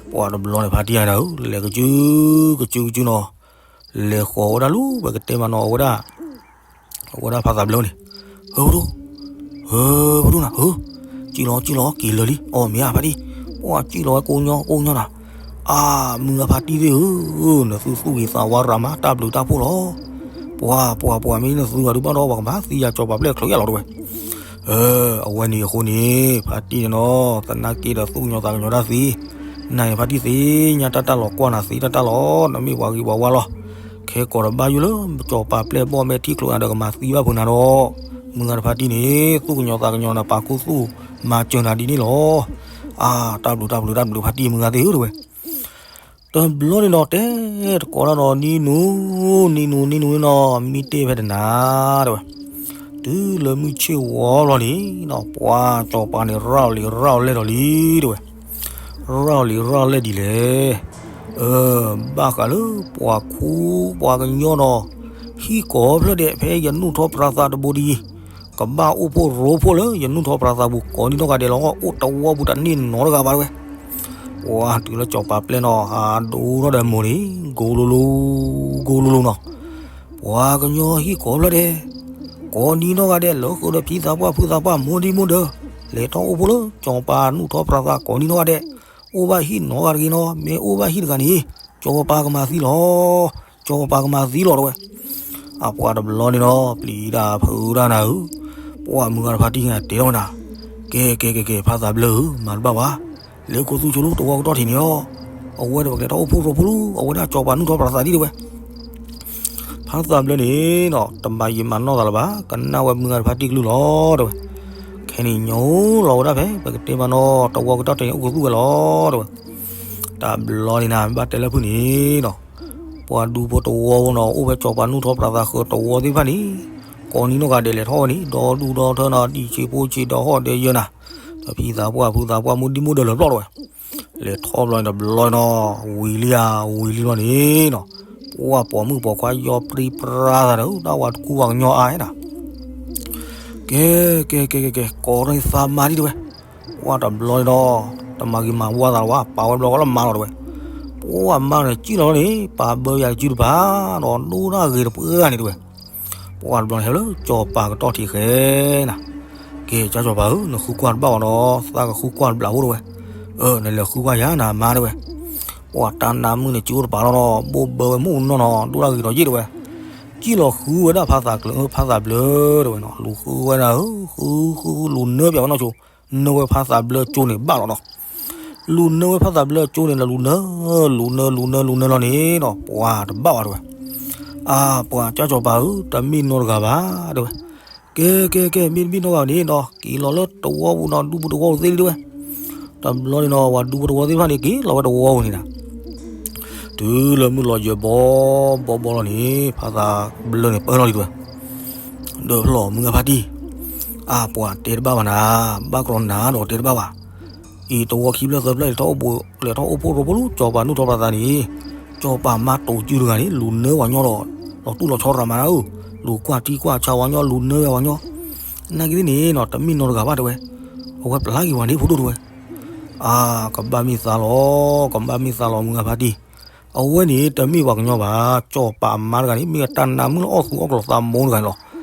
ပှၤတဘျီန့ၣ်ဖါတံၢ်ယါန့ၣ် လဲၤကစုကစုကစုနီၤ, လဲၤဃီၤဝဲဒၣ်လၢ ပကတဲမးနီၤ အဝဲဒၣ် အဝဲဒၣ်ဖါသးဘျၢန့ၣ်, ဟၢဖဒိၣ်, ဟၢဖဒိၣ်နၤ ဟၢ, ကံၣ်လီၤကံၣ်လီၤက့ၤလၢာ်လံ အီၣ်မ့ၢ်ဧါဖါတံၢ်, ပှၤကံၣ်လီၤဝဲကိးညီကိးညီနၤ, အၢ မုၢ်ဂၤဖါတံၢ်သ့ၣ်ဧၢ, နသုသူၣ်ဂ့ၤသးဝါရၤမးတၢ်ဘျုးတၢ်ဖှိၣ်လီၤ, ပှၤပှၤပှၤမ့ၢ်နသုဂၤဒုးဘၣ်ဒီး ပှၤကမၤသံယၤစီၤပၤပျဲၢ်ချၢးယၤလီၤတဲဝဲ, အဝဲန့ၣ်အဃိန့ၣ် ဖါတံၢ်န့ၣ်နီၤ သနာ်က့ဒီးသူၣ်ကညီၤသးကညီၤတၢ်သ့, နၤန့ၣ်ဖါတံၢ်သ့ၣ်ညါတၢ်တၢ်လီၤကွၢ်နၤသ့တၢ်တၢ်လီၤ နမ့ၢ်ပှၤဂ့ၤပှၤဝါလီၤ, ခဲကိးဒီးဘၣ်ယိၣ်လၢစီၤပၤပျဲၢ်ဘီၣ်မ့ၢ်ထံၣ်ကျိးနၤဒီးကမၤသံဘၣ်ဖုးနၤဒီး, မုၢ်ဂၤတဖါတံၢ်န့ၣ် သူၣ်ကညီၤသးကညီၤနၤ ပာ်ခူသူၣ်မၤစၢၤနၤဒ်န့ၣ်လီၤ, အၢ တၢ်ဘျုးတၢ်ဘျုးတၢ်ဘျုးဖါတံၢ်မုၢ်ဂၤသ့ၣ်ဧၢတဲဝဲ တဘျီန့ၣ်ဒီးတဲတကိးတၢ်ဒီးနံၤနူၤ, နံၤနူၤနံၤနူၤန့ၣ်နီၤ မံတ့ၢ်ဖဲတနၤတဲဝဲ, တုၤလၢမုၢ်ဆ့ၣ်ဝီလီၤန့ၣ်နီၤ ပှၤစီၤပၤန့ၣ် ရၣ်အီၤလံၤရၣ်အီၤလဲၣ်ဒီးလံတဲဝဲ, ရၣ်အီၤလံၤရၣ်အီၤလဲၣ်ဒ်လဲၣ်, အၢ ဘၣ်ဃးလၢပှၤခူပှၤကညီဒီး ဟံၣ်ကိးဖျၢၣ်ဒဲး ဖဲယနူၢ်ထီၣ်ပြၤသးတဘိဒ်အံၤ, ကဘၣ်အိၣ်ဖှိၣ်ရိဖှိၣ်လၢယနူၢ်ထီၣ်ပြၤသးပူၤကိးနံၤနီၢ်ဂၤဒဲးလီၤ. အိၣ်တဝီပူၤတန့ၢ်နီတဂၤဘၣ်တဝဲ. ပှၤတုၤလၢစီၤပၤပျဲၢ်နီၤ ဟးဒိၣ်ထီၣ်ဒီးမိၢ်န့ၣ် ကိလိၤလိၤ ကိလိၤလိၤနီၤ. ပှၤကညီဟံၣ်ကိးဖျၢၣ်ဒဲး ကိးနံၤနီၢ်ဂၤဒဲး လၢဃုာ်ဒီးဖံသးပှၢ်ဖုသးပှၢ် မိၢ်ဒံမိၢ်ဒၢ, လဲၤထီၣ်အိၣ်ဖှိၣ်လၢစီၤပၤနူၢ်ထီၣ်ပြၤသးကိးနံၤနီၢ်ဂၤဒဲး, အိၣ်ဘၣ်ဟံၣ်နီတဂၤတဂ့ၤနီၤ, မ့ၢ်အိၣ်ဘၣ်ဟံၣ်တဂၤန့ၣ် စီၤပၤကမၤသံလီၤ. စီၤပၤကမၤသံလီၤတဝဲ. အပှၤတဘျီန့ၣ်နီၤ ပျံၤတၢ်ဖုးတၢ်နၤဧၢ, ပှၤမုၢ်ဂၤတဖါတံၢ်တဲထီၣ်နၤ, ကဲကဲကဲကဲ ဖါသးဘျၢဧၢ မၤတဘၣ်ဘၣ်, လဲၤခိၣ်သူဆိလိတဝီကတီၢ်ထံးန့ၣ်လီၤ. အဝဲဒၣ်ပကလဲၤထီၣ်အိၣ်ဖှိၣ်ရိဖှိၣ်လၢ အဝဲဒၣ်စီၤပၤနူၢ်ထီၣ်ပြၤသးဒ်တဝဲ. ဖါသးဘျၢန့ၣ်နီၤ တမၤယံာ်မၤနီၢ်သးလၢၤဘၣ်, ကနၣ်ဝဲမုၢ်ဂၤတဖါတံၢ်ကလုၢ်လီၤတဝဲ. ခဲန့ၣ်ညိလီၤဝဲဒၣ်ဖဲ ပကတဲမးနီၤ တဝီကတီၢ်ထံးန့ၣ် အိၣ်ကသူၣ်ဝဲလီၤတဝဲ. တဘျီန့ၣ်နၤ မ့ၢ်ဘၣ်တဲလၢဖုၣ်န့ၣ်နီၤ, ပှၤဒူဖိတဝီဖိနီၤ အိၣ်ဖဲစီၤပၤနူၢ်ထီၣ်ပြၤသးဃၢၤတဝီသ့ၣ်တဖၣ်န့ၣ် ကိးနံၤနီၢ်ဂၤဒဲးလဲၤထီၣ်ဝဲန့ၣ် ဒီဒူၣ်ဒီထၢနီၤ ဒံၣ်ဆံးဖိဆံးဒီးဟီၣ်ဒဲးယၢၤနၤ, ဒီးဖံသးပှၢ်ဖုသးပှၢ် မိၢ်ဒံမိၢ်ဒၢလၢာ်ပျီၢ်တဝဲ. လဲၤထီၣ်ဘျီန့ၣ်တဘျီနီၤ ဝံၤလံဧါ ဝံၤလံဘျီန့ၣ်နီၤ, ပှၤပိာ်မုၣ်ပိာ်ခွါယီပြံပြါသးဒီး တၢ်ဝဲတကူဝဲကညီအါနၤ. ကဲကဲကဲကဲကဲ ကိးထီၣ်န့ၣ်သးမါဒံတဝဲ. ပှၤတဘျီန့ၣ်ဒီး တမၤဂ့ၤမၤဝါသးလၢၤဘၣ် ပာ်ဝဲဘျီဃီလၢမါလီၤတဝဲ. ပှၤမါန့ၣ်စံၣ်လီၤန့ၣ် ပာ်ဘၢယၤတစုတပၤ ဒီးဒိၣ်တၢ်ဂ့ၤတပှဲၤဂၤန့ၣ်တဝဲ. ပှၤတဘျီန့ၣ်ဟဲလၢစီၤပၤကတီၢ်ထံးဃဲနၤ, ကဲ ကၠၢ်စီၤပၤဧၢ နဃုကွၢ်တဘၣ်ဘၣ်နီၤ သးကဃုကွၢ်တဘျီဖိတဝဲ. အၢ နလဲၤဃုကွၢ်ယၤနၤမါတဝဲ. ပှၤတၢ်နါမုၣ်န့ၣ်စံးအိၣ်တပၤလီၤနီၤ ဘိၣ်ဘၢဝဲမုၢ်နီၢ်နီၤ ဒိၣ်တၢ်ဂ့ၤဒီးယ့ၣ်တဝဲ. စံၣ်လီၤဃုဝဲဒၣ်ဖါသးကျၢၤ ဖါသးဘျၢတဝဲနီၤ လူၤဃုဝဲဒၣ်ဧၢ ဃုဃု လူၤနၢပၠးဝဲနီၢ်ဆိ နၢဝဲဖါသးဘျၢကၠိန့ၣ်ဘၣ်လီၤနီၤ. လူၤနၢဝဲဖါသးဘျၢကၠိန့ၣ်လီၤ လူၤနၢ လူၤနၢ လူၤနၢ လူၤနၢလီၤန့ၣ်နီၤ ပှၤတဘၣ်ဘၣ်တဝဲ. အါ ပှၤကၠၢ်စီၤပၤဧၢ တမ့ၢ်နီတဂၤဘၣ်တဝဲ. ကဲကဲကဲ မ့တမ့ၢ်နီတဂၤန့ၣ်နီၤ က့ၤလီၤလၢတဝီပူၤနီၤ ဒူဖိတဝီပူၤသ့လံတဝဲ. တဘျီန့ၣ်နီၤ ပှၤဒူဖိတဝီသ့ၣ်တဖၣ်န့ၣ်က့ၤလီၤဝဲတဝီပူၤန့ၣ်နၤ. တုၤလၢမုၢ်လီၤယၢၤဘီဘီဘီလီၤန့ၣ် ဖါသးဘျၢန့ၣ်ပၢလီၤလံတဝဲ. ဒီးဖျီၣ်မုၢ်ဂၤဖါတံၢ်, အါ ပှၤတဲတဘၣ်ဘၣ်နၤ, ဘၣ်ကရီနၤဒီးတဲတဘၣ်ဘၣ်. အံၤတဝီခံဖျၢၣ်သၢဖျၢၣ် လဲၤထီၣ်အိၣ်ဖှိၣ်ရိဖှိၣ်လၢစီၤပၤနူၢ်ထီၣ်ပြၤသးန့ၣ်, စီၤပၤမါတိၤစုတဂၤန့ၣ် လူၤနၢဝဲညီဒီး လီၤတူၢ်လီၤဆီရၤမၤနၤဧၢ, လူၤကွၢ်ထံကွၢ်ဆးဝဲညီ လူၤနၢဝဲဝဲညီ, နာ်က့သ့ၣ်န့ၣ်နီၤ တမ့ၢ်နီတဂၤဘၣ်တဲဝဲ, အဝဲပျၢ်က့ၤဝဲန့ၣ်ဖိဒိၣ်တဲဝဲ. အါ ကဘၣ်မ့ၢ်သးလီၤ, ကဘၣ်မ့ၢ်သးလီၤ မုၢ်ဂၤဖါတံၢ်. အဝဲန့ၣ်တမ့ၢ်ပှၤကညီဘၣ်, စီၤပၤအမါတဂၤန့ၣ် မ့ၢ်အတၢ်နါမုၣ်လၢအီၣ်သူအီၣ်ကျီၤသးမိတဂၤန့ၣ်လီၤ.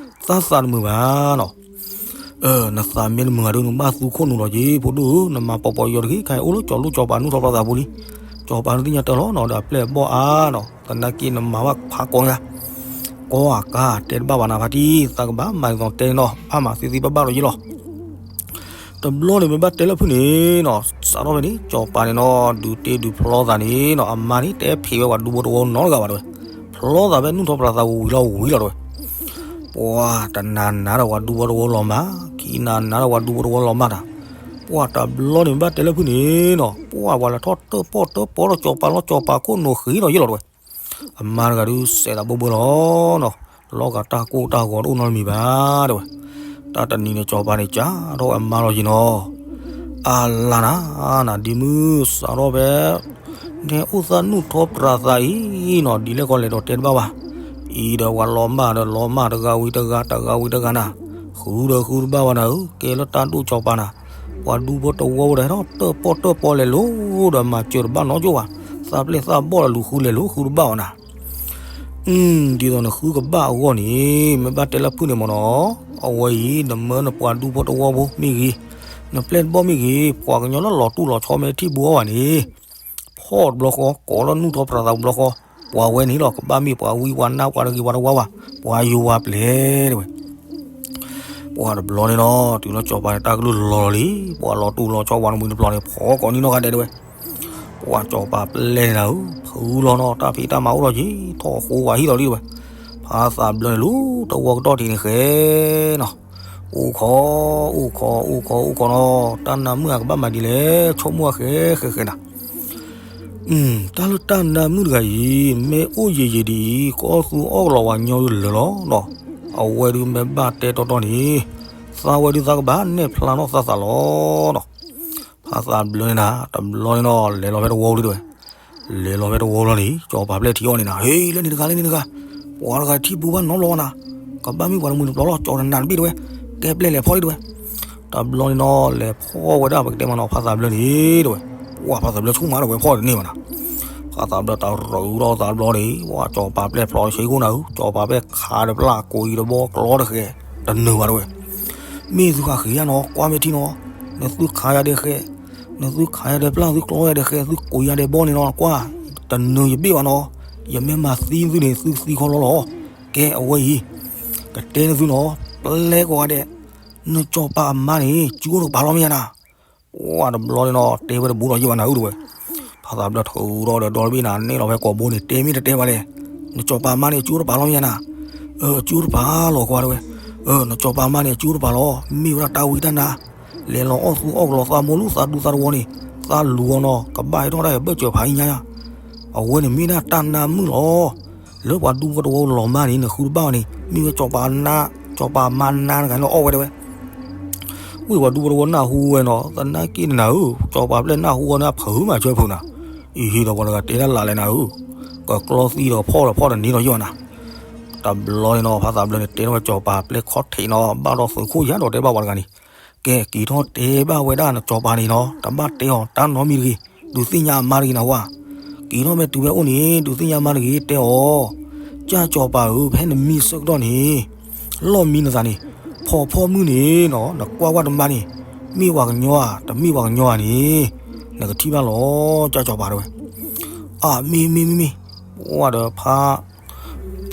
သးသးတမုာ်ဘၣ်နီၤ. နသးမ့ၢ်တမုာ်ဂၤဒီး နဘၣ်သူခိၣ်နူာ်လီၤက့ၤ ဖိဒိၣ်ဧၢ, နမၤပီၤပီၤယီၤတဂ့ၤ, ခဲအံၤအိၣ်လၢစီၤလိၣ်စီၤပၤနူၢ်ထီၣ်ပြၤသးပူၤလံ. စီၤပၤနသ့ၣ်ညါတၢ်လီၤနီၤ ဒီးအပျဲၢ်အဘီၣ်အါနီၤ, သနာ်က့နမၤဘၣ်ဖးကိးဂၤ, ကိးဂၤကါ တဲတဘၣ်ဘၣ်နၤဖါတံၢ်, သးကဘၣ်မၤဒ်သိးတဲန့ၣ်နီၤ, ဘၣ်မၤသ့သ့ဘၣ်ဘၣ်ဒီးယ့ၣ်လီၤ. တဘျီန့ၣ် မ့ၢ်ဘၣ်တဲလၢဖုၣ်န့ၣ်နီၤ, စးထီၣ်ဖဲန့ၣ် စီၤပၤန့ၣ်နီၤ ဒုးတ့ဒုးဖျီသးန့ၣ်နီၤ, အမါန့ၣ် တဖံးဝဲပှၤဒူဖိတဝီနီတဂၤဘၣ်တဲဝဲ, ဖျီသးဖဲနူၢ်ထီၣ်ပြၤသးဝံၤလီၤဝံၤလီၤတဲဝဲ. ပှၤတနၤနၤဒီးပှၤဒူဖိတဝီလီၤမၢ်, ခံနၤနၤဒီးပှၤဒူဖိတဝီလီၤမၢ်တၢ်. ပှၤတဘျီန့ၣ် မ့ၢ်ဘၣ်တဲလၢဖုၣ်န့ၣ်နီၤ, ပှၤပှၤလဲၤထီၣ်တၢၣ်ပီၣ်တၢၣ်ပီလီၤစီၤပၤလီၤ, စီၤပၤခိၣ်နူာ်ဃ့ဒီးယ့ၣ်လီၤတဲဝဲ. အမါတဂၤဒုးစဲးသးဘိဘိလီၤနီၤ, လီၤဂာ်တၢ်ကိၢ်တၢ်ဂီၤတအိၣ်နီတမံၤဘၣ်တဲဝဲ. တၢ်တနံၤန့ၣ် စီၤပၤန့ၣ် ကးထီၣ်ဝဲအမါလီၤယံၤနီၤ, အလါနၤ, နၤဒ်မုၢ်စးထီၣ်ဖဲ နအိၣ်သးနူၢ်ထီၣ်ပြၤသးအံၤနီၤ, ဒ်လဲၣ်ကီလဲၣ်ဒီးတဲတဘၣ်ဘၣ်. အံၤဒီးပှၤလီၤမၢ်ဒီးလီၤမၢ်တဂၤဝံၤတဂၤ တဂၤဝံၤတဂၤနၤ, ဃုဒီးဃုတဘၣ်ဘၣ်နၤဧၢ, ကဲလၢတၢ်ဒိၣ်စီၤပၤနၤ, ပှၤဒူဖိတဝီဖိဒီးဟဲထီၣ်တၢၣ်ပီၣ်တၢၣ်ပီလဲၤလိၤဒီးမၤစၢၤတဘၣ်နီတဂၤဘၣ်, သးပျဲၢ်သးဘီၣ်ဒီးလူၤဃုလဲၤလိၤဃုတဘၣ်ဘၣ်နၤ. ဒ်သိးနဃုကဘၣ်အဂီၢ်န့ၣ် မ့ၢ်ဘၣ်တဲလၢဖုၣ်န့ၣ်မ့ၢ်နီၤ, အဝဲအံၤ နမၢနပှၤဒူဖိတဝီဖိမ့ၢ်ဂ့ၤ, နပျဲၢ်တဘီၣ်မ့ၢ်ဂ့ၤ, ပှၤကညီလၢလီၤတူၢ်လီၤဆီမ့ၢ်ထံၣ်ဘူးအီၤဘၣ်န့ၣ်, ဖီၣ်တဘျီဃီ ကိးလၢနူၢ်ထီၣ်ပြၤသးတဘျီဃီ, ပှၤဝဲန့ၣ်လီၤ ကဘၣ်မ့ၢ်ပှၤဝံပှၤနါပှၤတဂ့ၤပှၤတဝါဘၣ်, ပှၤယိၤဝါပျဲၢ်တဲဝဲ. ပှၤတဘျီန့ၣ်နီၤ တုၤလၢစီၤပၤန့ၣ် တၢ်ကလုၢ်လီၤလီၤလံ, ပှၤလီၤတူၢ်လီၤဆီပှၤတမှံၤတပျီၤန့ၣ် ဖီၣ်ကိးနံၤနီၢ်ဂၤဒဲးတဲဝဲ. ပှၤစီၤပၤပျဲၢ်န့ၣ်နၤဧၢ, ဖုလီၤနီၤ တၢ်ဖံးတၢ်မၤအိၣ်ထီၣ်က့ၤ ထီၣ်ဃိဝဲဟံၣ်လီၤလံတဲဝဲ. ဖါသးဘျၢန့ၣ်လူၤတဝီကတီၢ်ထံးန့ၣ်ဃဲနီၤ, အိၣ်ခိး အိၣ်ခိး အိၣ်ခိး အိၣ်ခိးနီၤ, တၢ်နါမုၣ်အကဘၣ်မၤဒ်လဲၣ် ဆိကမိၣ်အဃဲဃဲဃဲနၤ. တၢ်လၢတၢ်နါမုၣ်တဂၤအံၤ မ့ၢ်အိၣ်ယံာ်ယံာ်ဒ်အံၤ ကအီၣ်သူအီၣ်ကလီၤဝဲညီဒုးလၢာ်လီၤနီၤ. အဝဲဒုးမ့ၢ်ဘၣ်တဲတီတီန့ၣ် သးဝဲဒုးသးကဘၣ်နဲၣ်ဖျါထီၣ်သးသးလီၤနီၤ. ဖါသးဘျၢန့ၣ်နၤ တဘျီန့ၣ်နီၤ လဲၤလီၤဖဲတဝီလံတဲဝဲ. လဲၤလီၤဖဲတဝီလီၤန့ၣ် စီၤပၤပျဲၢ်ထံၣ်အီၤန့ၣ်နၤ ဟ့ၣ် လၢန့ၣ်တဂၤ လၢန့ၣ်တဂၤ, ပှၤတဂၤထံၣ်ပူၤဘၣ်နီတဘျီနၤ, ကဘၣ်မ့ၢ်ပှၤတမုာ်တပျီၤလီၤ ကၠီတနၤတဘ့ၣ်တဲဝဲ, ကဲပျဲၢ်လဲၤဖီၣ်လံတဲဝဲ. တဘျီန့ၣ်နီၤ လဲၤဖီၣ်ဝဲဒၣ်ပကတဲမးနီၤ ဖါသးဘျၢန့ၣ်တဲဝဲ, ပှၤဖါသးဘျၢဆူၣ်မးဒီးဝဲဖီၣ်တန့ၢ်ဘၣ်နၤ. ဖါသးဘျၢတရူးထီၣ်သးဘျီန့ၣ် ပှၤကၠီၤပၤပျဲၢ်ဖျိးဆ့ကိၣ်နၤဧၢ, ကၠီၤပၤပျဲၢ်ခးဒီးပျၢ်ကိးအံၤတဘီကျီတဃဲၤ တနၢၤဘၣ်တဲဝဲ. မ့ၢ်သုဃးဃ့ယၤနီၤ ကွၢ်မ့ၢ်ထံနီၤ, နသုခးယၤဒဲးဃဲၤ, နသုခးယၤဒဲးပျၢ် သုကျီယၤဒဲးဃဲၤ သုကိးယၤဒဲးဘီန့ၣ်နီၤ ကွၢ်, တနၢၤယဘ့ၣ်ဘၣ်နီၤ, ယမ့ၢ်မၤသံသုန့ၣ် သုသံခီလီလီၤ. ကဲအဝဲအံၤ ကတဲနသုနီၤ ပျဲၢ်ကိးဂၤဒဲး, နကၠီၤပၤအမါန့ၣ် စုအိၣ်တကပၤလီၤမ့ၢ်ယါနၤ. ပှၤတဘျီန့ၣ်နီၤ တဲဝဲတဘူးဒီးယဲၢ်ဘၣ်နၤဧၢ တဲဝဲ. ဖါသးဘျၢထုးထီၣ်ဒီးဒီတဘ့ၣ်နၤ နဲၣ်လီၤဖဲကိာ်ဘိန့ၣ် တဲမ့ၢ်တတဲဘၣ်လဲၣ်, နကၠီၤပၤမါန့ၣ် စုအိၣ်တကပၤလီၤမ့ၢ်ယါနၤ. အစုအိၣ်တကပၤလီၤကွၢ်တဲဝဲ, နကၠီၤပၤမါန့ၣ် အစုအိၣ်တကပၤလီၤ မ့ၢ်ဝဲဒၣ်တၢ်ဝံတၢ်နါ, လဲၤလီၤအီၣ်သူအီၣ်ကလီသးမိၢ်လူသးဒူသးတဝီန့ၣ်, သးလူၤအီၤနီၤ ကဘၣ်ဟဲထီၣ်ဒၣ်ယဘၢၣ်စၢၤဖးအံၤညါ, အဝဲန့ၣ်မ့ၢ်ဒၣ်တၢ်နါမုၣ်လီၤ. လၢပှၤဒူဖိတဝီလီၤမၢ်န့ၣ် နဃုတဘၣ်အီၤန့ၣ် မ့ၢ်ဝဲကၠီၤပၤနါ, ကၠီၤပၤမါနါတဂၤလီၤအီၣ်ဝဲတဲဝဲ. ဝံၤပှၤဒူဖိတဝီနၢ်ဟူဝဲနီၤ သနာ်က့န့ၣ်နၤဧၢ, ကၠီၤပၤပျဲၢ်နၢ်ဟူဝဲန့ၣ် အဖုးမးဆၢဖုးနၤ, အံၤဟ့ၣ်ဒီးပှၤတဂၤတဲတၢ်လၢ်လဲၣ်နၤဧၢ, ကကျီသံဒီးဖီၣ်ဒီးဖီၣ်တန့ၢ်ဒီးယဲၢ်ဘၣ်နၤ. တဘျီန့ၣ်နီၤ ဖါသးဘျၢန့ၣ် တဲထီၣ်ဝဲကၠီၤပၤပျဲၢ်ခီၣ်ထံးနီၤ ဘၣ်ဒီးသုးခိၣ်ယါဒီးတဲဘၣ်ပှၤတဂၤန့ၣ်, ကဲက့ၤထီၣ်တဲဘၣ်ဝဲဒၣ်နကၠီၤပၤန့ၣ်နီၤ တဘၣ်တဲအီၤတၢ်နီတမံၤတဂ့ၤ, ဒုးသ့ၣ်ညါအမါတဂ့ၤနၤဝဲ, က့ၤထီၣ်မ့ၢ်တုၤဖဲအိၣ်န့ၣ် ဒုးသ့ၣ်ညါအမါတဂ့ၤ တဲအီၤ, ကၠၢ်ကၠီၤပၤဧၢ ဖဲနမံဆၢကတီၢ်န့ၣ် လီၢ်မံနသးန့ၣ်, ဖီဖီမုၢ်န့ၣ်နီၤ နကွၢ်ကွၢ်တမါန့ၣ်, မ့ၢ်ပှၤကညီဧါ တမ့ၢ်ပှၤကညီဧါန့ၣ်, နကထံၣ်ဘၣ်လီၤ ကၠၢ်ကၠီၤပၤတဲဝဲ. အမ့ၢ်မ့ၢ်မ့ၢ်မ့ၢ်, ပှၤဒီးဖါ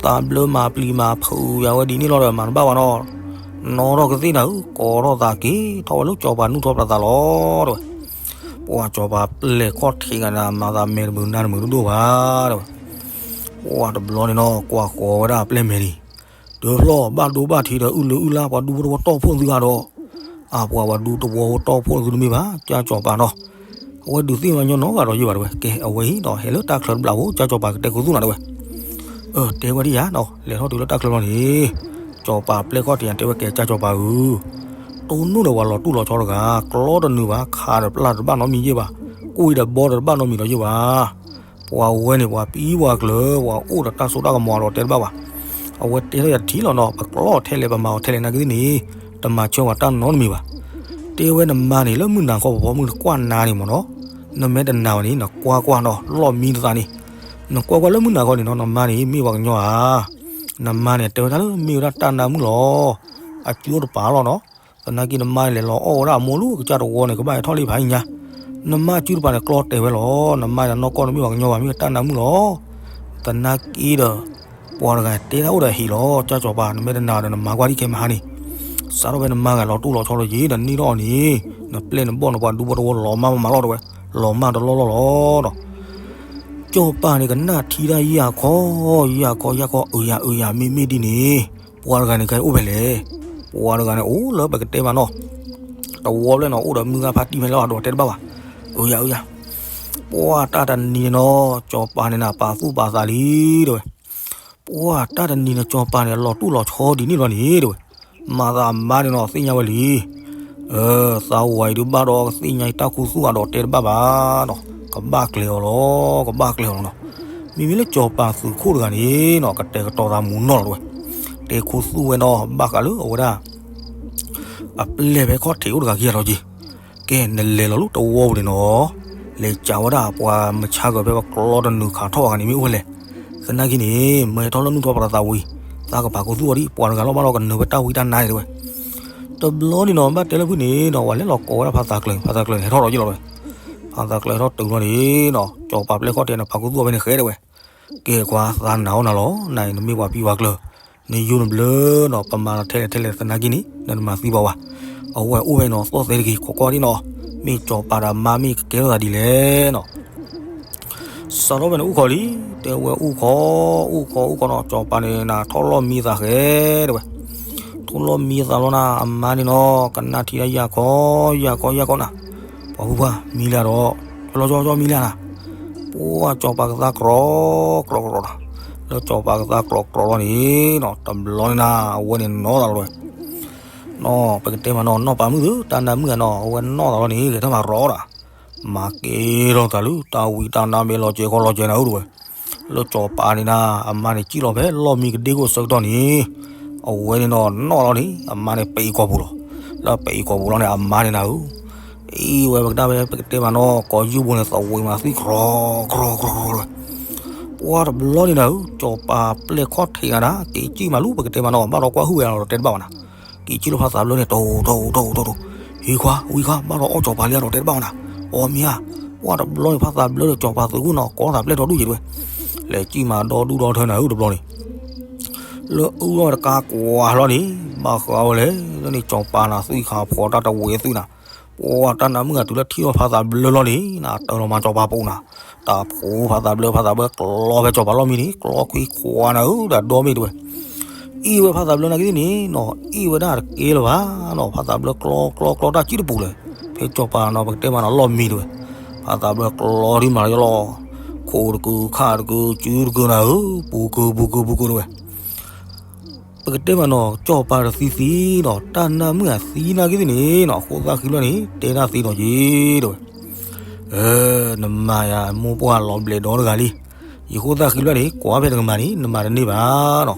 သးဘျၢမၤပျံၤမၤဖုးယၤဝဲဒ်န့ၣ်လီၤဒီး မၤတဘၣ်ဘၣ်နီၤ, နီၣ်ထီၣ်ကသ့ၣ်နၤဧၢ ကိးထီၣ်သးက့ၤထီၣ်ဝဲလၢကၠီၤပၤနူၢ်ထီၣ်ပသးလီၤတဲဝဲ. ပှၤကၠီၤပၤပျဲၢ်ခီၣ်ထံးဂၤန့ၣ် မၤသးမဲာ်တမုာ်နါတမုာ်ဒိၣ်ဒိၣ်ဘၣ်တဲဝဲ. ပှၤတဘျီန့ၣ်နီၤ ကွၢ်ဃီၤဝဲဒၣ်အပျဲၢ်မဲာ်န့ၣ်, တဖျီၣ်ဘၣ်ဒိဘၣ်ထံးဒီးအုၣ်လၢအုၣ်လၢ ပှၤဒူဖိတဝီတီၢ်ဖှိၣ်သုဂၤဒီး, အပှၤပှၤဒူတဝီဖိတီၢ်ဖှိၣ်သုတမ့ၢ်ဘၣ် ကၠၢ်ကၠီၤပၤနီၤ, အဝဲဒုးသ့ၣ်ညါညီနီတဂၤဒီးယဲၢ်ဘၣ်တဲဝဲ. ကဲအဝဲအံၤနီၤ ဟဲလၢတၢ်ချၢတဘျီဖိ ကၠၢ်ကၠီၤပၤကတဲခူသူၣ်နၤတဲဝဲ. အၢ တဲဝဲဒ်ယၤနီၤ လဲၤထီၣ်တုၤလၢတၢ်ချၢဘျီန့ၣ်, ကၠီၤပၤပျဲၢ်ခီၣ်ထံးတဲဝဲ ကဲကၠၢ်ကၠီၤပၤဧၢ, တိၢ်နီၣ်ဒီးပှၤလီၤတူၢ်လီၤဆီတဂၤ ကျီတနုာ်ဘၣ် ခးဒီးပျၢ်တဘၣ်နီတမံၤယဲၢ်ဘၣ်, ကိၣ်အံၤဒီးဘီဒီးတဘၣ်နီတမံၤဒီးယဲၢ်ဘၣ် ပှၤဝဲန့ၣ် ပှၤပံၤပှၤကျၢၤ ပှၤအိၣ်ဒီးတၢ်စိတၢ်ကမီၤအလီၤတဲတဘၣ်ဘၣ်. အဝဲတဲထီၣ်ယၤတထံၣ်လီၤနီၤ ပကျီထဲလဲၣ် ပမၤအီၤထဲလဲၣ်နာ်က့သ့ၣ်န့ၣ်, တမၤဆၢပှၤတၢ်နီတမံၤဘၣ်. တဲဝဲနမါန့ၣ် လၢမုၢ်နၤခီဖီမုၢ်နကွၢ်နါန့ၣ်မ့ၢ်နီၤ, နမ့ၢ်တနာ်ဘၣ်န့ၣ် နကွၢ်ကွၢ်နီၤ လီၢ်မံနသးန့ၣ်, နကွၢ်ကွၢ်လၢမုၢ်နၤခီန့ၣ်နီၤ နမါန့ၣ် မ့ၢ်ပှၤကညီဧါ. နမါန့ၣ် တဲဝဲဒၣ်လၢမ့ၢ်ဝဲဒၣ်တၢ်နါမုၣ်လီၤ. အစုအိၣ်တပၤလီၤနီၤ. သနာ်က့နမါန့ၣ် လဲၤလီၤအီၣ်ဝဲဒၣ်အမိၢ်လူကစၢ်တဝီန့ၣ် ကဘၣ်ဟဲထီၣ်လံဖးအံၤညါ, နမါအစုတပၤန့ၣ် ကျီတဲာ်ဝဲလီၤ. နမါန့ၣ် နီၢ်ကီၢ်န့ၣ်မ့ၢ်ပှၤကညီဘၣ် မ့ၢ်ဝဲတၢ်နါမုၣ်လီၤ. သနာ်က့ဒီး ပှၤတဂၤတဲတၢ်အိၣ်ဒီးဟ့ၣ်လီၤ ကၠၢ်ကၠီၤပၤ နမ့ၢ်တနာ်ဒီးနမၤကွၢ်ဒ်ခဲမဟါန့ၣ်, စးထီၣ်ဖဲနမါဂၤလီၤတူၢ်လီၤဆီလီၤယံၤဒီးနံၣ်ထီၣ်အီၤန့ၣ်, နပျဲၢ်နဘီၣ်နပှၤဒူဖိတဝီလီၤမၢ်မးလီၤတဲဝဲ, လီၤမၢ်တလီၢ်လီၢ်လီၤဒီး ကၠီၤပၤန့ၣ် ကနၣ်ထံတၢ်ယၢ်ခီ, ယၢ်ခီ ယၢ်ခီ အုးယၤ အုးယၤ မ့မ့ၢ်ဒ်န့ၣ်, ပှၤတဂၤန့ၣ် ခဲအံၤအိၣ်ဖဲလဲၣ်. ပှၤတဂၤန့ၣ် အိၣ်လၢပကတဲမးနီၤ, တဝီဖျၢၣ်နီၤ အိၣ်ဒီးမုၢ်ဂၢ်ဖါတံၢ်ဖဲလဲၣ် အဒိးတဲတဘၣ်ဘၣ်, အုးယၤ အုးယၤ. ပှၤတၢ်တနံၤန့ၣ်နီၤ ကၠီၤပၤန့ၣ်နၤ ပာ်သူၣ်ပာ်သးလံ တဲဝဲ. ပှၤတၢ်တနံၤန့ၣ် ကၠီၤပၤန့ၣ် လီၤတူၢ်လီၤဆီဒ်န့ၣ်လီၤန့ၣ် တဲဝဲ. မၤသးအမါန့ၣ်နီၤ သ့ၣ်ညါဝဲလံ. အၢ သးဝၤအံၤဒုးဘၣ်ဒီးကသ့ၣ်ညါအံၤတၢ်ခူသူၣ်အဒိးတဲတဘၣ်ဘၣ်နီၤ, ကဘၣ်ကျဲၤအီၤလီၤ, ကဘၣ်ကျဲၤအီၤလီၤနီၤ. မ့မ့ၢ်လၢကၠီၤပၤသုးခိၣ်တဂၤန့ၣ်နီၤ ကတဲာ်ကတီၤသးမုာ်နီၢ်လီၤတဲဝဲ. တဲခူသူၣ်ဝဲနီၤ ဘၣ်ဃးလၢအဝဲဒၣ် အပျဲၢ်ဖဲခီၣ်ထံးအိၣ်တဂၤခံဂၤလီၤက့ၤ. ကဲ နလဲၤလီၤလၢတဝီပူၤန့ၣ်နီၤ, လဲၤစံးဝဲဒၣ်ပှၤမုၢ်ဆါဂၤဖဲပကျီတနုာ်ခးထီၣ်ဂၤန့ၣ်မ့ၢ်အိၣ်ဖဲလဲၣ်. သနာ်က့န့ၣ် မ့ၢ်ဟဲထီၣ်လၢနူၢ်ထီၣ်ပသးဝံၤ သးကပာ်ခူသူၣ်အီၤဒံး ပှၤတဂၤလီၤဘၣ်လီၤကနၢၤဝဲတၢ်ဝံတၢ်နါန့ၣ်တဲဝဲ. တဘျီန့ၣ်နီၤ ဘၣ်တဲလၢဖုၣ်န့ၣ်နီၤ ပှၤလဲၤလီၤကိးဝဲဒၣ်ဖါသးကျၢၤ ဖါသးကျၢၤန့ၣ် ဟဲထီၣ်လီၤယ့ၢ်လီၤတဲဝဲ. ဖါသးကျၢၤဟဲထီၣ်တုၤလီၤန့ၣ်နီၤ ကၠီၤပၤပျဲၢ်ခီၣ်ထံးန့ၣ် ပာ်ခူသူၣ်အီၤဖဲန့ၣ်ဃဲတဲဝဲ. ကဲကွၢ် သးနာ်အီၤနၤလီၤ, နအံၤနမ့ၢ်ပှၤပံၤပှၤကျၢၤ, နယူၢ်နဘျၢနီၤ ပမၤလီၤထဲလဲၣ်ထဲလဲၣ်သနာ်က့န့ၣ် နတမၤသံပှၤဘၣ်. အဝဲအိၣ်ဖဲနီၤ သီၣ်သဲတဂ့ၤ ခိးကွၢ်ဒံးနီၤ, မ့ၢ်ကၠီၤပၤဒီးမါမ့ၢ်ကကဲထီၣ်သးဒ်လဲၣ်နီၤ. စးထီၣ်ဖဲန့ၣ်အိၣ်ခိးလံ, တဲဝဲအိၣ်ခိး, အိၣ်ခိးအိၣ်ခိးနီၤ ကၠီၤပၤန့ၣ်နၤထီၣ်လီၢ်မံသးဃဲတဲဝဲ. ထီၣ်လီၢ်မံသးလီၤနၤ အမါန့ၣ်နီၤ ကနၣ်ထံဒၣ်ယၢ်ခီ, ယၢ်ခီ ယၢ်ခီနၤ, ပှၤဖုဖါ မံလၢဒီး, ကၠီကၠီကၠီမံလၢနၤ, ပှၤကၠီၤပၤကသါကြီ, ကြီကြီနၤ, လၢကၠီၤပၤကသါကြီကြီလီၤန့ၣ်နီၤ တဘျီန့ၣ်နၤ အဝဲန့ၣ်နီၢ်သးလီၤဝဲ. နီၤ ပကတဲမးနီၤ နီၢ်ပၤမုၣ်သု တၢ်နါမုၣ်ဧါနီၤ အဝဲနီၢ်သးလီၤန့ၣ် ဂဲၤထၢၣ်မၤရီဒီး မၤကဲထီၣ်သးလၢတၢ်ဝံတၢ်နါဘဲလီၤကဲခီလီၤကဲနၤဧၢတဝဲ. လၢစီၤပၤန့ၣ်နၤ အမါန့ၣ် စံၣ်လီၤဖဲလီၢ်မံကဒ့ခိၣ်ဆၢကတီၢ်န့ၣ်, အဝဲန့ၣ်နီၤ နီၢ်လီၤန့ၣ် အမါန့ၣ် ပအံၤကီၢ်ပူၤလီၤ. လၢပအံၤကီၢ်ပူၤလီၤန့ၣ် အမါန့ၣ်နၤဧၢ, အံၤဝဲပကဒၣ်ဝဲ ပကတဲမးနီၤ ကိးယူၢ်ဘိန့ၣ် သဝံးမၤသွံၣ် ကြီ ကြီ ကြီ ကြီ ဝဲ, ပှၢ်တဘျီန့ၣ်နၤဧၢ, စီၤပၤပျဲၢ်ခီၣ်ထံးနၤဒၣ် က့ၤစံၣ်မးလူၤ ပကတဲမးနီၤ ဘၣ်ဒီးကွၢ်ဟုၣ်ဝဲဒီးတဲတဘၣ်ဘၣ်နၤ, က့ၤစံၣ်လၢဖါသးဘျၢန့ၣ် တိၢ် တိၢ် တိၢ် တိၢ် တိၢ်, ဟံခွါ ဝံခွါ ဘၣ်ဒီးအီၣ်စီၤပၤလံဒီးတဲတဘၣ်ဘၣ်နၤ, အီမ့ၢ်ဧါ, ပှၢ်တဘျီန့ၣ် ဖါသးဘျၢဒီးစီၤပၤသုးခိၣ်နီၤ ကိးသးပျဲၢ်ဒီဒူၣ်ယံၤတဝဲ, လဲၤစံၣ်မးဒီဒူၣ်ဒီထၢနၤဧၢတဘျီန့ၣ် လၢအုၣ်ထီၣ်တကးကွၢ်လီၤန့ၣ်, ဘၣ်ဃးဝဲလဲၣ်, လၢန့ၣ်စီၤပၤနၤ သွံၣ်ခးဖီတၢ်တဝဲသွံၣ်နၤ, ပှၢ်တၢ်နါမုၣ်ဂၤတုၤလၢထံၣ်ထီၣ်ဖါသးဘျၢလီၤန့ၣ်, နတၢ်လီၤမၤစီၤပၤပူၤနၤ, တၢ်ဖိဖါသးဘျၢ ဖါသးဘျၢကျီဖဲစီၤပၤလီၢ်မံန့ၣ် ကျီခွံခွါနၤဧၢ ဒီးဒီမ့ၢ်တဝဲ, အံၤဝဲဖါသးဘျၢနၤကသ့ၣ်န့ၣ်နီၤ အံၤဝဲဒၣ်တကဲလၢၤဘၣ်နီၤ, ဖါသးဘျၢကျီကျီကျီတၢ်စံၣ်တပူၤလဲၣ်, ဖဲစီၤပၤနီၤ ပကတဲမးနီၤ လီၢ်မံတဝဲ, ဖါသးဘျၢကျီဒုးမၤလီၤယလီၤ, ခိၣ်တကုခၣ်တကု စုတကုနၤဧၢ, ပူၤကုပူၤကုပူၤကုတဝဲ ပကတဲမးနီၤ စီၤပၤတသံသံနီၤ တၢ်နါမုၣ်အသံနာ်က့သ့ၣ်န့ၣ်နီၤ အဃိသၣ်ဃံဘျီန့ၣ် တဲတၢ်သ့ဒီးက့ၤတဝဲ, နမၤယၤမိၢ်ပှၢ်လီၤဘျဲးဒီတဂၤလံ, ယဃိသၣ်ဃံဘျီန့ၣ် ကွၢ်ဖဲတကမၤန့ၣ် နမၤတန့ၢ်ဘၣ်နီၤ,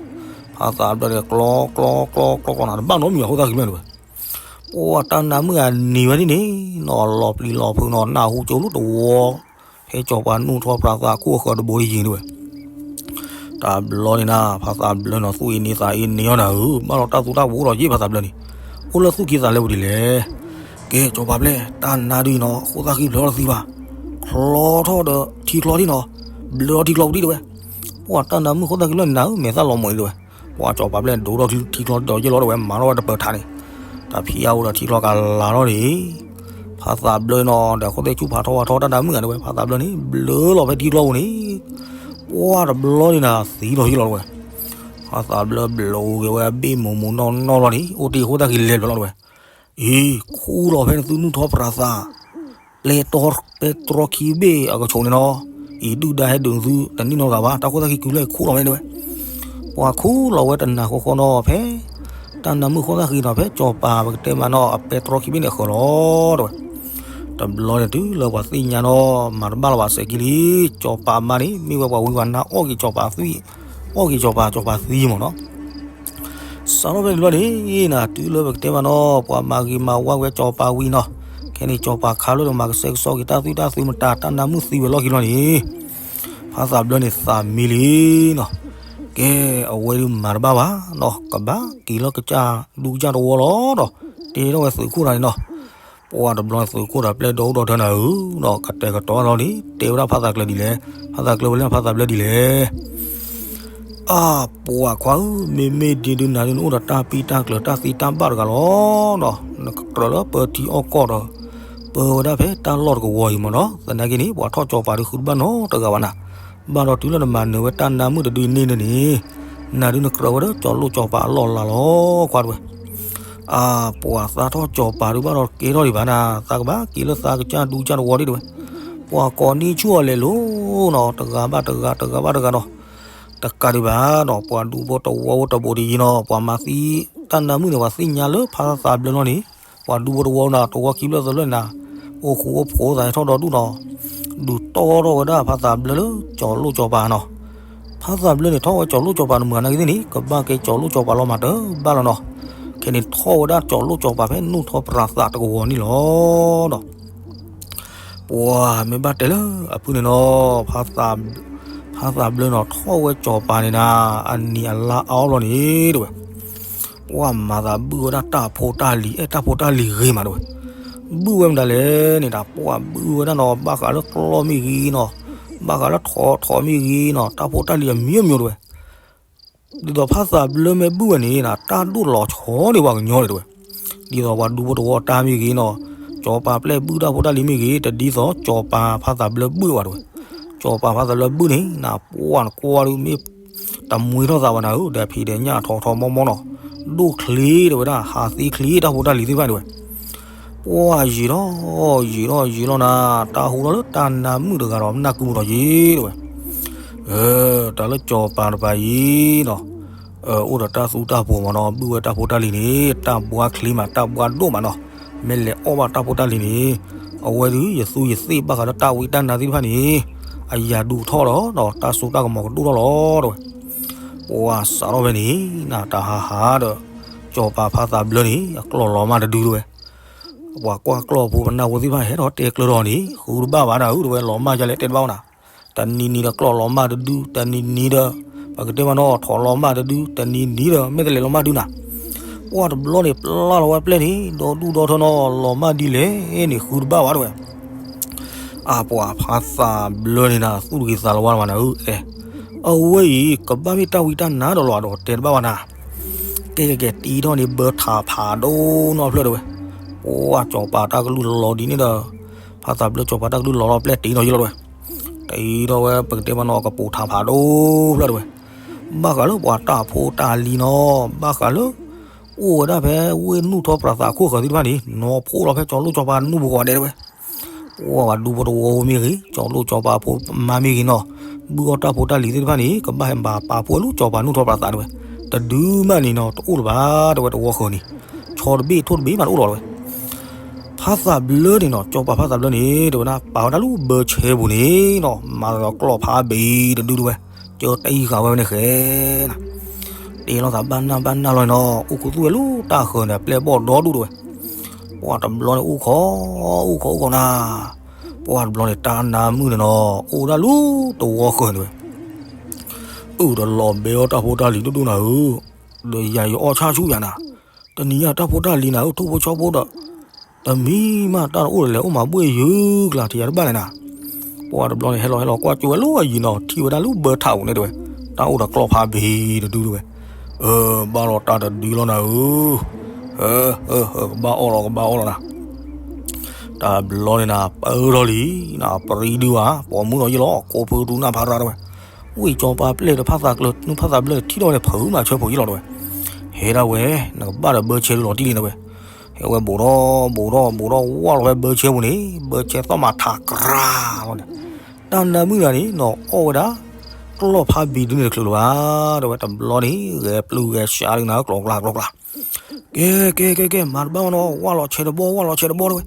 ဖါသးဘျၢန့ၣ် ကျီကျီကျီကျီကျီနၤ တဘၣ်နီတမံၤအဃိသၣ်ဃံဘျီန့ၣ်တဝဲ ပှၢ်တၢ်နါမုၣ်ဂၤနံၤဝဲဒ်န့ၣ်နီၤ လီၤပျံၤလီၤဖုးနီၤ နၢ်ဟူကၠိလူတဝီ ဖဲစီၤပၤနူၢ်ထီၣ်ပြးသးခိၣ်အဃၢၤတဘိတယံၤတဝဲ, တဘျီန့ၣ်နၤ ဖါသးဘျၢနီၤ သူၣ်အ့န့သးအ့န့အီၤနၤဧၢ, ဘၣ်ဒီးတၢ်သူတၢ်ပှိၤအိၣ်ဒီးယ့ၢ်ဖါသးဘျၢန့ၣ်, အိၣ်လၢသူၣ်ကံသးလဲပူၤဒ်လဲၣ်, ကဲ စီၤပၤဘျဲၣ် တၢ်နါဒုးနီၤ အဃိသၣ်ဃံဘျၢထီၣ်တသံဘၣ်, ချီထီၣ်ဒီးထံချီဒ်နီၤ, ဘျၢထီၣ်ထံချီပူၤဒ်တဝဲ, ပှၢ်တၢ်နါမုၣ်အဃိသၣ်ဃံဘျီန့ၣ်နၤဧၢ မဲာ်သၣ်လီၤမီၤအံၤတဝဲ, ပှၢ်စီၤပၤဘျဲၣ်ဒိၣ်ထီၣ်ထံချီဒီးယဲၢ်လီၤတဝဲ မၤထီၣ်ဝဲတပၢၤထးန့ၣ်, တၢ်ဖံးအါအိၣ်ဒီးထံချီကလာ်လီၤန့ၣ်, ဖါသးဘျၢနီၤ ဒီးအဃိသ့ၣ်ဆူၣ်ဖးထီဝါထီတၢ်နါမုၣ်ဂၤတဝဲ ဖါသးဘျၢန့ၣ် ဘျၢလီၤဖဲထံချီပူၤန့ၣ်, ပှၢ်တဘျီန့ၣ်နၤ သံလီၤယဲၢ်လီၤတဝဲ, ဖါသးဘျၢဘျိးက့ၤဝဲအဘ့ၣ်မိၢ်မိၢ်နီၢ်နီၢ်လီၤန့ၣ် အိၣ်တ့ၢ်အဃိသၣ်ဃံလဲၤဘျီလီၤတဝဲ, အံၤ ခူၣ်လီၤဖဲနသုနူၢ်ထီၣ်ပြးသး ပျဲတြီခံဘ့ၣ်အကဆိးန့ၣ်နီၤ, အံၤဒုၣ်ဒါဟဲဒုးနသုတန့ၢ်နီတဂၤဘၣ် တၢ်ခိၣ်သၣ်ခံကုလၢခူၣ်လီၤဝဲတဝဲ, ပှၤခူၣ်လီၤဝဲတနၤဃီဃီနီၤ ဖဲ တၢ်နါမုၣ်ခိၣ်သၣ်ဃံနီၤ ဖဲစီၤပၤပကတဲမးနီၤ အပျဲတြီခံဘ့ၣ်န့ၣ်အဃၢၤလီၤတဝဲ, တဘျီန့ၣ်တုၤလၢပှၤသ့ၣ်ညါနီၤ မၤတဘၣ်လီၤဘၣ်စဲးကံလံ, စီၤပၤမါန့ၣ် မ့ၢ်ဝဲပှၤဝံပှၤနါအီၣ်က့ၤစီၤပၤသွံၣ်, အီၣ်က့ၤစီၤပၤ စီၤပၤသံမ့ၢ်နီၤ စးထီၣ်ဖဲန့ၣ်ဘျီန့ၣ်နၤ တုၤလၢပကတဲမးနီၤ ပှၤမၤဂ့ၤမၤဝါဝဲစီၤပၤဝံၤနီၤ, ခဲန့ၣ်စီၤပၤခးလၢဒီးမၤကဆှဲကဆှီက့ၤတၢ်သွံၣ်တၢ်သံမတၤ တၢ်နါမုၣ်သံဝဲလီၢ်ခံလီၤန့ၣ်, ဖါသးဘျၢန့ၣ်သးမံလံနီၤ, ကဲ အဝဲဒုးမၤတဘၣ်ဘၣ်နီၤ ကဘၣ်က့ၤလၢကစၢ်ဒူကစၢ်တဝီလီၤဒီး တဲထီၣ်ဝဲသုးခိၣ်တဂၤန့ၣ်နီၤ, ပှၤတဘျီန့ၣ်သုးခိၣ်တဂၤပျဲၢ်ဒီအိၣ်ဒီထၢနၤဧၢနီၤ ကတဲာ်ကတီၤလီၤန့ၣ် တဲဝဲဒၣ်ဖါသးကျၢၤဒ်လဲၣ်, ဖါသးကျၢၤဝဲလၢဖါသးဘျၢဒ်လဲၣ် အါ ပှၤခွါဧၢ, မ့မ့ၢ်ဒ်ဒုးနၤဒုးနအိၣ်ဒီးတၢ်ပံတၢ်ကျၢၤတၢ်သံတၢ်ဘၣ်တဂၤလီၤနီၤ, နကကြၢးလၢပၢထံအီၣ်ကီၢ်ဒီး ပၢဝဲဒၣ်ဖဲတၢ်လီၢ်တကဝီၤအံၤမ့ၢ်နီၤ, သနာ်က့န့ၣ် ပှၤထီၣ်စီၤပၤဒုးဃုတဘၣ်နီတဂၤဘၣ်နၤ, ဘၣ်ဒီးတုၤလၢနမၤနၢၤဝဲတၢ်နါမုၣ်တဒုအံၤန့ၣ်န့ၣ်, နၤဒုးနကြၢးဝဲဒီးစီၤလိၣ်စီၤပၤအလီၢ်လၤလီၤခွါတဝဲ အါ ပှၤသးထီၣ်စီၤပၤဒုးဘၣ်ဒီးကဲထီၣ်ဒံးဘၣ်နၤ, သးကဘၣ်က့ၤလၢသးကစၢ်ဒူကစၢ်တဝီဒ်တဝဲ, ပှၤကိးနံၣ်ဆူၣ်အီၤလဲၤလိၤနီၤ, တဂၤဘၣ်တဂၤ တဂၤဘၣ်တဂၤနီၤ, တကးဒံးဘၣ်နီၤ, ပှၤဒူဖိတဝီဖိတဘိးတယံၤနီၤ, ပှၤမၤသံတၢ်နါမုၣ်န့ၣ် ပှၤသ့ၣ်ညါလၢဖါသးဘျၢလီၤန့ၣ်, ပှၤဒူဖိတဝီနီၤ တဝီခံဖျၢၣ်သၢဖျၢၣ်နၤ, အိၣ်ဃူအိၣ်ဖိးသးဟဲထီၣ်ဒီဒူၣ်နီၤ, ဒုးတီၢ်ထီၣ်ဝဲဒၣ်ဖါသးဘျၢလၢစီၤလိၣ်စီၤပၤနီၤ ဖါသးဘျၢန့ၣ် ထီၣ်ဝဲစီၤလိၣ်စီၤပၤနမုၢ်ဂၤနာ်က့သ့ၣ်န့ၣ် ကဘၣ်ကဲစီၤလိၣ်စီၤပၤလီၤမးတဘၣ်လီၤနီၤ, ခဲန့ၣ်ထီၣ်ဝဲဒၣ်စီၤလိၣ်စီၤပၤဖဲနူၢ်ထီၣ်ပြးသးတကဝီၤန့ၣ်လီၤနီၤ, ပှၤမ့ၢ်ဘၣ်တဲလၢအဖုၣ်န့ၣ်နီၤ, ဖါသးဘျၢနီၤ ထီၣ်ဝဲစီၤပၤန့ၣ်နၤ, အနံၤအလါအါအီၣ်ဘျီန့ၣ်တဝဲ ပှၤမၤသးဘုၣ်ဝဲဒၣ်တၢ်ဖိတၢ်လံၤ အဲၣ်တၢ်ဖိတၢ်လံၤဂ့ၤမးတဝဲ, ဘုၣ်ဝဲမတၤလဲၣ်န့ၣ် တၢ်ပှၤဘုၣ်ဝဲဒၣ်နီၤ ဘၣ်ဃးလၢကျီၢ်မ့ၢ်ဂ့ၤနီၤ, ဘၣ်ဃးလၢထိးထိးမ့ၢ်ဂ့ၤနီၤ တၢ်ဖိတၢ်လံၤအမျိုးမျိုးတဝဲ, ဒ်သိးဖါသးဘျၢမ့ၢ်ဘုၣ်ဝဲန့ၣ် တၢ်ဒိၣ်လီၤဆီန့ၢ်ပှၤကညီန့ၣ်တဝဲ, ဒ်သိးပှၤဒူဖိတဝီတၢ်မ့ၢ်ဂ့ၤနီၤ, စီၤပၤပျဲၢ်ဘုၣ်တၢ်ဖိတၢ်လံၤမ့ၢ်ဂ့ၤ တဒ်သိးစီၤပၤဖါသးဘျၢဘုၣ်ဘၣ်တဝဲ, စီၤပၤဖါသးဘျၢဘုၣ်န့ၣ် နပှၤနကွၢ်ဒုးမ့ၢ် တမှံထီၣ်သးဘၣ်နၤဧၢ, ဒီးဖံးဒီးညၣ်ထီထီမီမီနီၤ, ဒိၣ်ချ့တဝဲဒၣ် ဟးသ့ချ့တၢ်ဖိတၢ်လံၤသ့ၣ်တဖၣ်န့ၣ်ဝဲ, ပှၤယံာ်ထီၣ် ယံာ်ထီၣ်ယံာ်လီၤနၤ, တၢ်ဟူထီၣ်လၢတၢ်နါမုၣ်တဂၤဒီးနၢ်ကုမုၢ်ထီၣ်ယံာ်တဝဲ, တၢ်လၢစီၤပၤတပၤအံၤနီၤ, အိၣ်ဒီးတၢ်သူတၢ်ပှီၤမးနီၤ, ဘုၣ်ဝဲတၢ်ဖိတၢ်လံၤန့ၣ် တၢ်ဘှါချ့မး တၢ်ဘှါဒိၣ်မးနီၤ, မ့ၢ်လဲၤအီၣ်ဘၣ်တၢ်ဖိတၢ်လံၤန့ၣ်, အဝဲဒုးယသူယသ့ၣ်ဘၣ်ဃးလၢတၢ်ဝံတၢ်နါသ့ၣ်တဖၣ်န့ၣ်, အယၤဒုးကထီၣ်ဒီး တၢ်စိတၢ်ကမီၤကဒိၣ်ထီၣ်လီၤတဲဝဲ. ပှၤစးထီၣ်ဖဲန့ၣ် နတၢ်ဟးဟးဒီး ကၠီၤပၤဖါသးဘျၢန့ၣ် အကျီၢ်လီၤမၢ်တဒုတဲဝဲ. ပှၤကွၢ်ကျီၢ်ဖိပနၢ်ဖိသ့ၣ်တဖၣ် ဟဲထီၣ်တဲကျၢၤထီၣ်န့ၣ် ဃုတဘၣ်ဘၣ်နၤဧၢ တဲဝဲ, လီၤမၢ်ဒ်လဲၣ် တဲတဘၣ်ဘၣ်နၤ. တနံၤနံၤဒီးကျီၢ်လီၤမၢ်တဒု, တနံၤနံၤဒီး ပကတဲမနီၤ ထိးလီၤမၢ်တဒု, တနံၤနံၤဒီး မ့ၢ်တလဲၤလီၤမၢ်ဒုနၤ. ပှၤတဘျီန့ၣ် ပျၢ်လီၤဝဲပျဲၢ်န့ၣ် ဒီဒူၣ်ဒီထၢနီၤ, လီၤမၢ်ဒ်လဲၣ်န့ၣ် ဃုတဘၣ်ဘၣ်တဲဝဲ. အပှၤဖါသးဘျၢန့ၣ်နၤ သူၣ်တဂ့ၤသးတဂ့ၤဘၣ်နၤဧၢ, အဲ, အဝဲအံၤ ကဘၣ်မ့ၢ်တၢ်ဝံတၢ်နါဒီးလီၤဒီး တဲတဘၣ်ဘၣ်နၤ. ကဲကဲကဲ တံထီၣ်န့ၣ် ဘၢထးဖးဒိၣ်နီတဖျၢၣ်တဲဝဲ. ပှၤကၠီၤပၤတၢ်ကလုၢ်လီၤဒ်န့ၣ်ဒီး ဖါသးဘျၢကၠီၤပၤတၢ်ကလုၢ်လီၤလီၤပျဲၢ်တံထီၣ်ယံၤလီၤတဲဝဲ. တံထီၣ်ဝဲ ပကတဲမနီၤ အကပိာ်ထးဖးဒိၣ်ဖျၢၣ်တဲဝဲ. ဘၣ်ဃးလၢပှၤတၢ်ဖိတၢ်လံၤနီၤ, ဘၣ်ဃးလၢ အိၣ်ဝဲဒၣ်ဖဲဝ့ၢ်နူၢ်ထီၣ်ပြးသးခိၣ်ဃၢၤသ့ၣ်တဖၣ်န့ၣ် နီၤဖှိၣ်လီၤဖဲကၠီၤလိၣ်ကၠီၤပၤနူၢ်ပူၤကိးဂၤဒဲးတဲဝဲ. ပှၤဘၣ်ဒူဖိတဝီဖိမ့ၢ်ဂ့ၤ, ကၠီၤလိၣ်ကၠီၤပၤဖိမါမ့ၢ်ဂ့ၤနီၤ, ဘုၣ်အီၣ်တၢ်ဖိတၢ်လံၤသ့ၣ်တဖၣ်န့ၣ် ကဘၣ်ဟဲဘၣ်ပာ်ဖှိၣ်ဝဲလၢကၠီၤပၤနူၢ်ထီၣ်ပြးသးတဲဝဲ. တဒုမးန့ၣ်နီၤ တအိၣ်လၢၤဘၣ်တဲဝဲ တဝီဃၢၤန့ၣ်, ဆီတဘ့ၣ်ထိၣ်တဘ့ၣ်မးတအိၣ်လီၤတဲဝဲ. ဖါသးဘျၢန့ၣ်နီၤ, ကၠီၤပၤဖါသးဘျၢန့ၣ် တဲဝဲဒၣ် ပာ်ဝဲဒၣ်လၢဘၢဆဲပူၤန့ၣ်နီၤ, မၤသးဒီးကျီၢ်ဖးဘ့ၣ်တဒုတဲဝဲ, ကၢတံၢ်ဃာ်ဝဲန့ၣ်ဃဲနၤ, တဲလိာ်သးဘၣ်နၢ်ဘၣ်နၢ်လီၤန့ၣ်နီၤ, အိၣ်ခူသူၣ်ဝဲလၢတၢ်ဃၢၤန့ၣ် ပျဲၢ်ဘီၣ်ဒီဒူၣ်တဲဝဲ. ပှၤတဘျီန့ၣ် အိၣ်ခိး, အိၣ်ခိး အိၣ်ခိးနၤ, ပှၤတဘျီန့ၣ် တၢ်နါမုၣ်န့ၣ်နီၤ အိၣ်ဝဲဒၣ်လၢတဝီဃၢၤတဲဝဲ. အၢၣ် ဒီးလီၤဘဲအီၣ်တၢ်ဖိတၢ်လံၤဒိၣ်ဒိၣ်နၤဧၢ, ဒီးယၤယအီၣ်ဆၣ်ဆူၣ်ယၤနၤ, တနံၤညါတၢ်ဖိတၢ်လံၤနၤဧၢ ထိၣ်ဖိဆီဖိဒီး တမံၤမးတၢ်တအိၣ်ဒီးလဲၤအိၣ်မၤဘှ့ၣ်ယုာ်ကျါ ထံၣ်ယၤတဘၣ်လဲၣ်နၤ. ပှၤတဘျီန့ၣ် ဟဲလီၤဟဲလီၤကွၢ်ကၠိဝဲလၢအယံၤနီၤ ထံၣ်ဝဲဒၣ်လၢဘၢထးပူၤန့ၣ်တဲဝဲ, တၢ်အိၣ်ဒီးကျီၢ်ဖးဘ့ၣ်တဒုတဲဝဲ. အၢၣ် ဘၣ်လီၤတၢ်တဒုလီၤနၤဧၢ, အၢၣ် အၢၣ် ကဘၣ်အီၣ်လီၤ ကဘၣ်အီၣ်လီၤနၤ. တဘျီန့ၣ်နၤ ပၢၢ်ထီၣ်လံနၤ ပရံဒုဝဲ ပိာ်မုၣ်လီၤယံၤလီၤ ကိးဖုတူနၢ်ဖးရၤတဲဝဲ. ဝံၣ်ကၠီၤပၤပျဲၢ်ဒီးဖါသးဘျၢ နုၢ်ဖါသးဘျၢထံၣ်ထီၣ်ဝဲန့ၣ် ဖုးမၤဆၢဖိယံၤလီၤတဲဝဲ. ဟဲဒၣ်ဝဲ နကဘၣ်ဒီးဘၢဆဲဒုလီၤတံၢ်လံတဲဝဲ. ဟဲဝဲဘူးထီၣ် ဘူးထီၣ် ဘူးထီၣ် ဝၢ်လီၤဖဲဘၢဆဲပူၤန့ၣ် ဘၢဆဲသီၣ်မၤထးကြၤလီၤန့ၣ်, တၢ်နါမုၣ်တဂၤန့ၣ်နီၤ အီၣ်ဝဲဒၣ် ကျီၢ်ဖးဘ့ၣ်ဒုန့ၣ်တချုးလၢၤဘၣ် တဲဝဲ. တဘျီန့ၣ် ဂဲၤပျုၢ်ဂဲၤစှၤဒုနၤ ကျီကျါကျီကျါ. ကဲ ကဲ ကဲ ကဲ မၤတဘၣ်ဝဲနီၤ ဝၢ်လီၤဆဲးတဘီ ဝၢ်လီၤဆဲးတဘီတဲဝဲ.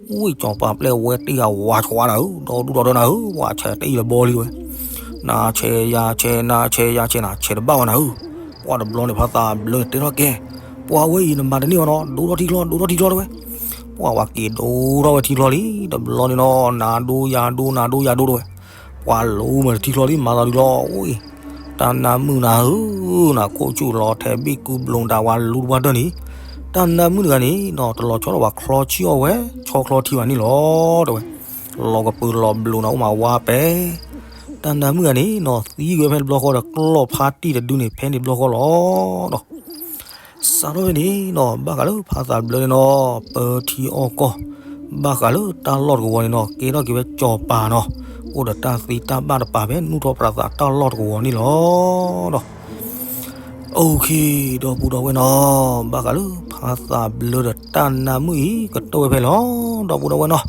ဝံၣ်ကၠီၤပၤပျဲၢ်ဝဲတ့ၢ်အဝါဆှါနၤဧၢ, ဒီဒူၣ်ဒီထၢနၤဧၢ, ဝၣ်ဆဲးတ့ၢ်တဘီလံတဲဝဲ. နၤဆဲးယၤဆဲး နၤဆဲးယၤဆဲး နၤဆဲးတဘၣ်ဝဲနၤဧၢ. ပှၤတဘျီန့ၣ် ဖါသးဘျၢန့ၣ်တဲထီၣ်ကဲ, ပှၤဝဲအံၤနမၤတန့ၢ်ဝဲနီၤ, ဒိးထီၣ်ထံချီ ဒိးထီၣ်ထံချီတဲဝဲ. ပှၤဝဲက့ၤဒိးထီၣ်ဝဲထံချီလံ, တဘျီန့ၣ်နီၤ နၤဒိယၤဒိ နၤဒိယၤဒိတဲဝဲ. ပှၤလူၤမၤထံချီလံ မၤသးဒုလီၤ ဝံၣ် တၢ်နါမုၣ်နၤဧၢ, နခိၣ်ဆူၣ်လီၤထဲဘ့ၣ်ကုဘျိတၢ်ဝါလူၤတပှၢ်တၢၢ်န့ၣ်, တၢ်နါမုၣ်တဂၤန့ၣ်နီၤ တလီၤဆီဒီးပှၤချီဆံၣ်အီၣ်ဝဲ ဆီချီထံဘၣ်န့ၣ်လီၤ တဲဝဲ. လီၤကပၢၤလီၤဘျိးနၤအိၣ်မးဝါပဲ, တၢ်နါမုၣ်တဂၤန့ၣ်နီၤ သံကွံာ်ဝဲဖဲတဘျီဃီဒီး ကျီၢ်ဖးတံၢ်တဒုန့ၣ် ဖဲန့ၣ်တဘျီဃီလီၤဒီး စးထီၣ်ဖဲန့ၣ်နီၤ ဘၣ်ဃးလၢဖါသးဘျၢန့ၣ်နီၤ ပၢထံအီၣ်ကီၢ်, ဘၣ်ဃးလၢတၢ်လီၢ်တကဝီၤန့ၣ်နီၤ ကဲထီၣ်က့ၤဝဲကၠီၤပၤနီၤ, အိၣ်ဒီးတၢ်သ့တၢ်ဘၣ်တပၤဖဲနူၢ်ထီၣ်ပြးသးတၢ်လီၢ်တကဝီၤန့ၣ်လီၤဒီး OK ဒီပုၢ်ဒီဝဲၢ်နီၤ, ဘၣ်ဃးလၢဖါသးဘျၢဒီးတၢ်နါမုၣ်အံၤ ကတၢၢ်ဝဲဖဲလီၤ ဒီပုၢ်ဒီဝဲၢ်နီၤ.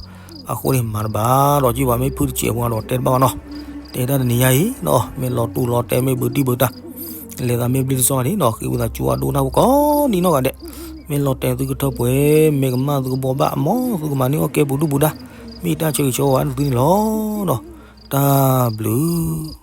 အဃိန့ၣ် မၤတဘၣ်ဒီးကံၢ်ဘၣ် မ့ၢ်ဖုၣ်တစဲးဖိဒီးတဲတဘၣ်ဘၣ်နီၤ. တဲတၢ်တနံၤညါအံၤနီၤ မ့ၢ်လီၤတူာ်လီၤတဲာ် မ့ၢ်ဘုးတံၢ်ဘုးတၢ် လဲၤသးမ့ၢ်ဘျ့တစီကန့ၣ်နီၤ ဃ့ဝံသးစူၤအဒိတၢ်ဖိကိးနံၤနီၢ်ဂၤဒဲး, မ့ၢ်လီၤတဲာ်သုကထၢပှဲၤ မ့ၢ်ကမၣ်သုကဘှီဘၣ် မ်သုကမၤန့ၢ်အီၣ်ကဲပူၤဒူၣ်ပူၤဒါ, မ့ၢ်တၢ်ဆၢဂ့ၤဆၢဝါနသုန့ၣ်လီၤ. တၢ်ဘျုး